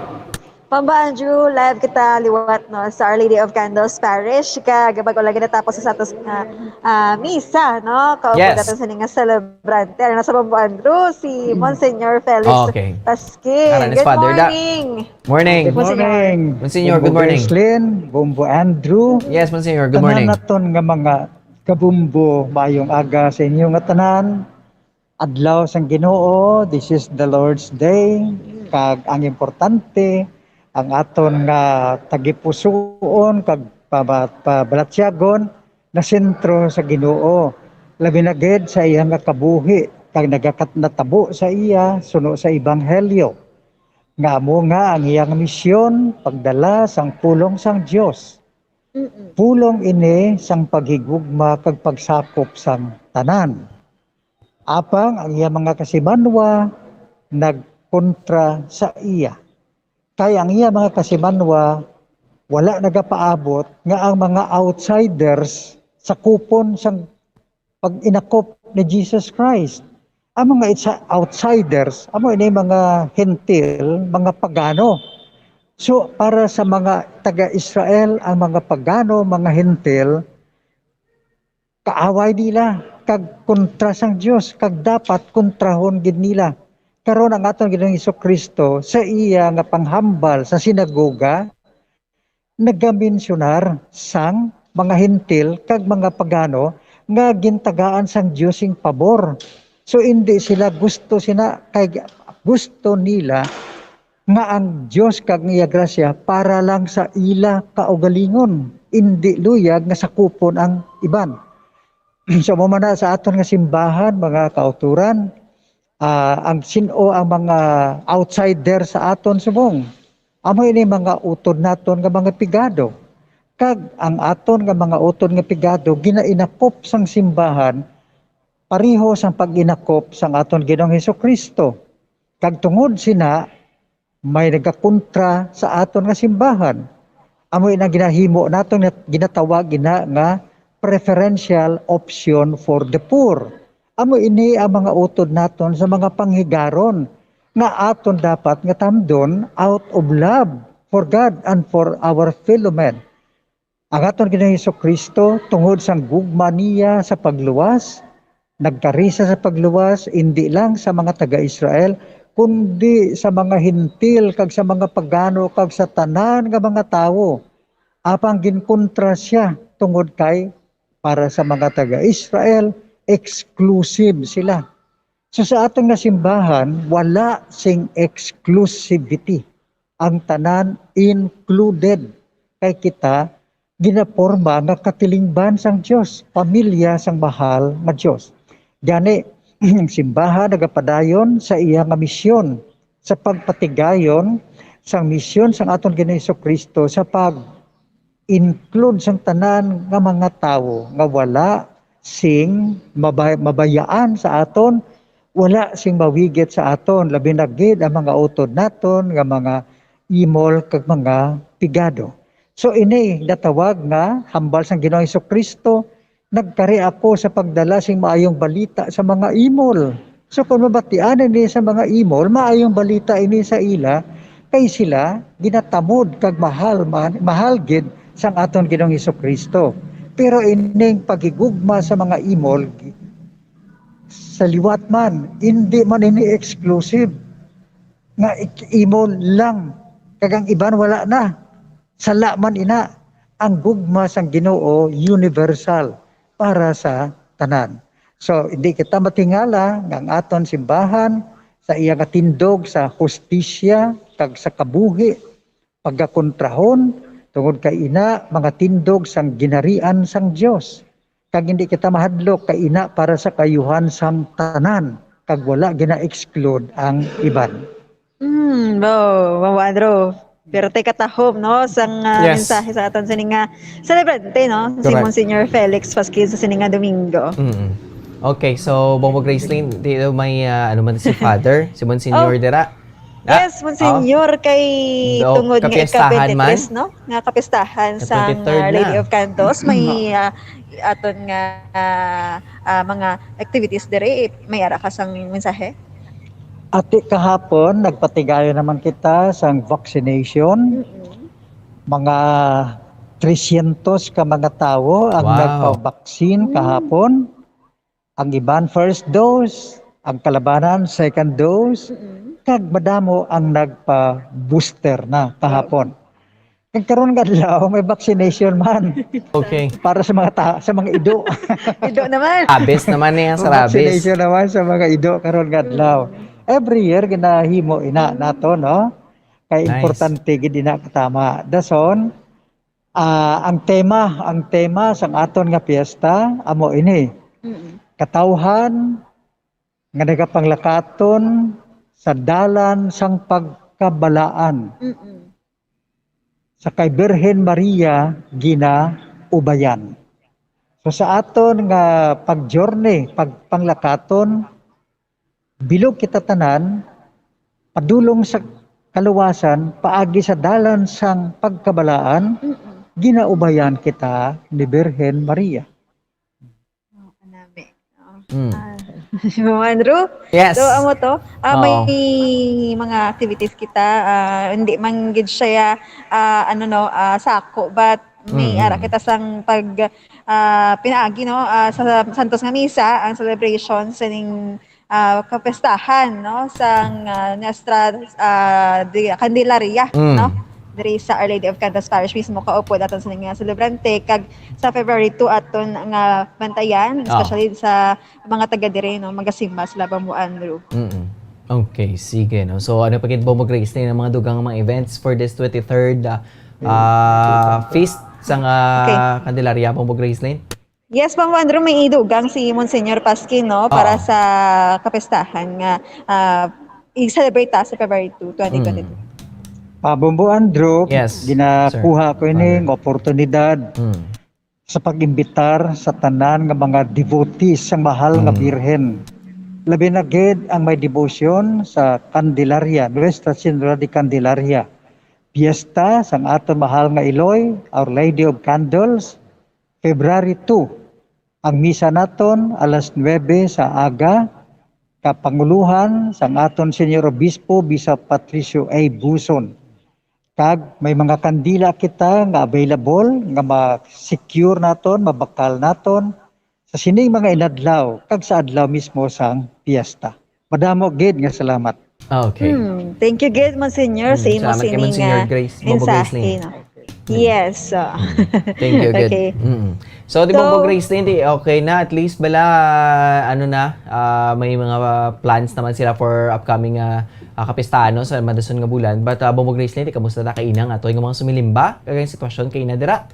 Bombo Andrew, live kita liwat, no, sa Our Lady of Candles Parish. Kag bago lang natapos sa atos nga, ah, misa, no? Kaupod Yes. naton sa nga celebrante. Ano sa Bombo Andrew? Si Monsignor Felix Okay. Pasquin. Karan is Good Father Da. morning. Morning. Good Monsignor. morning. Monsignor, good Bombo morning. Gracelyn, Bombo Andrew. Yes, Monsignor, good Tanan morning. naton nga mga kabumbo, maayong aga sa inyo nga tanan. Adlaw sang Ginoo, this is the Lord's day. Kag ang importante, ang aton nga tagipusoon kag paba-, pabalatyagon nasentro sa Ginoo, labi na gid sa iya nga kabuhi kag nagakat-, natabo sa iya suno sa ebanghelyo, nga amo nga ang iya nga misyon pagdala sang pulong sang Dios. Mm-mm. Pulong ini sang paghigugma kag pagsakop sang tanan. Apang ang iya mga kasimanwa nagkontra sa iya. Kay ang iya mga kasimanwa wala nagapaabot nga ang mga outsiders sakupon sang pag-inakop ni Jesus Christ. Ang mga itsa-, outsiders, amo ini mga Hentil, mga pagano. So, para sa mga taga-Israel, ang mga pagano, mga Hentil, kaaway nila, kag kontra sang Dios, kag dapat kontrahon gid nila. Karon ang aton Ginoong Jesu-Cristo, sa iya nga panghambal sa sinagoga, nagaminsyunar sang mga Hentil kag mga pagano nga gintagaan sang Dios sing pabor. So, indi sila gusto sina, kay gusto nila nga ang Dios kag ang iya grasya para lang sa ila kaugalingon, indi luyag nga sakupon ang iban. So, amo man na sa aton nga simbahan, mga kauturan, ah, ang sin-o ang mga outsider sa aton subong? Amo ini mga utod naton nga mga pigado. Kag ang aton nga mga utod nga pigado ginainakop sang simbahan, pareho sang pag-inakop sang aton Ginoong Jesu-Cristo. Kag tungod sina, may nagakontra sa aton nga simbahan. Amo ina ginahimo naton nga ginatawag ina nga preferential option for the poor. Amo ini ang mga utod naton sa mga panghigaron nga aton dapat nga tamdon out of love for God and for our fellow men. Ang aton Ginoong Jesu-Cristo, tungod sang gugma niya sa pagluwas, nagkari sia sa pagluwas, indi lang sa mga taga-Israel, kundi sa mga Hentil kag sa mga pagano kag sa tanan nga mga tawo. Apang ginkontra sia tungod kay para sa mga taga-Israel, exclusive sila. So, sa aton nga simbahan, wala sing exclusivity. Ang tanan included. Kay kita ginaporma nga katilingban sang Dios, pamilya sang mahal nga Dios. Gani, ang simbahan nagapadayon sa iya nga misyon, sa pagpatigayon sang misyon sang aton Ginoong Jesu-Cristo sa pag-include sang tanan nga mga tawo nga wala sing mabay-, mabayaan sa aton, wala sing mawigit sa aton, labi na gid ang mga utod naton nga mga imol kag mga pigado. So, ini natawag nga hambal sang Ginoong Jesu-Cristo, "Nagkari ako sa pagdala sing maayong balita sa mga imol." So, kung mabatian ini sa mga imol, maayong balita ini sa ila, kay sila ginatamod kag mahal man, mahal gid sang aton Ginoong Jesu-Cristo. Pero ining paghigugma sa mga imol, sa liwat man, indi man ini exclusive nga ik-, imol lang, kag ang iban wala na. Sala man ina, ang gugma sang Ginoo universal para sa tanan. So, hindi kita matingala nga ang aton simbahan sa iya nga tindog sa hustisya kag sa kabuhi pagakontrahon, tungod kay ina mga tindog sang ginharian sang Dios. Kag hindi kita mahadlok kay ina para sa kaayuhan sang tanan, kag wala gina-exclude ang iban. Mm, wow, Ma'am Andrew. Pero tay katahom, no, sang, ah, Yes. mensahe sa aton sini nga celebrante, no, si Correct. Monsignor Felix Pasquin sa sini nga Domingo. Mm. Okay, so, Bongbong Gracelyn, di daw may, ah, ano man si Father, si Monsignor Oh. dira? Ah, Yes, Monsignor, oh. kay Do, tungod nga kapiyestahan ika-twenty-three, man? no, nga kapistahan Ka sang, twenty-third ah, Lady na. of Candles, may, ah, aton nga, ah, ah, mga activities diri, may ara ka sang mensahe? Ati, kahapon, nagpatigayon naman kita sang vaccination. Mm-mm. Mga trescientos ka mga tawo ang Wow. nagpa-vaccine Mm. kahapon. Ang iban first dose, ang kalabanan second dose, Mm-mm. kag madamo ang nagpa-booster na kahapon. Kag karon nga adlaw, may vaccination man. Okay. Para sa mga ta-, sa mga ido. Ido naman. Rabies naman niya sa May rabies. vaccination naman sa mga ido karon nga adlaw. Mm. Every year, ginahimo ina Mm. nato, no? Kay Nice. importante gid ina katama. Dason, ah, ang tema, ang tema sang aton nga piyesta, amo ini. Mm. Katawhan nga nagapanglakaton sa dalan sang pagkabalaan. Mm-mm. Sa kay Birhen Maria ginaubayan. So, sa aton nga pag-journey, pagpanglakaton, bilog kita tanan, padulong sa kaluwasan, paagi sa dalan sang pagkabalaan, Mm-mm. ginaubayan kita ni Birhen Maria. Oh, kanami. Oh. Mm. Ah, si Ma'am Andrew? Yes. So, amo to. Ah, may Oo. mga activities kita. Ah, hindi man gid siya, ah, ano, no, ah, sako, but may Mm. ara kita sang pag, ah, pinaagi, no, ah, sa Santos nga Misa, ang celebration sa ning, ah, kapestahan, no, sang, ah, Nuestra, ah, di, Candelaria, Mm. no? Diri sa Our Lady of Candles Parish mismo, kaupod aton sa mga celebrante, kag sa February two aton nga bantayan, Ah. especially sa mga taga dire, no, magasimba sila, Bambo Andrew. Mm-mm. Okay, sige, no. So, ano pa gid, Bambo Gracelyn, ang mga dugang mga events for this twenty-third, ah, ah, feast sang, ah, Okay. Candelaria, Bambo Gracelyn? Yes, Bambo Andrew, may idugang si Monsignor Pasquin, no, para Oo. sa kapestahan nga, ah, i-celebrate ta sa February two, twenty twenty-two. Mm. Ah, Bambo Andrew, Yes, ginakuha sir. ko ini Father. nga oportunidad Mm. sa pag-imbitar sa tanan nga mga devotees sang mahal nga Mm. Birhen. Labi na gid ang may debosyon sa Candelaria, Nuestra Señora de Candelaria. Piyesta sang aton mahal nga iloy, Our Lady of Candles, February two. Ang misa naton alas nuebe sa aga, kapanguluhan sang aton Señor Obispo, Bishop Patricio A. Buson. Kag may mga kandila kita nga available nga ma-secure naton, mabakal naton sa sining mga inadlaw kag sa adlaw mismo sang piyesta. Madamo gid nga salamat. Okay. Hmm. Thank you gid, Monsignor, sa Mm, imo salamat kay sining, Monsignor ah, Grace, Bobo mensahe, Gracelyn. No? Yes. Ah. Thank you, good. Okay. Mm. So, di ba, So, Bobo Gracelyn, di, okay na, at least bala, ano na, ah, may mga, ah, plans naman sila for upcoming, ah, ah, kapistahan, no, sa madason nga bulan. But, ah, Bobo Gracelyn, di, kamusta na kaina nga ato yung mga sumilimba? Kagay sitwasyon kaina dira?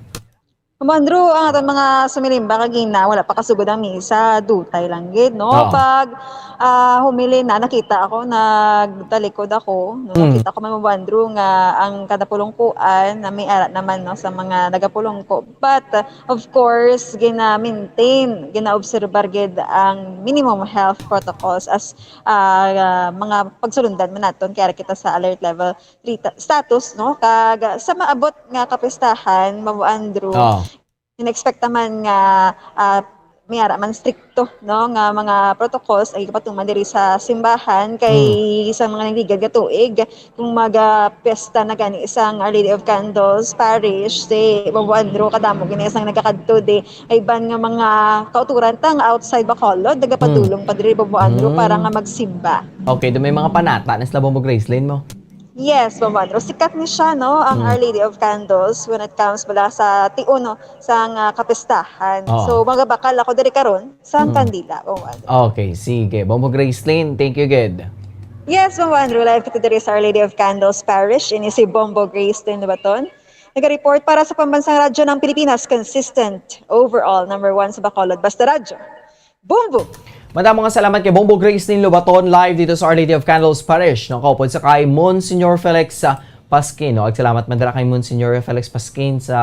Ma'am Andrew, ang aton mga sumilimba kagina, wala pa kasugod ang misa, dutay lang gid, no? Oo. Pag, ah, humili na, nakita ako, nagtalikod ako, no? Mm. Nakita ko, Ma'am Andrew, nga ang kada pulungkuan na may ara naman, no, sa mga nagapulungko. But, uh, of course, gina-maintain, gina-obserbar gid ang minimum health protocols as, ah, mga pagsulundan man naton, kaya kita sa alert level three ta-, status, no? Kag, ah, sa maabot nga kapistahan, Ma'am Andrew, Oo. in-expect naman nga, ah, may ara man strikto, no, nga mga protocols ang ipatuman diri sa simbahan kay Hmm. sa mga nagligad nga tuig, kung maga-piyesta na gani sang Our Lady of Candles Parish, si Bobo Andrew, kadamo gani sang nagakadto di. Ay ban nga mga kauturan ta nga outside Bacolod, nagapadulong Hmm. pa diri, Bobo Andrew, Hmm. para nga magsimba. Okay, do may mga panata na sila, Bobo Gracelyn, mo? Yes, Ma'am Andrew. Sikat ni siya, no, ang Mm. Our Lady of Candles when it comes bala sa tiuno sang, ah, kapistahan. Oo. So, magabakal ako diri karon sa Mm. kandila, Ma'am Andrew. Okay, sige. Bombo Gracelyn, thank you, good. Yes, Ma'am Andrew. Live kita diri sa Our Lady of Candles Parish. Ini si Bombo Gracelyn Lubaton. Nag-report para sa Pambansang Radyo ng Pilipinas, consistent overall, number one sa Bacolod. Basta Radyo. Boom, boom! Madamo nga salamat kay Bombo Gracelyn Lobaton, live dito sa Our Lady of Candles Parish, no? Kaupod sa kay Monsignor Felix, ah, Pasquin, no? Ag salamat man dira kay Monsignor Felix Pasquin sa,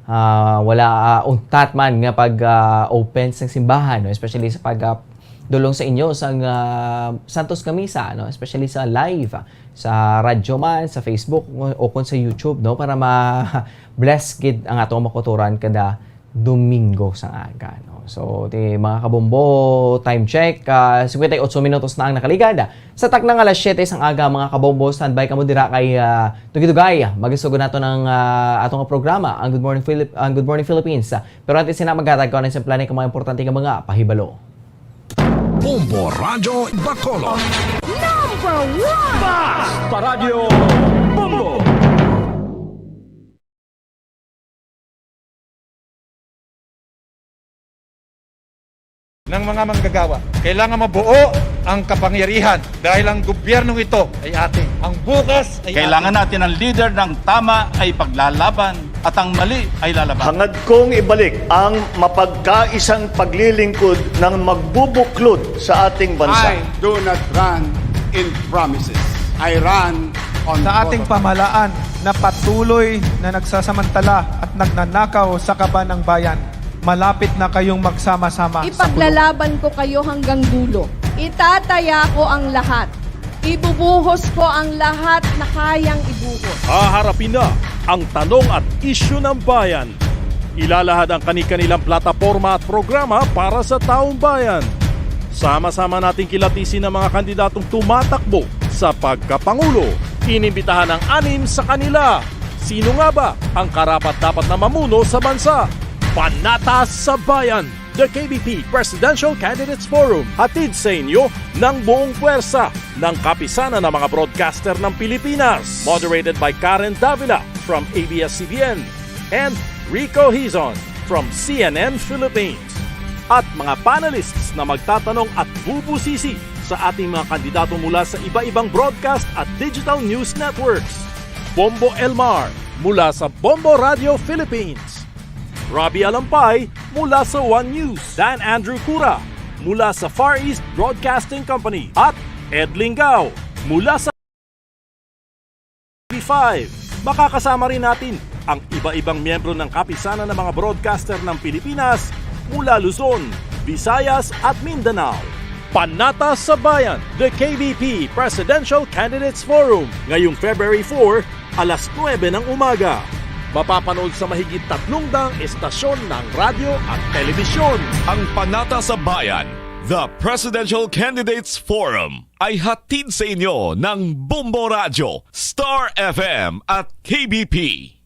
ah, wala, ah, untat man nga pag, ah, open sang simbahan, no? Especially sa pag, ah, dulong sa inyo sang, ah, Santos nga Misa, no? Especially sa live, ah, sa radyo man, sa Facebook, o, o kung sa YouTube, no? Para ma-bless gid ang atong mga kauturan kada Domingo sang aga, no? So, ti, mga kabombo, time check, ah, singkwenta y otso minutos na ang nakaligad. Sa takna nga alas siyete sang aga, mga kabombo, standby kamo dira kay, ah, Dugay-Dugay. Magasugod nato ng, ah, ato nga programa, ang Good Morning Philip-, ang Good Morning Philippines. Pero antes sina, maghatag ko ng simple nga mga importante nga mga pahibalo. Bombo Radyo Bacolod. Number one! Basta Radyo Bombo! Ng mga manggagawa. Kailangan mabuo ang kapangyarihan dahil ang gobyernong ito ay atin. Ang bukas ay Kailangan atin. Natin ang leader ng tama ay paglalaban at ang mali ay lalaban. Hangad kong ibalik ang mapagkaisang paglilingkod ng magbubuklod sa ating bansa. I do not run in promises. I run on Sa ating protocol. Pamahalaan na patuloy na nagsasamantala at nagnanakaw sa kaban ng bayan, malapit na kayong magsama-sama sa kulungan. Ipaglalaban ko kayo hanggang dulo. Itataya ko ang lahat. Ibubuhos ko ang lahat na kayang ibuhos. Haharapin na ang tanong at isyu ng bayan. Ilalahad ang kani-kanilang plataporma at programa para sa taong bayan. Sama-sama nating kilatisin ang mga kandidatong tumatakbo sa pagkapangulo. Inimbitahan ang anim sa kanila. Sino nga ba ang karapat-dapat na mamuno sa bansa? Panatas sa Bayan, the K B P Presidential Candidates Forum, hatid sa inyo ng buong puwersa ng Kapisanan ng mga Broadcaster ng Pilipinas. Moderated by Karen Davila from A B S C B N and Rico Hizon from C N N Philippines. At mga panelists na magtatanong at bubusisi sa ating mga kandidato mula sa iba-ibang broadcast at digital news networks. Bombo Elmar mula sa Bombo Radio Philippines. Robbie Alampay mula sa One News. Dan Andrew Cura mula sa Far East Broadcasting Company. At Ed Lingao mula sa T V five. Makakasama rin natin ang iba-ibang miyembro ng Kapisanan ng mga Broadcaster ng Pilipinas mula Luzon, Visayas at Mindanao. Panatas sa Bayan, the K B P Presidential Candidates Forum, ngayong February four, alas nuebe ng umaga. Mapapanood sa mahigit tatlong daang estasyon ng radyo at telebisyon. Ang Panatas sa Bayan, The Presidential Candidates Forum ay hatid sa inyo ng Bombo Radyo, Star F M at K B P.